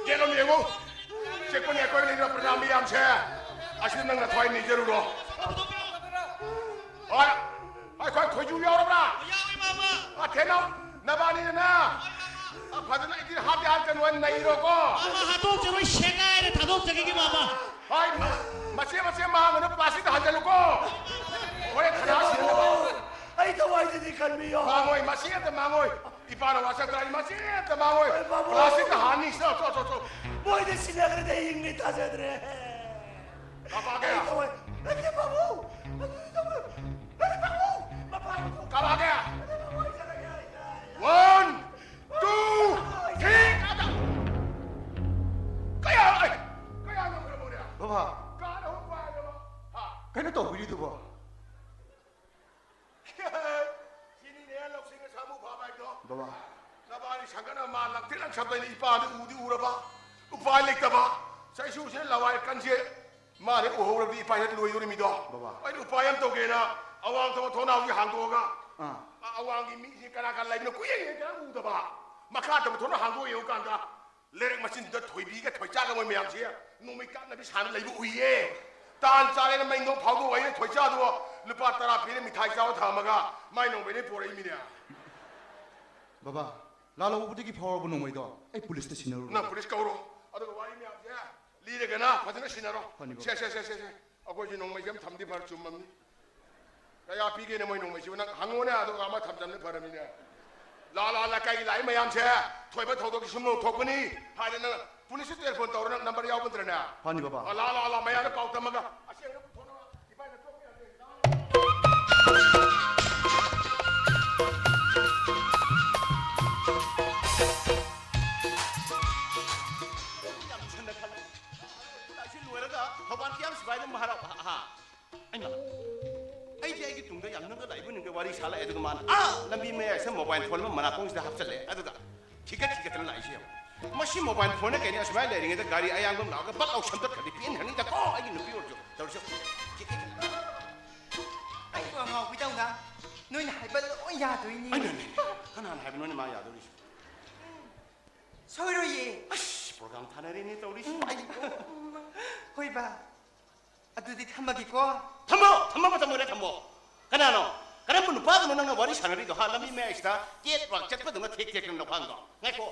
ꯌꯦꯠꯂꯣꯝ ꯌꯦꯡꯉꯨ꯫ ꯆꯦꯛꯄꯟ ꯑꯩꯈꯣꯏ ꯂꯩꯔꯤꯕ ꯄ꯭ꯔꯖꯥ ꯃꯤꯌꯥꯝꯁꯦ꯫ ꯑꯁꯤꯗ ꯅꯪ ꯅꯊ꯭ꯋꯥꯏ ꯅꯤꯖꯔꯨꯔꯣ꯫ ꯍꯣꯏ꯫ ꯑꯩꯈꯣꯏ ꯈꯣꯏꯖꯨ ꯌꯥꯎꯔꯕ꯭ꯔꯥ? ꯌꯥꯎꯏ, ꯃꯥꯃ꯫ ꯑ, ꯊꯦꯅꯧ, ꯅꯕꯥꯅꯤꯅꯅꯦ꯫ ꯑ, ꯐꯖꯅ ꯏꯗꯤꯠ ꯍꯥꯞꯇꯤ ꯍꯥꯞꯀꯅꯨ, ꯅꯩꯔꯣꯀꯣ꯫ ꯃꯥꯃ, ꯍꯥꯠꯇꯣꯛꯆꯔꯣꯏ, ꯁꯦꯒꯥꯏꯔ ꯊꯥꯗꯣꯛꯆꯈꯤꯒꯦ, ꯃꯥꯃ꯫ ꯍꯣꯏ, ꯃ-, ꯃꯆꯦ ꯃꯆꯦ ꯃꯥꯡꯉꯅꯨ, ꯄ꯭ꯂꯥꯁꯇꯤꯛꯇ ꯍꯥꯟꯖꯜꯂꯨꯀꯣ꯫ ꯍꯣꯔꯦꯟ ꯈꯅꯥ ꯁꯤꯅꯅꯕ꯫ ꯑꯩ ꯊꯋꯥꯏꯁꯤꯗꯤ ꯀꯟꯕꯤꯌꯣ꯫ ꯃꯥꯡꯉꯣꯏ, ꯃꯆꯦ ꯑꯝꯇ ꯃꯥꯡꯉꯣꯏ꯫ ꯏꯄꯥꯅ ꯋꯥꯁꯛꯇ꯭ꯔꯥ, ꯑꯩ ꯃꯆꯦ ꯑꯝꯇ ꯃꯥꯡꯉꯣꯏ꯫ ꯍꯣꯏ, ꯕꯥꯕꯨ꯫ ꯄ꯭ꯂꯥꯁꯇꯤꯛꯇ ꯍꯥꯟꯅꯤ, ꯁꯤꯗ, ꯆꯣ, ꯆꯣ, ꯆꯣ꯫ ꯃꯣꯏꯗꯤ ꯁꯤꯟꯅꯈ꯭ꯔꯗꯤ ꯑꯩ ꯍꯤꯡꯅꯤ ꯊꯥꯖꯗ꯭ꯔꯦ꯫ ꯀꯥꯄꯛꯀꯦ꯫ ꯑꯩ ꯊꯋꯥꯏ, ꯅꯠꯇꯦ, ꯕꯥꯕꯨ꯫ ꯅꯠꯇꯦ, ꯕꯥꯕꯨ꯫ ꯅꯠꯇꯦ, ꯕꯥꯕꯨ꯫ ꯃꯄꯥ꯫ ꯀꯥꯄꯛꯀꯦ꯫ ꯅꯠꯇꯦ, ꯕꯥꯕꯨ, ꯑꯩ ꯆꯠꯂꯒꯦ꯫ ꯑꯩ, ꯑꯩ, ꯑꯩ꯫ One, two, three, ꯀꯥꯗ꯫ ꯀꯌꯥ, ꯑꯩ, ꯀꯌꯥ ꯉꯝꯈ꯭ꯔꯕꯅꯣꯅꯦ? ꯕꯕꯥ꯫ ꯀꯥꯗ ꯍꯨꯛ ꯄꯥꯏꯔꯕ? ꯍꯥ? ꯀꯩꯅꯣ ꯇꯧꯕꯤꯔꯤꯗꯨꯕꯣ? ꯁꯤꯅꯤꯅꯦ ꯂꯧꯁꯤꯡꯅ ꯁꯥꯃꯨ ꯐꯥꯕ ꯍꯥꯏꯗꯣ꯫ ꯕꯕꯥ꯫ ꯅꯕꯥꯅꯤ ꯁꯪꯒꯅ ꯃꯥ ꯂꯪꯇ꯭ꯔꯤꯛ ꯂꯪꯁꯟꯕꯩꯅꯤ, ꯏꯄꯥꯗꯤ ꯎꯗꯤ ꯎꯔꯕ, ꯎꯄꯥꯏ ꯂꯩꯇꯕ꯫ ꯆꯩꯁꯨꯁꯤꯅ ꯂꯋꯥꯏ ꯀꯟꯁꯦ ꯃꯥꯅ ꯎꯍꯧꯔꯕꯗꯤ ꯏꯄꯥ ꯍꯦꯛ ꯂꯣꯏꯗꯣꯔꯤꯃꯤꯗꯣ꯫ ꯕꯕꯥ꯫ ꯑꯩꯅ ꯎꯄꯥꯏ ꯑꯃ ꯇꯧꯒꯦꯅ ꯑꯋꯥꯡ ꯊꯪꯕ ꯊꯣꯡꯅꯥꯎꯁꯤ ꯍꯥꯡꯗꯣꯛꯑꯒ, ꯑꯥ꯫ ꯑ-, ꯑꯋꯥꯡꯒꯤ ꯃꯤꯁꯤ ꯀꯅꯥ ꯀꯅꯥ ꯂꯩꯕꯅꯣ ꯀꯨꯏꯌꯦꯡ ꯌꯦꯡ ꯀꯅꯥꯝ ꯎꯗꯕ꯫ ꯃꯈꯥ ꯊꯪꯕ ꯊꯣꯡꯅꯥꯎ ꯍꯥꯡꯗꯣꯛꯑ ꯌꯦꯡꯉꯨꯀꯥꯟꯗ ꯂꯩꯔꯛ ꯃꯆꯤꯟꯗꯨꯗ ꯊꯣꯏꯕꯤꯒ ꯊꯣꯏꯆꯥꯒ ꯃꯣꯏ ꯃꯌꯥꯝꯁꯤ ꯅꯣꯡꯃꯩ ꯀꯥꯞꯅꯕꯤ ꯁꯥꯟꯅ ꯂꯩꯕ ꯎꯏꯌꯦ꯫ ꯇꯥꯟ ꯆꯥꯔꯦꯅ ꯃꯩꯅꯣ ꯐꯥꯎꯗꯣꯛ ꯑꯩꯅ ꯊꯣꯏꯆꯥꯗꯣ ꯂꯨꯄꯥ ꯇꯔꯥ ꯄꯤꯔ ꯃꯤꯊꯥꯏ ꯆꯥꯕ ꯊꯝꯃꯒ ꯃꯥꯏ ꯅꯣꯡꯃꯩꯗꯩ ꯄꯣꯔꯛꯏꯃꯤꯅꯦ꯫ ꯕꯕꯥ, ꯂꯥꯜꯍꯧꯕꯗꯒꯤ ꯐꯥꯎꯔꯕ ꯅꯣꯡꯃꯩꯗꯣ ꯑꯩ ꯄꯨꯂꯤꯁꯇ ꯁꯤꯟꯅꯔꯨꯔꯣ? ꯅꯪ ꯄꯨꯂꯤꯁ ꯀꯧꯔꯣ, ꯑꯗꯨꯒ ꯋꯥꯔꯤ ꯃꯌꯥꯝꯁꯦ ꯂꯤꯔꯒꯅ ꯐꯖꯅ ꯁꯤꯟꯅꯔꯣ꯫ ꯐꯅꯤ, ꯕꯕꯥ꯫ ꯁꯦ, ꯁꯦ, ꯁꯦ, ꯁꯦ, ꯁꯦ꯫ ꯑꯩꯈꯣꯏꯁꯨ ꯅꯣꯡꯃꯩꯁꯦ ꯑꯃ ꯊꯝꯗꯤ ꯐꯔ ꯆꯨꯝꯃꯝꯅꯤ꯫ ꯀꯌꯥ ꯄꯤꯒꯦꯅꯦ ꯃꯣꯏ ꯅꯣꯡꯃꯩꯁꯤꯕꯨ? ꯅꯪ ꯍꯪꯉꯣꯅꯦ, ꯑꯗꯨꯒ ꯑꯃ ꯊꯝꯖꯟꯕꯅ ꯐꯔꯅꯤꯅꯦ꯫ ꯂꯥ, ꯂꯥ, ꯂꯩꯀꯥꯏꯒꯤ ꯂꯥꯛꯏ ꯃꯌꯥꯝꯁꯦ ꯊꯣꯏꯕ ꯊꯧꯗꯣꯛꯀꯤ ꯁꯨꯝ ꯂꯧꯊꯣꯛꯄꯅꯤ ꯍꯥꯏꯗꯅ ꯄꯨꯂꯤꯁꯇ ꯇꯦꯂꯤꯐꯣꯟ ꯇꯧꯔ ꯅꯪ ꯅꯝꯕꯔ ꯌꯥꯎꯕ ꯅꯠꯇ꯭ꯔꯅꯦ? ꯐꯅꯤ, ꯕꯕꯥ꯫ ꯑ, ꯂꯥ, ꯂꯥ, ꯂꯥ, ꯃꯌꯥꯝꯗ ꯄꯥꯎ ꯇꯝꯃꯒ ꯑꯁꯦꯡꯕ ꯄꯨꯊꯣꯛꯅꯕ꯫ ꯑꯥ, ꯑꯩꯃ, ꯑꯩꯗꯤ ꯑꯩꯒꯤ ꯇꯨꯡꯗ ꯌꯥꯝ ꯅꯪꯒ ꯂꯥꯛꯏꯕ ꯅꯪꯒ ꯋꯥꯔꯤ ꯁꯥ ꯂꯥꯛꯑꯦ, ꯑꯗꯨꯒ ꯃꯥꯅ ꯑꯥ ꯂꯝꯕꯤ ꯃꯌꯥꯏꯁꯤꯗ ꯃꯣꯕꯥꯏꯜ ꯐꯣꯟ ꯑꯃ ꯃꯅꯥꯀꯣꯡꯁꯤꯗ ꯍꯥꯞꯆꯜꯂꯦ, ꯑꯗꯨꯒ ꯊꯤꯒꯠ ꯊꯤꯒꯠꯇꯅ ꯂꯥꯛꯏꯁꯤ ꯌꯦꯡꯉꯨ꯫ ꯃꯁꯤ ꯃꯣꯕꯥꯏꯜ ꯐꯣꯟꯅ ꯀꯩꯅꯤ ꯑꯁꯨꯃꯥꯏꯅ ꯂꯩꯔꯤꯉꯩꯗ ꯒꯥꯔꯤ ꯑꯌꯥꯡꯕ ꯑꯃ ꯂꯥꯛꯑꯒ ꯕꯛ ꯂꯥꯎ ꯁꯝꯇꯠꯈ꯭ꯔꯗꯤ ꯄꯦꯟꯈ꯭ꯔꯅꯤꯗꯀꯣ ꯑꯩꯒꯤ ꯅꯨꯄꯤ ꯑꯣꯏꯔꯁꯨ꯫ ꯇꯧꯔꯤꯁꯤ ꯌꯦꯡꯉꯨ꯫ ꯊꯤꯒꯠ ꯊꯤꯒꯠ꯫ ꯑꯩꯕꯨ ꯑꯉꯥꯎꯕꯤꯗꯧꯅ ꯅꯣꯏꯅ ꯍꯥꯏꯕ ꯂꯣꯏ ꯌꯥꯗꯣꯏꯅꯤ꯫ ꯑꯩꯅꯅꯦ꯫ ꯀꯅꯥꯅ ꯍꯥꯏꯕꯅꯣꯅꯦ ꯃꯥ ꯌꯥꯗꯧꯔꯤꯁꯦ? ꯁꯣꯏꯔꯣꯏꯌꯦ꯫ ꯑꯁ, ꯄ꯭ꯔꯣꯒ꯭ꯔꯥꯝ ꯊꯥꯅꯔꯦꯅꯦ ꯇꯧꯔꯤꯁꯤ꯫ ꯎꯝ꯫ ꯑꯩꯕꯣ꯫ ꯍꯣꯏꯕ꯫ ꯑꯗꯨꯗꯤ ꯊꯝꯃꯒꯦꯀꯣ꯫ ꯊꯝꯃꯣ! ꯊꯝꯃꯣ! ꯃꯇꯝ ꯑꯣꯏꯔꯦ, ꯊꯝꯃꯣ! ꯀꯅꯥꯅꯣ? ꯀꯔꯝꯕ ꯅꯨꯄꯥꯗꯨꯅꯣ ꯅꯪꯅ ꯋꯥꯔꯤ ꯁꯥꯟꯅꯔꯤꯗꯣ, ꯍꯥ? ꯂꯝꯕꯤ ꯃꯌꯥꯏꯁꯤꯗ ꯀꯦꯠ ꯋꯥꯛ ꯆꯠꯄꯗꯧꯅ ꯊꯦꯛ ꯊꯦꯛꯇꯅ ꯂꯧꯈꯥꯡꯗꯣ? ꯉꯥꯏꯈꯣ!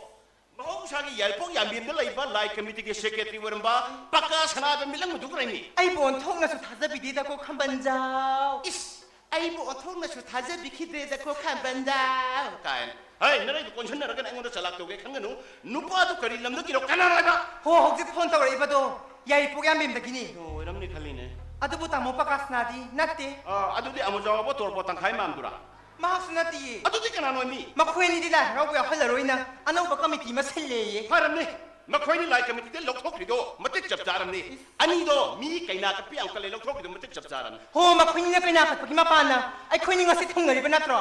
ꯃꯍꯧꯁꯥꯒꯤ ꯌꯥꯏꯔꯤꯄꯣꯛ ꯌꯥꯝꯕꯦꯝꯗ ꯂꯩꯕ ꯂꯥꯏ ꯀꯃꯤꯇꯤꯒꯤ ꯁꯦꯀ꯭ꯔꯦꯇꯔꯤ ꯑꯣꯏꯔꯝꯕ ꯄꯀꯥ ꯁꯅꯥꯗ ꯃꯤꯠꯂꯪꯕꯗꯨ ꯀꯔꯥꯏꯅꯤ? ꯑꯩꯕꯨ ꯑꯣꯟꯊꯣꯛꯅꯁꯨ ꯊꯥꯖꯕꯤꯗꯦꯗꯀꯣ, ꯈꯝꯕꯟꯖꯥꯎ꯫ ꯏꯁ! ꯑꯩꯕꯨ ꯑꯣꯟꯊꯣꯛꯅꯁꯨ ꯊꯥꯖꯕꯤꯈꯤꯗ꯭ꯔꯦꯗꯀꯣ, ꯈꯝꯕꯟꯖꯥꯎ꯫ ꯀꯥꯏꯅ꯫ ꯍꯩ, ꯅꯔꯩꯗꯨ ꯀꯣꯟꯁꯤꯟꯅꯔꯒꯅ ꯑꯩꯉꯣꯟꯗ ꯆꯂꯥꯛ ꯇꯧꯒꯦ ꯈꯟꯒꯅꯨ꯫ ꯅꯨꯄꯥꯗꯨ ꯀꯔꯤ ꯂꯝꯗꯒꯤꯅꯣ? ꯀꯅꯥꯅꯣ ꯍꯥꯏꯕ? ꯍꯣ, ꯍꯧꯖꯤꯛ ꯐꯣꯟ ꯇꯧꯔꯛꯏꯕꯗꯣ ꯌꯥꯏꯔꯤꯄꯣꯛ ꯌꯥꯝꯕꯦꯝꯗꯒꯤꯅꯤ꯫ ꯑꯣ, ꯑꯣꯏꯔꯝꯅꯤ ꯈꯜꯂꯤꯅꯦ꯫ ꯑꯗꯨꯕꯨ ꯇꯥꯃꯣ ꯄꯀꯥꯁꯅꯥꯗꯤ ꯅꯠꯇꯦ꯫ ꯑꯥ, ꯑꯗꯨꯗꯤ ꯑꯃꯨꯖꯥꯎꯕ ꯇꯣꯔꯕꯣꯠ ꯇꯪꯈꯥꯏ ꯃꯥꯟꯗꯨꯔꯥ? ꯃꯍꯥꯛꯁꯨ ꯅꯠꯇꯤꯌꯦ꯫ ꯑꯗꯨꯗꯤ ꯀꯅꯥꯅꯣ ꯃꯤ? ꯃꯈꯣꯏ ꯑꯅꯤꯗꯤ ꯂꯥꯏ ꯍꯔꯥꯎꯕ ꯌꯥꯎꯍꯜꯂꯔꯣꯏꯅ ꯑꯅꯧꯕ ꯀꯃꯤꯇꯤ ꯑꯃ ꯁꯤꯜꯂꯦꯌꯦ꯫ ꯐꯔꯝꯅꯤ꯫ ꯃꯈꯣꯏꯅꯤ ꯂꯥꯏ ꯀꯃꯤꯇꯤꯗ ꯂꯧꯊꯣꯛꯈ꯭ꯔꯤꯗꯣ ꯃꯇꯤꯛ ꯆꯞ ꯆꯥꯔꯝꯅꯤ꯫ ꯑꯅꯤꯗꯣ ꯃꯤ ꯀꯩꯅꯥ ꯀꯠꯄ ꯌꯥꯝ ꯀꯜꯂꯦ, ꯂꯧꯊꯣꯛꯈ꯭ꯔꯤꯗꯣ ꯃꯇꯤꯛ ꯆꯞ ꯆꯥꯔꯝꯅꯤ꯫ ꯍꯣ, ꯃꯈꯣꯏꯅꯤꯅ ꯀꯩꯅꯥ ꯀꯠꯄꯒꯤ ꯃꯄꯥꯟꯅ ꯑꯩꯈꯣꯏꯅꯤ ꯉꯁꯤ ꯊꯨꯡꯅꯔꯤꯕ ꯅꯠꯇ꯭ꯔꯣ?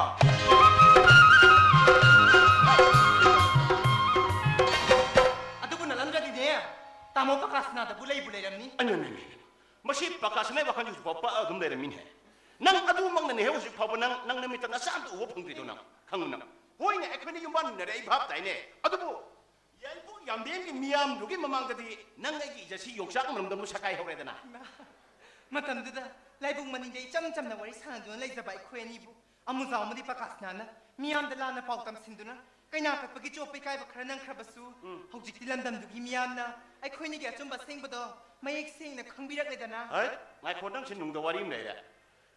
ꯑꯗꯨꯕꯨ ꯅꯠꯂꯝꯗ꯭ꯔꯗꯤꯅꯦ, ꯇꯥꯃꯣ ꯄꯀꯥꯁꯅꯥꯗꯕꯨ ꯂꯩꯕꯨ ꯂꯩꯔꯝꯅꯤ꯫ ꯑꯩꯅꯅꯦ, ꯃꯁꯤ ꯄꯀꯥꯁꯅꯥꯒꯤ ꯋꯥꯈꯜꯁꯦ ꯍꯧꯖꯤꯛ ꯐꯥꯎ ꯄꯛꯑ ꯑꯗꯨꯝ ꯂꯩꯔꯝꯃꯤꯅꯦ꯫ ꯅꯪ ꯑꯗꯨꯃꯛꯅꯅꯦ ꯍꯧꯖꯤꯛ ꯐꯥꯎꯕ ꯅꯪ, ꯅꯪ ꯅꯃꯤꯠꯇ ꯅꯆꯥ ꯑꯝꯇ ꯎꯕ ꯐꯪꯗ꯭ꯔꯤꯗꯣ ꯅꯪ, ꯈꯪꯉꯨ ꯅꯪ꯫ ꯍꯣꯏꯅꯦ, ꯑꯩꯈꯣꯏꯅ ꯌꯨꯝ ꯄꯥꯟꯃꯤꯟꯅꯔꯦ, ꯑꯩ ꯚꯥꯞ ꯇꯥꯏꯅꯦ꯫ ꯑꯗꯨꯕꯨ ꯌꯥꯏꯔꯤꯄꯣꯛ ꯌꯥꯝꯕꯦꯝꯒꯤ ꯃꯤꯌꯥꯝꯗꯨꯒꯤ ꯃꯃꯥꯡꯗꯗꯤ ꯅꯪ ꯑꯩꯒꯤ ꯏꯖꯠꯁꯤ ꯌꯣꯡꯆꯥꯛ ꯃꯔꯨꯝꯗꯧꯅ ꯁꯀꯥꯏ ꯍꯧꯔꯦꯗꯅ꯫ ꯏꯃꯥ, ꯃꯇꯝꯗꯨꯗ ꯂꯥꯏꯕꯨꯡ ꯃꯅꯤꯡꯗ ꯏꯆꯝ ꯆꯝꯅ ꯋꯥꯔꯤ ꯁꯥꯟꯅꯗꯨꯅ ꯂꯩꯖꯕ ꯑꯩꯈꯣꯏ ꯑꯅꯤꯕꯨ ꯑꯃꯨꯖꯥꯎ ꯑꯃꯗꯤ ꯄꯀꯥꯁꯅꯥꯅ ꯃꯤꯌꯥꯝꯗ ꯂꯥꯟꯅ ꯄꯥꯎ ꯇꯝꯁꯤꯟꯗꯨꯅ ꯀꯩꯅꯥ ꯀꯠꯄꯒꯤ ꯆꯣꯞꯄ ꯏꯀꯥꯏꯕ ꯈꯔ ꯅꯪꯈ꯭ꯔꯕꯁꯨ, ꯎꯝ꯫ ꯍꯧꯖꯤꯛꯇꯤ ꯂꯝꯗꯝꯗꯨꯒꯤ ꯃꯤꯌꯥꯝꯅ ꯑꯩꯈꯣꯏ ꯑꯅꯤꯒꯤ ꯑꯆꯨꯝꯕ ꯑꯁꯦꯡꯕꯗꯣ ꯃꯌꯦꯛ ꯁꯦꯡꯅ ꯈꯪꯕꯤꯔꯛꯂꯦꯗꯅ꯫ ꯍꯩ, ꯉꯥꯏꯈꯣ, ꯅꯪꯁꯦ ꯅꯨꯡꯗ ꯋꯥꯔꯤ ꯑꯃ ꯂꯩꯔꯦ꯫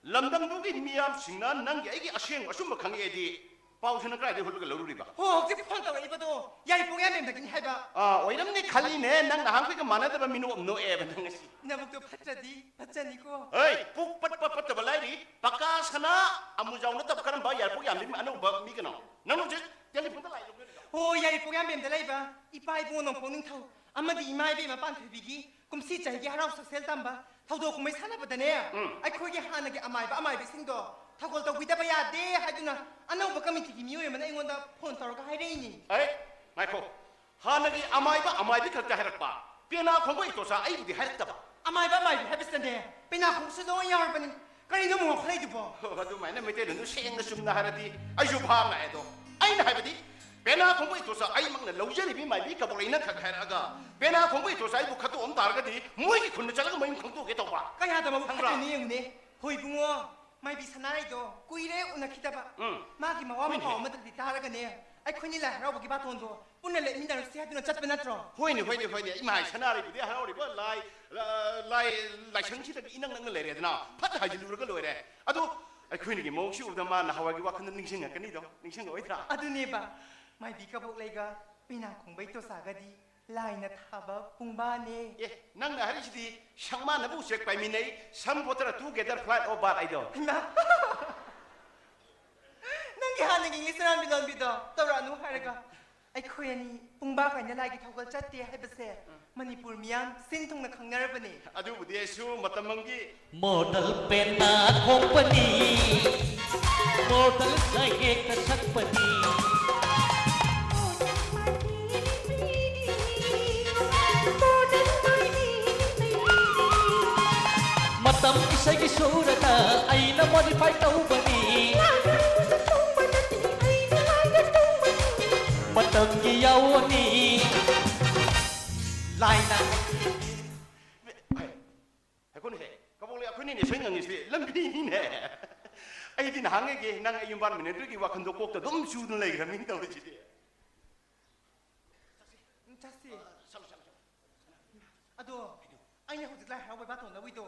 ꯂꯝꯗꯝꯗꯨꯒꯤ ꯃꯤꯌꯥꯝꯁꯤꯡꯅ ꯅꯪꯒꯤ ꯑꯩꯒꯤ ꯑꯁꯦꯡꯕ ꯑꯆꯨꯝꯕ ꯈꯪꯉꯛꯑꯦꯗꯤ ꯄꯥꯎꯁꯤꯅ ꯀꯗꯥꯏꯗꯒꯤ ꯍꯨꯠꯂꯒ ꯂꯧꯔꯨꯔꯤꯕ? ꯍꯣ, ꯍꯧꯖꯤꯛ ꯐꯣꯟ ꯇꯧꯔꯛꯏꯕꯗꯣ ꯌꯥꯏꯔꯤꯄꯣꯛ ꯌꯥꯝꯕꯦꯝꯗꯒꯤꯅꯤ ꯍꯥꯏꯕ꯫ ꯑꯥ, ꯑꯣꯏꯔꯝꯅꯤ ꯈꯜꯂꯤꯅꯦ, ꯅꯪ ꯅꯍꯥꯟꯈꯩꯒ ꯃꯥꯟꯅꯗꯕ ꯃꯤꯅꯣꯛ ꯑꯃ ꯅꯣꯛꯑꯦꯕ ꯅꯪ ꯉꯁꯤ꯫ ꯅꯕꯨꯛꯇꯣ ꯐꯠꯇ꯭ꯔꯗꯤ ꯐꯠꯆꯅꯤꯀꯣ꯫ ꯍꯩ, ꯄꯨꯛ ꯄꯠꯄ ꯄꯠꯇꯕ ꯂꯥꯏꯔꯤ, ꯄꯀꯥ ꯁꯅꯥ ꯑꯃꯨꯖꯥꯎ ꯅꯠꯇꯕ ꯀꯔꯝꯕ ꯌꯥꯏꯔꯤꯄꯣꯛ ꯌꯥꯝꯕꯦꯝ ꯑꯅꯧꯕ ꯃꯤ ꯀꯅꯥ? ꯅꯪ ꯍꯧꯖꯤꯛ ꯇꯦꯂꯤꯐꯣꯟꯗ ꯂꯥꯏ ꯂꯧꯅꯔꯤꯔꯣ? ꯍꯣ, ꯌꯥꯏꯔꯤꯄꯣꯛ ꯌꯥꯝꯕꯦꯝꯗ ꯂꯩꯕ ꯏꯄꯥ ꯏꯕꯨꯡꯉꯣ ꯅꯣꯡꯄꯣꯛ ꯅꯤꯡꯊꯧ ꯑꯃꯗꯤ ꯏꯃꯥ ꯏꯕꯦꯝꯃ ꯄꯥꯟꯊꯣꯏꯕꯤꯒꯤ ꯀꯨꯝꯁꯤ ꯆꯍꯤꯒꯤ ꯍꯔꯥꯎ ꯁꯛꯁꯦꯜ ꯇꯝꯕ ꯊꯧꯗꯣꯛ ꯀꯨꯝꯍꯩ ꯁꯥꯟꯅꯕꯗꯅꯦ, ꯎꯝ꯫ ꯑꯩꯈꯣꯏꯒꯤ ꯍꯥꯟꯅꯒꯤ ꯑꯃꯥꯏꯕ ꯑꯃꯥꯏꯕꯤꯁꯤꯡꯗꯣ ꯊꯧꯒꯜ ꯇꯧꯕꯤꯗꯕ ꯌꯥꯗꯦ ꯍꯥꯏꯗꯨꯅ ꯑꯅꯧꯕ ꯀꯃꯤꯇꯤꯒꯤ ꯃꯤꯑꯣꯏ ꯑꯃꯅ ꯑꯩꯉꯣꯟꯗ ꯐꯣꯟ ꯇꯧꯔꯒ ꯍꯥꯏꯔꯛꯏꯅꯤ꯫ ꯑꯦ, ꯉꯥꯏꯈꯣ꯫ ꯍꯥꯟꯅꯒꯤ ꯑꯃꯥꯏꯕ ꯑꯃꯥꯏꯕꯤ ꯈꯛꯇ ꯍꯥꯏꯔꯛꯄ, ꯄꯦꯅꯥ ꯈꯣꯡꯕ ꯏꯇꯣꯆꯥ ꯑꯩꯕꯨꯗꯤ ꯍꯥꯏꯔꯛꯇꯕ꯫ ꯑꯃꯥꯏꯕ ꯑꯃꯥꯏꯕꯤ ꯍꯥꯏꯕꯁꯤꯗꯅꯦ, ꯄꯦꯅꯥ ꯈꯣꯡꯕꯁꯨ ꯂꯣꯏ ꯌꯥꯎꯔꯕꯅꯤ꯫ ꯀꯔꯤꯅꯣ ꯑꯃꯨꯛ ꯉꯥꯎꯈꯠꯂꯛꯏꯗꯨꯕꯣ? ꯍꯣ, ꯑꯗꯨꯃꯥꯏꯅ ꯃꯩꯇꯩꯂꯣꯟꯗꯨ ꯁꯦꯡꯅ ꯆꯨꯝꯅ ꯍꯥꯏꯔꯗꯤ ꯑꯩꯁꯨ ꯚꯥꯞ ꯂꯥꯛꯑꯦ꯫ ꯑꯗꯣ ꯑꯩꯅ ꯍꯥꯏꯕꯗꯤ, ꯄꯦꯅꯥ ꯈꯣꯡꯕ ꯏꯇꯣꯆꯥ ꯑꯩꯃꯛꯅ ꯂꯧꯖꯔꯤꯕꯤ ꯃꯥꯏꯕꯤ ꯀꯕꯣꯛ ꯂꯩꯅ ꯈꯛ ꯍꯥꯏꯔꯛꯑꯒ, ꯄꯦꯅꯥ ꯈꯣꯡꯕ ꯏꯇꯣꯆꯥ ꯑꯩꯕꯨ ꯈꯠꯇꯣꯛꯑꯝ ꯇꯥꯔꯒꯗꯤ ꯃꯣꯏꯒꯤ ꯈꯨꯟꯗ ꯆꯠꯂꯒ ꯃꯌꯨꯝ ꯈꯪꯗꯣꯛꯑꯒꯦ ꯇꯧꯕ꯫ ꯀꯌꯥꯗ ꯃꯕꯨꯛ ꯈꯪꯕ꯭ꯔꯥ? ꯐꯠꯇ꯭ꯔꯤꯅꯣ ꯌꯦꯡꯉꯨꯅꯦ꯫ ꯍꯣꯏ ꯏꯕꯨꯡꯉꯣ, ꯃꯥꯏꯕꯤ ꯁꯅꯥꯔꯩꯗꯣ ꯀꯨꯏꯔꯦ ꯎꯅꯈꯤꯗꯕ꯫ ꯎꯝ꯫ ꯃꯥꯒꯤ ꯃꯋꯥ ꯍꯣꯏꯅꯦ꯫ ꯃꯄꯥꯎ ꯑꯃꯗꯗꯤ ꯇꯥꯔꯒꯅꯦ, ꯑꯩꯈꯣꯏꯅꯤ ꯂꯥꯏ ꯍꯔꯥꯎꯕꯒꯤ ꯕꯥꯇꯣꯟꯗꯣ ꯄꯨꯟꯅ ꯂꯦꯞꯃꯤꯟꯅꯔꯨꯁꯤ ꯍꯥꯏꯗꯨꯅ ꯆꯠꯄ ꯅꯠꯇ꯭ꯔꯣ? ꯍꯣꯏꯅꯦ, ꯍꯣꯏꯅꯦ, ꯍꯣꯏꯅꯦ꯫ ꯏꯃꯥ ꯁꯅꯥꯔꯩꯕꯨꯗꯤ ꯍꯔꯥꯎꯔꯤꯕ ꯂꯥꯏ, ꯂꯥꯏ ꯂꯥꯏꯁꯪꯁꯤꯗꯒꯤ ꯏꯅꯛ ꯅꯛꯅ ꯂꯩꯔꯦꯗꯅ, ꯐꯠ ꯍꯥꯏꯖꯤꯜꯂꯨꯔꯒ ꯂꯣꯏꯔꯦ꯫ ꯑꯗꯣ ꯑꯩꯈꯣꯏꯅꯤꯒꯤ ꯃꯑꯣꯡꯁꯤ ꯎꯕꯗ ꯃꯥ ꯅꯍꯥꯟꯋꯥꯏꯒꯤ ꯋꯥꯈꯜꯗ ꯅꯤꯡꯁꯤꯡꯉꯛꯀꯅꯤꯗꯣ, ꯅꯤꯡꯁꯤꯡꯉꯛꯑꯣꯏꯗ꯭ꯔꯥ? ꯑꯗꯨꯅꯦꯕ, ꯃꯥꯏꯕꯤ ꯀꯕꯣꯛ ꯂꯩꯒ ꯄꯦꯅꯥ ꯈꯣꯡꯕ ꯏꯇꯣꯆꯥꯒꯗꯤ ꯂꯥꯏꯅ ꯊꯥꯕ ꯄꯨꯡꯕꯥꯅꯦ꯫ ꯑꯦ, ꯅꯪꯅ ꯍꯥꯏꯔꯤꯁꯤꯗꯤ ꯁꯪꯃꯥꯟꯅꯕ ꯎꯆꯦꯛ ꯄꯥꯏꯃꯤꯟꯅꯩ, some water together fly over ꯍꯥꯏꯗꯣ꯫ ꯏꯃꯥ! ꯅꯪꯒꯤ ꯍꯥꯟꯅꯒꯤ ꯏꯪꯂꯤꯁ ꯍꯨꯔꯥꯟꯕꯤ ꯂꯣꯟꯕꯤꯗꯣ ꯇꯧꯔꯛꯑꯅꯨ ꯍꯥꯏꯔꯒ, ꯑꯩꯈꯣꯏ ꯑꯅꯤ ꯄꯨꯡꯕꯥ ꯀꯥꯏꯅ ꯂꯥꯏꯒꯤ ꯊꯧꯒꯜ ꯆꯠꯇꯦ ꯍꯥꯏꯕꯁꯦ ꯃꯅꯤꯄꯨꯔ ꯃꯤꯌꯥꯝ ꯁꯤꯟ ꯊꯨꯡꯅ ꯈꯪꯅꯔꯕꯅꯤ꯫ ꯑꯗꯨꯕꯨꯗꯤ ꯑꯩꯁꯨ ꯃꯇꯝ ꯑꯃꯒꯤ ꯃꯣꯗꯦꯜ ꯄꯦꯅꯥ ꯈꯣꯡꯕꯅꯤ, ꯃꯣꯗꯦꯜ ꯁꯩꯍꯦꯛꯇ ꯁꯛꯄꯅꯤ꯫ ꯃꯇꯝ ꯏꯁꯩꯒꯤ ꯁꯨꯔꯗ ꯑꯩꯅ ꯃꯣꯗꯤꯐꯥꯏ ꯇꯧꯕꯅꯤ꯫ ꯃꯇꯝꯒꯤ ꯌꯥꯑꯣꯅꯤ꯫ ꯂꯥꯏꯅ ꯍꯥꯏꯈꯣꯅꯦꯍꯦ, ꯀꯕꯣꯛꯂꯩ, ꯑꯩꯈꯣꯏꯅꯤꯅꯦ ꯁꯣꯏ ꯉꯪꯉꯤꯁꯤꯗꯤ ꯂꯝꯕꯤꯅꯤꯅꯦ꯫ ꯑꯩꯗꯤ ꯅꯍꯥꯟꯉꯩꯒꯤ ꯅꯪ ꯑꯩ ꯌꯨꯝꯕꯥꯟ ꯃꯤꯟꯅꯗꯣꯏꯒꯤ ꯋꯥꯈꯜꯗꯣ ꯀꯣꯛꯇ ꯑꯗꯨꯝ ꯆꯨꯗꯨꯅ ꯂꯩꯈ꯭ꯔꯕꯅꯤꯅ ꯇꯧꯔꯤꯁꯤꯗꯤ꯫ ꯆꯠꯁꯤ꯫ ꯑꯗꯣ ꯑꯩꯅ ꯍꯧꯖꯤꯛ ꯂꯥꯏ ꯍꯔꯥꯎꯕꯩ ꯕꯥꯇꯣꯟ ꯂꯧꯏꯗꯣ,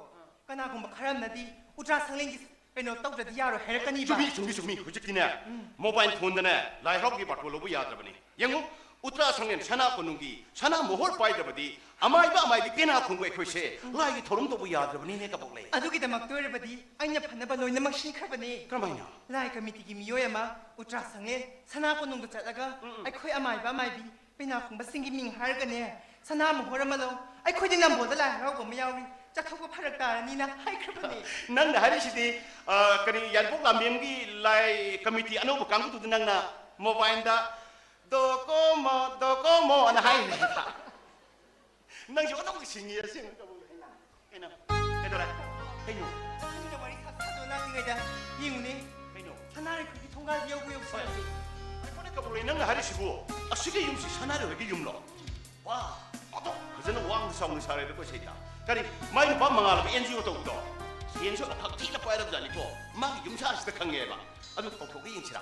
ꯀꯅꯥꯒꯨꯝꯕ ꯈꯔ ꯑꯃꯅꯗꯤ ꯎꯇ꯭ꯔꯥ ꯁꯪꯂꯦꯟꯒꯤ ꯀꯩꯅꯣ ꯇꯧꯗ꯭ꯔꯗꯤ ꯌꯥꯔꯣꯏ ꯍꯥꯏꯔꯛꯀꯅꯤꯕ꯫ ꯆꯨꯝꯃꯤ, ꯆꯨꯝꯃꯤ, ꯆꯨꯝꯃꯤ꯫ ꯍꯧꯖꯤꯛꯇꯤꯅꯦ, ꯎꯝ꯫ ꯃꯣꯕꯥꯏꯜ ꯐꯣꯟꯗꯅꯦ ꯂꯥꯏ ꯍꯔꯥꯎꯕꯒꯤ ꯕꯥꯇꯣꯟ ꯂꯧꯕ ꯌꯥꯗ꯭ꯔꯕꯅꯤ꯫ ꯌꯦꯡꯉꯨ, ꯎꯇ꯭ꯔꯥ ꯁꯪꯂꯦꯟ ꯁꯅꯥ ꯀꯣꯅꯨꯡꯒꯤ ꯁꯅꯥ ꯃꯣꯍꯣꯔ ꯄꯥꯏꯗ꯭ꯔꯕꯗꯤ ꯑꯃꯥꯏꯕ ꯑꯃꯥꯏꯕꯤ ꯄꯦꯅꯥ ꯈꯣꯡꯕ ꯑꯩꯈꯣꯏꯁꯦ ꯂꯥꯏꯒꯤ ꯊꯧꯔꯝ ꯇꯧꯕ ꯌꯥꯗ꯭ꯔꯕꯅꯤꯅꯦ ꯀꯕꯣꯛꯂꯩ꯫ ꯑꯗꯨꯒꯤꯗꯃꯛꯇ ꯑꯣꯏꯔꯕꯗꯤ ꯑꯩꯅ ꯐꯅꯕ ꯂꯣꯏꯅꯃꯛ ꯁꯤꯟꯈ꯭ꯔꯕꯅꯦ꯫ ꯀꯔꯝꯍꯥꯏꯅ? ꯂꯥꯏ ꯀꯃꯤꯇꯤꯒꯤ ꯃꯤꯑꯣꯏ ꯑꯃ ꯎꯇ꯭ꯔꯥ ꯁꯪꯂꯦꯟ ꯁꯅꯥ ꯀꯣꯅꯨꯡꯗ ꯆꯠꯂꯒ ꯎꯝ, ꯎꯝ꯫ ꯑꯩꯈꯣꯏ ꯑꯃꯥꯏꯕ ꯑꯃꯥꯏꯕꯤ ꯄꯦꯅꯥ ꯈꯣꯡꯕꯁꯤꯡꯒꯤ ꯃꯤꯡ ꯍꯥꯏꯔꯒꯅꯦ, ꯁꯅꯥ ꯃꯣꯍꯣꯔ ꯑꯃ ꯂꯧ꯫ ꯑꯩꯈꯣꯏꯗꯤ ꯅꯝꯕꯣꯜꯗ ꯂꯥꯏ ꯍꯔꯥꯎꯕ ꯑꯃ ꯌꯥꯎꯔꯤ, ꯆꯠꯊꯣꯛꯄ ꯐꯔꯛ ꯇꯥꯔꯅꯤꯅ ꯍꯥꯏꯈ꯭ꯔꯕꯅꯦ꯫ ꯅꯪꯅ ꯍꯥꯏꯔꯤꯁꯤꯗꯤ, ꯑ, ꯀꯔꯤ, ꯌꯥꯏꯔꯤꯄꯣꯛ ꯂꯥꯟꯕꯦꯝꯒꯤ ꯂꯥꯏ ꯀꯃꯤꯇꯤ ꯑꯅꯧꯕ ꯀꯥꯡꯕꯨꯗꯨꯗ ꯅꯪꯅ ꯃꯣꯕꯥꯏꯜꯗ "ꯗꯣꯀꯣꯃꯣ, ꯗꯣꯀꯣꯃꯣ" ꯑꯅ ꯍꯥꯏꯔꯤꯅꯦ꯫ ꯅꯪꯁꯨ ꯑꯅꯧꯕ ꯁꯤꯡꯉꯤ ꯑꯁꯦꯡꯕ ꯀꯕꯨꯏ꯫ ꯀꯩꯅꯣ? ꯀꯩꯗꯧꯔꯦ? ꯀꯩꯅꯣ? ꯅꯪꯒ ꯋꯥꯔꯤ ꯁꯥ-, ꯁꯥꯗꯣ ꯂꯥꯛꯂꯤꯉꯩꯗ ꯌꯦꯡꯉꯨꯅꯦ꯫ ꯀꯩꯅꯣ? ꯁꯅꯥꯔꯩ ꯈꯨꯜꯒꯤ ꯊꯣꯡꯒꯥꯜ ꯌꯧꯕ ꯌꯧꯁꯤꯜꯂꯛꯂꯦ꯫ ꯉꯥꯏꯈꯣꯅꯦ, ꯀꯕꯨꯏ, ꯅꯪꯅ ꯍꯥꯏꯔꯤꯁꯤꯕꯨ ꯑꯁꯤꯒꯤ ꯌꯨꯝꯁꯤ ꯁꯅꯥꯔꯩ ꯍꯣꯏꯒꯤ ꯌꯨꯝꯂꯣ? ꯋꯥ, ꯑꯗꯣ ꯐꯖꯅ ꯋꯥꯡꯅ ꯆꯥꯎꯅ ꯁꯥꯔꯦꯗꯀꯣ ꯁꯩꯇ꯫ ꯀꯔꯤ, ꯃꯥꯏ ꯅꯨꯄꯥ ꯃꯉꯥꯜ ꯑꯃ ꯑꯦꯟ ꯖꯤ ꯑꯣ ꯇꯧꯕꯗꯣ? ꯁꯦꯟꯁꯨ ꯑꯐꯛ ꯊꯤꯅ ꯄꯥꯏꯔꯕꯖꯥꯠꯅꯤꯀꯣ꯫ ꯃꯥꯒꯤ ꯌꯨꯝꯁꯥꯁꯤꯗ ꯈꯪꯉꯦꯕ꯫ ꯑꯗꯨ ꯀꯧꯊꯣꯛꯀ ꯌꯦꯡꯁꯤꯔꯥ?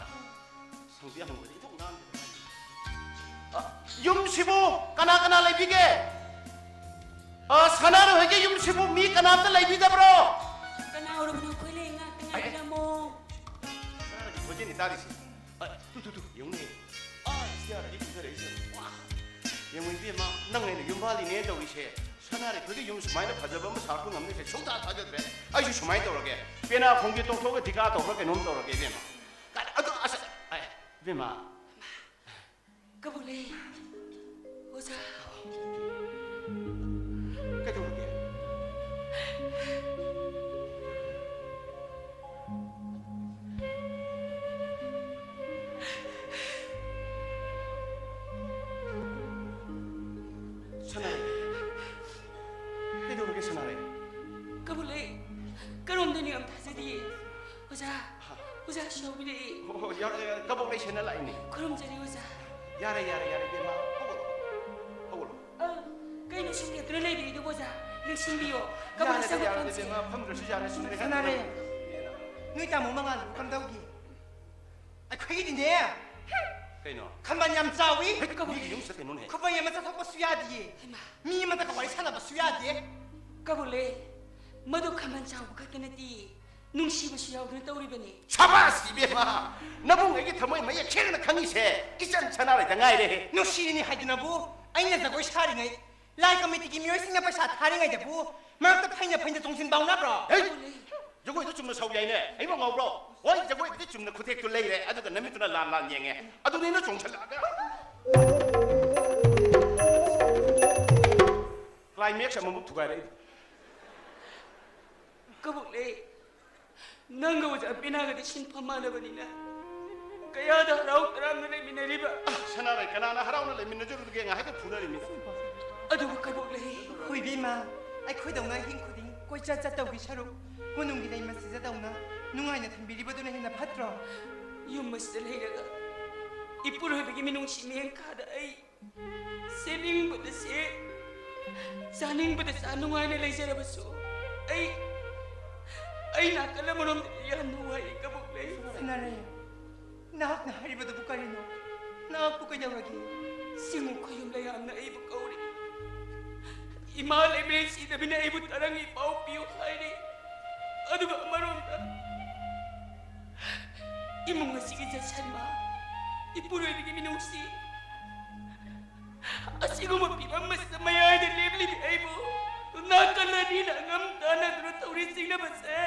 ꯍꯪꯗꯤ ꯍꯪꯕꯗ ꯏꯊꯣꯛ ꯉꯥꯡꯗꯦ꯫ ꯑ, ꯌꯨꯝꯁꯤꯕꯨ ꯀꯅꯥ ꯀꯅꯥ ꯂꯩꯕꯤꯒꯦ? ꯑ, ꯁꯅꯥꯔꯣꯏ ꯍꯣꯏꯒꯤ ꯌꯨꯝꯁꯤꯕꯨ ꯃꯤ ꯀꯅꯥꯝꯇ ꯂꯩꯕꯤꯗꯕ꯭ꯔꯣ? ꯀꯅꯥ ꯑꯣꯏꯔꯕꯅꯣ? ꯑꯩꯈꯣꯏ ꯂꯩ, ꯉꯥꯛꯇ ꯑꯦ, ꯑꯦ꯫ ꯉꯥꯏꯕꯤꯔꯝꯃꯣ꯫ ꯁꯅꯥꯔꯣꯏꯒꯤ ꯈꯣꯟꯖꯦꯜꯅꯤ ꯇꯥꯔꯤꯁꯦ꯫ ꯑ, ꯇꯨ, ꯇꯨ, ꯇꯨ, ꯌꯦꯡꯉꯨꯅꯦ꯫ ꯑ, ꯏꯁꯇꯤꯌꯥꯔꯗꯒꯤ ꯀꯨꯝꯊꯔꯛꯏꯁꯦ꯫ ꯋꯥ! ꯌꯦꯡꯉꯨ ꯏꯕꯦꯝꯃ, ꯅꯪ ꯑꯩꯅ ꯌꯨꯝ ꯄꯥꯜꯂꯤꯅꯦꯅ ꯇꯧꯔꯤꯁꯦ꯫ ꯁꯅꯥꯔꯩ ꯈꯣꯏꯒꯤ ꯌꯨꯝ ꯁꯨꯃꯥꯏꯅ ꯐꯖꯕ ꯑꯃ ꯁꯥꯔꯛꯄ ꯉꯝꯅꯤꯁꯦ ꯁꯨꯡꯊꯥ ꯊꯥꯖꯗ꯭ꯔꯦ꯫ ꯑꯩꯁꯨ ꯁꯨꯃꯥꯏꯅ ꯇꯧꯔꯒꯦ꯫ ꯄꯦꯅꯥ ꯈꯣꯡꯒꯦ ꯇꯣꯛꯊꯣꯛꯑꯒ ꯙꯤꯀꯥ ꯇꯧꯕ꯭ꯔꯥ ꯀꯩꯅꯣꯝ ꯇꯧꯔꯒꯦ ꯏꯕꯦꯝꯃ꯫ ꯀꯥꯏ-, ꯑꯗꯨ ꯑꯁ-, ꯑꯦ, ꯏꯕꯦꯝꯃ꯫ ꯀꯕꯨꯂꯩ꯫ ꯑꯣꯖꯥ꯫ ꯀꯩꯗꯧꯔꯒꯦ? ꯁꯅꯥꯔꯩ꯫ ꯀꯩꯗꯧꯔꯒꯦ ꯁꯅꯥꯔꯩ? ꯀꯕꯨꯂꯩ꯫ ꯀꯔꯣꯝꯗꯅꯣ ꯌꯥꯝ ꯊꯥꯖꯗꯤꯌꯦ꯫ ꯑꯣꯖꯥ, ꯍꯥ? ꯑꯣꯖꯥꯁꯨ ꯌꯥꯎꯕꯤꯔꯛꯏ꯫ ꯍꯣ, ꯍꯣ, ꯌꯥꯎꯔꯦ, ꯌꯥꯎꯔꯦ꯫ ꯀꯕꯣꯛ ꯂꯩ ꯁꯦꯟꯅ ꯂꯥꯛꯏꯅꯦ꯫ ꯈꯨꯔꯨꯝꯖꯔꯤ ꯑꯣꯖꯥ꯫ ꯌꯥꯔꯦ, ꯌꯥꯔꯦ, ꯌꯥꯔꯦ, ꯏꯕꯦꯝꯃ꯫ ꯍꯧꯒꯠꯂꯣ꯫ ꯍꯧꯒꯠꯂꯣ꯫ ꯑ, ꯀꯩꯅꯣ ꯁꯨꯝ ꯂꯦꯞꯇꯨꯅ ꯂꯩꯕꯤꯔꯤꯗꯨꯕꯣ ꯑꯣꯖꯥ? ꯂꯦꯡꯁꯤꯟꯕꯤꯌꯣ꯫ ꯀꯕꯣꯛ ꯌꯥꯔꯦꯗ, ꯆꯪꯕ ꯌꯥꯔꯦꯗ, ꯐꯝꯁꯦ꯫ ꯏꯕꯦꯝꯃ, ꯐꯝꯗ꯭ꯔꯁꯨ ꯌꯥꯔꯦ, ꯁꯨꯝ ꯂꯩ-, ꯁꯅꯥꯔꯩ, ꯅꯣꯏ ꯇꯥꯃꯣ ꯃꯉꯥꯜꯗꯨꯕꯨ ꯀꯝꯗꯧꯒꯦ? ꯑꯩꯈꯣꯏꯒꯤꯗꯤꯅꯦ꯫ ꯀꯩꯅꯣ? ꯈꯝꯕꯜ ꯌꯥꯝ ꯆꯥꯎꯏ꯫ ꯍꯦꯛ ꯃꯤꯒꯤ ꯌꯨꯝꯁꯤꯗ ꯀꯩꯅꯣꯅꯦ? ꯈꯨꯕꯩ ꯑꯃ ꯆꯠꯊꯣꯛꯄꯁꯨ ꯌꯥꯗꯤꯌꯦ꯫ ꯍꯩꯃꯥ꯫ ꯃꯤ ꯑꯃꯗꯒ ꯋꯥꯔꯤ ꯁꯥꯟꯅꯕꯁꯨ ꯌꯥꯗꯦ꯫ ꯀꯕꯨꯂꯩ, ꯃꯗꯨ ꯈꯝꯕꯜ ꯆꯥꯎꯕ ꯈꯛꯇ ꯅꯠꯇꯦ, ꯅꯨꯡꯁꯤꯕꯁꯨ ꯌꯥꯎꯗꯨꯅ ꯇꯧꯔꯤꯕꯅꯤ꯫ ꯁꯕꯥꯁ ꯏꯕꯦꯝꯃ! ꯅꯕꯨꯡ ꯑꯩꯒꯤ ꯊꯃꯣꯏ ꯃꯌꯦꯛ ꯁꯦꯡꯅ ꯈꯪꯉꯤꯁꯦ ꯏꯆꯟ ꯁꯅꯥꯔꯩꯗ ꯉꯥꯏꯔꯦ꯫ ꯅꯨꯡꯁꯤꯔꯤꯅꯤ ꯍꯥꯏꯗꯨꯅꯕꯨ ꯑꯩꯅ ꯖꯒꯣꯏ ꯁꯥꯔꯤꯉꯩ, ꯂꯥꯏ ꯀꯃꯤꯇꯤꯒꯤ ꯃꯤꯑꯣꯏꯁꯤꯡꯅ ꯄꯩꯁꯥ ꯊꯥꯔꯤꯉꯩꯗꯕꯨ ꯃꯔꯛꯇ ꯐꯩꯅ ꯐꯩꯅ ꯆꯣꯡꯁꯤꯟ ꯐꯥꯎꯅꯕ꯭ꯔꯣ? ꯍꯦ! ꯖꯒꯣꯏꯗ ꯆꯨꯝꯅ ꯁꯥꯎ ꯌꯥꯏꯅꯦ꯫ ꯑꯩꯕꯨ ꯉꯥꯎꯕ꯭ꯔꯣ? ꯍꯣꯏ, ꯖꯒꯣꯏꯕꯨꯗꯤ ꯆꯨꯝꯅ ꯈꯨꯊꯦꯛꯇꯨ ꯂꯩꯔꯦ, ꯑꯗꯨꯒ ꯅꯃꯤꯠꯇꯨꯅ ꯂꯥꯟ ꯂꯥꯟ ꯌꯦꯡꯉꯦ꯫ ꯑꯗꯨꯅꯤꯅ ꯆꯣꯡꯁꯤꯜꯂꯛꯑꯒ꯫ ꯀ꯭ꯂꯥꯏꯃꯦꯛꯁ ꯑꯃꯃꯨꯛ ꯊꯨꯒꯥꯏꯔꯛꯏ꯫ ꯀꯕꯣꯛꯂꯩ, ꯅꯪꯒ ꯑꯣꯖꯥ ꯄꯦꯅꯥꯒꯗꯤ ꯁꯤꯟꯐꯝ ꯃꯥꯟꯅꯕꯅꯤꯅ ꯀꯌꯥꯗ ꯍꯔꯥꯎ ꯇꯔꯥꯝꯅ ꯂꯩꯃꯤꯟꯅꯔꯤꯕ꯫ ꯁꯅꯥꯔꯩ, ꯀꯅꯥꯅ ꯍꯔꯥꯎꯅ ꯂꯩꯃꯤꯟꯅꯖꯔꯨꯗꯒꯦ? ꯉꯥꯏꯍꯥꯛꯇ ꯐꯨꯅꯔꯤꯃꯤ꯫ ꯑꯗꯨꯕꯨ ꯀꯕꯣꯛꯂꯩ, ꯍꯣꯏ ꯏꯕꯦꯝꯃ, ꯑꯩꯈꯣꯏꯗꯧꯅ ꯑꯍꯤꯡ ꯈꯨꯗꯤꯡ ꯀꯣꯏꯆꯠ ꯆꯠꯇꯧꯒꯤ ꯁꯔꯨꯛ ꯀꯣꯅꯨꯡꯒꯤ ꯂꯩ ꯃꯁꯤꯗꯇꯧꯅ ꯅꯨꯡꯉꯥꯏꯅ ꯊꯝꯕꯤꯔꯤꯕꯗꯨꯅ ꯍꯦꯟꯅ ꯐꯠꯇ꯭ꯔꯣ? ꯌꯨꯝ ꯑꯁꯤꯗ ꯂꯩꯔꯒ ꯏꯄꯨꯔꯣꯏꯕꯒꯤ ꯃꯤꯅꯨꯡꯁꯤ ꯃꯤꯠꯌꯦꯡ ꯈꯥꯗ ꯑꯩ ꯁꯦꯠꯅꯤꯡꯕꯗ ꯁꯦꯠ, ꯆꯥꯅꯤꯡꯕꯗ ꯆꯥ ꯅꯨꯡꯉꯥꯏꯅ ꯂꯩꯖꯔꯕꯁꯨ ꯑꯩ, ꯑꯩ ꯅꯥꯀꯜ ꯑꯃꯔꯣꯝꯗꯗꯤ ꯌꯥꯝꯅ ꯋꯥꯏ ꯀꯕꯣꯛꯂꯩ꯫ ꯁꯅꯥꯔꯩ, ꯅꯍꯥꯛꯅ ꯍꯥꯏꯔꯤꯕꯗꯨꯕꯨ ꯀꯔꯤꯅꯣ? ꯅꯍꯥꯛꯄꯨ ꯀꯩꯗꯧꯔꯒꯦ? ꯁꯤꯡꯉꯨ ꯈꯣꯌꯨꯝ ꯂꯩꯌꯥꯝꯅ ꯑꯩꯕꯨ ꯀꯧꯔꯤ꯫ ꯏꯃꯥ ꯂꯩꯃꯔꯦꯟ ꯁꯤꯗꯕꯤꯅ ꯑꯩꯕꯨ ꯇꯔꯪ ꯏꯄꯥꯎ ꯄꯤꯌꯨ ꯍꯥꯏꯔꯤ꯫ ꯑꯗꯨꯒ ꯑꯃꯔꯣꯝꯗ ꯏꯃꯨꯡ ꯑꯁꯤꯒꯤ ꯆꯠꯁꯟꯕ, ꯏꯄꯨꯔꯣꯏꯕꯒꯤ ꯃꯤꯅꯨꯡꯁꯤ, ꯑꯁꯤꯒꯨꯝꯕ ꯐꯤꯕꯝ ꯑꯁꯤꯗ ꯃꯌꯥꯏꯗ ꯂꯦꯞꯂꯤꯕꯤ ꯑꯩꯕꯨ ꯅꯥꯀꯜ ꯑꯅꯤꯅ ꯑꯉꯝ ꯇꯥꯟꯅꯗꯨꯅ ꯇꯧꯔꯤ ꯆꯤꯡꯅꯕꯁꯦ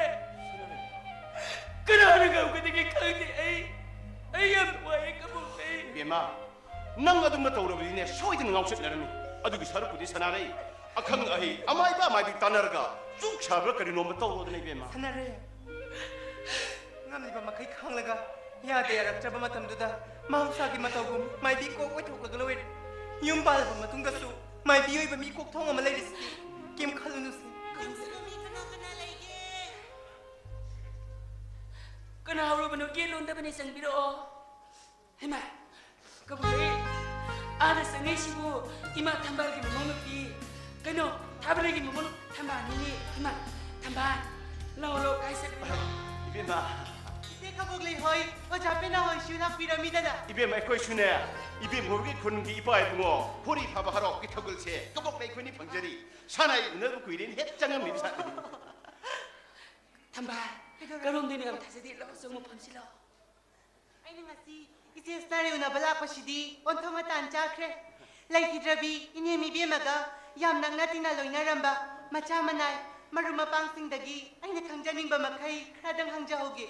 ꯀꯅꯥꯅ ꯉꯝꯒꯗꯒꯦ ꯈꯪꯗꯦ꯫ ꯑꯩ, ꯑꯩ ꯌꯥꯝ ꯋꯥꯏꯑꯦ ꯀꯕꯣꯛꯂꯩ꯫ ꯏꯕꯦꯝꯃ, ꯅꯪ ꯑꯗꯨꯝꯅ ꯇꯧꯔꯕꯗꯤꯅꯦ ꯁꯣꯏꯗꯅ ꯉꯥꯎꯆꯠꯅꯔꯅꯤ꯫ ꯑꯗꯨꯒꯤ ꯁꯔꯨꯛꯄꯨꯗꯤ ꯁꯅꯥꯔꯩ, ꯑꯈꯪ ꯑꯍꯩ ꯑꯃꯥꯏꯕ ꯑꯃꯥꯏꯕꯤ ꯇꯥꯟꯅꯔꯒ ꯆꯨꯛ ꯁꯥꯕ꯭ꯔꯥ ꯀꯔꯤꯅꯣꯝꯃ ꯇꯧꯔꯣꯗꯅ ꯏꯕꯦꯝꯃ꯫ ꯁꯅꯥꯔꯩ, ꯉꯝꯂꯤꯕ ꯃꯈꯩ ꯈꯥꯡꯂꯒ ꯌꯥꯗ ꯌꯥꯔꯛꯇ꯭ꯔꯕ ꯃꯇꯝꯗꯨꯗ ꯃꯍꯧꯁꯥꯒꯤ ꯃꯇꯧꯒꯨꯝ ꯃꯥꯏꯕꯤ ꯀꯣꯛ ꯑꯣꯏꯊꯣꯛꯂꯒ ꯂꯣꯏꯔꯦ꯫ ꯌꯨꯝ ꯄꯥꯜꯂꯕ ꯃꯇꯨꯡꯗꯁꯨ ꯃꯥꯏꯕꯤ ꯑꯣꯏꯕ ꯃꯤ ꯀꯣꯛꯊꯣꯡ ꯑꯃ ꯂꯩꯔꯤꯁꯤꯗꯤ ꯀꯩꯝ ꯈꯜꯂꯨꯅꯨꯁꯦ꯫ ꯌꯨꯝꯁꯤꯕꯨ ꯃꯤ ꯀꯅꯥ ꯀꯅꯥ ꯂꯩꯒꯦ? ꯀꯅꯥ ꯍꯧꯔꯕꯅꯣ? ꯒꯦꯠ ꯂꯣꯟꯗꯕꯅꯦ, ꯆꯪꯕꯤꯔꯛꯑꯣ꯫ ꯍꯩꯃꯥ, ꯀꯕꯣꯛꯂꯩ, ꯑꯥꯗ ꯆꯪꯉꯛꯏꯁꯤꯕꯨ ꯏꯃꯥ ꯊꯝꯕꯥꯜꯒꯤ ꯃꯃꯧ ꯅꯨꯄꯤ, ꯀꯩꯅꯣ, ꯊꯥꯕꯂꯩꯒꯤ ꯃꯃꯧ ꯅꯨꯄꯤ ꯊꯝꯕꯥꯜꯅꯤꯅꯦ꯫ ꯏꯃꯥ, ꯊꯝꯕꯥꯜ, ꯂꯥꯛꯑꯣ, ꯂꯥꯛꯑꯣ, ꯀꯥꯏ ꯆꯠꯂꯨꯏꯅꯣ? ꯏꯕꯦꯝꯃ, ꯏꯆꯦ ꯀꯕꯣꯛꯂꯩ ꯍꯣꯏ, ꯑꯣꯖꯥ ꯄꯦꯅꯥ ꯍꯣꯏꯁꯨ ꯂꯥꯛꯄꯤꯔꯝꯃꯤꯗꯅ꯫ ꯏꯕꯦꯝꯃ, ꯑꯩꯈꯣꯏꯁꯨꯅꯦ ꯏꯕꯦꯝꯃ ꯍꯣꯏꯒꯤ ꯈꯨꯟꯒꯤ ꯏꯄꯥ ꯏꯕꯨꯡꯉꯣ ꯈꯣꯔꯤ ꯐꯥꯕ ꯍꯔꯥꯎꯕꯒꯤ ꯊꯧꯒꯜꯁꯦ ꯀꯕꯣꯛꯂꯩ ꯑꯩꯈꯣꯏꯅꯤ ꯐꯪꯖꯔꯤ꯫ ꯁꯥꯟꯅ ꯎꯅꯕ ꯀꯨꯏꯔꯦꯅ ꯍꯦꯛ ꯆꯪꯉꯝꯃꯤꯕ ꯁꯥꯠꯅꯤ꯫ ꯊꯝꯕꯥꯜ, ꯀꯩꯗꯧꯔꯦ? ꯀꯔꯣꯝꯗꯩꯅꯣ ꯌꯥꯝ ꯊꯥꯖꯗꯦ, ꯂꯥꯛꯑꯣ, ꯆꯪꯉꯣ, ꯐꯝꯁꯤ ꯂꯥꯛꯑꯣ꯫ ꯑꯩꯅ ꯉꯁꯤ ꯏꯆꯦ ꯁꯅꯥꯔꯩ ꯎꯅꯕ ꯂꯥꯛꯄꯁꯤꯗꯤ ꯑꯣꯟꯊꯣꯛꯅ ꯇꯥꯟ ꯆꯥꯈ꯭ꯔꯦ꯫ ꯂꯩꯈꯤꯗ꯭ꯔꯕꯤ ꯏꯅꯦ ꯏꯕꯦꯝꯃꯒ ꯌꯥꯝ ꯅꯛꯅ ꯇꯤꯟꯅ ꯂꯣꯏꯅꯔꯝꯕ ꯃꯆꯥ ꯃꯅꯥꯏ ꯃꯔꯨꯞ ꯃꯄꯥꯡꯁꯤꯡꯗꯒꯤ ꯑꯩꯅ ꯈꯪꯖꯅꯤꯡꯕ ꯃꯈꯩ ꯈꯔꯗꯪ ꯍꯪꯖꯍꯧꯒꯦ꯫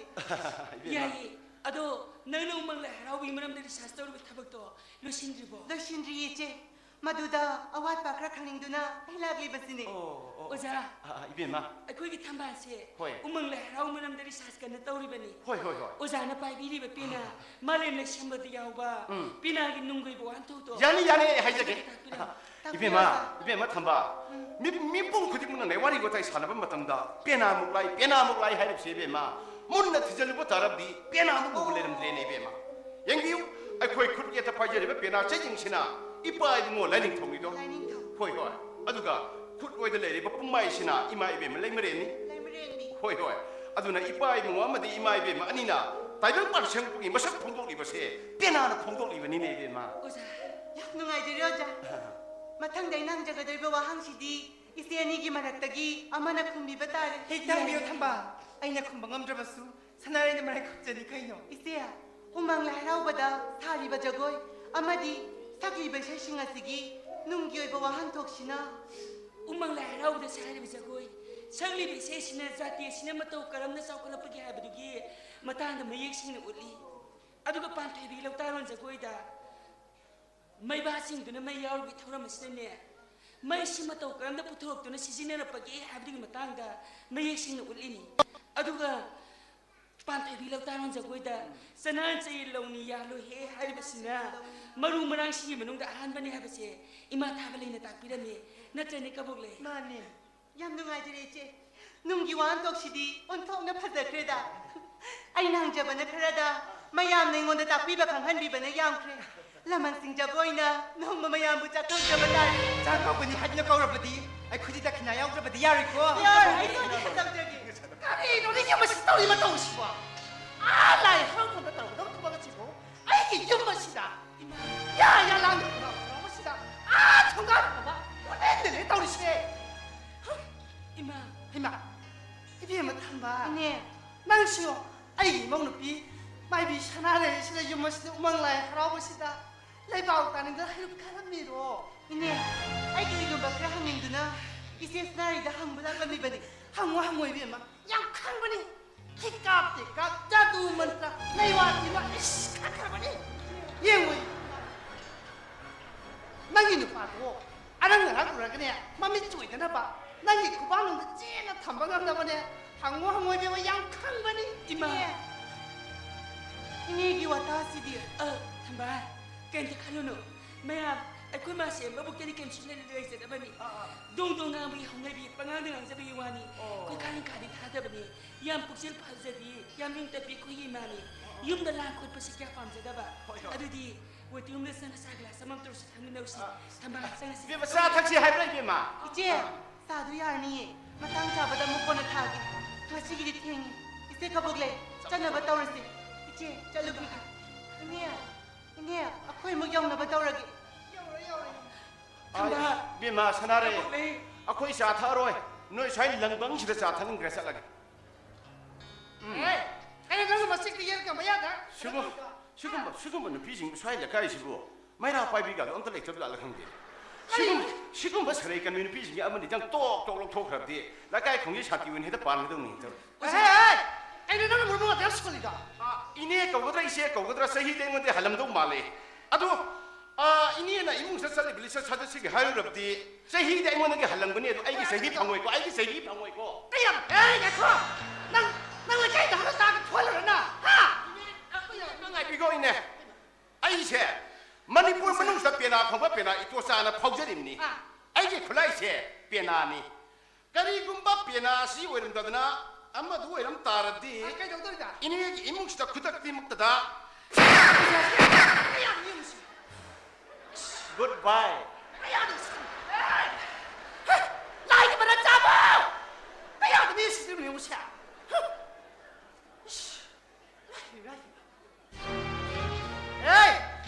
ꯏꯕꯦꯝꯃ, ꯌꯥꯏꯌꯦ, ꯑꯗꯣ ꯅꯪꯅ ꯎꯃꯪ ꯂꯥꯏ ꯍꯔꯥꯎꯕꯒꯤ ꯃꯔꯝꯗ ꯔꯤꯁꯥꯔꯁ ꯇꯧꯔꯤꯕ ꯊꯕꯛꯇꯣ ꯂꯣꯏꯁꯤꯟꯗ꯭ꯔꯤꯕꯣ? ꯂꯣꯏꯁꯤꯟꯗ꯭ꯔꯤꯌꯦ ꯏꯆꯦ꯫ ꯃꯗꯨꯗ ꯑꯋꯥꯠꯄ ꯈꯔ ꯈꯪꯅꯤꯡꯗꯨꯅ ꯑꯩ ꯂꯥꯛꯂꯤꯕꯁꯤꯅꯤ꯫ ꯑꯣ, ꯑꯣ꯫ ꯑꯣꯖꯥ, ꯑꯥ, ꯑꯥ, ꯏꯕꯦꯝꯃ꯫ ꯑꯩꯈꯣꯏꯒꯤ ꯊꯝꯕꯥꯜꯁꯦ ꯍꯣꯏ꯫ ꯎꯃꯪ ꯂꯥꯏ ꯍꯔꯥꯎ ꯃꯔꯝꯗ research ꯀꯟꯅ ꯇꯧꯔꯤꯕꯅꯤ꯫ ꯍꯣꯏ, ꯍꯣꯏ, ꯍꯣꯏ꯫ ꯑꯣꯖꯥꯅ ꯄꯥꯏꯕꯤꯔꯤꯕ ꯄꯦꯅꯥ, ꯃꯥꯂꯦꯝ ꯂꯩꯁꯦꯝꯕꯗ ꯌꯥꯎꯕ ꯎꯝ꯫ ꯄꯦꯅꯥꯒꯤ ꯅꯨꯡꯒꯤ ꯑꯣꯏꯕ ꯋꯥꯍꯟꯊꯣꯛꯇꯣ ꯌꯥꯅꯤ, ꯌꯥꯅꯤ, ꯑꯩ ꯍꯥꯏꯖꯒꯦ꯫ ꯑꯗꯨ ꯇꯥꯛꯄꯤꯔꯝꯃꯨ꯫ ꯏꯕꯦꯝꯃ, ꯇꯥꯛꯄꯤꯔꯝꯃꯨ꯫ ꯏꯕꯦꯝꯃ ꯊꯝꯕꯥꯜ, ꯎꯝ꯫ ꯃꯤ, ꯃꯤꯄꯨꯝ ꯈꯨꯗꯤꯡꯃꯛꯅꯅꯦ ꯋꯥꯔꯤ ꯋꯥꯇꯥꯏ ꯁꯥꯟꯅꯕ ꯃꯇꯝꯗ ꯄꯦꯅꯥ ꯃꯨꯛꯂꯥꯏ, ꯄꯦꯅꯥ ꯃꯨꯛꯂꯥꯏ ꯍꯥꯏꯔꯤꯕꯁꯦ ꯏꯕꯦꯝꯃ, ꯃꯨꯟꯅ ꯊꯤꯖꯤꯜꯂꯨꯕ ꯇꯥꯔꯕꯗꯤ ꯄꯦꯅꯥ ꯑꯃꯕꯨ ꯂꯩꯔꯝꯗ꯭ꯔꯦꯅꯦ ꯏꯕꯦꯝꯃ꯫ ꯌꯦꯡꯕꯤꯌꯨ, ꯑꯩꯈꯣꯏ ꯈꯨꯠ ꯌꯦꯠꯇ ꯄꯥꯏꯖꯔꯤꯕ ꯄꯦꯅꯥ ꯆꯩꯁꯤꯡꯁꯤꯅ ꯏꯄꯥ ꯏꯕꯨꯡꯉꯣ ꯂꯥꯏꯅꯤꯡꯊꯧꯅꯤꯗꯣ꯫ ꯂꯥꯏꯅꯤꯡꯊꯧ꯫ ꯍꯣꯏ, ꯍꯣꯏ꯫ ꯑꯗꯨꯒ ꯈꯨꯠ ꯑꯣꯏꯗ ꯂꯩꯔꯤꯕ ꯄꯨꯝꯃꯥꯏꯁꯤꯅ ꯏꯃꯥ ꯏꯕꯦꯝꯃ ꯂꯩꯃꯔꯦꯟꯅꯤ꯫ ꯂꯩꯃꯔꯦꯟꯅꯤ꯫ ꯍꯣꯏ, ꯍꯣꯏ꯫ ꯑꯗꯨꯅ ꯏꯄꯥ ꯏꯕꯨꯡꯉꯣ ꯑꯃꯗꯤ ꯏꯃꯥ ꯏꯕꯦꯝꯃ ꯑꯅꯤꯅ ꯇꯥꯏꯕꯪ ꯄꯥꯛꯁꯦꯡꯕꯒꯤ ꯃꯁꯛ ꯐꯣꯡꯗꯣꯛꯂꯤꯕꯁꯦ ꯄꯦꯅꯥꯅ ꯐꯣꯡꯗꯣꯛꯂꯤꯕꯅꯤꯅꯦ ꯏꯕꯦꯝꯃ꯫ ꯑꯣꯖꯥ, ꯌꯥꯝ ꯅꯨꯡꯉꯥꯏꯖꯔꯦ ꯑꯣꯖꯥ꯫ ꯃꯊꯪꯗ ꯑꯩꯅ ꯍꯪꯖꯒꯗꯧꯔꯤꯕ ꯋꯥꯍꯪꯁꯤꯗꯤ ꯏꯆꯦ ꯑꯅꯤꯒꯤ ꯃꯔꯛꯇꯒꯤ ꯑꯃꯅ ꯈꯨꯝꯕꯤꯕ ꯇꯥꯔꯦ꯫ ꯍꯦꯛꯇ ꯍꯪꯕꯤꯌꯨ ꯊꯝꯕꯥꯜ, ꯑꯩꯅ ꯈꯨꯝꯕ ꯉꯝꯗ꯭ꯔꯕꯁꯨ ꯁꯅꯥꯔꯩꯅ ꯃꯔꯥꯏ ꯈꯨꯝꯖꯅꯤ ꯀꯩꯅꯣ꯫ ꯏꯆꯦ, ꯎꯃꯪ ꯂꯥꯏ ꯍꯔꯥꯎꯕꯗ ꯁꯥꯔꯤꯕ ꯖꯒꯣꯏ ꯑꯃꯗꯤ ꯁꯛꯂꯤꯕ ꯏꯁꯩꯁꯤꯡ ꯑꯁꯤꯒꯤ ꯅꯨꯡꯒꯤ ꯑꯣꯏꯕ ꯋꯥꯍꯟꯊꯣꯛꯁꯤꯅ? ꯎꯃꯪ ꯂꯥꯏ ꯍꯔꯥꯎꯕꯗ ꯁꯥꯔꯤꯕ ꯖꯒꯣꯏ, ꯁꯛꯂꯤꯕ ꯏꯁꯩꯁꯤꯅ ꯖꯥꯇꯤ ꯑꯁꯤꯅ ꯃꯇꯧ ꯀꯔꯝꯅ ꯆꯥꯎꯈꯠꯂꯛꯄꯒꯦ ꯍꯥꯏꯕꯗꯨꯒꯤ ꯃꯇꯥꯡꯗ ꯃꯌꯦꯛ ꯁꯦꯡꯅ ꯎꯠꯂꯤ꯫ ꯑꯗꯨꯒ ꯄꯥꯟꯊꯣꯏꯕꯤ ꯂꯧꯇꯥꯔꯣꯟ ꯖꯒꯣꯏꯗ ꯃꯩꯕꯥꯁꯤꯡꯗꯨꯅ ꯃꯩ ꯌꯥꯎꯔꯤꯕꯒꯤ ꯊꯧꯔꯝ ꯑꯁꯤꯗꯅꯦ, ꯃꯩꯁꯤ ꯃꯇꯧ ꯀꯔꯝꯅ ꯄꯨꯊꯣꯔꯛꯇꯨꯅ ꯁꯤꯖꯤꯟꯅꯔꯛꯄꯒꯦ ꯍꯥꯏꯕꯗꯨꯒꯤ ꯃꯇꯥꯡꯗ ꯃꯌꯦꯛ ꯁꯦꯡꯅ ꯎꯠꯂꯤꯅꯤ꯫ ꯑꯗꯨꯒ ꯄꯥꯟꯊꯣꯏꯕꯤ ꯂꯧꯇꯥꯔꯣꯟ ꯖꯒꯣꯏꯗ "ꯆꯅꯥꯟ ꯆꯌꯦꯜ ꯂꯧꯅꯤ ꯌꯥꯜꯂꯣꯏꯍꯦ" ꯍꯥꯏꯔꯤꯕꯁꯤꯅ ꯃꯔꯨ ꯃꯔꯥꯡꯁꯤꯡꯒꯤ ꯃꯅꯨꯡꯗ ꯑꯍꯥꯟꯕꯅꯤ ꯍꯥꯏꯕꯁꯦ ꯏꯃꯥ ꯊꯥꯕ ꯂꯩꯅ ꯇꯥꯛꯄꯤꯔꯝꯃꯤ꯫ ꯅꯠꯇ꯭ꯔꯅꯦ, ꯀꯕꯣꯛꯂꯩ? ꯃꯥꯅꯦ꯫ ꯌꯥꯝ ꯅꯨꯡꯉꯥꯏꯖꯔꯦ, ꯏꯆꯦ꯫ ꯅꯨꯡꯒꯤ ꯋꯥꯍꯟꯊꯣꯛꯁꯤꯗꯤ ꯑꯣꯟꯊꯣꯛꯅ ꯐꯖꯈ꯭ꯔꯦꯗ꯫ ꯑꯩꯅ ꯍꯪꯖꯕꯅ ꯈꯔꯗ ꯃꯌꯥꯝꯅ ꯑꯩꯉꯣꯟꯗ ꯇꯥꯛꯄꯤꯕ ꯈꯪꯍꯟꯕꯤꯕꯅ ꯌꯥꯝꯈ꯭ꯔꯦ꯫ ꯂꯃꯟ ꯁꯤꯡꯖꯕ ꯑꯣꯏꯅ ꯅꯣꯡꯃ ꯃꯌꯥꯝꯕꯨ ꯆꯥꯛ ꯀꯧꯖꯕ ꯇꯥꯔꯦ꯫ ꯆꯥꯛ ꯀꯧꯕꯅꯤ ꯍꯥꯏꯗꯨꯅ ꯀꯧꯔꯕꯗꯤ ꯑꯩꯈꯣꯏꯗꯤ ꯗꯈꯤꯅꯥ ꯌꯥꯎꯗ꯭ꯔꯕꯗꯤ ꯌꯥꯔꯣꯏꯀꯣ꯫ ꯌꯥꯔꯣꯏ, ꯑꯩ ꯇꯧꯖꯒꯦ꯫ ꯀꯔꯤꯅꯣꯅꯦ ꯌꯨꯝ ꯑꯁꯤ ꯇꯧꯔꯤ ꯃꯇꯧꯁꯤꯕꯣ? ꯑꯥ ꯂꯥꯏ ꯍꯔꯥꯎꯐꯝꯗ ꯇꯧꯒꯗꯕ ꯊꯕꯛ ꯑꯁꯤꯕꯨ ꯑꯩꯒꯤ ꯌꯨꯝ ꯑꯁꯤꯗ ꯌꯥ ꯌꯥ ꯂꯥꯡꯗꯅ ꯍꯔꯥꯎ ꯃꯁꯤꯗ ꯑꯥ ꯊꯣꯡꯒꯥꯟ ꯐꯥꯎꯕ ꯀꯣꯏꯂꯦꯟ ꯂꯦꯟꯂꯦ ꯇꯧꯔꯤꯁꯦ꯫ ꯏꯃꯥ꯫ ꯏꯃꯥ, ꯏꯕꯦꯝꯃ ꯊꯝꯕꯥꯜ꯫ ꯏꯅꯦ꯫ ꯅꯪꯁꯨ ꯑꯩꯒꯤ ꯏꯃꯧ ꯅꯨꯄꯤ ꯃꯥꯏꯕꯤ ꯁꯅꯥꯔꯩꯁꯤꯗ ꯌꯨꯝ ꯑꯁꯤꯗ ꯎꯃꯪ ꯂꯥꯏ ꯍꯔꯥꯎꯕꯁꯤꯗ ꯂꯩꯕꯥꯛ ꯇꯥꯅꯤꯡꯗꯅ ꯍꯩꯔꯨꯛ ꯈꯔ ꯃꯤꯔꯣ? ꯏꯅꯦ, ꯑꯩꯒꯤ ꯀꯩꯒꯨꯝꯕ ꯈꯔ ꯍꯪꯅꯤꯡꯗꯨꯅ ꯏꯆꯦ ꯁꯅꯥꯔꯩꯗ ꯍꯪꯕ ꯂꯥꯛꯂꯝꯃꯤꯕꯅꯤ꯫ ꯍꯪꯉꯣ, ꯍꯪꯉꯣ ꯏꯕꯦꯝꯃ, ꯌꯥꯝ ꯈꯪꯕꯅꯤ꯫ ꯊꯤꯀꯥꯞ ꯇꯤꯀꯥꯞ, ꯖꯥꯗꯨ ꯃꯟꯇ꯭ꯔ, ꯂꯩꯋꯥ ꯇꯤꯟꯋꯥ, ꯏꯁ, ꯈꯪꯈ꯭ꯔꯕꯅꯤ꯫ ꯌꯦꯡꯉꯨ, ꯅꯪꯒꯤ ꯅꯨꯄꯥ ꯇꯧꯔꯒꯅꯦ, ꯃꯃꯤꯠ ꯆꯣꯏꯗꯅꯕ ꯅꯪꯒꯤ ꯈꯨꯕꯥꯛꯅꯨꯡꯗ ꯆꯦꯠꯅ ꯊꯝꯕ ꯉꯝꯅꯕꯅꯦ꯫ ꯍꯪꯉꯣ, ꯍꯪꯉꯣ ꯏꯕꯦꯝꯃ, ꯌꯥꯝ ꯈꯪꯕꯅꯤ꯫ ꯏꯃꯥ꯫ ꯏꯅꯦ꯫ ꯏꯅꯦꯒꯤ ꯋꯥꯇꯥꯁꯤꯗꯤ꯫ ꯑ, ꯊꯝꯕꯥꯜ, ꯀꯩꯝꯇ ꯈꯜꯂꯨꯅꯨ꯫ ꯃꯌꯥꯝ, ꯑꯩꯈꯣꯏ ꯃꯥꯁꯦ ꯃꯕꯨꯛꯇꯗꯤ ꯀꯩꯝ ꯁꯣꯛꯅ ꯂꯩꯖꯗꯕꯅꯤ꯫ ꯑꯥ, ꯑꯥ꯫ ꯗꯣꯡ ꯗꯣꯡ ꯉꯥꯡꯕꯒꯤ ꯍꯧꯅꯕꯤ, ꯄꯉꯥꯡꯗ ꯉꯥꯡꯖꯕꯒꯤ ꯋꯥꯅꯤ꯫ ꯑꯣ꯫ ꯑꯩꯈꯣꯏ ꯀꯥ ꯍꯦꯟꯀꯥꯗꯤ ꯊꯥꯗꯕꯅꯤ꯫ ꯌꯥꯝ ꯄꯨꯛꯆꯦꯜ ꯐꯖꯕꯤ, ꯌꯥꯝ ꯏꯪ ꯇꯞꯄꯤ ꯑꯩꯈꯣꯏꯒꯤ ꯏꯃꯥꯅꯤ꯫ ꯑꯣ, ꯑꯣ꯫ ꯌꯨꯝꯗ ꯂꯥꯡ ꯈꯣꯠꯄꯁꯤ ꯀꯌꯥ ꯄꯥꯝꯖꯗꯕ꯫ ꯍꯣꯏ, ꯍꯣꯏ꯫ ꯑꯗꯨꯗꯤ waiting roomꯗ ꯆꯪꯉ ꯆꯥ glass ꯑꯃꯃꯝꯇ ꯑꯣꯏꯔꯁꯨ ꯊꯛꯃꯤꯟꯅꯧꯁꯤ꯫ ꯑꯥ꯫ ꯊꯝꯕꯥꯜ, ꯆꯪꯉꯁꯤ꯫ ꯏꯕꯦꯝꯃ, ꯆꯥ ꯊꯛꯁꯤ ꯍꯥꯏꯕ꯭ꯔꯥ, ꯏꯕꯦꯝꯃ? ꯏꯆꯦ, ꯑꯥ꯫ ꯆꯥꯗꯣ ꯌꯥꯔꯅꯤꯌꯦ꯫ ꯃꯇꯥꯡ ꯆꯥꯕꯗ ꯑꯃꯨꯛ ꯀꯣꯟꯅ ꯊꯥꯒꯦ꯫ ꯉꯁꯤꯒꯤꯗꯤ ꯊꯦꯡꯉꯦ꯫ ꯏꯆꯦ ꯀꯕꯣꯛꯂꯩ, ꯆꯠꯅꯕ ꯇꯧꯔꯁꯤ꯫ ꯏꯆꯦ, ꯆꯠꯂꯨꯈꯤꯒꯦ꯫ ꯏꯅꯦ, ꯏꯅꯦ, ꯑꯩꯈꯣꯏ ꯑꯃꯨꯛ ꯌꯧꯅꯕ ꯇꯧꯔꯒꯦ꯫ ꯌꯧꯔꯦ, ꯌꯧꯔꯦ꯫ ꯑꯥ, ꯊꯝꯕꯥꯜ꯫ ꯏꯕꯦꯝꯃ ꯁꯅꯥꯔꯩ, ꯀꯕꯣꯛꯂꯩ꯫ ꯑꯩꯈꯣꯏ ꯆꯥ ꯊꯛꯑꯔꯣꯏ꯫ ꯅꯣꯏ ꯁ꯭ꯋꯥꯏ ꯂꯪꯕꯪꯁꯤꯗ ꯆꯥ ꯊꯛꯅꯤꯡꯗ꯭ꯔꯦ, ꯆꯠꯂꯒꯦ꯫ ꯎꯝ꯫ ꯑꯦ, ꯀꯩꯅꯣ ꯅꯪꯅ ꯃꯁꯤꯡꯗ ꯌꯦꯠꯀ ꯃꯌꯥꯗ? ꯁꯤꯒꯨꯝ-, ꯁꯤꯒꯨꯝꯕ, ꯁꯤꯒꯨꯝꯕ ꯅꯨꯄꯤꯁꯤꯡ ꯁ꯭ꯋꯥꯏ ꯂꯩꯀꯥꯏꯁꯤꯕꯨ ꯃꯩꯔꯥ ꯄꯥꯏꯕꯤꯒꯗꯣ ꯑꯝꯇ ꯂꯩꯇꯕ ꯖꯥꯠꯂ ꯈꯪꯗꯦ꯫ ꯁꯤꯒꯨꯝ-, ꯁꯤꯒꯨꯝꯕ ꯁꯔꯩ ꯀꯟꯕꯤ ꯅꯨꯄꯤꯁꯤꯡꯁꯦ ꯑꯃꯅꯤꯗꯪ ꯇꯣꯛ ꯇꯣꯛ ꯂꯧꯊꯣꯛꯈ꯭ꯔꯕꯗꯤ ꯂꯩꯀꯥꯏ ꯈꯨꯟꯒꯤ ꯁꯥꯟꯇꯤ ꯑꯣꯏꯅ ꯍꯦꯛꯇ ꯄꯥꯟꯒꯗꯧꯅꯤ ꯍꯦꯛꯇ꯫ ꯑꯦ, ꯑꯦ, ꯑꯦ, ꯀꯩꯅꯣ ꯅꯪꯅ ꯃꯔꯣꯜ ꯑꯃ ꯌꯥꯝ ꯁꯣꯜꯂꯤꯗ? ꯑꯥ, ꯏꯅꯦ ꯀꯧꯒꯗ꯭ꯔꯥ ꯏꯆꯦ ꯀꯧꯒꯗ꯭ꯔꯥ ꯆꯍꯤꯗꯤ ꯑꯩꯉꯣꯟꯗ ꯍꯜꯂꯝꯗꯧ ꯃꯥꯜꯂꯦ꯫ ꯑꯗꯣ, ꯑꯥ, ꯏꯅꯦꯅ ꯏꯃꯨꯡꯁꯤꯗ ꯆꯠꯂꯤꯕ ꯂꯤꯆꯠ ꯁꯥꯖꯠꯁꯤꯒꯤ ꯍꯥꯏꯔꯨꯔꯕꯗꯤ ꯆꯍꯤꯗꯤ ꯑꯩꯉꯣꯟꯗꯒꯤ ꯍꯜꯂꯝꯒꯅꯤ, ꯑꯗꯣ ꯑꯩꯒꯤ ꯆꯍꯤ ꯐꯪꯉꯣꯏꯀꯣ, ꯑꯩꯒꯤ ꯆꯍꯤ ꯐꯪꯉꯣꯏꯀꯣ꯫ ꯀꯌꯥꯝ? ꯑꯦ, ꯉꯥꯏꯈꯣ! ꯅꯪ, ꯅꯪ ꯂꯩꯀꯥꯏꯗ ꯍꯜꯂ ꯇꯥꯒ ꯊꯣꯛꯍꯜꯂꯨꯔ ꯅꯪ, ꯍꯥ? ꯏꯅꯦ, ꯉꯥꯏꯕꯤꯈꯣ, ꯏꯅꯦ꯫ ꯑꯩꯁꯦ ꯃꯅꯤꯄꯨꯔ ꯃꯅꯨꯡꯁꯤꯗ ꯄꯦꯅꯥ ꯈꯣꯡꯕ ꯄꯦꯅꯥ ꯏꯇꯣꯆꯥꯅ ꯐꯥꯎꯖꯔꯤꯕꯅꯤ꯫ ꯑꯥ꯫ ꯑꯩꯒꯤ ꯈꯨꯠꯂꯥꯏꯁꯦ ꯄꯦꯅꯥꯅꯤ꯫ ꯀꯔꯤꯒꯨꯝꯕ ꯄꯦꯅꯥ ꯑꯁꯤ ꯑꯣꯏꯔꯝꯗꯗꯅ ꯑꯃꯗꯨ ꯑꯣꯏꯔꯝ ꯇꯥꯔꯗꯤ, ꯑ, ꯀꯩꯗꯧꯗꯣꯏꯕ? ꯏꯅꯦꯒꯤ ꯏꯃꯨꯡꯁꯤꯗ ꯈꯨꯗꯛꯇꯤꯃꯛꯇꯗ ꯀꯌꯥꯝ ꯌꯦꯡꯉꯨꯁꯤ? Goodbye꯫ ꯀꯌꯥꯗ ꯁꯤ-, ꯑꯦ! ꯍꯦ! ꯂꯥꯏꯒꯤ ꯃꯔꯟ ꯆꯥꯕ! ꯀꯌꯥꯗ ꯃꯤ ꯁꯤꯖꯤꯟꯅꯕ ꯌꯦꯡꯉꯨꯁꯦ? ꯍ! ꯏꯁ! ꯂꯥꯏ, ꯂꯥꯏ꯫ ꯑꯦ!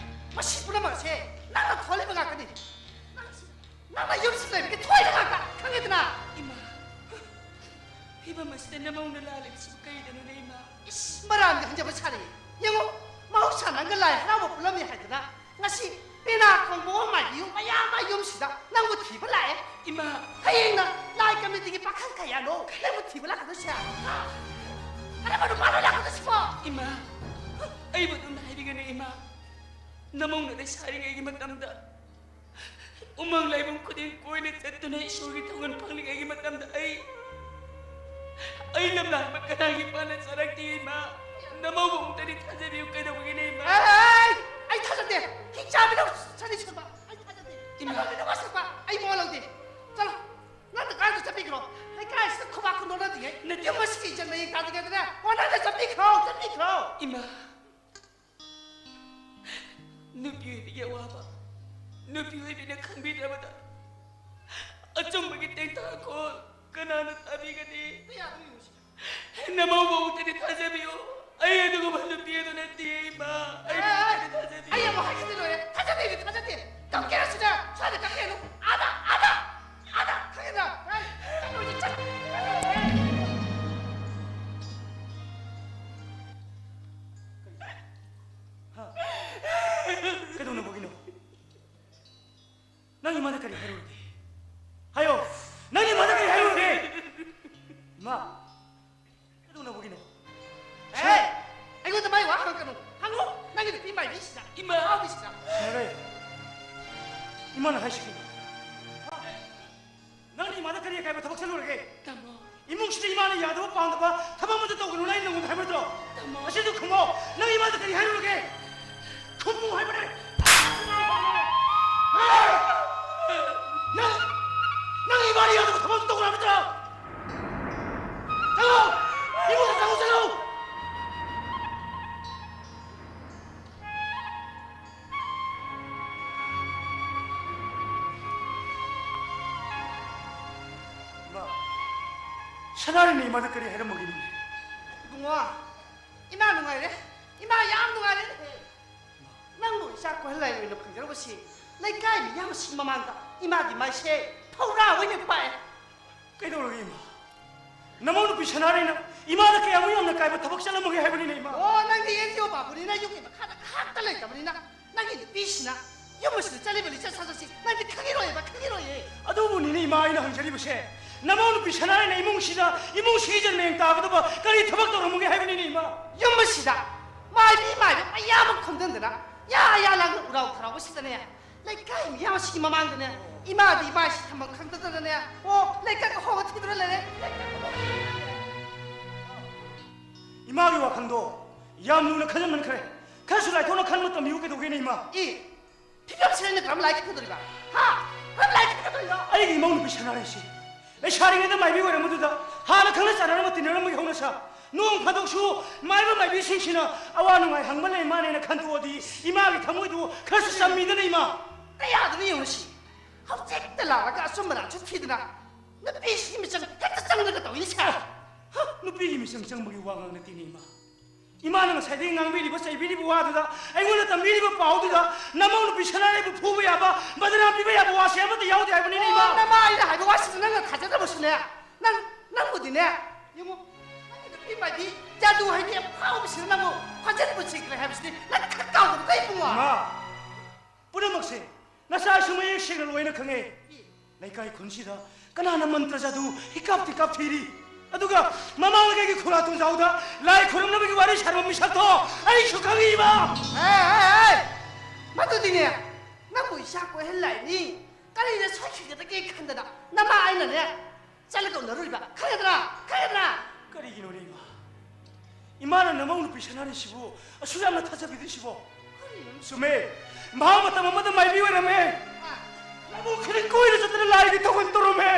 ꯃꯁꯤ ꯄꯨꯝꯅꯃꯛ ꯑꯁꯦ ꯅꯪꯅ ꯊꯣꯛꯍꯜꯂꯤꯕ ꯉꯥꯛꯇꯅꯤ꯫ ꯅꯪ-, ꯅꯪꯅ ꯌꯨꯝꯁꯤꯗ ꯂꯩꯕꯒꯤ ꯊꯣꯛꯏꯕ ꯉꯥꯛꯇ, ꯈꯪꯉꯦꯗꯅ? ꯏꯃꯥ, ꯐꯤꯕꯝ ꯑꯁꯤꯗ ꯅꯃꯧꯅ ꯂꯥꯜꯂꯤꯕꯁꯤꯕꯨ ꯀꯔꯤꯗꯅꯣꯅꯦ, ꯏꯃꯥ? ꯏꯁ, ꯃꯔꯥꯟꯒ ꯍꯟꯖꯕ ꯁꯥꯔꯤ꯫ ꯌꯦꯡꯉꯨ, ꯃꯍꯧꯁꯥ ꯅꯪꯒ ꯂꯥꯏ ꯍꯔꯥꯎꯕ ꯄꯨꯜꯂꯝꯃꯤ ꯍꯥꯏꯗꯅ ꯉꯁꯤ ꯄꯦꯅꯥ ꯈꯣꯡꯕ ꯑꯣ ꯃꯥꯏꯕꯤ ꯃꯌꯥꯝ ꯑꯃ ꯌꯨꯝꯁꯤꯗ ꯅꯪꯕꯨ ꯊꯤꯕ ꯂꯥꯛꯑꯦ꯫ ꯏꯃꯥ! ꯍꯌꯦꯡꯅ ꯂꯥꯏ ꯀꯃꯤꯇꯤꯒꯤ ꯄꯥꯈꯪ ꯀꯌꯥꯅꯣ ꯅꯪꯕꯨ ꯊꯤꯕ ꯂꯥꯛꯀꯗꯣꯏꯁꯦ? ꯀꯔꯝꯕ ꯅꯨꯄꯥꯅꯣ ꯂꯥꯛꯀꯗꯣꯏꯁꯤꯕꯣ? ꯏꯃꯥ! ꯑꯩꯕꯨ ꯑꯗꯨꯝ ꯍꯥꯏꯕꯤꯒꯅꯨ, ꯏꯃꯥ꯫ ꯅꯃꯧꯅ ꯂꯩꯁꯥꯔꯤꯉꯩꯒꯤ ꯃꯇꯝꯗ ꯎꯃꯪ ꯂꯥꯏꯕꯨꯡ ꯈꯨꯗꯤꯡ ꯀꯣꯏꯅ ꯆꯠꯇꯨꯅ ꯏꯁꯣꯔꯒꯤ ꯊꯧꯒꯜ ꯐꯪꯂꯤꯉꯩꯒꯤ ꯃꯇꯝꯗ ꯑꯩ, ꯑꯩ ꯂꯝꯂꯥꯟꯕ ꯀꯅꯥꯒꯤ ꯄꯥꯟꯅ ꯆꯥꯔꯛꯇꯦ ꯏꯃꯥ? ꯅꯃꯧꯕ ꯑꯃꯨꯛꯇꯗꯤ ꯊꯥꯖꯕꯤꯌꯨ, ꯀꯩꯗꯧꯕꯒꯤꯅꯦ ꯏꯃꯥ? ꯑꯩ, ꯑꯩ ꯊꯥꯖꯗꯦ꯫ ꯍꯤꯡꯆꯥꯕꯤꯅ ꯁꯅꯤ ꯁꯨꯝꯕ ꯑꯩ ꯊꯥꯖꯗꯦ꯫ ꯏꯃꯥ꯫ ꯅꯃꯧꯕꯤꯅ ꯋꯥꯁꯛꯄ ꯑꯩ ꯃꯋꯥ ꯂꯧꯗꯦ꯫ ꯆꯠꯂꯣ꯫ ꯅꯪ ꯀꯥꯏꯗ ꯆꯠꯄꯤꯈ꯭ꯔꯣ? ꯂꯩꯀꯥꯏꯁꯤꯗ ꯈꯨꯕꯥꯛ ꯈꯨꯟꯗꯣꯛꯅꯗꯤꯉꯩ ꯅꯠꯇꯦ꯫ ꯌꯨꯝ ꯑꯁꯤꯒꯤ ꯏꯖꯠ ꯃꯌꯦꯡ ꯇꯥꯗ꯭ꯔꯤꯉꯩꯗꯅꯦ, ꯑꯣ, ꯅꯪꯅ ꯆꯠꯄꯤꯈ꯭ꯔꯣ, ꯆꯠꯄꯤꯈ꯭ꯔꯣ꯫ ꯏꯃꯥ, ꯅꯨꯄꯤ ꯑꯣꯏꯕꯤꯒꯤ ꯑꯋꯥꯕ ꯅꯨꯄꯤ ꯑꯣꯏꯕꯤꯅ ꯈꯪꯕꯤꯗ꯭ꯔꯕꯗ ꯑꯆꯨꯝꯕꯒꯤ ꯇꯦꯡꯊꯥꯈꯣꯜ ꯀꯅꯥꯅ ꯇꯥꯕꯤꯒꯅꯤ? ꯀꯌꯥꯗ ꯌꯦꯡꯉꯨꯁꯤ? ꯅꯃꯧꯕ ꯑꯃꯨꯛꯇꯗꯤ ꯊꯥꯖꯕꯤꯌꯨ꯫ ꯑꯩ ꯑꯗꯨꯒꯨꯝꯕ ꯅꯨꯄꯤ ꯑꯗꯨ ꯅꯠꯇꯦ, ꯏꯃꯥ꯫ ꯑꯩ ꯑꯦ, ꯑꯦ, ꯑꯃꯨꯛꯇꯗꯤ ꯊꯥꯖꯕꯤꯌꯨ꯫ ꯑꯩ ꯑꯃꯨꯛ ꯍꯥꯏꯈꯤꯗꯣꯏ ꯂꯣꯏꯔꯦ꯫ ꯊꯥꯖꯗꯦꯗꯤ ꯊꯥꯖꯗꯦ꯫ ꯇꯝꯒꯦꯔꯥ ꯁꯤꯗ, ꯁ꯭ꯋꯥꯏꯗ ꯇꯝꯒꯦꯔꯨ꯫ ꯑꯥꯗ, ꯑꯥꯗ, ꯑꯥꯗ, ꯈꯪꯉꯦꯗꯅ? ꯑꯦ, ꯆꯠꯂꯣꯏꯁꯤ, ꯆꯠ-, ꯍꯥ? ꯀꯩꯗꯧꯅꯕꯒꯤꯅꯣ? ꯅꯪ ꯏꯃꯥꯗ ꯀꯔꯤ ꯍꯥꯏꯔꯨꯔꯒꯦ? ꯍꯥꯏꯌꯣ, ꯅꯪ ꯏꯃꯥꯗ ꯀꯔꯤ ꯍꯥꯏꯔꯨꯔꯒꯦ? ꯏꯃꯥ, ꯀꯩꯗꯧꯅꯕꯒꯤꯅꯣ? ꯑꯦ! ꯑꯩꯉꯣꯟꯗ ꯃꯥꯏ ꯋꯥ ꯍꯪꯉꯛꯀꯅꯨ꯫ ꯍꯪꯉꯨ! ꯅꯪꯒꯤ ꯅꯨꯄꯤ ꯃꯥꯏꯕꯤꯁꯤꯗ, ꯏꯃꯥ! ꯑꯉꯥꯎꯕꯤꯁꯤꯗ꯫ ꯁꯥꯟꯅꯔꯦ꯫ ꯏꯃꯥꯅ ꯍꯥꯏꯁꯤ ꯀꯩꯅꯣ? ꯍꯥ? ꯅꯪꯅ ꯏꯃꯥꯗ ꯀꯔꯤ ꯑꯀꯥꯏꯕ ꯊꯕꯛ ꯆꯠꯂꯨꯔꯒꯦ? ꯇꯥꯃꯣ꯫ ꯏꯃꯨꯡꯁꯤꯗ ꯏꯃꯥꯅ ꯌꯥꯗꯕ ꯄꯥꯝꯗꯕ ꯊꯕꯛ ꯑꯃꯠꯇ ꯇꯧꯒꯅꯨꯅ ꯑꯩꯅ ꯅꯉꯣꯟꯗ ꯍꯥꯏꯕ ꯅꯠꯇ꯭ꯔꯣ? ꯇꯥꯃꯣ꯫ ꯑꯁꯤꯗ ꯈꯨꯝꯃꯣ꯫ ꯅꯪ ꯏꯃꯥꯗ ꯀꯔꯤ ꯍꯥꯏꯔꯨꯔꯒꯦ? ꯈꯨꯝꯃꯨ ꯍꯥꯏꯕꯅꯦ꯫ ꯅꯪ, ꯅꯪ ꯏꯃꯥꯅ ꯌꯥꯗꯕ ꯊꯕꯛ ꯑꯃ ꯇꯧꯒꯅꯨ ꯍꯥꯏꯕ ꯅꯠꯇ꯭ꯔꯣ? ꯆꯠꯂꯣ! ꯏꯃꯨꯡꯗ ꯆꯪꯉꯨ, ꯆꯠꯂꯣ! ꯏꯃꯥ, ꯁꯅꯥꯔꯩꯅ ꯏꯃꯥꯗ ꯀꯔꯤ ꯍꯥꯏꯔꯝꯃꯒꯦ? ꯏꯕꯨꯡꯉꯣ, ꯏꯃꯥ ꯅꯨꯡꯉꯥꯏꯔꯦ꯫ ꯏꯃꯥ ꯌꯥꯝ ꯅꯨꯡꯉꯥꯏꯔꯦ꯫ ꯅꯪꯕꯨ ꯏꯆꯥ ꯀꯣꯏꯍꯜꯂꯥꯏ ꯑꯣꯏꯅ ꯐꯪꯖꯔꯨꯕꯁꯤ ꯂꯩꯀꯥꯏ ꯃꯤꯌꯥꯝ ꯑꯁꯤ ꯃꯃꯥꯡꯗ ꯏꯃꯥꯒꯤ ꯃꯥꯏꯁꯦ ꯐꯧꯔꯥ ꯑꯣꯏꯅ ꯄꯥꯛꯑꯦ꯫ ꯀꯩꯗꯧꯔꯒꯦ ꯏꯃꯥ? ꯅꯃꯧ ꯅꯨꯄꯤ ꯁꯅꯥꯔꯩꯅ ꯏꯃꯥꯗ ꯀꯌꯥꯃꯨꯛ ꯌꯥꯝꯅ ꯀꯥꯏꯕ ꯊꯕꯛ ꯆꯠꯂꯝꯃꯒꯦ ꯍꯥꯏꯕꯅꯤꯅꯦ ꯏꯃꯥ? ꯑꯣ, ꯅꯪꯗꯤ ꯑꯦꯟ ꯖꯤ ꯑꯣ ꯄꯥꯕꯨꯅꯤꯅ ꯌꯨꯝꯒꯤ ꯃꯈꯥꯗ ꯉꯥꯏꯍꯥꯛꯇ ꯂꯩꯇꯕꯅꯤꯅ ꯅꯪꯒꯤ ꯅꯨꯄꯤꯁꯤꯅ ꯌꯨꯝ ꯑꯁꯤꯗ ꯆꯠꯂꯤꯕ ꯂꯤꯆꯠ ꯁꯥꯖꯠꯁꯤ ꯅꯪꯗꯤ ꯈꯪꯉꯤꯔꯣꯏꯕ, ꯈꯪꯉꯤꯔꯣꯏꯌꯦ꯫ ꯑꯗꯨꯕꯨꯅꯤꯅꯦ ꯏꯃꯥ ꯑꯩꯅ ꯍꯪꯖꯔꯤꯕꯁꯦ꯫ ꯅꯃꯧ ꯅꯨꯄꯤ ꯁꯅꯥꯔꯩꯅ ꯏꯃꯨꯡꯁꯤꯗ, ꯏꯃꯨꯡꯁꯤꯒꯤ ꯏꯖꯠ ꯃꯌꯦꯡ ꯇꯥꯒꯗꯕ ꯀꯔꯤ ꯊꯕꯛ ꯇꯧꯔꯝꯃꯒꯦ ꯍꯥꯏꯕꯅꯤꯅꯦ ꯏꯃꯥ? ꯌꯨꯝ ꯑꯁꯤꯗ ꯃꯥꯏꯕꯤ ꯃꯥꯏꯕ ꯃꯌꯥꯝ ꯑꯃ ꯈꯣꯝꯖꯤꯟꯗꯅ ꯌꯥ ꯌꯥ ꯂꯥꯡꯅ ꯎꯔꯥꯎ ꯊꯔꯥꯎꯕꯁꯤꯗꯅꯦ ꯂꯩꯀꯥꯏ ꯃꯤꯌꯥꯝ ꯑꯁꯤꯒꯤ ꯃꯃꯥꯡꯗꯅꯦ, ꯏꯃꯥꯗꯤ ꯏꯃꯥ ꯏꯁꯤ ꯊꯝꯐꯝ ꯈꯪꯗꯗꯅꯅꯦ, ꯑꯣ, ꯂꯩꯀꯥꯏꯗ ꯍꯣꯡꯉ ꯊꯤꯗꯨꯅ ꯂꯩꯔꯦ꯫ ꯂꯩꯀꯥꯏꯗ ꯍꯣꯡꯉ ꯊꯤꯗꯨꯅ ꯂꯩꯔꯦ꯫ ꯏꯃꯥꯒꯤ ꯋꯥꯈꯜꯗꯣ ꯌꯥꯝ ꯂꯨꯅ ꯈꯟꯖꯟꯃꯟꯈ꯭ꯔꯦ꯫ ꯈꯔꯁꯨ ꯂꯥꯏꯊꯣꯛꯅ ꯈꯟꯕ ꯇꯝꯕꯤꯌꯨ ꯀꯩꯗꯧꯒꯦꯅꯦ, ꯏꯃꯥ? ꯏ, ꯐꯤꯕꯝꯁꯤꯅ ꯑꯩꯅ ꯀꯔꯝ ꯂꯥꯏ ꯀꯠꯀꯗꯧꯔꯤꯕ? ꯍꯥ? ꯀꯔꯝ ꯂꯥꯏ ꯀꯠꯀꯗꯧꯔꯤꯅꯣ? ꯑꯩꯒꯤ ꯏꯃꯧ ꯅꯨꯄꯤ ꯁꯅꯥꯔꯩꯁꯤ ꯂꯩꯁꯥꯔꯤꯉꯩꯗ ꯃꯥꯏꯕꯤ ꯑꯣꯏꯔꯝꯕꯗꯨꯗ ꯍꯥꯟꯅ ꯈꯪꯅ ꯆꯥꯟꯅꯔꯝꯕ ꯇꯤꯟꯅꯔꯝꯕꯒꯤ ꯍꯧꯅꯁꯥ, ꯅꯣꯡ ꯐꯥꯗꯣꯛꯁꯨ ꯃꯥꯏꯕ ꯃꯥꯏꯕꯤꯁꯤꯡꯁꯤꯅ ꯑꯋꯥ ꯅꯨꯡꯉꯥꯏ ꯍꯪꯕ ꯂꯩ ꯃꯥꯅꯦꯅ ꯈꯟꯗꯣꯛꯑꯗꯤ ꯏꯃꯥꯒꯤ ꯊꯃꯣꯏꯗꯨ ꯈꯔꯁꯨ ꯆꯝꯃꯤꯗꯅ, ꯏꯃꯥ꯫ ꯀꯌꯥꯗꯅꯣ ꯌꯦꯡꯉꯨꯁꯤ꯫ ꯍꯧꯖꯤꯛꯇ ꯂꯥꯛꯂꯒ ꯑꯆꯨꯝꯕ ꯂꯥꯟꯁꯨ ꯊꯤꯗꯅ ꯅꯨꯄꯤꯁꯤꯒꯤ ꯃꯤꯆꯪ ꯍꯦꯛꯇ ꯆꯪꯗꯅ ꯇꯧꯏꯅꯦ ꯁꯦ꯫ ꯍ, ꯅꯨꯄꯤꯒꯤ ꯃꯤꯆꯪ ꯆꯪꯕꯒꯤ ꯋꯥ ꯉꯥꯡ ꯅꯠꯇꯦꯅꯦ, ꯏꯃꯥ꯫ ꯏꯃꯥꯅ ꯉꯁꯥꯏꯗꯒꯤ ꯉꯥꯡꯕꯤꯔꯤꯕ, ꯆꯩꯕꯤꯔꯤꯕ ꯋꯥꯗꯨꯗ, ꯑꯩꯉꯣꯟꯗ ꯇꯝꯕꯤꯔꯤꯕ ꯄꯥꯎꯗꯨꯗ, ꯅꯃꯧ ꯅꯨꯄꯤ ꯁꯅꯥꯔꯩꯕꯨ ꯐꯨꯕ ꯌꯥꯕ, ꯕꯗꯅꯥꯝ ꯄꯤꯕ ꯌꯥꯕ ꯋꯥꯁꯦ ꯑꯃꯠꯇ ꯌꯥꯎꯗꯦ ꯍꯥꯏꯕꯅꯤꯅꯦ, ꯏꯃꯥ꯫ ꯑꯣ, ꯅꯃꯥ ꯑꯩꯅ ꯍꯥꯏꯕ ꯋꯥꯁꯤꯗ ꯅꯪꯅ ꯊꯥꯖꯗꯕꯁꯨꯅꯦ꯫ ꯅꯪ, ꯅꯪꯕꯨꯗꯤꯅꯦ, ꯌꯦꯡꯉꯨ, ꯅꯪꯒꯤ ꯅꯨꯄꯤ ꯃꯥꯏꯕꯤ ꯖꯥꯗꯨ ꯍꯩꯕꯤ ꯑꯐꯥꯎꯕꯤꯁꯤꯅ ꯅꯪꯕꯨ ꯐꯥꯖꯤꯟ ꯄꯨꯟꯁꯤꯟꯈ꯭ꯔꯦ ꯍꯥꯏꯕꯁꯤꯗꯤ ꯅꯪ ꯈꯪ ꯀꯥꯎꯗꯕ ꯀꯩ ꯏꯕꯨꯡꯉꯣ? ꯏꯃꯥ, ꯄꯨꯝꯅꯃꯛꯁꯦ ꯅꯆꯥꯁꯨ ꯃꯌꯦꯛ ꯁꯦꯡꯅ ꯂꯣꯏꯅ ꯈꯪꯉꯦ꯫ ꯂꯩꯀꯥꯏ ꯈꯨꯟꯁꯤꯗ ꯀꯅꯥꯅ ꯃꯟꯇ꯭ꯔ ꯖꯥꯗꯨ ꯍꯤꯀꯥꯞ ꯊꯤꯀꯥꯞ ꯊꯤꯔꯤ? ꯑꯗꯨꯒ ꯃꯃꯥꯡ ꯂꯩꯀꯥꯏꯒꯤ ꯈꯨꯔꯥ ꯇꯣꯟꯖꯥꯎꯗ ꯂꯥꯏ ꯈꯨꯔꯨꯝꯅꯕꯒꯤ ꯋꯥꯔꯤ ꯁꯥꯔꯝꯕ ꯃꯤꯁꯛꯇꯣ ꯑꯩꯁꯨ ꯈꯪꯉꯤꯕ꯫ ꯑꯦ, ꯑꯦ, ꯑꯦ! ꯃꯗꯨꯗꯤꯅꯦ, ꯅꯪꯕꯨ ꯏꯆꯥ ꯀꯣꯏꯍꯜꯂꯥꯏꯅꯤ ꯀꯔꯤꯗ ꯁꯣꯏꯈꯤꯒꯗꯒꯦ ꯈꯟꯗꯅ ꯅꯃꯥ ꯑꯩꯅꯅꯦ ꯆꯠꯂꯒ ꯎꯅꯔꯨꯔꯤꯕ꯫ ꯈꯪꯉꯦꯗꯅ? ꯈꯪꯉꯦꯗꯅ? ꯀꯔꯤꯒꯤꯅꯣꯅꯦ, ꯏꯃꯥ? ꯏꯃꯥꯅ ꯅꯃꯧ ꯅꯨꯄꯤ ꯁꯅꯥꯔꯩꯁꯤꯕꯨ ꯑꯁꯨꯛ ꯌꯥꯝꯅ ꯊꯥꯖꯕꯤꯗ꯭ꯔꯤꯁꯤꯕꯣ? ꯆꯨꯝꯃꯦ, ꯃꯍꯥꯛ ꯃꯇꯝ ꯑꯃꯗ ꯃꯥꯏꯕꯤ ꯑꯣꯏꯔꯝꯃꯦ꯫ ꯂꯧꯕꯨꯛ ꯈꯨꯗꯤꯡ ꯀꯣꯏꯅ ꯆꯠꯇꯅ ꯂꯥꯏꯒꯤ ꯊꯧꯒꯜ ꯇꯧꯔꯝꯃꯦ꯫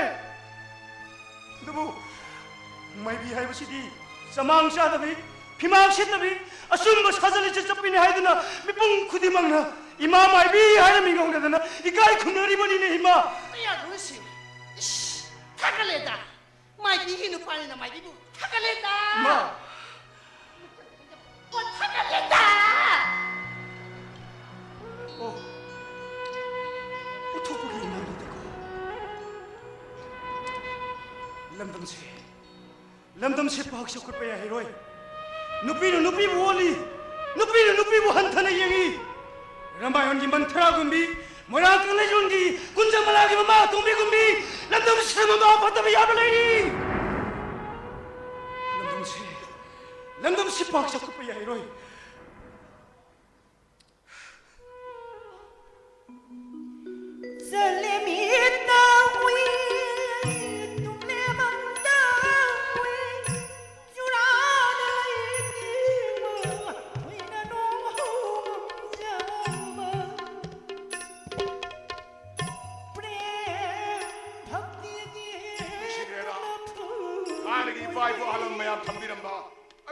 ꯑꯗꯨꯕꯨ ꯃꯥꯏꯕꯤ ꯍꯥꯏꯕꯁꯤꯗꯤ ꯆꯃꯥꯡ ꯆꯥꯗꯕꯤ, ꯐꯤꯃꯥꯡ ꯁꯦꯠꯇꯕꯤ, ꯑꯆꯨꯝꯕ ꯁꯥꯖꯠ ꯂꯤꯆꯠ ꯆꯠꯄꯤꯅꯤ ꯍꯥꯏꯗꯨꯅ ꯃꯤꯄꯨꯝ ꯈꯨꯗꯤꯡꯃꯛꯅ ꯏꯃꯥ ꯃꯥꯏꯕꯤ ꯍꯥꯏꯅ ꯃꯤꯡ ꯀꯧꯅꯗꯅ ꯏꯀꯥꯏ ꯈꯨꯝꯅꯔꯤꯕꯅꯤꯅꯦ, ꯏꯃꯥ꯫ ꯀꯌꯥꯗꯣ ꯁꯤ? ꯏꯁ, ꯊꯥꯒꯠꯂꯦꯗ꯫ ꯃꯥꯏꯕꯤꯒꯤ ꯅꯨꯄꯥꯅꯤꯅ ꯃꯥꯏꯕꯤꯕꯨ ꯊꯥꯒꯠꯂꯦꯗ꯫ ꯏꯃꯥ! ꯑꯣ, ꯊꯥꯒꯠꯂꯦꯗ! ꯑꯣ, ꯎꯠꯊꯣꯛꯄꯒꯤ ꯏꯃꯥꯅꯤꯗꯀꯣ꯫ ꯂꯝꯗꯝꯁꯦ, ꯂꯝꯗꯝꯁꯦ ꯄꯥꯛ ꯆꯥꯎꯈꯠꯄ ꯌꯥꯍꯩꯔꯣꯏ꯫ ꯅꯨꯄꯤꯅ ꯅꯨꯄꯤꯕꯨ ꯑꯣꯠꯂꯤ, ꯅꯨꯄꯤꯅ ꯅꯨꯄꯤꯕꯨ ꯍꯟꯊꯅ ꯌꯦꯡꯏ꯫ ꯔꯥꯃꯥꯌꯟꯒꯤ ꯃꯟꯊꯔꯥꯒꯨꯝꯕꯤ, ꯃꯣꯏꯔꯥꯡ ꯀꯪꯂꯩꯔꯣꯟꯒꯤ ꯀꯨꯟꯖꯃꯂꯥꯒꯤ ꯃꯃꯥ ꯑꯇꯣꯝꯕꯤꯒꯨꯝꯕꯤ, ꯂꯝꯗꯝꯁꯤꯗ ꯃꯃꯥ ꯐꯠꯇꯕ ꯌꯥꯕ ꯂꯩꯔꯤ꯫ ꯂꯝꯗꯝꯁꯤ, ꯂꯝꯗꯝꯁꯤ ꯄꯥꯛ ꯆꯥꯎꯈꯠꯄ ꯌꯥꯔꯣꯏ꯫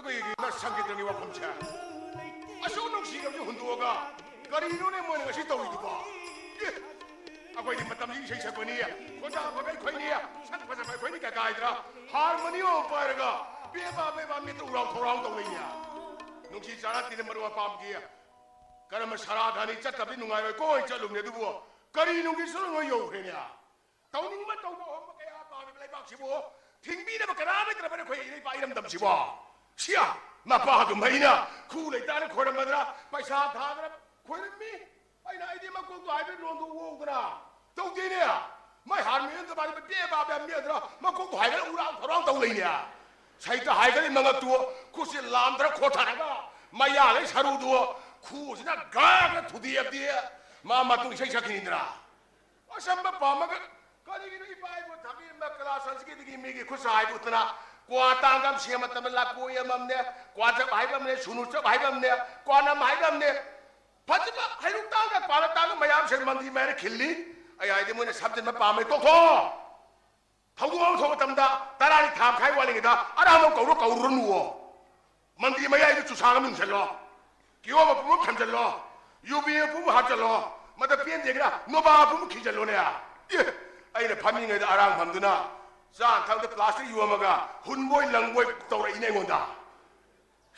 ꯀꯩꯒꯤꯅꯣ ꯁꯪꯒꯤꯠꯇꯒꯤ ꯋꯥꯐꯝꯁꯦ? ꯑꯁꯨꯛ ꯅꯨꯡꯁꯤꯅꯕꯁꯦ ꯍꯨꯟꯗꯣꯛꯑꯒ ꯀꯔꯤꯅꯣꯅꯦ ꯃꯣꯏꯅ ꯉꯁꯤ ꯇꯧꯔꯤꯗꯨꯕꯣ? ꯑꯦ, ꯑꯩꯈꯣꯏꯗꯤ ꯃꯇꯝꯁꯤ ꯏꯁꯩ ꯁꯛꯄꯅꯤ, ꯈꯣꯟꯖꯥ ꯐꯕ ꯑꯩꯈꯣꯏꯅꯤ, ꯁꯛ ꯐꯖꯕ ꯑꯩꯈꯣꯏꯅꯤ ꯀꯀꯥꯏꯗ꯭ꯔꯥ? ꯍꯥꯔꯃꯣꯅꯤꯌꯝ ꯄꯥꯏꯔꯒ ꯄꯦꯕꯥ ꯄꯦꯕꯥ ꯃꯤꯠꯇ ꯎꯔꯥꯎ ꯊꯧꯔꯥꯎ ꯇꯧ ꯂꯩꯅꯦ꯫ ꯅꯨꯡꯁꯤ ꯆꯥꯟꯅ ꯇꯤꯟꯅ ꯃꯔꯨꯞ ꯃꯄꯥꯡꯒꯤ ꯀꯔꯝꯕ ꯁꯔꯥ ꯙꯥꯅꯤ ꯆꯠꯇꯕꯗꯤ ꯅꯨꯡꯉꯥꯏꯔꯣꯏ ꯀꯣꯏ ꯆꯠꯂꯨꯕꯅꯦ, ꯑꯗꯨꯕꯨ ꯀꯔꯤ ꯅꯨꯡꯒꯤ ꯆꯠꯂꯨꯅꯣ ꯌꯧꯈ꯭ꯔꯦꯅꯦ꯫ ꯇꯧꯅꯤꯡꯕ ꯇꯧꯕ ꯍꯣꯡꯕ ꯀꯌꯥ ꯄꯥꯝꯃꯤꯕ ꯂꯩꯕꯥꯛꯁꯤꯕꯨ ꯊꯤꯡꯕꯤꯅꯕ ꯀꯅꯥ ꯂꯩꯇ꯭ꯔꯕꯅ ꯑꯩꯈꯣꯏ ꯏꯔꯩꯄꯥꯛ ꯏꯔꯝꯗꯝꯁꯤꯕꯣ? ꯁꯤꯌꯥ! ꯃꯄꯥ ꯑꯗꯨꯝ ꯑꯩꯅ ꯈꯨ ꯂꯩꯇꯥꯅ ꯈꯣꯏꯔꯝꯕꯗ꯭ꯔꯥ, ꯄꯩꯁꯥ ꯊꯥꯗꯅ ꯈꯣꯏꯔꯝꯃꯤ꯫ ꯑꯩꯅ ꯑꯩꯗꯤ ꯃꯀꯣꯛꯇꯣ ꯍꯥꯏꯐꯦꯠ ꯂꯣꯟꯗꯣ ꯑꯣꯡꯗꯅ ꯇꯧꯗꯦꯅꯦ꯫ ꯃꯩ ꯍꯥꯔꯃꯣꯅꯤꯌꯝꯗ ꯃꯥꯗꯤ ꯄꯦ ꯕꯥ ꯄꯦ ꯃꯦꯗꯅ ꯃꯀꯣꯛꯇꯣ ꯍꯥꯏꯒꯠꯂ ꯎꯔꯥꯎ ꯊꯧꯔꯥꯎ ꯇꯧ ꯂꯩꯅꯦ꯫ ꯁꯩꯇ ꯍꯥꯏꯒꯠꯂꯤ ꯃꯉꯛꯇꯨ ꯈꯨꯠꯁꯤ ꯂꯥꯝꯗ꯭ꯔ ꯈꯣꯠꯊꯔꯒ ꯃꯌꯥꯒꯤ ꯁꯔꯨꯗꯨ ꯈꯨꯁꯤꯅ ꯒꯥꯒ ꯊꯨꯗꯦꯛꯑꯕꯗꯤ ꯃꯥ ꯃꯇꯨꯡ ꯏꯁꯩ ꯁꯛꯈꯤꯅꯤꯗꯅ꯫ ꯑꯆꯝꯕ ꯄꯥꯝꯃꯒ ꯀꯔꯤꯒꯤꯅꯣ ꯏꯄꯥ ꯏꯄꯨ ꯊꯝꯕꯤꯔꯝꯕ ꯀꯂꯥ ꯁꯪꯁꯀ꯭ꯔꯤꯇꯤꯒꯤ ꯃꯤꯒꯤ ꯈꯨꯠꯁꯥ ꯍꯥꯏꯕ ꯎꯠꯇꯅ ꯀ꯭ꯋꯥ ꯇꯥꯡꯒ ꯑꯃ ꯁꯦꯝꯕ ꯃꯇꯝꯗ ꯂꯥꯀꯣꯏ ꯑꯃꯝꯅꯦ, ꯀ꯭ꯋꯥ ꯆꯞ ꯍꯥꯏꯕ ꯑꯃꯅꯦ, ꯁꯨꯅꯨ ꯆꯞ ꯍꯥꯏꯕ ꯑꯃꯅꯦ, ꯀ꯭ꯋꯥ ꯅꯝ ꯍꯥꯏꯕ ꯑꯃꯅꯦ꯫ ꯐꯖꯕ ꯍꯩꯔꯨꯛ ꯇꯥꯡꯒ ꯀ꯭ꯋꯥꯅ ꯇꯥꯡꯒ ꯃꯌꯥꯝꯁꯦ ꯃꯟꯗꯤ ꯃꯌꯥꯏꯗ ꯈꯤꯜꯂꯤ꯫ ꯑꯩ ꯍꯥꯏꯗꯤ ꯃꯣꯏꯅ ꯁꯝꯖꯤꯟꯕ ꯄꯥꯝꯃꯦ, ꯇꯣꯛꯊꯣꯛꯑꯣ꯫ ꯊꯧꯗꯣꯛ ꯑꯃ ꯊꯣꯛꯄ ꯃꯇꯝꯗ ꯇꯔꯥꯅꯤ ꯊꯥ ꯃꯈꯥꯏ ꯋꯥꯠꯂꯤꯉꯩꯗ ꯑꯔꯥꯝꯕ ꯀꯧꯔꯣ ꯀꯧꯔꯨꯔꯅꯨꯋꯣ꯫ ꯃꯟꯗꯤꯔ ꯃꯌꯥꯏꯗ ꯆꯨꯁꯥꯡ ꯑꯃ ꯌꯨꯡꯁꯜꯂꯣ, ꯀꯤꯍꯣꯝ ꯃꯄꯨꯝ ꯑꯃ ꯊꯝꯖꯜꯂꯣ, ꯌꯨꯕꯤ ꯃꯄꯨꯝ ꯑꯃ ꯍꯥꯞꯆꯜꯂꯣ, ꯃꯗ ꯄꯦꯟꯗꯦꯒꯅ ꯅꯣꯕꯥ ꯃꯄꯨꯝ ꯑꯃ ꯈꯤꯖꯜꯂꯣꯅꯦ꯫ ꯑꯦ, ꯑꯩꯅ ꯐꯝꯃꯤꯉꯩꯗ ꯑꯔꯥꯡꯐꯝꯗꯨꯅ ꯆꯥꯅ ꯊꯛꯅꯕ ꯄ꯭ꯂꯥꯁꯇꯤꯛ ꯌꯣꯝꯃꯒ ꯍꯨꯟꯕꯣꯏ ꯂꯪꯕꯣꯏ ꯇꯧꯔꯛꯏꯅꯦ ꯑꯩꯉꯣꯟꯗ꯫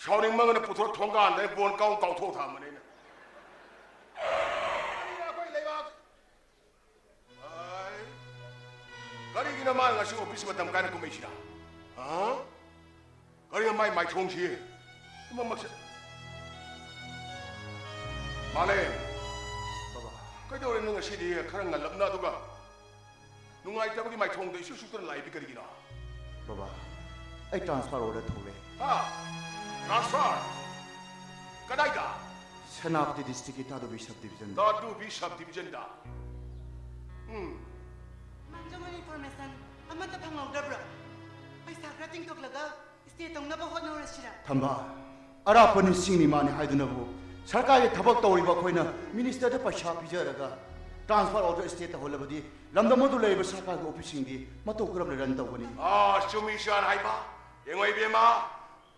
ꯁꯥꯎꯅꯤꯡꯃꯟꯗꯅ ꯄꯨꯊꯣꯛ ꯊꯣꯡꯒꯥꯟꯗ ꯑꯩ ꯕꯣꯟ ꯀꯥꯎ ꯀꯥꯎꯊꯣꯛ ꯊꯝꯕꯅꯦ ꯑꯩꯅ꯫ ꯑꯩꯈꯣꯏ ꯂꯩꯕꯥꯛ ꯑꯥꯏ꯫ ꯀꯔꯤꯒꯤꯅꯣ ꯃꯥ ꯉꯁꯤ ꯑꯣꯐꯤꯁ ꯃꯇꯝ ꯀꯥꯏꯅ ꯀꯨꯝꯃꯛꯏꯁꯤꯅ? ꯍꯥ? ꯀꯔꯤꯅꯣ ꯃꯥꯏ ꯃꯥꯏꯊꯣꯡꯁꯤ? ꯄꯨꯝꯅꯃꯛꯁꯦ꯫ ꯃꯥꯂꯦ꯫ ꯕꯕꯥ꯫ ꯀꯩꯗꯧꯔꯦ ꯅꯪ ꯉꯁꯤꯗꯤ ꯈꯔ ꯉꯜꯂꯞꯅ ꯑꯗꯨꯒ ꯅꯨꯡꯉꯥꯏꯇꯕꯒꯤ ꯃꯥꯏꯊꯣꯡꯗ ꯏꯁꯨ ꯁꯨꯛꯇꯅ ꯂꯥꯛꯏꯗꯤ ꯀꯔꯤꯒꯤꯅꯣ? ꯕꯕꯥ, ꯑꯩ transfer order ꯊꯣꯛꯂꯦ꯫ ꯍꯥ? Transfer? ꯀꯗꯥꯏꯗ? ꯁꯦꯅꯥꯄꯇꯤ district ꯀꯤ ꯇꯥꯗꯨꯕꯤ sub division ꯗ꯫ ꯇꯥꯗꯨꯕꯤ sub division ꯗ? ꯎꯝ꯫ ꯃꯥꯡꯖꯧꯅꯅ information ꯑꯃꯠꯇ ꯐꯪꯍꯧꯗꯕ꯭ꯔꯣ? ꯄꯩꯁꯥ ꯈꯔ ꯇꯤꯡꯊꯣꯛꯂꯒ stay ꯇꯧꯅꯕ ꯍꯣꯠꯅꯔꯁꯤꯔ? ꯊꯝꯕꯥꯜ, ꯑꯔꯥꯞꯄ ꯅꯤꯡꯁꯤꯡꯅꯤ ꯃꯥꯅꯤ ꯍꯥꯏꯗꯨꯅꯕꯨ ꯁꯔꯀꯥꯔꯒꯤ ꯊꯕꯛ ꯇꯧꯔꯤꯕ ꯑꯩꯈꯣꯏꯅ minister ꯗ ꯄꯩꯁꯥ ꯄꯤꯖꯔꯒ transfer order stay ꯇꯧꯍꯜꯂꯕꯗꯤ ꯂꯝꯗꯝ ꯑꯗꯨ ꯂꯩꯔꯤꯕ ꯁꯔꯀꯥꯔꯒꯤ office ꯁꯤꯡꯗꯤ ꯃꯇꯧ ꯀꯔꯝꯅ run ꯇꯧꯒꯅꯤ? ꯑꯥ, ꯆꯨꯝꯃꯤ ꯁꯥꯔ ꯍꯥꯏꯕ꯫ ꯌꯦꯡꯉꯣ ꯏꯕꯦꯝꯃ,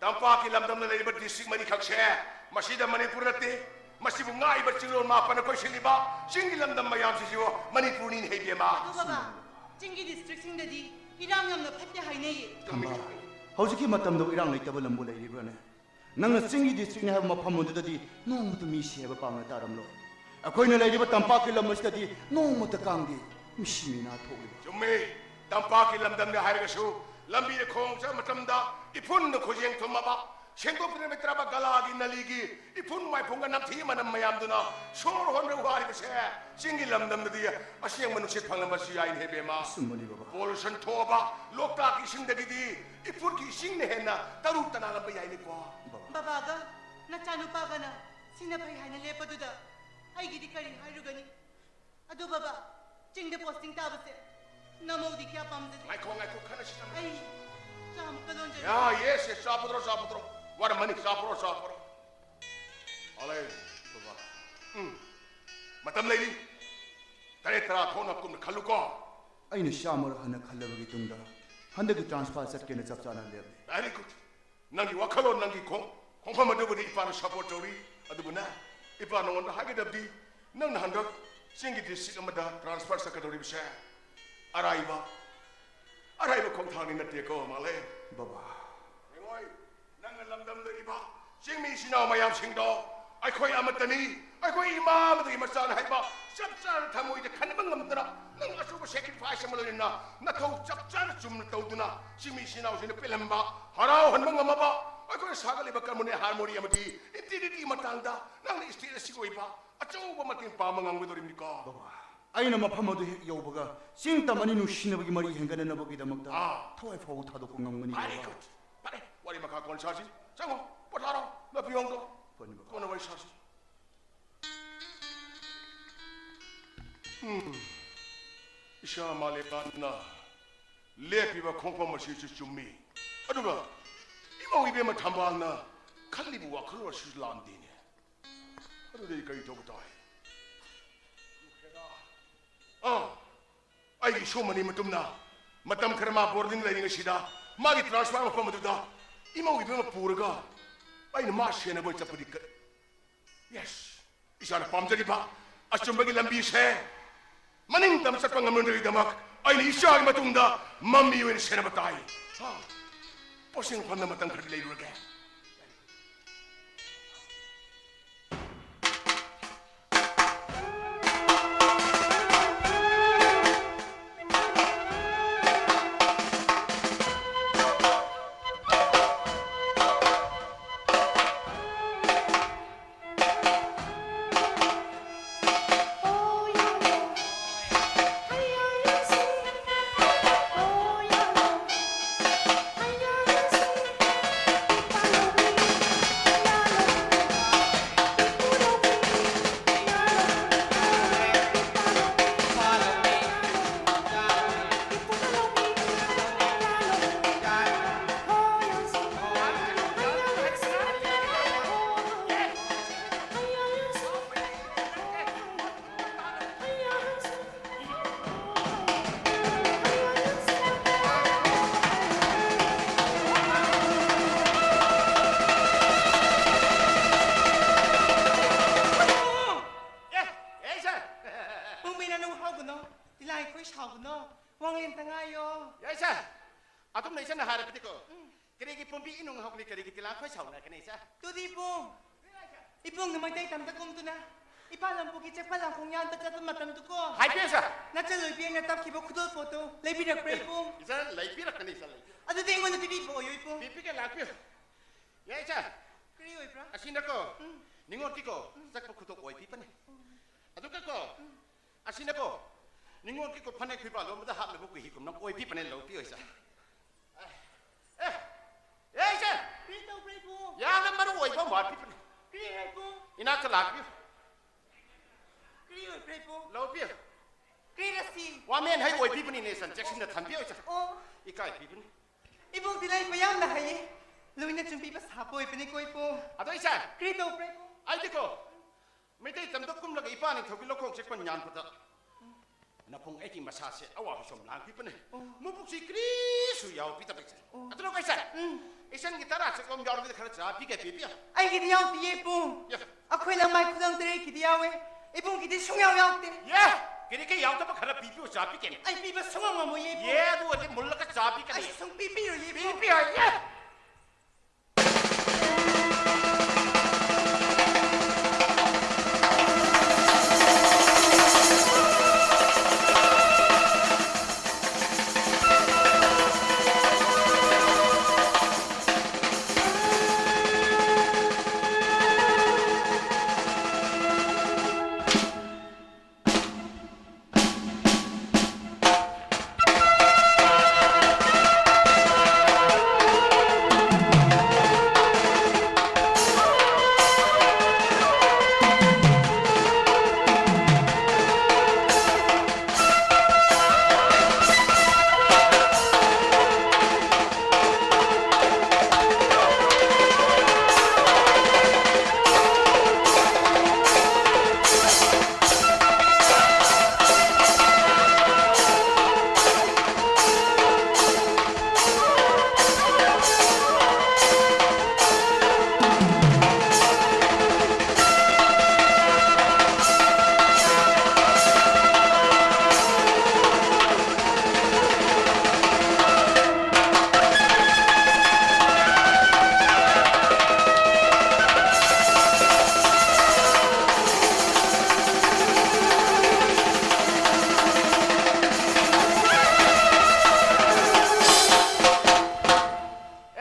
ꯇꯝꯄꯥꯛꯀꯤ ꯂꯝꯗꯝꯗ ꯂꯩꯔꯤꯕ ꯗꯤꯁꯇ꯭ꯔꯤꯛ ꯃꯔꯤꯈꯛꯁꯦ, ꯃꯁꯤꯗ ꯃꯅꯤꯄꯨꯔ ꯅꯠꯇꯦ, ꯃꯁꯤꯕꯨ ꯉꯥꯛꯏꯕ ꯆꯤꯡꯂꯣꯟ ꯃꯥꯄꯟꯅ ꯀꯣꯏꯁꯤꯜꯂꯤꯕ ꯆꯤꯡꯒꯤ ꯂꯝꯗꯝ ꯃꯌꯥꯝꯁꯤꯁꯨ ꯃꯅꯤꯄꯨꯔꯅꯤꯅꯦ ꯍꯦ ꯏꯕꯦꯝꯃ꯫ ꯑꯗꯣ ꯕꯕꯥ, ꯆꯤꯡꯒꯤ ꯗꯤꯁꯇ꯭ꯔꯤꯛꯁꯤꯡꯗꯗꯤ ꯏꯔꯥꯡ ꯌꯥꯝꯅ ꯐꯠꯇꯦ ꯍꯥꯏꯅꯩꯌꯦ꯫ ꯇꯝꯕꯥ, ꯍꯧꯖꯤꯛꯀꯤ ꯃꯇꯝꯗ ꯏꯔꯥꯡ ꯂꯩꯇꯕ ꯂꯝꯕꯨ ꯂꯩꯔꯤꯕ꯭ꯔꯥꯅꯦ? ꯅꯪꯅ ꯆꯤꯡꯒꯤ ꯗꯤꯁꯇ꯭ꯔꯤꯛꯅꯤ ꯍꯥꯏꯕ ꯃꯐꯝ ꯑꯗꯨꯗꯗꯤ ꯅꯣꯡꯃꯇ ꯃꯤ ꯁꯤ ꯍꯥꯏꯕ ꯄꯥꯎꯅ ꯇꯥꯔꯝꯂꯣꯏ꯫ ꯑꯩꯈꯣꯏꯅ ꯂꯩꯔꯤꯕ ꯇꯝꯄꯥꯛꯀꯤ ꯂꯝ ꯑꯁꯤꯗꯗꯤ ꯅꯣꯡꯃꯇ ꯀꯥꯡꯗꯦ ꯃꯤꯁꯤ ꯃꯤꯅꯥ ꯊꯣꯛꯂꯤꯕ꯫ ꯆꯨꯝꯃꯤ, ꯇꯝꯄꯥꯛꯀꯤ ꯂꯝꯗꯝꯅꯤ ꯍꯥꯏꯔꯒꯁꯨ ꯂꯝꯕꯤꯗ ꯈꯣꯡ ꯆꯠꯄ ꯃꯇꯝꯗ ꯏꯐꯨꯟꯗ ꯈꯨꯖꯦꯡ ꯊꯨꯝꯃꯕ, ꯁꯦꯡꯗꯣꯛꯄꯤꯔꯝꯃꯛꯇ꯭ꯔꯕ ꯒꯂꯥꯒꯤ ꯅꯂꯤꯒꯤ ꯏꯐꯨꯟ ꯋꯥꯏꯐꯨꯟꯒ ꯅꯝꯊꯤ ꯃꯅꯝ ꯃꯌꯥꯝꯗꯨꯅ ꯁꯣꯔ ꯍꯣꯟꯕ ꯋꯥꯔꯤꯕꯁꯦ ꯆꯤꯡꯒꯤ ꯂꯝꯗꯝꯗꯗꯤ ꯑꯁꯦꯡꯕ ꯅꯨꯡꯁꯤꯠ ꯐꯪꯂꯝꯕꯁꯨ ꯌꯥꯏꯅꯦ ꯍꯦ ꯕꯦꯝꯃ꯫ ꯑꯆꯨꯝꯕꯅꯤ ꯕꯕꯥ꯫ ꯄꯣꯂꯨꯁꯟ ꯊꯣꯛꯑꯕ ꯂꯣꯛꯇꯥꯛꯀꯤ ꯏꯁꯤꯡꯗꯒꯤꯗꯤ ꯏꯐꯨꯠꯀꯤ ꯏꯁꯤꯡꯅ ꯍꯦꯟꯅ ꯇꯔꯨ ꯇꯅꯥꯜꯂꯝꯕ ꯌꯥꯏꯅꯦꯀꯣ꯫ ꯕꯕꯥꯒ ꯅꯆꯥꯅꯨꯄꯥꯒꯅ ꯁꯤꯅ ꯐꯩ ꯍꯥꯏꯅ ꯂꯦꯞꯄꯗꯨꯗ ꯑꯩꯒꯤꯗꯤ ꯀꯔꯤ ꯍꯥꯏꯔꯨꯒꯅꯤ? ꯑꯗꯨ ꯕꯕꯥ, ꯆꯤꯡꯗ ꯄꯣꯁꯇꯤꯡ ꯇꯥꯕꯁꯦ ꯅꯃꯧꯗꯤ ꯀꯌꯥ ꯄꯥꯝꯖꯗꯦ꯫ ꯉꯥꯏꯈꯣ, ꯉꯥꯏꯈꯣ, ꯈꯟꯅꯁꯤ, ꯈꯟꯅꯁꯤ꯫ ꯑꯩ ꯆꯥ ꯑꯃꯨꯛꯇ ꯂꯣꯟꯖꯒꯦ꯫ ꯌꯥ, ꯌꯦꯁ, ꯌꯦꯁ, ꯆꯥ ꯄꯨꯊꯣꯔꯣ, ꯆꯥ ꯄꯨꯊꯣꯔꯣ꯫ ꯋꯥꯔꯝꯃꯅꯤ, ꯆꯥ ꯄꯨꯔꯣ, ꯆꯥ ꯄꯨꯔꯣ꯫ ꯑꯂꯦ, ꯕꯕꯥ꯫ ꯎꯝ꯫ ꯃꯇꯝ ꯂꯩꯔꯤ꯫ ꯇꯔꯦꯠ ꯇꯔꯥ ꯊꯣꯛꯅ ꯀꯨꯞꯅ ꯈꯜꯂꯨꯀꯣ꯫ ꯑꯩꯅ ꯆꯥꯝꯃꯔꯛ ꯍꯟꯅ ꯈꯜꯂꯕꯒꯤ ꯇꯨꯡꯗ ꯍꯟꯗꯛꯀꯤ ꯇ꯭ꯔꯥꯟꯁꯐꯔ ꯆꯠꯀꯦꯅ ꯆꯞ ꯆꯥꯅ ꯂꯦꯞꯂꯦ꯫ Very good꯫ ꯅꯪꯒꯤ ꯋꯥꯈꯜꯂꯣꯟ, ꯅꯪꯒꯤ ꯈꯣꯡ-, ꯈꯣꯡꯐꯝ ꯑꯗꯨꯕꯨꯗꯤ ꯏꯄꯥꯅ ꯁꯄꯣꯔꯠ ꯇꯧꯔꯤ꯫ ꯑꯗꯨꯕꯨꯅꯦ, ꯏꯄꯥ ꯅꯉꯣꯟꯗ ꯍꯥꯏꯒꯗꯕꯗꯤ, ꯅꯪꯅ ꯍꯟꯗꯛ ꯆꯤꯡꯒꯤ ꯗꯤꯁꯇ꯭ꯔꯤꯛ ꯑꯃꯗ ꯇ꯭ꯔꯥꯟꯁꯐꯔ ꯆꯠꯀꯗꯧꯔꯤꯕꯁꯦ ꯑꯔꯥꯏꯕ, ꯑꯔꯥꯏꯕ ꯈꯣꯡꯊꯥꯡꯗꯤ ꯅꯠꯇꯦꯀꯣ, ꯃꯥꯂꯦ꯫ ꯕꯕꯥ꯫ ꯌꯦꯡꯉꯣꯏ, ꯅꯪꯅ ꯂꯝꯗꯝꯗ ꯏꯕ ꯆꯤꯡꯃꯤ ꯏꯆꯤꯟ ꯏꯅꯥꯎ ꯃꯌꯥꯝꯁꯤꯡꯗꯣ, ꯑꯩꯈꯣꯏ ꯑꯃꯠꯇꯅꯤ, ꯑꯩꯈꯣꯏ ꯏꯃꯥ ꯑꯃꯗꯒꯤ ꯃꯆꯥꯅ ꯍꯥꯏꯕ ꯆꯞ ꯆꯥꯅ ꯊꯃꯣꯏꯗ ꯈꯟꯕ ꯉꯝꯗꯅ, ꯅꯪ ꯑꯆꯧꯕ ꯁꯦꯀ꯭ꯔꯤꯐꯥꯏꯁ ꯑꯃ ꯂꯣꯏꯅꯅ ꯅꯊꯧ ꯆꯞ ꯆꯥꯅ ꯆꯨꯝꯅ ꯇꯧꯗꯨꯅ ꯆꯤꯡꯃꯤ ꯏꯆꯤꯟ ꯏꯅꯥꯎꯁꯤꯡꯗ ꯄꯦꯜꯍꯟꯕ, ꯍꯔꯥꯎꯍꯟꯕ ꯉꯝꯃꯕ, ꯑꯩꯈꯣꯏꯅ ꯁꯥꯒꯠꯂꯤꯕ ꯀꯔꯃꯅꯦ ꯍꯥꯔꯃꯣꯅꯤ ꯑꯃꯗꯤ ꯏꯟꯇꯤꯒ꯭ꯔꯤꯇꯤꯒꯤ ꯃꯇꯥꯡꯗ ꯅꯪꯅ ꯁ꯭ꯇꯦꯠ ꯑꯁꯤꯒꯤ ꯑꯣꯏꯕ ꯑꯆꯧꯕ ꯃꯇꯦꯡ ꯄꯥꯡꯕ ꯉꯝꯒꯗꯧꯔꯤꯕꯅꯤꯀꯣ꯫ ꯕꯕꯥ, ꯑꯩꯅ ꯃꯐꯝ ꯑꯗꯨ ꯍꯦꯛ ꯌꯧꯕꯒ ꯆꯤꯡ ꯇꯝ ꯑꯅꯤ ꯅꯨꯡꯁꯤꯅꯕꯒꯤ ꯃꯔꯤ ꯍꯦꯟꯒꯠꯅꯅꯕꯒꯤꯗꯃꯛꯇ ꯑꯥ꯫ ꯊꯋꯥꯏ ꯐꯥꯎꯕ ꯊꯥꯗꯣꯛꯄ ꯉꯝꯒꯅꯤ, ꯚꯦꯔꯤ ꯕꯕꯥ꯫ ꯒꯨꯗ꯫ ꯐꯔꯦ, ꯋꯥꯔꯤ ꯃꯈꯥ ꯀꯣꯟꯅ ꯁꯥꯁꯤ꯫ ꯆꯪꯉꯣ, ꯄꯣꯊꯥꯔꯣ, ꯅꯥꯄꯤ ꯍꯣꯡꯗꯣ꯫ ꯐꯅꯤ, ꯕꯕꯥ꯫ ꯀꯣꯟꯅ ꯋꯥꯔꯤ ꯁꯥꯁꯤ꯫ ꯎꯝ, ꯏꯁꯥ ꯃꯥꯂꯦꯝꯉꯥꯟꯕꯅ ꯂꯦꯞꯄꯤꯕ ꯈꯣꯡꯐꯝ ꯑꯁꯤꯁꯨ ꯆꯨꯝꯃꯤ꯫ ꯑꯗꯨꯒ ꯏꯃꯧ ꯏꯕꯦꯝꯃ ꯊꯝꯕꯥꯜꯅ ꯈꯜꯂꯤꯕ ꯋꯥꯈꯜꯂꯣꯟ ꯑꯁꯤꯁꯨ ꯂꯥꯟꯗꯦꯅꯦ꯫ ꯑꯗꯨꯗꯤ ꯑꯩ ꯀꯔꯤ ꯇꯧꯕ ꯇꯥꯏ? ꯑꯥ, ꯑꯩꯒꯤ ꯏꯁꯨꯃꯅꯤ ꯃꯇꯨꯝꯅ ꯃꯇꯝ ꯈꯔ ꯃꯥ ꯕꯣꯔꯗꯤꯡ ꯂꯩꯔꯤꯉꯩꯁꯤꯗ ꯃꯥꯒꯤ ꯇ꯭ꯔꯥꯟꯁꯐꯔ ꯃꯐꯝ ꯑꯗꯨꯗ ꯏꯃꯧ ꯏꯕꯦꯝꯃ ꯄꯨꯔꯒ ꯑꯩꯅ ꯃꯥ ꯁꯦꯟꯅꯕ ꯆꯠꯄꯗꯤ ꯀ-, ꯌꯦꯁ, ꯏꯁꯥꯅ ꯄꯥꯝꯖꯔꯤꯕ ꯑꯆꯨꯝꯕꯒꯤ ꯂꯝꯕꯤꯁꯦ ꯃꯅꯤꯡ ꯇꯝꯅ ꯆꯠꯄ ꯉꯝꯂꯣꯏꯗꯕꯒꯤꯗꯃꯛ ꯑꯩꯅ ꯏꯆꯥꯒꯤ ꯃꯇꯨꯡꯗ ꯃꯃꯤ ꯑꯣꯏꯅ ꯁꯦꯟꯅꯕ ꯇꯥꯏ꯫ ꯍꯥ? ꯄꯣꯠꯁꯦꯡ ꯐꯝꯗ ꯃꯇꯝ ꯈꯔꯗꯤ ꯂꯩꯔꯨꯔꯒꯦ꯫ ꯑꯦ, ꯑꯦ, ꯏꯆꯟ! ꯄꯨꯡꯃꯤꯅ ꯅꯨꯡ ꯍꯧꯒꯅꯣ, ꯇꯤꯂꯥꯏꯈꯣꯏ ꯁꯥꯎꯒꯅꯣ, ꯋꯥꯡꯂꯦꯟꯇ ꯉꯥꯏꯌꯣ꯫ ꯌꯥꯏ, ꯏꯆꯟ! ꯑꯗꯨꯝꯅ ꯏꯆꯟꯅ ꯍꯥꯏꯔꯕꯗꯤꯀꯣ, ꯎꯝ꯫ ꯀꯔꯤꯒꯤ ꯄꯨꯝꯕꯤ ꯏꯅꯨꯡ ꯍꯧꯒꯅꯤ, ꯀꯔꯤꯒꯤ ꯇꯤꯂꯥꯏꯈꯣꯏ ꯁꯥꯎꯅꯒꯅꯤ, ꯏꯆꯟ? ꯇꯨꯗꯤ ꯏꯕꯨꯡ, ꯏꯕꯨꯡꯅ ꯃꯩꯇꯩ ꯇꯝꯗ ꯀꯨꯝꯗꯨꯅ ꯏꯄꯥ ꯂꯝꯄꯨꯒꯤ ꯆꯦꯛꯄ ꯂꯥꯡꯈꯣꯡ ꯌꯥꯟꯕ ꯆꯠꯄ ꯃꯇꯝꯗꯨꯀꯣ꯫ ꯍꯥꯏꯕꯤꯌꯨ, ꯏꯆꯟ! ꯅꯆꯜ ꯑꯣꯏꯕꯤꯅ ꯇꯞꯈꯤꯕ ꯈꯨꯗꯣꯜ ꯄꯣꯠꯇꯣ ꯂꯩꯕꯤꯔꯛꯄ꯭ꯔꯥ, ꯏꯕꯨꯡ? ꯏꯆꯟ, ꯂꯩꯕꯤꯔꯛꯀꯅꯤ, ꯏꯆꯟ, ꯂꯩꯕꯤꯔꯛꯀꯅꯤ꯫ ꯑꯗꯨꯗꯤ ꯑꯩꯉꯣꯟꯗ ꯄꯤꯕꯤꯕ ꯑꯣꯏꯌꯣ, ꯏꯕꯨꯡ꯫ ꯄꯤꯕꯤꯒꯦ, ꯂꯥꯛꯄꯤꯌꯨ꯫ ꯌꯥꯏ, ꯏꯆꯟ꯫ ꯀꯔꯤ ꯑꯣꯏꯕ꯭ꯔꯥ? ꯑꯁꯤꯅꯀꯣ, ꯎꯝ꯫ ꯅꯤꯉꯣꯜꯒꯤꯀꯣ, ꯎꯝ꯫ ꯆꯠꯄ ꯈꯨꯗꯣꯞ ꯑꯣꯏꯕꯤꯕꯅꯦ꯫ ꯎꯝ꯫ ꯑꯗꯨꯒꯀꯣ, ꯎꯝ꯫ ꯑꯁꯤꯅꯀꯣ, ꯅꯤꯉꯣꯜꯒꯤꯀꯣ, ꯐꯅꯦꯛ ꯐꯤꯕꯥꯜ ꯂꯣꯟꯕꯗ ꯍꯥꯞꯅꯕ ꯀꯨꯍꯤ ꯀꯨꯝꯅ ꯑꯣꯏꯕꯤꯕꯅꯦ, ꯂꯧꯕꯤꯌꯣ, ꯏꯆꯟ꯫ ꯑꯦ, ꯑꯦ, ꯏꯆꯟ! ꯀꯔꯤ ꯇꯧꯕ꯭ꯔꯥ, ꯏꯕꯨꯡ? ꯌꯥꯝꯅ ꯃꯔꯨ ꯑꯣꯏꯕ ꯑꯃ ꯋꯥꯠꯄꯤꯕꯅꯦ꯫ ꯀꯔꯤ ꯍꯥꯏꯕꯨ? ꯏꯅꯥꯛꯇ ꯂꯥꯛꯄꯤꯌꯨ꯫ ꯀꯔꯤ ꯑꯣꯏꯕ꯭ꯔꯥ, ꯏꯕꯨꯡ? ꯂꯧꯕꯤꯌꯨ꯫ ꯀꯔꯤꯔ ꯁꯤ? ꯋꯥꯃꯦꯟ ꯍꯩ ꯑꯣꯏꯕꯤꯕꯅꯤꯅꯦ, ꯏꯆꯟ, ꯆꯦꯛꯁꯤꯟꯅ ꯊꯝꯕꯤꯌꯨ, ꯏꯆꯟ꯫ ꯑꯣ꯫ ꯏꯀꯥꯏꯕꯤꯕꯅꯤ꯫ ꯏꯕꯨꯡꯗꯤ ꯂꯩꯕ ꯌꯥꯝꯅ ꯍꯩꯌꯦ꯫ ꯂꯣꯏꯅ ꯆꯨꯝꯕꯤꯕ ꯁꯥꯕ ꯑꯣꯏꯕꯅꯤꯀꯣ, ꯏꯕꯨꯡ꯫ ꯑꯗꯣ, ꯏꯆꯟ! ꯀꯔꯤ ꯇꯧꯕ꯭ꯔꯥ, ꯏꯕꯨꯡ? ꯑꯩꯗꯤꯀꯣ, ꯃꯩꯇꯩ ꯇꯝꯗ ꯀꯨꯝꯂꯒ ꯏꯄꯥ ꯅꯤꯡꯊꯧꯒꯤ ꯂꯧꯈꯣꯡ ꯆꯦꯛꯄ ꯌꯥꯟꯕꯗ ꯅꯕꯨꯡ ꯑꯩꯒꯤ ꯃꯁꯥꯁꯦ ꯑꯋꯥꯕ ꯁꯨꯝ ꯂꯥꯡꯕꯤꯕꯅꯦ꯫ ꯑꯣ꯫ ꯃꯕꯨꯛꯁꯤ ꯀꯔꯤꯁꯨ ꯌꯥꯎꯕꯤꯗꯕ ꯏꯆꯟ꯫ ꯑꯣ꯫ ꯑꯗꯨꯅ ꯀꯩꯁꯦ, ꯎꯝ꯫ ꯏꯆꯟꯒꯤ ꯇꯔꯥ ꯆꯠꯂꯣꯝ ꯌꯥꯎꯔꯕꯗꯤ ꯈꯔ ꯆꯥꯕꯤꯒꯦ, ꯄꯤꯕꯤꯌꯨ꯫ ꯑꯩꯒꯤꯗꯤ ꯌꯥꯎꯗꯤꯌꯦ, ꯏꯕꯨꯡ꯫ ꯌꯥ꯫ ꯑꯩꯈꯣꯏ ꯂꯃꯥꯏ ꯈꯨꯂꯪ ꯇꯔꯦꯠꯀꯤꯗꯤ ꯌꯥꯎꯋꯦ, ꯏꯕꯨꯡꯒꯤꯗꯤ ꯁꯨꯡꯌꯥꯎ ꯌꯥꯎꯗꯦ꯫ ꯌꯦ, ꯀꯔꯤ ꯀꯩ ꯌꯥꯎꯗꯕ ꯈꯔ ꯄꯤꯕꯤꯌꯨ, ꯆꯥꯕꯤꯒꯦ꯫ ꯑꯩ ꯄꯤꯕ ꯁꯨꯡꯉꯝ ꯉꯝꯃꯣꯏꯌꯦ, ꯏꯕꯨꯡ꯫ ꯌꯦ, ꯑꯗꯨ ꯑꯣꯏꯔꯗꯤ ꯃꯨꯜꯂꯒ ꯆꯥꯕꯤꯒꯅꯤ꯫ ꯑꯩ ꯁꯨꯡꯄꯤ ꯄꯤꯔꯣꯏꯌꯦ, ꯏꯕꯨꯡ꯫ ꯄꯤꯕꯤꯌꯨ, ꯌꯦ꯫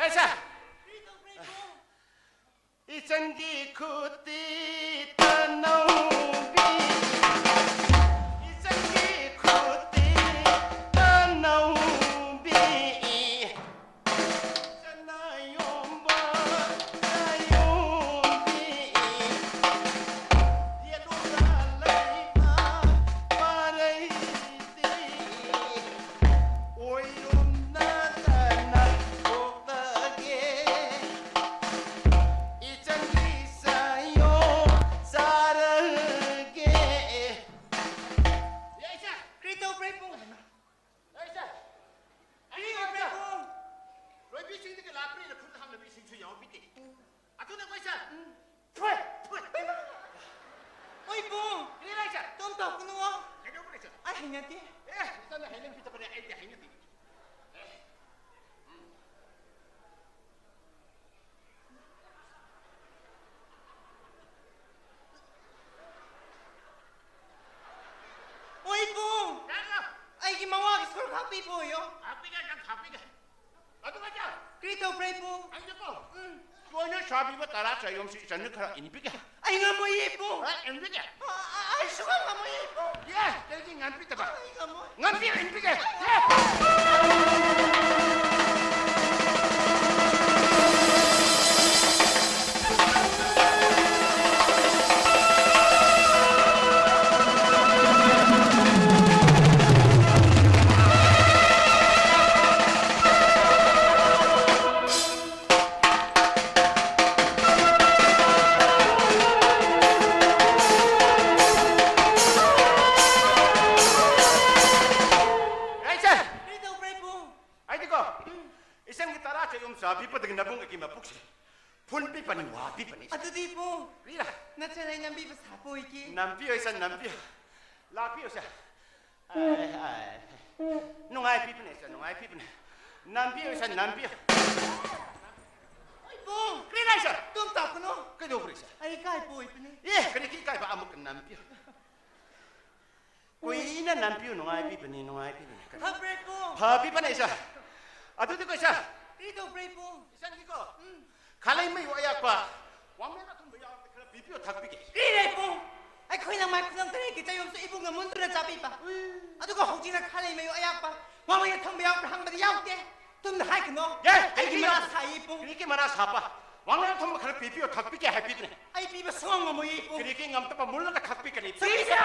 ꯑꯦꯁꯥ! ꯏꯆꯟꯒꯤ ꯈꯨꯠꯇꯤ ꯇꯅꯧꯕꯤ, ꯏꯆꯟꯒꯤ ꯈꯨꯠꯇꯤ ꯇꯅꯧꯕꯤ, ꯏꯆꯟ ꯅꯥꯌꯣꯝꯕ ꯅꯥꯌꯣꯝꯕꯤ, ꯌꯦꯠꯂꯣꯝꯗ ꯂꯩꯕ ꯄꯥꯔꯩꯗꯤ ꯑꯣꯏꯔꯨꯝꯅꯗꯅ ꯊꯣꯛꯂꯒꯦ꯫ ꯏꯆꯟꯒꯤ ꯆꯥꯌꯣ ꯍꯥꯎꯕꯤꯗꯦ꯫ ꯑꯗꯨꯅ ꯑꯩꯈꯣꯏꯁꯦ ꯊꯣꯏ, ꯊꯣꯏ꯫ ꯍꯣꯏ, ꯏꯕꯨꯡ꯫ ꯀꯔꯤ ꯂꯩꯁꯦ? ꯑꯗꯨꯝ ꯇꯧꯒꯅꯨ꯫ ꯀꯩꯗꯧꯕ ꯂꯩꯁꯦ? ꯑꯩ ꯍꯩꯅꯗꯦ꯫ ꯑꯦ, ꯏꯆꯟꯅ ꯍꯩꯅꯕꯤꯗꯕꯅꯦ, ꯑꯩꯗꯤ ꯍꯩꯅꯗꯦ꯫ ꯍꯣꯏ, ꯏꯕꯨꯡ꯫ ꯀꯩꯅꯣ? ꯑꯩꯒꯤ ꯃꯋꯥꯒꯤ ꯁꯔꯨꯛ ꯍꯥꯞꯄꯤꯕ ꯑꯣꯏꯌꯣ꯫ ꯍꯥꯞꯄꯤꯒꯦ, ꯅꯪ ꯍꯥꯞꯄꯤꯒꯦ꯫ ꯑꯗꯨꯒ ꯆꯥ꯫ ꯀꯔꯤ ꯇꯧꯕ꯭ꯔꯥ, ꯏꯕꯨꯡ? ꯑꯩꯅꯀꯣ, ꯎꯝ꯫ ꯂꯣꯏꯅ ꯁꯥꯕꯤꯕ ꯇꯔꯥ ꯆꯥꯌꯣꯝꯁꯤ ꯏꯆꯟꯅ ꯈꯔ ꯏꯟꯕꯤꯒꯦ꯫ ꯑꯩ ꯉꯝꯃꯣꯏꯌꯦ, ꯏꯕꯨꯡ꯫ ꯑ, ꯏꯟꯕꯤꯒꯦ꯫ ꯑ, ꯑ, ꯑꯩ ꯁꯨꯡꯉꯝ ꯉꯝꯃꯣꯏꯌꯦ, ꯏꯕꯨꯡ꯫ ꯌꯦ, ꯀꯩꯒꯤ ꯉꯝꯕꯤꯗꯕ? ꯑ, ꯑꯩ ꯉꯝꯃꯣꯏ꯫ ꯉꯝꯕꯤꯌꯨ, ꯏꯟꯕꯤꯒꯦ꯫ ꯌꯦ꯫ ꯑꯩꯁꯦ! ꯀꯔꯤ ꯇꯧꯕ꯭ꯔꯥ, ꯏꯕꯨꯡ? ꯑꯩꯗꯤꯀꯣ, ꯎꯝ꯫ ꯏꯆꯟꯒꯤ ꯇꯔꯥ ꯆꯌꯣꯝ ꯆꯥꯕꯤꯕꯗꯒꯤ ꯅꯕꯨꯡ ꯑꯩꯒꯤ ꯃꯄꯨꯛꯁꯦ ꯐꯨꯟ ꯄꯤꯕꯅꯤ, ꯋꯥ ꯄꯤꯕꯅꯤ꯫ ꯑꯗꯨꯗꯤ, ꯏꯕꯨꯡ, ꯀꯔꯤꯔꯥ? ꯅꯆꯟ ꯑꯩ ꯅꯝꯕꯤꯕ ꯁꯥꯕ ꯑꯣꯏꯒꯦ꯫ ꯅꯝꯕꯤꯌꯨ, ꯏꯆꯟ, ꯅꯝꯕꯤꯌꯨ꯫ ꯂꯥꯛꯄꯤꯌꯨ, ꯏꯆꯟ꯫ ꯑꯥꯏ, ꯑꯥꯏ꯫ ꯅꯨꯡꯉꯥꯏ ꯄꯤꯕꯅꯦ, ꯏꯆꯟ, ꯅꯨꯡꯉꯥꯏ ꯄꯤꯕꯅꯦ꯫ ꯅꯝꯕꯤꯌꯨ, ꯏꯆꯟ, ꯅꯝꯕꯤꯌꯨ꯫ ꯏꯕꯨꯡ! ꯀꯔꯤꯔꯥ, ꯏꯆꯟ? ꯑꯗꯨꯝ ꯇꯧꯒꯅꯨ꯫ ꯀꯩꯗꯧꯕ꯭ꯔꯥ, ꯏꯆꯟ? ꯑꯩ ꯏꯀꯥꯏꯕ ꯑꯣꯏꯕꯅꯦ꯫ ꯑꯦ, ꯀꯔꯤꯒꯤ ꯏꯀꯥꯏꯕ? ꯑꯃꯨꯛꯀ ꯅꯝꯕꯤꯌꯨ꯫ ꯀꯨꯏꯅ ꯅꯝꯕꯤꯌꯨ, ꯅꯨꯡꯉꯥꯏꯕꯤꯕꯅꯤ, ꯅꯨꯡꯉꯥꯏꯕꯤꯕꯅꯤ꯫ ꯐꯕ꯭ꯔꯥ, ꯏꯕꯨꯡ? ꯐꯕꯤꯕꯅꯦ, ꯏꯆꯟ꯫ ꯑꯗꯨꯗꯤꯀꯣ, ꯏꯆꯟ꯫ ꯀꯔꯤ ꯇꯧꯕ꯭ꯔꯥ, ꯏꯕꯨꯡ? ꯏꯆꯟꯒꯤꯀꯣ, ꯎꯝ꯫ ꯈꯥꯂꯩ ꯃꯌꯨ ꯑꯌꯥꯛꯄ, ꯋꯥꯡꯂꯦꯟ ꯑꯊꯨꯝꯕ ꯌꯥꯎꯔꯗꯤ ꯈꯔ ꯄꯤꯕꯤꯌꯨ, ꯊꯛꯄꯤꯒꯦ꯫ ꯀꯔꯤꯔꯥ, ꯏꯕꯨꯡ? ꯑꯩꯈꯣꯏꯅ ꯃꯥꯏ ꯈꯨꯂꯪ ꯇꯔꯦꯠꯀꯤ ꯆꯌꯣꯝꯁꯨ ꯏꯕꯨꯡꯅ ꯃꯨꯟꯗꯨꯅ ꯆꯥꯕꯤꯕ꯫ ꯎꯏ꯫ ꯑꯗꯨꯒ ꯍꯧꯖꯤꯛꯅ ꯈꯥꯂꯩ ꯃꯌꯨ ꯑꯌꯥꯛꯄ, ꯋꯥꯡꯂꯦꯟ ꯑꯊꯨꯝꯕ ꯌꯥꯎꯕ꯭ꯔꯥ ꯍꯪꯕꯗ ꯌꯥꯎꯗꯦ꯫ ꯇꯨꯝꯅ ꯍꯥꯏꯒꯅꯣ꯫ ꯌꯦ, ꯑꯩꯒꯤ ꯀꯔꯤꯒꯤꯅꯣ? ꯃꯔꯥ ꯁꯥꯏ, ꯏꯕꯨꯡ꯫ ꯀꯔꯤꯒꯤ ꯃꯔꯥ ꯁꯥꯕ? ꯋꯥꯡꯂꯦꯟ ꯑꯊꯨꯝꯕ ꯈꯔ ꯄꯤꯕꯤꯌꯨ, ꯊꯛꯄꯤꯒꯦ ꯍꯥꯏꯕꯤꯕꯅꯦ꯫ ꯑꯩ ꯄꯤꯕ ꯁꯨꯡꯉꯝ ꯉꯝꯃꯣꯏꯌꯦ, ꯏꯕꯨꯡ꯫ ꯀꯔꯤꯒꯤ ꯉꯝꯗꯕ? ꯃꯨꯜꯂꯒ ꯊꯛꯄꯤꯒꯅꯤ꯫ ꯆꯠꯂꯤꯁꯦ!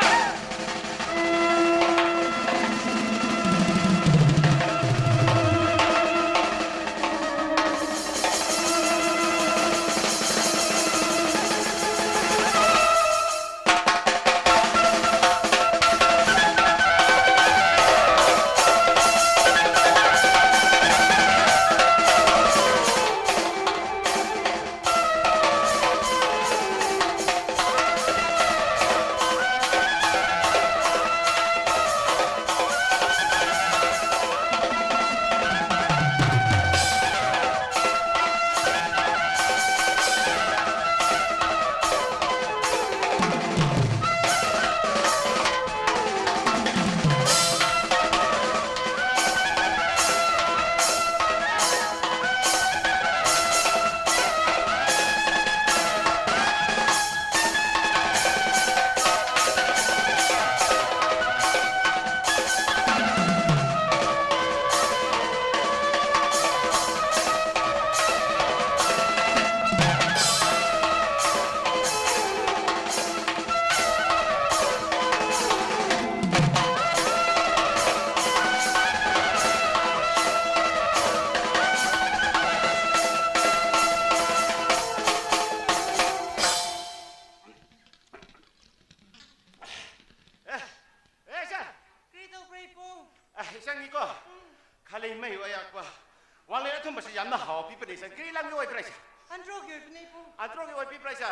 ꯀꯔꯤ ꯂꯝꯒꯤ ꯑꯣꯏꯕ꯭ꯔꯥ ꯏꯆꯥ? ꯑꯟꯗ꯭ꯔꯣꯒꯤ ꯑꯣꯏꯕꯅꯦ, ꯏꯕꯨꯡ꯫ ꯑꯟꯗ꯭ꯔꯣꯒꯤ ꯑꯣꯏꯕꯤꯕ꯭ꯔꯥ ꯏꯆꯥ?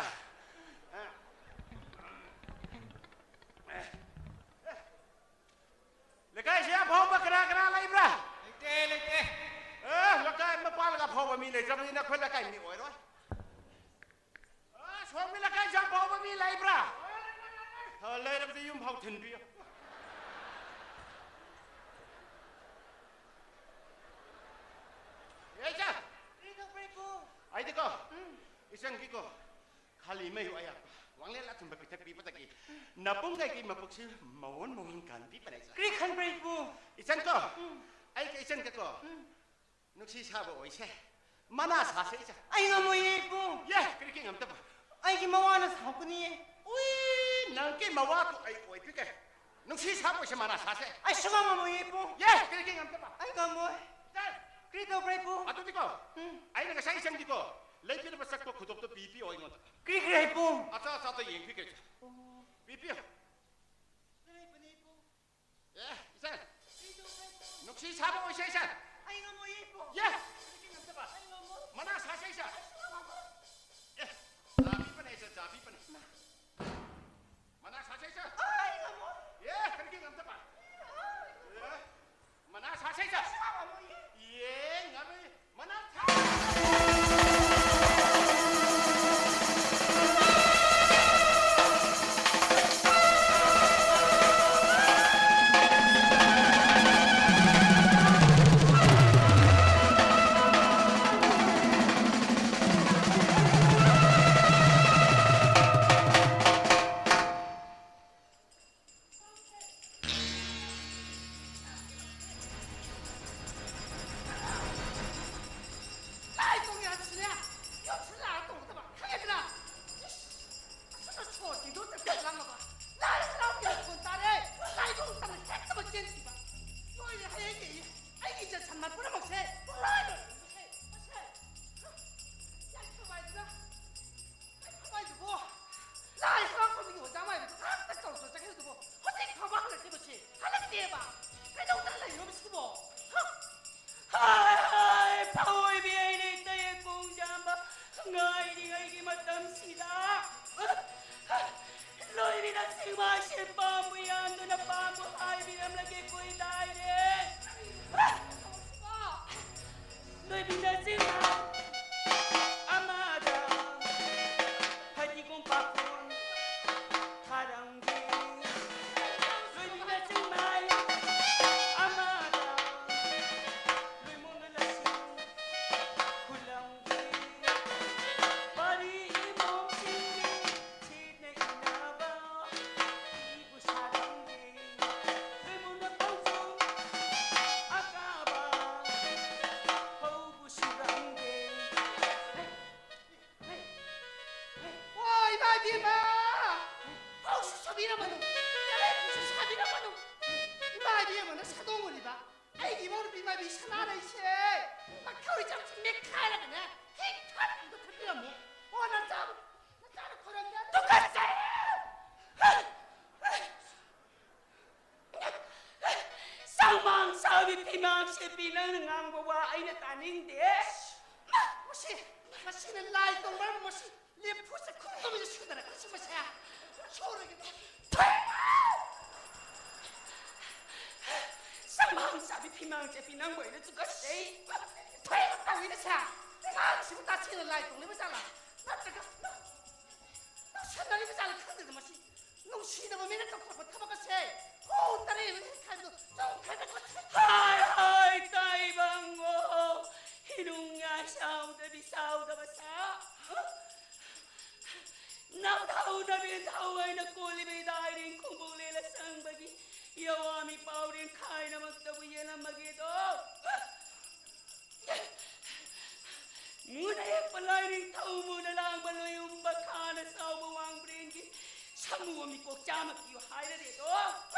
ꯑꯦ, ꯑꯦ, ꯑꯦ꯫ ꯂꯩꯀꯥꯏꯁꯤ ꯑꯐꯥꯎꯕ ꯀꯅꯥ ꯀꯅꯥ ꯂꯩꯕ꯭ꯔꯥ? ꯂꯩꯇꯦ, ꯂꯩꯇꯦ꯫ ꯑꯦ, ꯂꯩꯀꯥꯏ ꯑꯃ ꯄꯥꯜꯂꯒ ꯑꯐꯥꯎꯕ ꯃꯤ ꯂꯩꯇ꯭ꯔꯕꯅꯤꯅ ꯑꯩꯈꯣꯏ ꯂꯩꯀꯥꯏ ꯃꯤ ꯑꯣꯏꯔꯣꯏ꯫ ꯑ, ꯁꯣꯝꯒꯤ ꯂꯩꯀꯥꯏꯁꯤ ꯑꯐꯥꯎꯕ ꯃꯤ ꯂꯩꯕ꯭ꯔꯥ? ꯑ, ꯂꯩꯔꯕꯗꯤ ꯌꯨꯝ ꯐꯥꯎ ꯊꯤꯟꯕꯤꯌꯨ꯫ ꯑꯦ, ꯏꯆꯥ꯫ ꯀꯔꯤ ꯇꯧꯕ꯭ꯔꯥ, ꯏꯄꯨ? ꯑꯩꯗꯤꯀꯣ, ꯎꯝ꯫ ꯏꯆꯟꯒꯤꯀꯣ, ꯈꯥꯂꯤ ꯃꯩ ꯑꯌꯥꯛꯄ ꯋꯥꯡꯂꯦꯟ ꯑꯊꯨꯝꯕ ꯄꯤꯊꯛꯄꯤꯕꯗꯒꯤ ꯅꯄꯨꯡ ꯀꯩꯀꯩ ꯃꯄꯨꯛꯁꯤ ꯃꯑꯣꯟ ꯃꯑꯣꯟ ꯀꯥꯟꯕꯤꯕꯅꯦ, ꯏꯆꯥ꯫ ꯀꯔꯤ ꯈꯟꯕ꯭ꯔꯥ, ꯏꯄꯨ? ꯏꯆꯟꯀꯣ, ꯎꯝ꯫ ꯑꯩꯒ ꯏꯆꯟꯒꯀꯣ, ꯎꯝ꯫ ꯅꯨꯡꯁꯤ ꯁꯥꯕ ꯑꯣꯏꯁꯦ꯫ ꯃꯅꯥ ꯁꯥꯁꯦ, ꯏꯆꯥ꯫ ꯑꯩ ꯉꯝꯃꯣꯏꯌꯦ, ꯏꯄꯨ꯫ ꯌꯦ, ꯀꯔꯤꯒꯤ ꯉꯝꯗꯕ? ꯑꯩꯒꯤ ꯃꯋꯥꯅ ꯁꯥꯎꯒꯅꯤꯌꯦ꯫ ꯎꯏ, ꯅꯪꯒꯤ ꯃꯋꯥꯗꯨ ꯑꯩ ꯑꯣꯏꯕꯤꯒꯦ꯫ ꯅꯨꯡꯁꯤ ꯁꯥꯕ ꯑꯣꯏꯁꯦ, ꯃꯅꯥ ꯁꯥꯁꯦ꯫ ꯑꯩ ꯁꯨꯡꯉꯝ ꯉꯝꯃꯣꯏꯌꯦ, ꯏꯄꯨ꯫ ꯌꯦ, ꯀꯔꯤꯒꯤ ꯉꯝꯗꯕ? ꯑꯩ ꯉꯝꯃꯣꯏ꯫ ꯏꯆꯟ! ꯀꯔꯤ ꯇꯧꯕ꯭ꯔꯥ, ꯏꯄꯨ? ꯑꯗꯨꯗꯤꯀꯣ, ꯎꯝ꯫ ꯑꯩꯅ ꯉꯁꯥꯏ ꯏꯆꯟꯒꯤꯀꯣ, ꯂꯩꯕꯤꯅꯕ ꯆꯠꯄ ꯈꯨꯗꯣꯞꯇꯣ ꯄꯤꯕꯤꯌꯣ ꯑꯩꯉꯣꯟꯗ꯫ ꯀꯔꯤ, ꯀꯔꯤ, ꯏꯄꯨ? ꯑꯆꯥ ꯑꯆꯥꯗ ꯌꯦꯡꯕꯤꯒꯦ, ꯏꯆꯟ꯫ ꯑꯣ꯫ ꯄꯤꯕꯤꯌꯣ꯫ ꯂꯩꯕꯅꯦ, ꯏꯄꯨ꯫ ꯑꯦ, ꯏꯆꯟ! ꯅꯨꯡꯁꯤ ꯁꯥꯕ ꯑꯣꯏꯁꯦ, ꯏꯆꯟ! ꯑꯩ ꯉꯝꯃꯣꯏꯌꯦ, ꯏꯄꯨ꯫ ꯌꯦ! ꯀꯔꯤꯒꯤ ꯉꯝꯗꯕ? ꯑꯩ ꯉꯝꯃꯣꯏ꯫ ꯃꯅꯥ ꯁꯥꯁꯦ, ꯏꯆꯟ! ꯑꯩ ꯉꯝꯃꯣꯏ꯫ ꯑꯦ, ꯆꯥꯕꯤꯕꯅꯦ, ꯏꯆꯟ, ꯆꯥꯕꯤꯕꯅꯦ꯫ ꯃꯅꯥ ꯁꯥꯁꯦ, ꯏꯆꯟ! ꯑꯩ ꯉꯝꯃꯣꯏ꯫ ꯑꯦ, ꯀꯔꯤꯒꯤ ꯉꯝꯗꯕ? ꯑꯦ, ꯃꯅꯥ ꯁꯥꯁꯦ, ꯏꯆꯟ! ꯑꯩ ꯉꯝꯃꯣꯏꯌꯦ꯫ ꯑꯦ, ꯉꯝꯃꯣꯏ꯫ ꯃꯅꯥ ꯁꯥ- ꯃꯇꯝꯁꯤꯗ ꯂꯣꯏꯕꯤꯅ ꯁꯤꯡꯃꯥꯏꯁꯦ ꯄꯥꯝꯕꯨ ꯌꯥꯟꯗꯨꯅ ꯄꯥꯝꯕꯨ ꯍꯥꯏꯕꯤꯔꯝꯂꯒꯦ ꯀꯣꯏꯗꯥꯏꯔꯦ꯫ ꯂꯣꯏꯕꯤꯅ ꯁꯤꯡꯃꯥꯏ ꯑꯃꯗ ꯐꯗꯤꯒꯣꯝ ꯄꯥꯈꯣꯟ ꯊꯥꯔꯝꯒꯦ꯫ ꯂꯣꯏꯕꯤꯅ ꯁꯤꯡꯃꯥꯏ ꯑꯃꯗ ꯂꯣꯏꯃꯣꯟꯗ ꯂꯁꯤꯡ ꯈꯨꯂꯪ ꯄꯔꯤ ꯏꯃꯣꯝꯁꯤꯡꯒꯤ ꯁꯤꯠꯅ ꯏꯅꯕ ꯐꯤꯕꯨ ꯁꯥꯔꯝꯒꯦ꯫ ꯂꯣꯏꯃꯣꯟꯗ ꯈꯣꯡꯖꯣꯝ ꯑꯀꯥꯕ ꯐꯧꯕꯨ ꯁꯨꯔꯝꯒꯦ꯫ ꯍꯦ, ꯍꯦ, ꯍꯦ꯫ ꯑꯣ, ꯏꯃꯥ ꯏꯕꯦꯝꯃ! ꯐꯧꯁꯨ ꯁꯨꯕꯤꯔꯝꯃꯅꯨ, ꯆꯔꯦꯠꯄꯨꯁꯨ ꯁꯥꯕꯤꯔꯝꯃꯅꯨ꯫ ꯏꯃꯥ ꯏꯕꯦꯝꯃꯅ ꯁꯥꯗꯣꯡꯉꯨꯔꯤꯕ ꯑꯩꯒꯤ ꯏꯃꯧ ꯅꯨꯄꯤ ꯃꯥꯏꯕꯤ ꯁꯅꯥꯔꯩꯁꯦ ꯃꯈꯧꯔꯤ ꯆꯪꯁꯤ ꯃꯦꯠꯈꯥꯏꯔꯒꯅꯦ ꯍꯤꯡ ꯊꯥꯔꯛꯄꯗ ꯊꯛꯄꯤꯔꯝꯃꯨ꯫ ꯑꯣ, ꯅꯆꯥꯕꯨ, ꯅꯆꯥꯅ ꯈꯣꯏꯔꯝꯒꯦ꯫ ꯇꯨꯀꯠꯆꯩ! ꯁꯪꯃꯥꯡ ꯆꯥꯕꯤ ꯐꯤꯃꯥꯡ ꯁꯦꯠꯄꯤ, ꯅꯪꯅ ꯉꯥꯡꯕ ꯋꯥ ꯑꯩꯅ ꯇꯥꯅꯤꯡꯗꯦ꯫ ꯃꯥ, ꯃꯁꯤ, ꯃꯁꯤꯅ ꯂꯥꯏ ꯇꯣꯡꯕ ꯃꯁꯤ ꯂꯦꯝꯐꯨ ꯆꯈꯨꯝ ꯇꯧꯃꯤꯟꯅ ꯁꯨꯗꯅ ꯀꯔꯤꯁꯨ ꯃꯁꯦ ꯁꯣꯔꯒꯤꯗ꯫ ꯁꯪꯃꯥꯡ ꯆꯥꯕꯤ ꯐꯤꯃꯥꯡ ꯆꯦꯠꯄꯤ ꯅꯪꯕꯨ ꯑꯩꯅ ꯇꯨꯀꯠꯆꯩ꯫ ꯊꯣꯏꯅ ꯇꯧꯏꯅ ꯁꯦ꯫ ꯑꯉꯥꯡꯁꯤꯕꯨ ꯇꯥꯁꯤꯅ ꯂꯥꯏ ꯇꯣꯡꯂꯤꯕ ꯖꯥꯠꯂꯥ? ꯅꯠꯇ꯭ꯔꯒ ꯇꯧꯁꯟꯅꯔꯤꯕ ꯖꯥꯠꯂꯥ ꯈꯪꯗꯦꯗ ꯃꯁꯤ꯫ ꯅꯨꯡꯁꯤꯗꯕ ꯃꯤꯅ ꯇꯧꯊꯣꯔꯛꯄ ꯊꯕꯛ ꯑꯁꯦ ꯈꯣꯡ ꯇꯔꯦꯠꯅ ꯍꯦꯛ ꯈꯥꯏꯕꯗꯣ ꯆꯨꯝꯈ꯭ꯔꯦꯗ ꯀꯣ꯫ ꯍꯥꯏ ꯍꯥꯏ ꯇꯥꯏꯕꯪꯉꯣ, ꯏꯅꯨꯡ ꯌꯥꯏ ꯁꯥꯎꯗꯕꯤ ꯁꯥꯎꯗꯕ ꯁꯥ꯫ ꯅꯥꯎꯊꯧꯅꯕꯤ ꯊꯧ ꯑꯩꯅ ꯀꯣꯜꯂꯤꯕ ꯏꯗꯥꯏꯔꯤꯡ ꯈꯣꯡꯕꯧ ꯂꯦꯜꯂ ꯆꯪꯕꯒꯤ ꯌꯋꯥꯃꯤ ꯄꯥꯎꯔꯦꯡ ꯈꯥꯏꯅꯃꯛꯇꯕꯨ ꯌꯦꯜꯂꯝꯃꯒꯦꯗꯣ꯫ ꯃꯨꯅ ꯌꯦꯛꯄ ꯂꯥꯏꯔꯤꯛ ꯊꯧ ꯃꯨꯅ ꯂꯥꯡꯕ ꯂꯣꯏꯌꯨꯝꯕ ꯈꯥꯅ ꯆꯥꯎꯕ ꯋꯥꯡꯕ꯭ꯔꯦꯟꯒꯤ ꯁꯥꯃꯨ ꯑꯃ ꯃꯤꯀꯣꯛ ꯆꯥꯝꯃ ꯄꯤꯌꯨ ꯍꯥꯏꯔꯗꯤ ꯑꯗꯣ꯫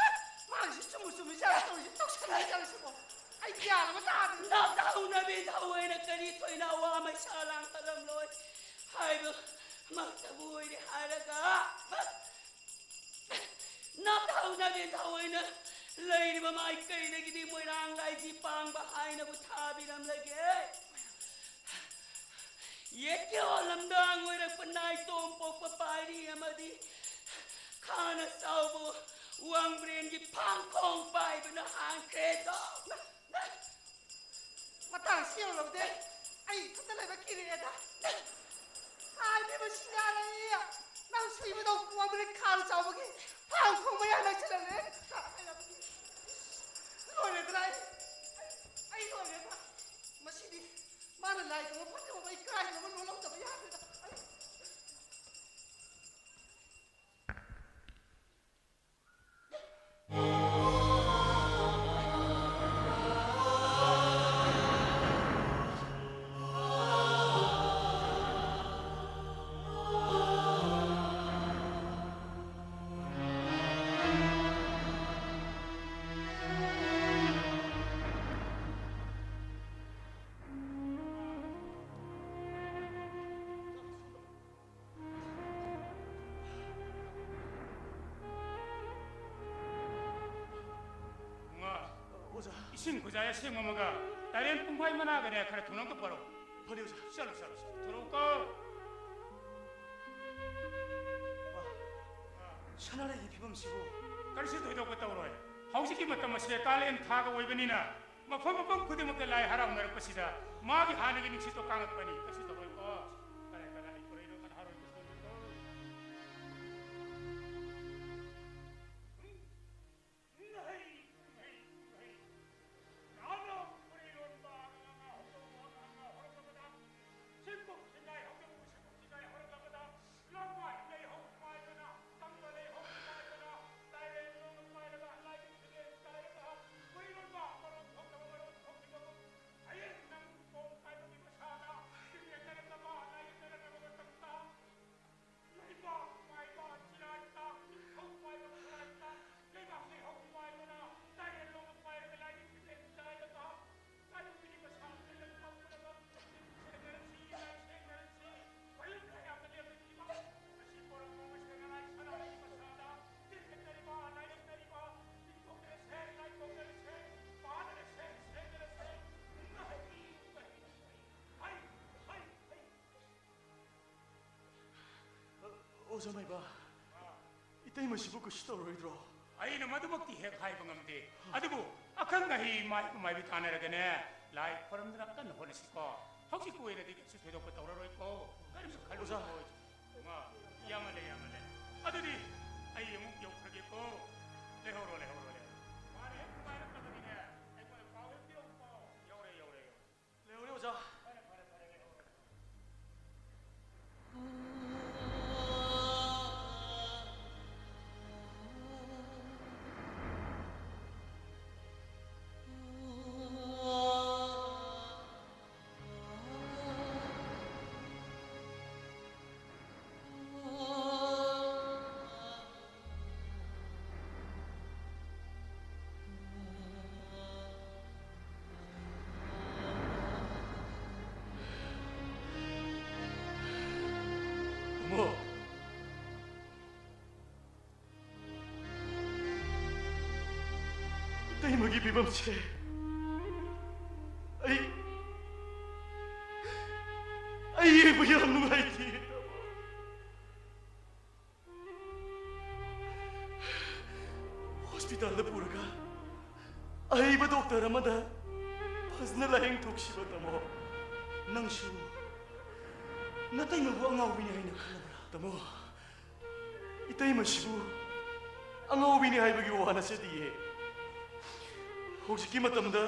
ꯃꯥꯒꯤꯁꯨ ꯆꯨꯝꯕꯨ ꯆꯨꯝꯃꯤ ꯖꯥꯠꯂ ꯇꯧꯔꯤꯁꯦ, ꯇꯧꯁꯟꯅꯩ ꯖꯥꯠꯂ ꯁꯤꯕꯣ꯫ ꯑꯩ ꯒ꯭ꯌꯥꯟ ꯑꯃ ꯇꯥꯗ꯭ꯔꯦ꯫ ꯅꯥꯎꯊꯧꯅꯕꯤ ꯊꯧ ꯑꯩꯅ ꯀꯔꯤ ꯊꯣꯏꯅ ꯑꯋꯥ ꯃꯩꯁꯥ ꯂꯥꯡꯍꯜꯂꯝꯂꯣꯏ ꯍꯥꯏꯕ ꯃꯛꯇꯕꯨ ꯑꯣꯏꯔꯦ ꯍꯥꯏꯔꯒ꯫ ꯅꯥꯎꯊꯧꯅꯕꯤ ꯊꯧ ꯑꯩꯅ ꯂꯩꯔꯤꯕ ꯃꯥꯏꯀꯩꯗꯒꯤꯗꯤ ꯃꯣꯏꯔꯥꯡ ꯂꯥꯏꯖꯤ ꯄꯥꯡꯕ ꯍꯥꯏꯅꯕꯨ ꯊꯥꯕꯤꯔꯝꯂꯒꯦ꯫ ꯌꯦꯠꯀꯤ ꯍꯣꯂꯝꯗ ꯉꯣꯏꯔꯛꯄ ꯅꯥꯏꯇꯣꯝ ꯄꯣꯛꯄ ꯄꯥꯏꯔꯤ ꯑꯃꯗꯤ ꯈꯥꯅ ꯆꯥꯎꯕ ꯋꯥꯡꯕ꯭ꯔꯦꯟꯒꯤ ꯐꯥꯡꯈꯣꯡ ꯄꯥꯏꯕꯅ ꯍꯥꯡꯈ꯭ꯔꯦꯗꯣ꯫ ꯃꯇꯥꯡꯁꯤ ꯌꯧꯔꯕꯗꯤ ꯑꯩ ꯏꯊꯟꯇ ꯂꯩꯕ ꯀꯤꯔꯛꯑꯦꯗ꯫ ꯍꯥꯏꯕꯤꯕ ꯁꯤꯡꯒꯥꯔꯩ, ꯅꯪ ꯁꯨꯏꯕꯗꯧ ꯋꯥꯡꯕ꯭ꯔꯦꯟ ꯈꯥꯅ ꯆꯥꯎꯕꯒꯤ ꯐꯥꯡꯈꯣꯡ ꯃꯌꯥ ꯅꯛꯁꯤꯜꯂꯛꯂꯦ꯫ ꯂꯣꯏꯔꯦꯗꯅ ꯑꯩ, ꯑꯩ, ꯑꯩ ꯂꯣꯏꯔꯦꯗ꯫ ꯃꯁꯤꯗꯤ ꯃꯥꯅ ꯂꯥꯏꯗ ꯃꯐꯝ ꯌꯧꯕ ꯑꯩ ꯀꯥꯏꯗꯅꯕ ꯂꯣꯜꯍꯧꯗꯕ ꯌꯥꯗ꯭ꯔꯦꯗ꯫ ꯑꯩ ꯉꯥ, ꯑꯣꯖꯥ꯫ ꯏꯁꯤꯡ ꯈꯨꯖꯥꯏ ꯑꯁꯦꯡꯕ ꯑꯃꯒ ꯇꯔꯦꯟ ꯄꯨꯡꯐꯥꯏ ꯃꯅꯥꯒꯅꯦ ꯈꯔ ꯊꯨꯅ ꯑꯝꯇ ꯄꯨꯔꯛꯎ꯫ ꯐꯅꯤ, ꯑꯣꯖꯥ꯫ ꯆꯠꯂꯣ, ꯆꯠꯂꯣ, ꯆꯠꯂꯣ꯫ ꯊꯨꯔꯛꯎꯀꯣ꯫ ꯋꯥ꯫ ꯁꯅꯥꯔꯩꯒꯤ ꯐꯤꯕꯝꯁꯤꯕꯨ? ꯀꯔꯤꯁꯨ ꯊꯣꯏꯗꯣꯛꯄ ꯇꯧꯔꯣꯏ꯫ ꯍꯧꯖꯤꯛꯀꯤ ꯃꯇꯝ ꯑꯁꯦ ꯀꯥꯂꯦꯟ ꯊꯥꯒ ꯑꯣꯏꯕꯅꯤꯅ ꯃꯐꯝ ꯃꯐꯝ ꯈꯨꯗꯤꯡꯃꯛꯇ ꯂꯥꯏ ꯍꯔꯥꯎꯅꯔꯛꯄꯁꯤꯗ ꯃꯥꯒꯤ ꯍꯥꯟꯅꯒꯤ ꯅꯨꯡꯁꯤꯠꯇꯣ ꯀꯥꯡꯉꯛꯄꯅꯤ꯫ ꯀꯩꯁꯨ ꯇꯧꯔꯣꯏꯀꯣ꯫ ꯀꯅꯥ ꯀꯅꯥ ꯑꯩ ꯄꯨꯔꯛꯏꯅꯣ ꯀꯅꯥ ꯍꯔꯥꯎꯔꯤꯅꯣ ꯈꯪꯗꯦꯀꯣ꯫ ꯍꯩ, ꯍꯩ, ꯍꯩ꯫ ꯅꯍꯥꯟ ꯄꯨꯔꯩꯔꯣꯟꯕ ꯑꯉꯥꯡ ꯍꯧꯗꯣꯛꯄ ꯑꯉꯥꯡ ꯍꯧꯔꯛꯂꯕꯗ ꯁꯤꯟꯕꯨꯛ ꯁꯤꯡꯒꯥꯏ ꯍꯧꯗꯣꯛꯄ ꯁꯤꯟꯕꯨꯛ ꯁꯤꯡꯒꯥꯏ ꯍꯧꯔꯛꯂꯕꯗ ꯂꯝꯃꯥꯏ ꯂꯩꯍꯧ ꯅꯨꯡꯉꯥꯏꯕꯅ ꯇꯝꯕ ꯂꯩꯍꯧ ꯅꯨꯡꯉꯥꯏꯕꯅ ꯇꯥꯏꯔꯦꯟ ꯅꯣꯡ ꯄꯥꯏꯔꯒ ꯂꯥꯏꯕꯛ ꯐꯤꯔꯦꯟ ꯇꯥꯏꯔꯒ ꯄꯨꯔꯩꯔꯣꯟꯕ ꯃꯔꯣꯟ ꯊꯣꯛꯇꯕ ꯃꯔꯣꯟ ꯊꯣꯛꯈꯤꯕꯒꯨꯝ ꯍꯌꯦꯡ ꯅꯪ ꯀꯣꯡ ꯀꯥꯏꯕꯒꯤ ꯃꯁꯥꯗ ꯇꯤꯡꯂꯛꯀꯅꯤ꯫ ꯑꯣꯖꯥ ꯃꯥꯏꯕ, ꯏꯇꯩꯃꯁꯤꯕꯨ ꯀꯩꯁꯨ ꯇꯧꯔꯔꯣꯏꯗ꯭ꯔꯣ? ꯑꯩꯅ ꯃꯗꯨꯃꯛꯇꯤ ꯍꯦꯛ ꯍꯥꯏꯕ ꯉꯝꯗꯦ꯫ ꯑꯗꯨꯕꯨ ꯑꯈꯪ ꯑꯍꯩ ꯃꯥꯏꯕ ꯃꯥꯏꯕꯤ ꯇꯥꯟꯅꯔꯒꯅꯦ, ꯂꯥꯏ ꯈꯣꯏꯔꯝꯗꯅ ꯀꯟꯅ ꯍꯣꯠꯅꯁꯤꯀꯣ꯫ ꯍꯧꯖꯤꯛꯀꯤ ꯑꯣꯏꯅꯗꯤ ꯀꯩꯁꯨ ꯊꯣꯏꯗꯣꯛꯄ ꯇꯧꯔꯔꯣꯏꯀꯣ꯫ ꯀꯔꯤꯁꯨ ꯈꯜꯂꯨꯅꯨ꯫ ꯑꯣꯖꯥ꯫ ꯃꯥ, ꯌꯥꯝꯃꯜꯂꯦ, ꯌꯥꯝꯃꯜꯂꯦ꯫ ꯑꯗꯨꯗꯤ ꯑꯩ ꯑꯃꯨꯛ ꯌꯧꯈ꯭ꯔꯒꯦꯀꯣ꯫ ꯂꯩꯍꯧꯔꯣ, ꯂꯩꯍꯧꯔꯣ, ꯂꯩꯍꯧꯔꯣ꯫ ꯃꯥꯅ ꯍꯦꯛ ꯅꯨꯡꯉꯥꯏꯔꯛꯇꯕꯗꯤꯅꯦ, ꯑꯩꯉꯣꯟꯗ ꯄꯥꯎ ꯍꯦꯛ ꯄꯤꯔꯛꯎꯀꯣ꯫ ꯌꯧꯔꯦ, ꯌꯧꯔꯦ, ꯌꯧꯔꯦ꯫ ꯂꯩꯍꯧꯔꯦ, ꯑꯣꯖꯥ꯫ ꯐꯔꯦ, ꯐꯔꯦ, ꯐꯔꯦ, ꯂꯩꯍꯧꯔꯦ꯫ ꯇꯥꯃꯣ, ꯏꯇꯩꯃꯒꯤ ꯐꯤꯕꯝꯁꯦ ꯑꯩ, ꯑꯩ ꯌꯦꯡꯕ ꯌꯥꯝ ꯅꯨꯡꯉꯥꯏꯇꯦ꯫ ꯍꯣꯁꯄꯤꯇꯥꯜꯗ ꯄꯨꯔꯒ ꯑꯍꯩꯕ ꯗꯣꯛꯇꯔ ꯑꯃꯗ ꯐꯖꯅ ꯂꯥꯌꯦꯡꯊꯣꯛꯁꯤꯕ, ꯇꯥꯃꯣ꯫ ꯅꯪꯁꯨ ꯅꯇꯩꯃꯕꯨ ꯑꯉꯥꯎꯕꯤꯅꯤ ꯍꯥꯏꯅ ꯈꯜꯂꯕ꯭ꯔꯥ? ꯇꯥꯃꯣ, ꯏꯇꯩꯃꯁꯤꯕꯨ ꯑꯉꯥꯎꯕꯤꯅꯤ ꯍꯥꯏꯕꯒꯤ ꯋꯥ ꯅꯠꯆꯗꯤꯌꯦ꯫ ꯍꯧꯖꯤꯛꯀꯤ ꯃꯇꯝꯗ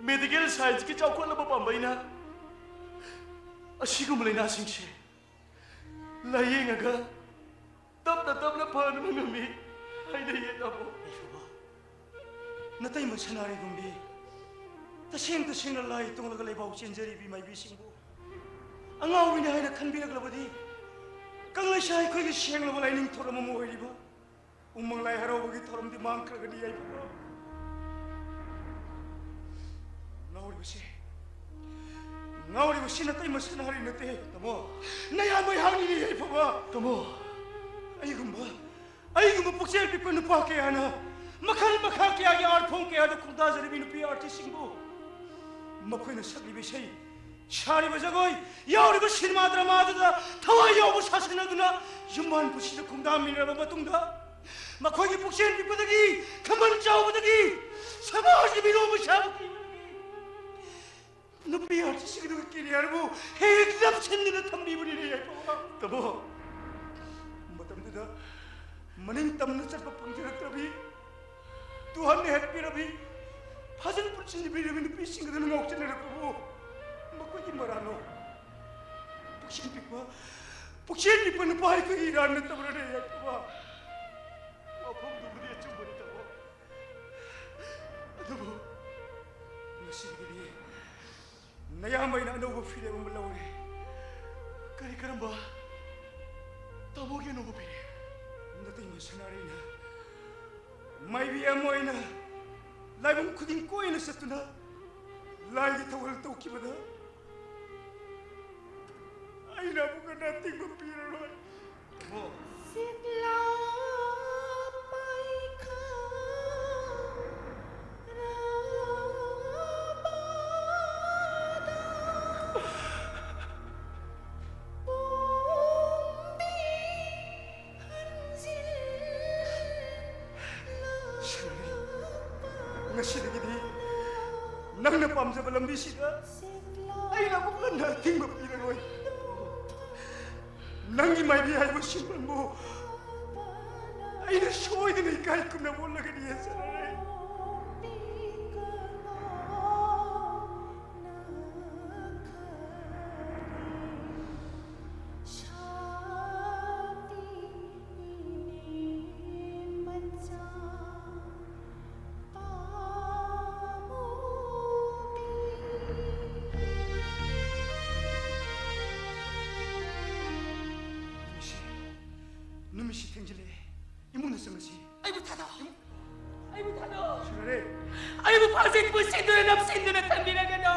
ꯃꯦꯗꯤꯀꯦꯜ ꯁꯥꯏꯟꯁꯀꯤ ꯆꯥꯎꯈꯠꯂꯕ ꯄꯥꯝꯕꯩꯅ ꯑꯁꯤꯒꯨꯝꯕ ꯂꯥꯏꯅꯥꯁꯤꯡꯁꯦ ꯂꯥꯌꯦꯡꯉꯒ ꯇꯞꯅ ꯇꯞꯅ ꯐꯍꯟꯕ ꯉꯝꯃꯤ ꯍꯥꯏꯅ ꯌꯦꯡꯉꯕꯣ? ꯌꯥꯏꯐꯕ, ꯅꯇꯩꯃ ꯁꯅꯥꯔꯩꯒꯨꯝꯕꯤ ꯇꯁꯦꯡ ꯇꯁꯦꯡꯅ ꯂꯥꯏ ꯇꯣꯡꯂꯒ ꯂꯩꯕꯥꯎ ꯆꯦꯟꯖꯔꯤꯕꯤ ꯃꯥꯏꯕꯤꯁꯤꯡꯕꯨ ꯑꯉꯥꯎꯕꯤꯅꯤ ꯍꯥꯏꯅ ꯈꯟꯕꯤꯔꯛꯂꯕꯗꯤ ꯀꯪꯂꯩꯁꯥ ꯑꯩꯈꯣꯏꯒꯤ ꯁꯦꯡꯂꯕ ꯂꯥꯏꯅꯤꯡ ꯊꯧꯔꯝ ꯑꯃ ꯑꯣꯏꯔꯤꯕ ꯎꯃꯪ ꯂꯥꯏ ꯍꯔꯥꯎꯕꯒꯤ ꯊꯧꯔꯝꯗꯤ ꯃꯥꯡꯈ꯭ꯔꯒꯅꯤ ꯌꯥꯏꯐꯕ꯫ ꯉꯥꯎꯔꯤꯕꯁꯦ, ꯉꯥꯎꯔꯤꯕꯁꯤ ꯅꯇꯩꯃ ꯁꯅꯥꯔꯩ ꯅꯠꯇꯦ꯫ ꯇꯥꯃꯣ꯫ ꯅꯌꯥꯝꯕ ꯑꯩꯍꯥꯛꯅꯤꯅꯦ ꯌꯥꯏꯐꯕ꯫ ꯇꯥꯃꯣ꯫ ꯑꯩꯒꯨꯝꯕ, ꯑꯩꯒꯨꯝꯕ ꯄꯨꯛꯆꯦꯜ ꯄꯤꯛꯄ ꯅꯨꯄꯥ ꯀꯌꯥꯅ ꯃꯈꯜ ꯃꯈꯥ ꯀꯌꯥꯒꯤ art form ꯀꯌꯥꯗ ꯈꯣꯡꯗꯥꯖꯔꯤꯕ ꯅꯨꯄꯤ artistꯁꯤꯡꯕꯨ ꯃꯈꯣꯏꯅ ꯁꯛꯂꯤꯕ ꯏꯁꯩ ꯁꯥꯔꯤꯕ ꯖꯒꯣꯏ, ꯌꯥꯎꯔꯤꯕ ꯁꯤꯅꯦꯃꯥ ꯗ꯭ꯔꯃꯥꯗꯨꯗ ꯊꯋꯥꯏ ꯌꯥꯎꯕ ꯁꯥꯁꯟꯅꯗꯨꯅ ꯌꯨꯝꯕꯥꯟ ꯄꯨꯟꯁꯤꯗ ꯈꯣꯡꯗꯥꯃꯤꯟꯅꯔꯕ ꯃꯇꯨꯡꯗ, ꯃꯈꯣꯏꯒꯤ ꯄꯨꯛꯆꯦꯜ ꯄꯤꯛꯄꯗꯒꯤ, ꯈꯝꯕꯟ ꯆꯥꯎꯕꯗꯒꯤ, ꯁꯃꯥꯖꯒꯤ ꯃꯤꯅꯣꯛ ꯃꯩꯁꯥꯕꯨ ꯀꯤꯕꯗꯒꯤ ꯅꯨꯄꯤ ꯑꯥꯔꯇꯤꯁꯁꯤꯡ ꯑꯗꯨꯒꯤ ꯀꯦꯔꯤꯌꯔꯕꯨ ꯍꯦꯛ ꯅꯞꯁꯤꯟꯗꯨꯅ ꯊꯝꯕꯤꯕꯅꯤꯅꯦ ꯌꯥꯏꯐꯕ꯫ ꯇꯥꯃꯣ, ꯃꯇꯝꯗꯨꯗ ꯃꯅꯤꯡ ꯇꯝꯅ ꯆꯠꯄ ꯐꯪꯖꯔꯛꯇ꯭ꯔꯕꯤ, ꯇꯨꯍꯟ ꯍꯦꯛꯄꯤꯔꯕꯤ, ꯐꯥꯖꯤꯟ ꯄꯨꯟꯁꯤꯟꯕꯤꯔꯕꯤ ꯅꯨꯄꯤꯁꯤꯡ ꯑꯗꯨꯅ ꯉꯥꯎꯁꯤꯟꯅꯔꯛꯄꯕꯨ ꯃꯈꯣꯏꯒꯤ ꯃꯔꯥꯜꯂꯣ? ꯄꯨꯛꯆꯦꯜ ꯄꯤꯛꯄ, ꯄꯨꯛꯆꯦꯜ ꯄꯤꯛꯄ ꯅꯨꯄꯥ ꯑꯩꯈꯣꯏꯒꯤ ꯏꯔꯥꯟ ꯅꯠꯇꯕ꯭ꯔꯅꯦ ꯌꯥꯏꯐꯕ? ꯋꯥꯐꯝꯗꯨꯕꯨꯗꯤ ꯑꯆꯨꯝꯕꯅꯤ ꯇꯥꯃꯣ꯫ ꯑꯗꯨꯕꯨ ꯉꯁꯤꯒꯤꯗꯤ ꯅꯌꯥꯝꯕ ꯑꯩꯅ ꯑꯅꯧꯕ ꯐꯤꯔꯦꯞ ꯑꯃ ꯂꯧꯔꯦ꯫ ꯀꯔꯤ ꯀꯔꯝꯕ? ꯇꯥꯃꯣꯒꯤ ꯑꯅꯧꯕ ꯐꯤꯔꯦꯞ꯫ ꯅꯇꯩꯃ ꯁꯅꯥꯔꯩꯅ ꯃꯥꯏꯕꯤ ꯑꯃ ꯑꯣꯏꯅ ꯂꯥꯏꯕꯨꯡ ꯈꯨꯗꯤꯡ ꯀꯣꯏꯅ ꯆꯠꯇꯨꯅ ꯂꯥꯏꯒꯤ ꯊꯧꯒꯜ ꯇꯧꯈꯤꯕꯗ ꯑꯩꯅ ꯑꯃꯨꯛ ꯍꯟꯅ ꯑꯇꯤꯡꯕ ꯄꯤꯔꯔꯣꯏ꯫ ꯇꯥꯃꯣ꯫ ꯁꯤꯛꯂꯥ ꯄꯥꯏꯈꯥ ꯔꯥꯕꯥꯗ ꯄꯣꯝꯕꯤ ꯍꯟꯖꯤꯜꯂꯛꯄ꯫ ꯁꯅꯥꯔꯩ, ꯉꯁꯤꯗꯒꯤꯗꯤ ꯅꯪꯅ ꯄꯥꯝꯖꯕ ꯂꯝꯕꯤꯁꯤꯗ ꯑꯩꯅ ꯑꯃꯨꯛ ꯍꯟꯅ ꯑꯊꯤꯡꯕ ꯄꯤꯔꯔꯣꯏ꯫ ꯅꯪꯒꯤ ꯃꯥꯏꯕꯤ ꯍꯥꯏꯕ ꯁꯤꯟꯐꯝꯕꯨ ꯑꯩꯅ ꯁꯣꯏꯗꯅ ꯏꯀꯥꯏ ꯈꯨꯝꯅꯕ ꯎꯠꯂꯒꯅꯤ, ꯁꯅꯥꯔꯩ꯫ ꯅꯨꯃꯤꯠꯁꯤ, ꯅꯨꯃꯤꯠꯁꯤ ꯊꯦꯡꯖꯤꯜꯂꯛꯑꯦ꯫ ꯏꯃꯨꯡꯗ ꯆꯪꯉꯁꯤ꯫ ꯑꯩꯕꯨ ꯊꯥꯗꯣꯛ꯫ ꯏꯃꯨꯡ-, ꯑꯩꯕꯨ ꯊꯥꯗꯣꯛ꯫ ꯁꯅꯥꯔꯩ꯫ ꯑꯩꯕꯨ ꯐꯥꯖꯤꯟ ꯄꯨꯟꯁꯤꯟꯗꯨꯅ ꯅꯝꯁꯤꯟꯗꯨꯅ ꯊꯝꯕꯤꯔꯒꯅꯨ꯫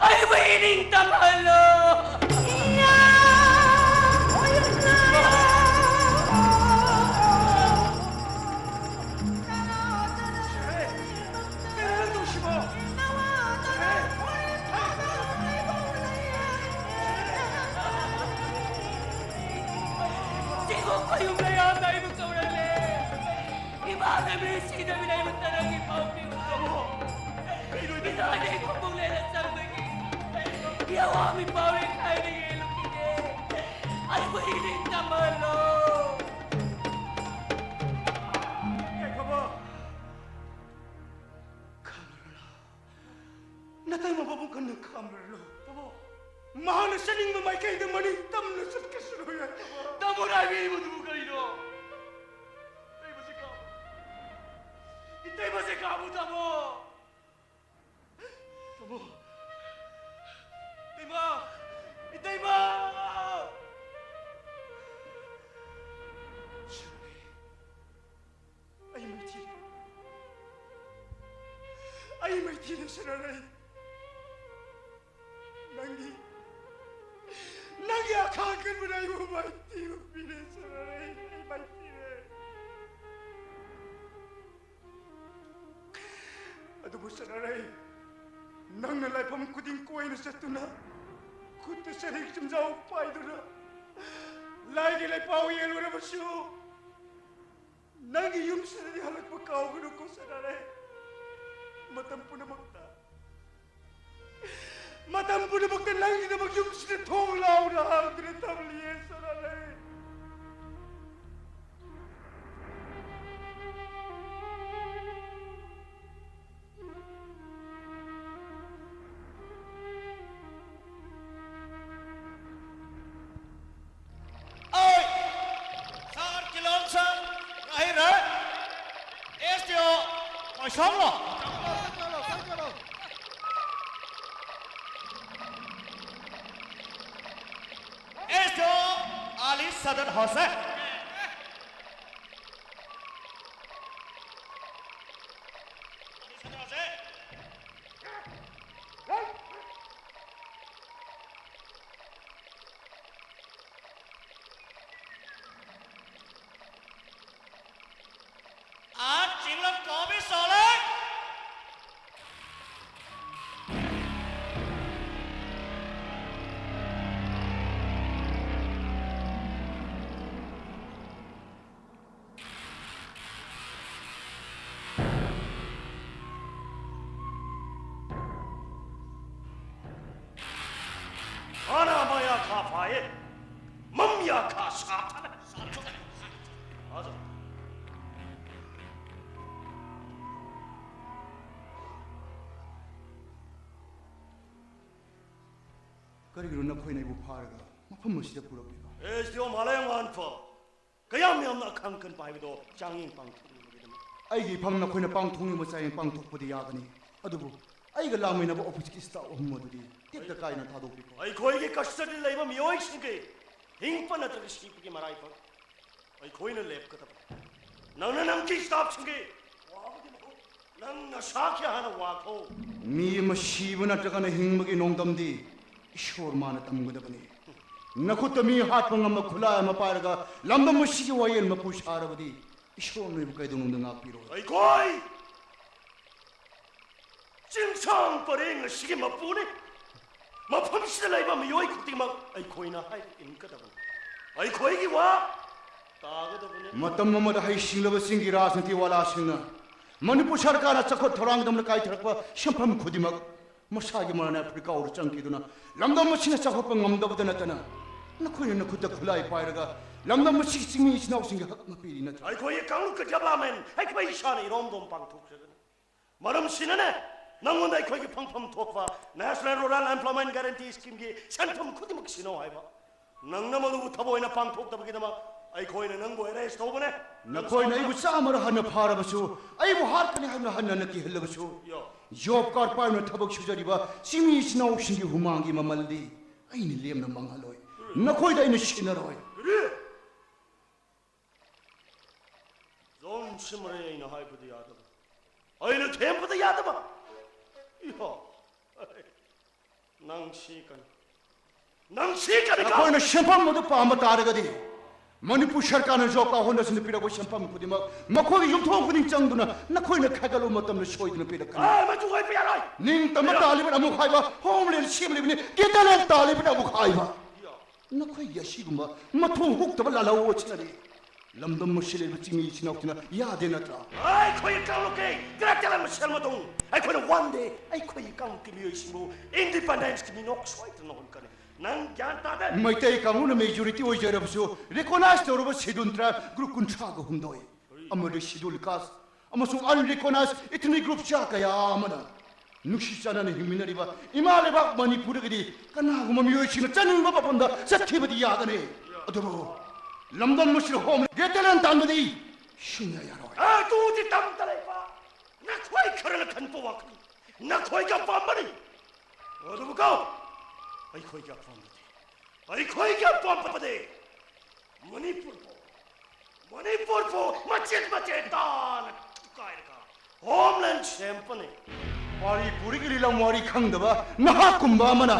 ꯑꯩꯕꯨ ꯏꯅꯤꯡ ꯇꯝꯍꯜꯂꯣ꯫ ꯁꯅꯥꯔꯩ, ꯀꯩꯅꯣ ꯅꯪ ꯇꯧꯁꯤꯕꯣ? ꯁꯅꯥꯔꯩ, ꯃꯌꯨꯝ ꯂꯩꯔꯥꯝꯅ ꯑꯩꯕꯨ ꯀꯧꯔꯛꯂꯦ꯫ ꯏꯃꯥ ꯃꯦꯃꯣꯔꯤ ꯁꯤꯗꯕꯤꯗ ꯑꯩꯕꯨ ꯇꯔꯪꯒꯤ ꯄꯥꯎ ꯄꯤꯌꯨ꯫ ꯀꯩꯅꯣ ꯏꯃꯥ ꯑꯩ ꯈꯣꯡꯕꯣꯡ ꯂꯦꯟꯅ ꯆꯪꯕꯒꯤ ꯌꯥꯋꯥꯃꯤ ꯄꯥꯎꯔꯦ ꯈꯥꯏꯅ ꯌꯦꯜꯂꯨꯈꯤꯒꯦ꯫ ꯑꯩꯕꯨ ꯏꯅꯤꯡ ꯇꯝꯍꯜꯂꯣ꯫ ꯉꯥꯏꯈꯣꯕ꯫ ꯈꯥꯝꯂꯔꯣ꯫ ꯅꯇꯩꯃ ꯄꯥꯕꯨꯡ ꯀꯟꯅ ꯈꯥꯝꯂꯔꯣ꯫ ꯇꯥꯃꯣ꯫ ꯃꯍꯥꯛꯅ ꯆꯠꯅꯤꯡꯕ ꯃꯥꯏꯀꯩꯗ ꯃꯅꯤꯡ ꯇꯝꯅ ꯆꯠꯀꯁꯅꯨ ꯌꯥꯏ꯫ ꯇꯥꯃꯣꯅ ꯍꯥꯏꯕꯤꯔꯤꯕꯗꯨꯕꯨ ꯀꯔꯤꯅꯣ? ꯏꯇꯩꯃꯁꯦ ꯀꯥꯕꯨ-, ꯏꯇꯩꯃꯁꯦ ꯀꯥꯕꯨ ꯇꯥꯃꯣ꯫ ꯇꯥꯃꯣ꯫ ꯏꯇꯩꯃ! ꯏꯇꯩꯃ! ꯁꯣꯅꯔꯩ, ꯑꯩ ꯃꯥꯏꯊꯤꯔꯦ꯫ ꯑꯩ ꯃꯥꯏꯊꯤꯔꯦ, ꯁꯣꯅꯔꯩ꯫ ꯅꯪꯒꯤ, ꯅꯪꯒꯤ ꯑꯈꯥꯡ ꯀꯟꯕꯅ ꯑꯩꯕꯨ ꯃꯥꯏꯊꯤꯕ ꯄꯤꯔꯦ, ꯁꯣꯅꯔꯩ꯫ ꯑꯩ ꯃꯥꯏꯊꯤꯔꯦ꯫ ꯑꯗꯨꯕꯨ ꯁꯣꯅꯔꯩ, ꯅꯪꯅ ꯂꯥꯏꯐꯝ ꯈꯨꯗꯤꯡ ꯀꯣꯏꯅ ꯆꯠꯇꯨꯅ, ꯈꯨꯠꯇ ꯆꯔꯤꯛ ꯆꯤꯡꯖꯥꯎ ꯄꯥꯏꯗꯨꯅ, ꯂꯥꯏꯒꯤ ꯂꯩꯄꯥꯎ ꯌꯦꯜꯂꯨꯔꯕꯁꯨ, ꯅꯪꯒꯤ ꯌꯨꯝꯁꯤꯗꯗꯤ ꯍꯜꯂꯛꯄ ꯀꯥꯎꯒꯅꯨꯀꯣ ꯁꯣꯅꯔꯩ꯫ ꯃꯇꯝ ꯄꯨꯝꯅꯃꯛꯇ ꯃꯇꯝ ꯄꯨꯝꯅꯃꯛꯇ ꯅꯪꯒꯤꯗꯃꯛ ꯌꯨꯝꯁꯤꯗ ꯊꯣꯡ ꯂꯥꯎꯅ ꯍꯥꯡꯗꯨꯅ ꯊꯝꯂꯤꯌꯦ, ꯁꯣꯅꯔꯩ꯫ ꯑꯩ ꯁꯥꯔ ꯀꯤꯂꯣꯝꯁꯪ ꯉꯥꯍꯩꯔꯩ, ꯑꯦꯁ ꯗꯤ ꯑꯣ ꯃꯣꯏꯁꯣꯝꯂꯣ꯫ ꯑꯦꯁ ꯗꯤ ꯑꯣ ꯑꯂꯤ ꯁꯗꯠ ꯍꯣꯁꯦꯟ꯫ ꯑꯥ, ꯆꯤꯡꯂꯝ ꯀꯣꯕꯤ ꯁꯣꯂꯦ꯫ ꯐꯥꯐꯥꯏꯌꯦ꯫ ꯃꯝ ꯌꯥꯈꯥ ꯁꯥꯊꯅ꯫ ꯐꯥꯖ꯫ ꯀꯔꯤꯒꯤꯅꯣ ꯅꯈꯣꯏꯅ ꯑꯩꯕꯨ ꯐꯥꯔꯒ ꯃꯐꯝ ꯑꯁꯤꯗ ꯄꯨꯔꯛꯂꯤꯕ? ꯑꯦꯁ ꯗꯤ ꯑꯣ ꯃꯥꯂꯦꯝꯉꯥꯟꯐ, ꯀꯌꯥꯝ ꯌꯥꯝꯅ ꯑꯈꯪ ꯀꯟꯕ ꯍꯥꯏꯕꯗꯣ ꯆꯥꯡꯌꯦꯡ ꯄꯥꯡꯊꯣꯛꯅꯕꯒꯤꯗꯃꯛ꯫ ꯑꯩꯒꯤ ꯏꯐꯝ ꯅꯈꯣꯏꯅ ꯄꯥꯡꯊꯣꯛꯅꯤꯡꯕ ꯆꯥꯡꯌꯦꯡ ꯄꯥꯡꯊꯣꯛꯄꯗꯤ ꯌꯥꯒꯅꯤ, ꯑꯗꯨꯕꯨ ꯑꯩꯒ ꯂꯥꯛꯃꯤꯟꯅꯕ ꯑꯣꯐꯤꯁꯀꯤ ꯁ꯭ꯇꯥꯐ ꯑꯍꯨꯝ ꯑꯗꯨꯗꯤ ꯇꯦꯛꯇ ꯀꯥꯏꯅ ꯊꯥꯗꯣꯛꯄꯤꯈꯣ꯫ ꯑꯩꯈꯣꯏꯒꯤ ꯀꯁꯇꯗꯤꯗ ꯂꯩꯕ ꯃꯤꯑꯣꯏꯁꯤꯡꯒꯤ ꯍꯤꯡꯕ ꯅꯠꯇ꯭ꯔꯒ ꯁꯤꯕꯒꯤ ꯃꯔꯥꯏꯕꯛ ꯑꯩꯈꯣꯏꯅ ꯂꯦꯞꯀꯗꯕ꯫ ꯅꯪꯅ ꯅꯪꯒꯤ ꯁ꯭ꯇꯥꯐꯁꯤꯡꯒꯤ ꯋꯥꯕꯒꯤ ꯃꯍꯨꯠ ꯅꯪ ꯅꯁꯥꯒꯤ ꯍꯥꯟꯅ ꯋꯥꯈꯣ꯫ ꯃꯤ ꯑꯃ ꯁꯤꯕ ꯅꯠꯇ꯭ꯔꯒꯅ ꯍꯤꯡꯕꯒꯤ ꯅꯣꯡꯗꯝꯗꯤ ꯏꯁꯣꯔ ꯃꯥꯅ ꯇꯝꯒꯗꯕꯅꯤ꯫ ꯅꯈꯨꯠꯇ ꯃꯤ ꯍꯥꯠꯄ ꯉꯝꯕ ꯈꯨꯠꯂꯥꯏ ꯑꯃ ꯄꯥꯏꯔꯒ ꯂꯝꯗꯝ ꯑꯁꯤꯒꯤ ꯋꯥꯌꯦꯜ ꯃꯄꯨ ꯁꯥꯔꯕꯗꯤ ꯏꯁꯣꯔ ꯅꯣꯏꯕꯨ ꯀꯩꯗꯧꯅꯨꯡꯗ ꯉꯥꯛꯄꯤꯔꯣꯏ꯫ ꯑꯩꯈꯣꯏ ꯆꯤꯡꯁꯥꯡ ꯄꯔꯦꯡ ꯑꯁꯤꯒꯤ ꯃꯄꯨꯅꯤ꯫ ꯃꯐꯝꯁꯤꯗ ꯂꯩꯕ ꯃꯤꯑꯣꯏ ꯈꯨꯗꯤꯡꯃꯛ ꯑꯩꯈꯣꯏꯅ ꯍꯥꯏꯕ ꯏꯟꯒꯗꯕꯅꯤ꯫ ꯑꯩꯈꯣꯏꯒꯤ ꯋꯥ ꯇꯥꯒꯗꯕꯅꯤ꯫ ꯃꯇꯝ ꯑꯃꯗ ꯍꯩꯁꯤꯡꯂꯕ ꯆꯤꯡꯒꯤ ꯔꯥꯖꯅꯤꯇꯤ ꯋꯥꯂꯥꯁꯤꯡꯅ ꯃꯅꯤꯄꯨꯔ ꯁꯔꯀꯥꯔꯅ ꯆꯥꯎꯈꯠ ꯊꯧꯔꯥꯡꯒꯤꯗꯃꯛꯇ ꯀꯥꯏꯊꯔꯛꯄ ꯁꯦꯟꯐꯝ ꯈꯨꯗꯤꯡꯃꯛ ꯃꯁꯥꯒꯤ ꯃꯔꯥꯟ ꯑꯐ꯭ꯔꯤꯀꯥ ꯑꯣꯏꯔ ꯆꯪꯈꯤꯗꯨꯅ ꯂꯝꯗꯝ ꯑꯁꯤꯅ ꯆꯥꯎꯈꯠꯄ ꯉꯝꯗꯕꯗ ꯅꯠꯇꯅ ꯅꯈꯣꯏꯅ ꯅꯈꯨꯠꯇ ꯈꯨꯠꯂꯥꯏ ꯄꯥꯏꯔꯒ ꯂꯝꯗꯝ ꯑꯁꯤꯒꯤ ꯆꯤꯡꯃꯤ ꯏꯆꯤꯟ ꯏꯅꯥꯎꯁꯤꯡꯒꯤ ꯍꯛ ꯃꯄꯤꯔꯤ ꯅꯠꯇ꯭ꯔꯥ? ꯑꯩꯈꯣꯏꯒꯤ ꯀꯥꯡꯂꯨꯞꯀꯤ ꯗꯦꯕꯂꯞꯃꯦꯟ ꯑꯩꯈꯣꯏ ꯏꯁꯥꯅ ꯏꯔꯣꯝꯗꯣꯝ ꯄꯥꯡꯊꯣꯛꯆꯒꯅꯤ꯫ ꯃꯔꯝꯁꯤꯅꯅꯦ, ꯅꯪꯉꯣꯟꯗ ꯑꯩꯈꯣꯏꯒꯤ ꯐꯪꯐꯝ ꯊꯣꯛꯄ National Rural Employment Guarantee Schemeꯒꯤ ꯁꯦꯟꯐꯝ ꯈꯨꯗꯤꯡꯃꯛ ꯁꯤꯟꯅꯧ ꯍꯥꯏꯕ꯫ ꯅꯪꯅ ꯃꯗꯨꯕꯨ ꯊꯕꯛ ꯑꯣꯏꯅ ꯄꯥꯡꯊꯣꯛꯇꯕꯒꯤꯗꯃꯛ ꯑꯩꯈꯣꯏꯅ ꯅꯪꯕꯨ ꯑꯦꯔꯦꯁ ꯇꯧꯕꯅꯦ꯫ ꯅꯈꯣꯏꯅ ꯑꯩꯕꯨ ꯆꯥꯝꯃꯔ ꯍꯟꯅ ꯐꯥꯔꯕꯁꯨ, ꯑꯩꯕꯨ ꯍꯥꯠꯀꯅꯤ ꯍꯥꯏꯅ ꯍꯟꯅ ꯍꯟꯅ ꯀꯤꯍꯜꯂꯕꯁꯨ, ꯌꯣ꯫ ꯖꯣꯕ ꯀꯥꯔꯗ ꯄꯥꯏꯗꯨꯅ ꯊꯕꯛ ꯁꯨꯖꯔꯤꯕ ꯆꯤꯡꯃꯤ ꯏꯆꯤꯟ ꯏꯅꯥꯎꯁꯤꯡꯒꯤ ꯍꯨꯃꯥꯡꯒꯤ ꯃꯃꯜꯗꯤ ꯑꯩꯅ ꯂꯦꯝꯅ ꯃꯥꯡꯍꯜꯂꯣꯏ꯫ ꯅꯈꯣꯏꯗ ꯑꯩꯅ ꯁꯤꯟꯅꯔꯣꯏ꯫ ꯀꯔꯤ? ꯖꯣꯟ ꯁꯤꯃꯔꯩ ꯑꯩꯅ ꯍꯥꯏꯕꯗꯤ ꯌꯥꯗꯕ, ꯑꯩꯅ ꯊꯦꯝꯕꯗ ꯌꯥꯗꯕ꯫ ꯏꯍꯣ, ꯅꯪ ꯁꯤ ꯀꯅꯤ, ꯅꯪ ꯁꯤ ꯀꯅꯤ꯫ ꯅꯈꯣꯏꯅ ꯁꯦꯟꯐꯝ ꯑꯗꯨ ꯄꯥꯝꯕ ꯇꯥꯔꯒꯗꯤ, ꯃꯅꯤꯄꯨꯔ ꯁꯔꯀꯥꯔꯅ ꯖꯣꯕ ꯀꯥꯔꯗ ꯍꯣꯜꯗꯔꯁꯤꯡꯗ ꯄꯤꯔꯛꯄ ꯁꯦꯟꯐꯝ ꯈꯨꯗꯤꯡꯃꯛ ꯃꯈꯣꯏꯒꯤ ꯌꯨꯝꯊꯣꯡ ꯈꯨꯗꯤꯡ ꯆꯪꯗꯨꯅ ꯅꯈꯣꯏꯅ ꯈꯥꯏꯒꯠꯂꯨꯕ ꯃꯇꯝꯗ ꯁꯣꯏꯗꯅ ꯄꯤꯔꯛꯀꯅꯤ꯫ ꯑꯦ, ꯃꯗꯨ ꯑꯣꯏꯕ ꯌꯥꯔꯣꯏ꯫ ꯅꯤꯡꯇꯝꯕ ꯇꯥꯜꯂꯤꯕꯅ ꯑꯃꯨꯛ ꯍꯥꯏꯕ, ꯍꯣꯝꯂꯦꯟ ꯁꯦꯝꯂꯤꯕꯅꯤ, ꯀꯦꯇꯂꯦꯟ ꯇꯥꯜꯂꯤꯕꯅ ꯑꯃꯨꯛ ꯍꯥꯏꯕ꯫ ꯅꯈꯣꯏꯒꯤ ꯑꯁꯤꯒꯨꯝꯕ ꯃꯊꯣꯡ ꯍꯨꯛꯇꯕ ꯂꯥꯜꯍꯧ ꯑꯁꯤꯅꯅꯤ ꯂꯝꯗꯝ ꯑꯁꯤ ꯂꯩꯕ ꯆꯤꯡꯃꯤ ꯏꯆꯤꯟ ꯏꯅꯥꯎꯁꯤꯡꯅ ꯌꯥꯗꯦ ꯅꯠꯇ꯭ꯔꯥ? ꯑꯩꯈꯣꯏ ꯀꯥꯡꯂꯨꯞꯀꯤ ꯀꯔꯦꯛꯇꯔ ꯑꯃ ꯁꯦꯜ ꯃꯇꯨꯡ ꯑꯩꯈꯣꯏꯅ ꯋꯥꯟ ꯗꯦ ꯑꯩꯈꯣꯏꯒꯤ ꯀꯥꯡꯂꯨꯞꯀꯤ ꯃꯤꯑꯣꯏꯁꯤꯡꯕꯨ ꯏꯟꯗꯤꯄꯦꯟꯗꯦꯟꯁꯀꯤ ꯃꯤꯅꯣꯛ ꯁꯣꯏꯗꯅ ꯑꯣꯟꯒꯅꯤ꯫ ꯅꯪ ꯒ꯭ꯌꯥꯟ ꯇꯥꯗꯦ꯫ ꯃꯩꯇꯩ ꯀꯥꯡꯕꯨꯅ majority ꯑꯣꯏꯖꯔꯕꯁꯨ, recognized ꯇꯧꯔꯕ schedule tribe group ꯀꯨꯟꯊ꯭ꯔꯥꯒ ꯍꯨꯝꯗꯣꯏ ꯑꯃꯗꯤ schedule caste ꯑꯃꯁꯨꯡ unrecognized ethnic group ꯆꯥ ꯀꯌꯥ ꯑꯃꯅ ꯅꯨꯡꯁꯤ ꯆꯥꯟꯅꯅ ꯍꯤꯡꯃꯤꯟꯅꯔꯤꯕ ꯏꯃꯥ ꯂꯩꯕꯥꯛ ꯃꯅꯤꯄꯨꯔꯗꯒꯤꯗꯤ ꯀꯅꯥꯒꯨꯝꯕ ꯃꯤꯑꯣꯏꯁꯤꯡꯅ ꯆꯠꯅꯤꯡꯕ ꯃꯐꯝꯗ ꯆꯠꯈꯤꯕꯗꯤ ꯌꯥꯒꯅꯤ꯫ ꯑꯗꯨꯕꯨ ꯂꯝꯗꯝ ꯑꯁꯤꯗ ꯍꯣꯝ ꯒꯦꯇꯦꯂꯦꯟ ꯇꯥꯟꯕꯗꯤ ꯁꯨꯡꯌꯥ ꯌꯥꯔꯣꯏ꯫ ꯑꯗꯨꯗꯤ ꯇꯝꯗ ꯂꯩꯕ ꯅꯈꯣꯏ ꯈꯔꯅ ꯈꯟꯕ ꯋꯥꯈꯜ ꯅꯈꯣꯏꯒꯤ ꯑꯄꯥꯝꯕꯅꯤ꯫ ꯑꯗꯨꯕꯨ ꯀꯣ, ꯑꯩꯈꯣꯏꯒꯤ ꯑꯄꯥꯝꯕꯗꯤ, ꯑꯩꯈꯣꯏꯒꯤ ꯑꯄꯥꯝꯕꯗꯤ ꯃꯅꯤꯄꯨꯔꯕꯨ, ꯃꯅꯤꯄꯨꯔꯕꯨ ꯃꯆꯦꯠ ꯃꯆꯦꯠ ꯇꯥꯅ ꯊꯨꯒꯥꯏꯔꯒ ꯍꯣꯝꯂꯦꯟ ꯁꯦꯝꯕꯅꯤ꯫ ꯋꯥꯔꯤ ꯄꯨꯔꯤꯒꯤ ꯂꯤꯂꯝ ꯋꯥꯔꯤ ꯈꯪꯗꯕ ꯅꯍꯥꯛꯀꯨꯝꯕ ꯑꯃꯅ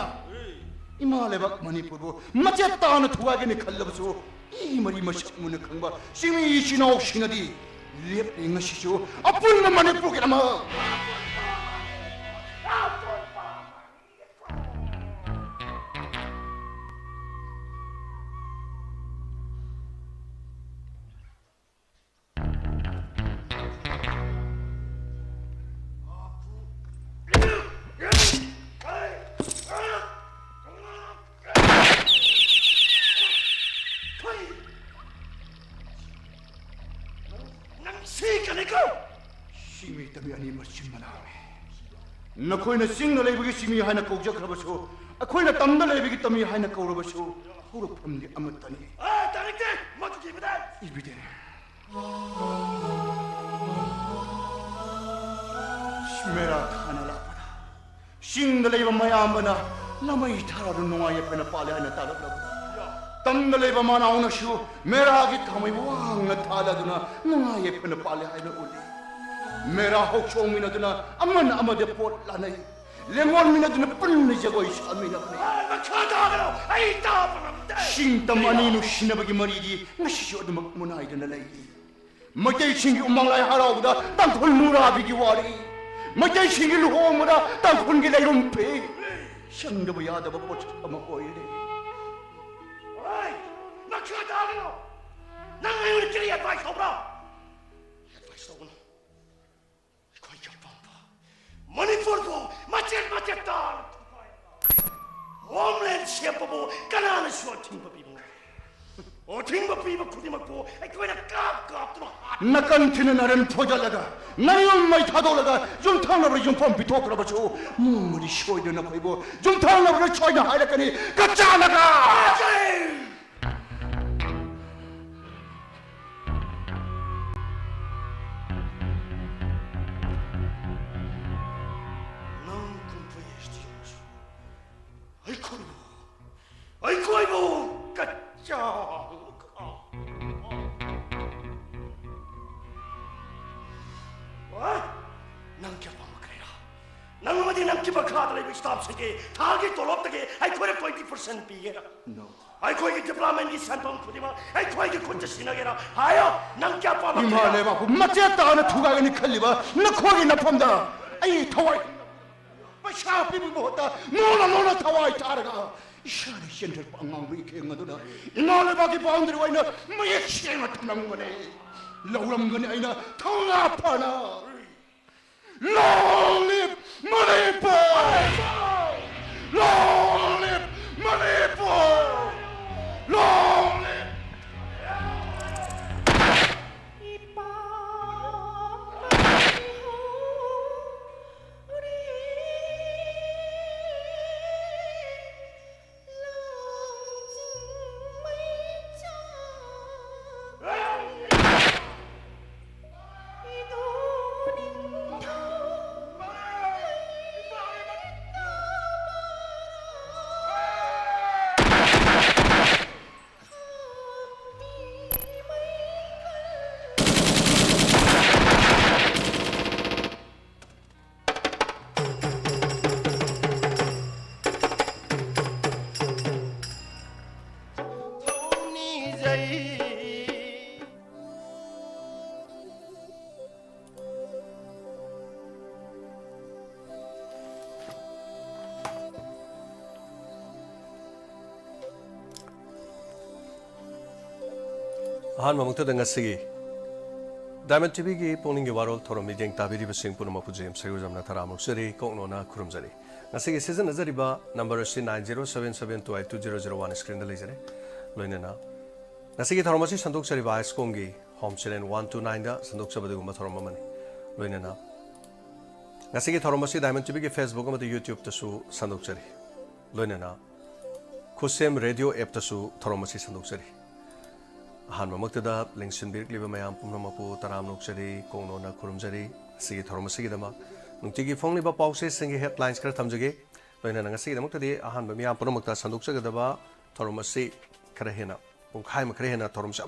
ꯏꯃꯥ ꯂꯩꯕꯥꯛ ꯃꯅꯤꯄꯨꯔꯕꯨ ꯃꯆꯦꯠ ꯇꯥꯅ ꯊꯨꯒꯥꯏꯒꯅꯤ ꯈꯜꯂꯕꯁꯨ, ꯏ ꯃꯔꯤ ꯃꯁꯛ ꯃꯨꯟꯅ ꯈꯪꯕ ꯆꯤꯡꯃꯤ ꯏꯆꯤꯟ ꯏꯅꯥꯎꯁꯤꯡꯅꯗꯤ ꯂꯦꯞꯂꯤ ꯉꯁꯤꯁꯨ ꯑꯄꯨꯟꯕ ꯃꯅꯤꯄꯨꯔꯒꯤꯗꯃꯛ꯫ ꯅꯪ ꯁꯤꯒꯅꯤꯀꯣ! ꯆꯤꯡꯃꯤ ꯇꯝꯃꯤ ꯑꯅꯤ ꯃꯆꯤꯟ ꯃꯅꯥꯎꯅꯤ꯫ ꯅꯈꯣꯏꯅ ꯆꯤꯡꯗ ꯂꯩꯕꯒꯤ ꯆꯤꯡꯃꯤ ꯍꯥꯏꯅ ꯀꯧꯖꯈ꯭ꯔꯕꯁꯨ, ꯑꯩꯈꯣꯏꯅ ꯇꯝꯗ ꯂꯩꯕꯒꯤ ꯇꯝꯃꯤ ꯍꯥꯏꯅ ꯀꯧꯔꯕꯁꯨ, ꯍꯧꯔꯛꯐꯝꯗꯤ ꯑꯃꯠꯇꯅꯤ꯫ ꯑꯦ, ꯇꯥꯅꯤꯡꯗꯦ! ꯃꯗꯨꯒꯤ ꯏꯕꯗ! ꯏꯕꯤꯗꯦ꯫ ꯃꯦꯔꯥ ꯊꯥꯅ ꯂꯥꯛꯄꯗ ꯆꯤꯡꯗ ꯂꯩꯕ ꯃꯌꯥꯝꯕꯅ ꯂꯃꯩ ꯊꯥꯔꯗꯨꯅ ꯅꯨꯡꯉꯥꯏ ꯌꯥꯏꯐꯅ ꯄꯥꯜꯂꯦ ꯍꯥꯏꯅ ꯇꯥꯂꯛꯂꯕꯗ, ꯇꯝꯗ ꯂꯩꯕ ꯃꯅꯥꯎꯅꯁꯨ ꯃꯦꯔꯥꯒꯤ ꯊꯥꯃꯩ ꯋꯥꯡꯅ ꯊꯥꯜꯂꯗꯨꯅ ꯅꯨꯡꯉꯥꯏ ꯌꯥꯏꯐꯅ ꯄꯥꯜꯂꯦ ꯍꯥꯏꯅ ꯎꯠꯂꯤ꯫ ꯃꯦꯔꯥ ꯍꯧꯆꯣꯡꯃꯤꯟꯅꯗꯨꯅ ꯑꯃꯅ ꯑꯃꯗ ꯄꯣꯠ ꯂꯥꯟꯅꯩ꯫ ꯂꯦꯡꯒꯣꯟꯃꯤꯟꯅꯗꯨꯅ ꯄꯨꯟꯅ ꯖꯒꯣꯏ ꯁꯥꯃꯤꯟꯅꯕꯅꯤ꯫ ꯑꯦ, ꯃꯈꯥ ꯇꯥꯒꯅꯨ! ꯑꯩ ꯇꯥꯕ ꯉꯝꯗꯦ! ꯆꯤꯡ ꯇꯝ ꯑꯅꯤ ꯅꯨꯡꯁꯤꯅꯕꯒꯤ ꯃꯔꯤꯗꯤ ꯉꯁꯤꯁꯨ ꯑꯗꯨꯃꯛ ꯃꯨꯅꯥꯏꯗꯨꯅ ꯂꯩꯔꯤ꯫ ꯃꯩꯇꯩꯁꯤꯡꯒꯤ ꯎꯃꯪ ꯂꯥꯏ ꯍꯔꯥꯎꯕꯗ ꯇꯥꯡꯈꯨꯜ ꯅꯨꯔꯥꯕꯤꯒꯤ ꯋꯥꯔꯤ, ꯃꯩꯇꯩꯁꯤꯡꯒꯤ ꯂꯨꯍꯣꯡꯕꯗ ꯇꯥꯡꯈꯨꯜꯒꯤ ꯂꯩꯔꯨꯝ ꯐꯤ, ꯆꯪꯗꯕ ꯌꯥꯗꯕ ꯄꯣꯠꯁꯛ ꯑꯃ ꯑꯣꯏꯔꯦ꯫ ꯑꯣꯏ! ꯃꯈꯥ ꯇꯥꯒꯅꯨ! ꯅꯪ ꯑꯩꯉꯣꯟꯗ ꯀꯔꯤ advice ꯇꯧꯕ꯭ꯔꯥ? Advice ꯇꯧꯒꯅꯨ꯫ ꯑꯩꯈꯣꯏꯒꯤ ꯑꯄꯥꯝꯕ ꯃꯅꯤꯄꯨꯔꯕꯨ ꯃꯆꯦꯠ ꯃꯆꯦꯠ ꯇꯥꯅ ꯊꯨꯒꯥꯏꯔꯒ ꯍꯣꯝꯂꯦꯟ ꯁꯦꯝꯕ ꯀꯅꯥꯅꯁꯨ ꯑꯊꯤꯡꯕ ꯄꯤꯕ ꯉꯝꯗꯦ꯫ ꯑꯊꯤꯡꯕ ꯄꯤꯕ ꯈꯨꯗꯤꯡꯃꯛꯄꯨ ꯑꯩꯈꯣꯏꯅ ꯀꯥꯞ ꯀꯥꯞꯇꯨꯅ ꯍꯥꯠ- ꯅꯥꯀꯟ ꯊꯤꯅ ꯅꯔꯦꯟ ꯐꯣꯏꯗꯠꯂꯒ, ꯅꯌꯨꯝ ꯃꯩ ꯊꯥꯗꯣꯛꯂꯒ, ꯌꯨꯝꯊꯪꯅꯕꯗ ꯌꯨꯝꯐꯝ ꯄꯤꯊꯣꯛꯈ꯭ꯔꯕꯁꯨ, ꯅꯣꯡꯃꯗꯤ ꯁꯣꯏꯗꯅ ꯑꯩꯈꯣꯏꯕꯨ ꯌꯨꯝꯊꯪꯅꯕꯅ ꯁꯣꯏꯗꯅ ꯍꯥꯏꯔꯛꯀꯅꯤ, ꯀꯆꯥꯅꯒ! ꯅꯪ ꯀꯨꯝꯍꯩ ꯑꯁꯤꯗꯁꯨ ꯑꯩꯈꯣꯏꯕꯨ, ꯑꯩꯈꯣꯏꯕꯨ ꯀꯆꯥ-, ꯍꯣꯏ? ꯅꯪ ꯀꯌꯥ ꯄꯥꯝꯂꯛꯀꯅꯤꯔꯥ? ꯅꯪ ꯑꯃꯗꯤ ꯅꯪꯒꯤ ꯃꯈꯥꯗ ꯂꯩꯕ staffꯁꯤꯡꯒꯤ ꯊꯥꯒꯤ ꯇꯣꯂꯣꯞꯇꯒꯤ ꯑꯩꯈꯣꯏꯅ twenty percent ꯄꯤꯒꯦꯔꯥ? No. ꯑꯩꯈꯣꯏꯒꯤ developmentꯀꯤ ꯁꯦꯟꯐꯝ ꯈꯨꯗꯤꯡꯃꯛ ꯑꯩꯈꯣꯏꯒꯤ ꯈꯨꯠꯇ ꯁꯤꯟꯅꯒꯦꯔꯥ? ꯍꯥꯏꯌꯣ, ꯅꯪ ꯀꯌꯥ ꯄꯥꯝꯂꯛꯀꯅꯤꯔꯥ? ꯏꯃꯥ ꯂꯩꯕꯥꯛꯄꯨ ꯃꯆꯦꯠ ꯇꯥꯅ ꯊꯨꯒꯥꯏꯒꯅꯤ ꯈꯜꯂꯤꯕ ꯅꯈꯣꯏꯒꯤ ꯅꯐꯝꯗ ꯑꯩ ꯊꯋꯥꯏ, ꯄꯩꯁꯥ ꯄꯤꯕꯒꯤ ꯃꯍꯨꯠꯇ ꯃꯣꯟꯅ ꯃꯣꯟꯅ ꯊꯋꯥꯏ ꯊꯥꯔꯒ ꯏꯁꯥꯅ ꯆꯦꯟꯊꯔꯛꯄ ꯑꯉꯥꯡꯕꯒꯤ ꯈꯦꯡ ꯑꯗꯨꯅ ꯏꯃꯥ ꯂꯩꯕꯥꯛꯀꯤ boundary ꯑꯣꯏꯅ ꯃꯌꯦꯛ ꯁꯦꯡꯅ ꯊꯝꯂꯝꯒꯅꯤ, ꯂꯧꯔꯝꯒꯅꯤ ꯑꯩꯅ ꯊꯧꯅꯥ ꯐꯅ꯫ Long live Manipur! Long live Manipur! Long live! ꯑꯍꯥꯟꯕꯃꯛꯇꯗ ꯉꯁꯤꯒꯤ Diamond TVꯒꯤ ꯄꯨꯛꯅꯤꯡꯒꯤ ꯋꯥꯔꯣꯜ ꯊꯧꯔꯝ ꯃꯤꯠꯌꯦꯡ ꯇꯥꯕꯤꯔꯤꯕꯁꯤꯡ ꯄꯨꯝꯅꯃꯛꯄꯨ ꯖꯦꯝꯁ ꯁꯌꯨꯖꯝꯅ ꯇꯔꯥꯃꯨꯛ ꯆꯦꯔꯤ ꯀꯣꯛꯅꯣꯅ ꯈꯨꯔꯨꯝꯖꯔꯤ꯫ ꯉꯁꯤꯒꯤ ꯁꯤꯖꯤꯟꯅꯖꯔꯤꯕ ꯅꯝꯕꯔ ꯑꯁꯤ nine zero seven seven two eight two zero zero one, ꯁ꯭ꯀ꯭ꯔꯤꯟꯗ ꯂꯩꯖꯔꯦ꯫ ꯂꯣꯏꯅꯅ ꯉꯁꯤꯒꯤ ꯊꯧꯔꯝ ꯑꯁꯤ ꯁꯟꯗꯣꯛꯆꯔꯤꯕ ꯑꯥꯏꯁꯀꯣꯝꯒꯤ home channel one two nine ꯗ ꯁꯟꯗꯣꯛꯆꯕ ꯑꯗꯨꯒꯨꯝꯕ ꯊꯧꯔꯝ ꯑꯃꯅꯤ꯫ ꯂꯣꯏꯅꯅ ꯉꯁꯤꯒꯤ ꯊꯧꯔꯝ ꯑꯁꯤ ꯗꯥꯏꯃꯟ ꯇꯤꯚꯤꯒꯤ ꯐꯦꯁꯕꯨꯛ ꯑꯃꯗꯤ ꯌꯨꯇ꯭ꯌꯨꯕꯇꯁꯨ ꯁꯟꯗꯣꯛꯆꯔꯤ꯫ ꯂꯣꯏꯅꯅ ꯈꯨꯠꯁꯦꯝ ꯔꯦꯗꯤꯑꯣ ꯑꯦꯞꯇꯁꯨ ꯊꯧꯔꯝ ꯑꯁꯤ ꯁꯟꯗꯣꯛꯆꯔꯤ꯫ ꯑꯍꯥꯟꯕꯃꯛꯇꯗ ꯂꯦꯡꯁꯤꯟꯕꯤꯔꯛꯂꯤꯕ ꯃꯌꯥꯝ ꯄꯨꯝꯅꯃꯛꯄꯨ ꯇꯔꯥꯝꯅ ꯑꯣꯛꯆꯔꯤ, ꯀꯣꯡꯅꯣꯟꯅ ꯈꯨꯔꯨꯝꯖꯔꯤ꯫ ꯉꯁꯤꯒꯤ ꯊꯧꯔꯝ ꯑꯁꯤꯒꯤꯗꯃꯛ ꯅꯨꯡꯇꯤꯒꯤ ꯐꯣꯡꯂꯤꯕ ꯄꯥꯎꯆꯦꯁꯤꯡꯒꯤ ꯍꯦꯗꯂꯥꯏꯟꯁ ꯈꯔ ꯊꯝꯖꯒꯦ꯫ ꯂꯣꯏꯅꯅ ꯉꯁꯤꯒꯤꯗꯃꯛꯇꯗꯤ ꯑꯍꯥꯟꯕ ꯃꯤꯌꯥꯝ ꯄꯨꯝꯅꯃꯛꯇ ꯁꯟꯗꯣꯛꯆꯒꯗꯕ ꯊꯧꯔꯝ ꯑꯁꯤ ꯈꯔ ꯍꯦꯟꯅ, ꯄꯨꯡꯈꯥꯏ ꯑꯃ ꯈꯔ ꯍꯦꯟꯅ ꯊꯧꯔꯝꯁꯤ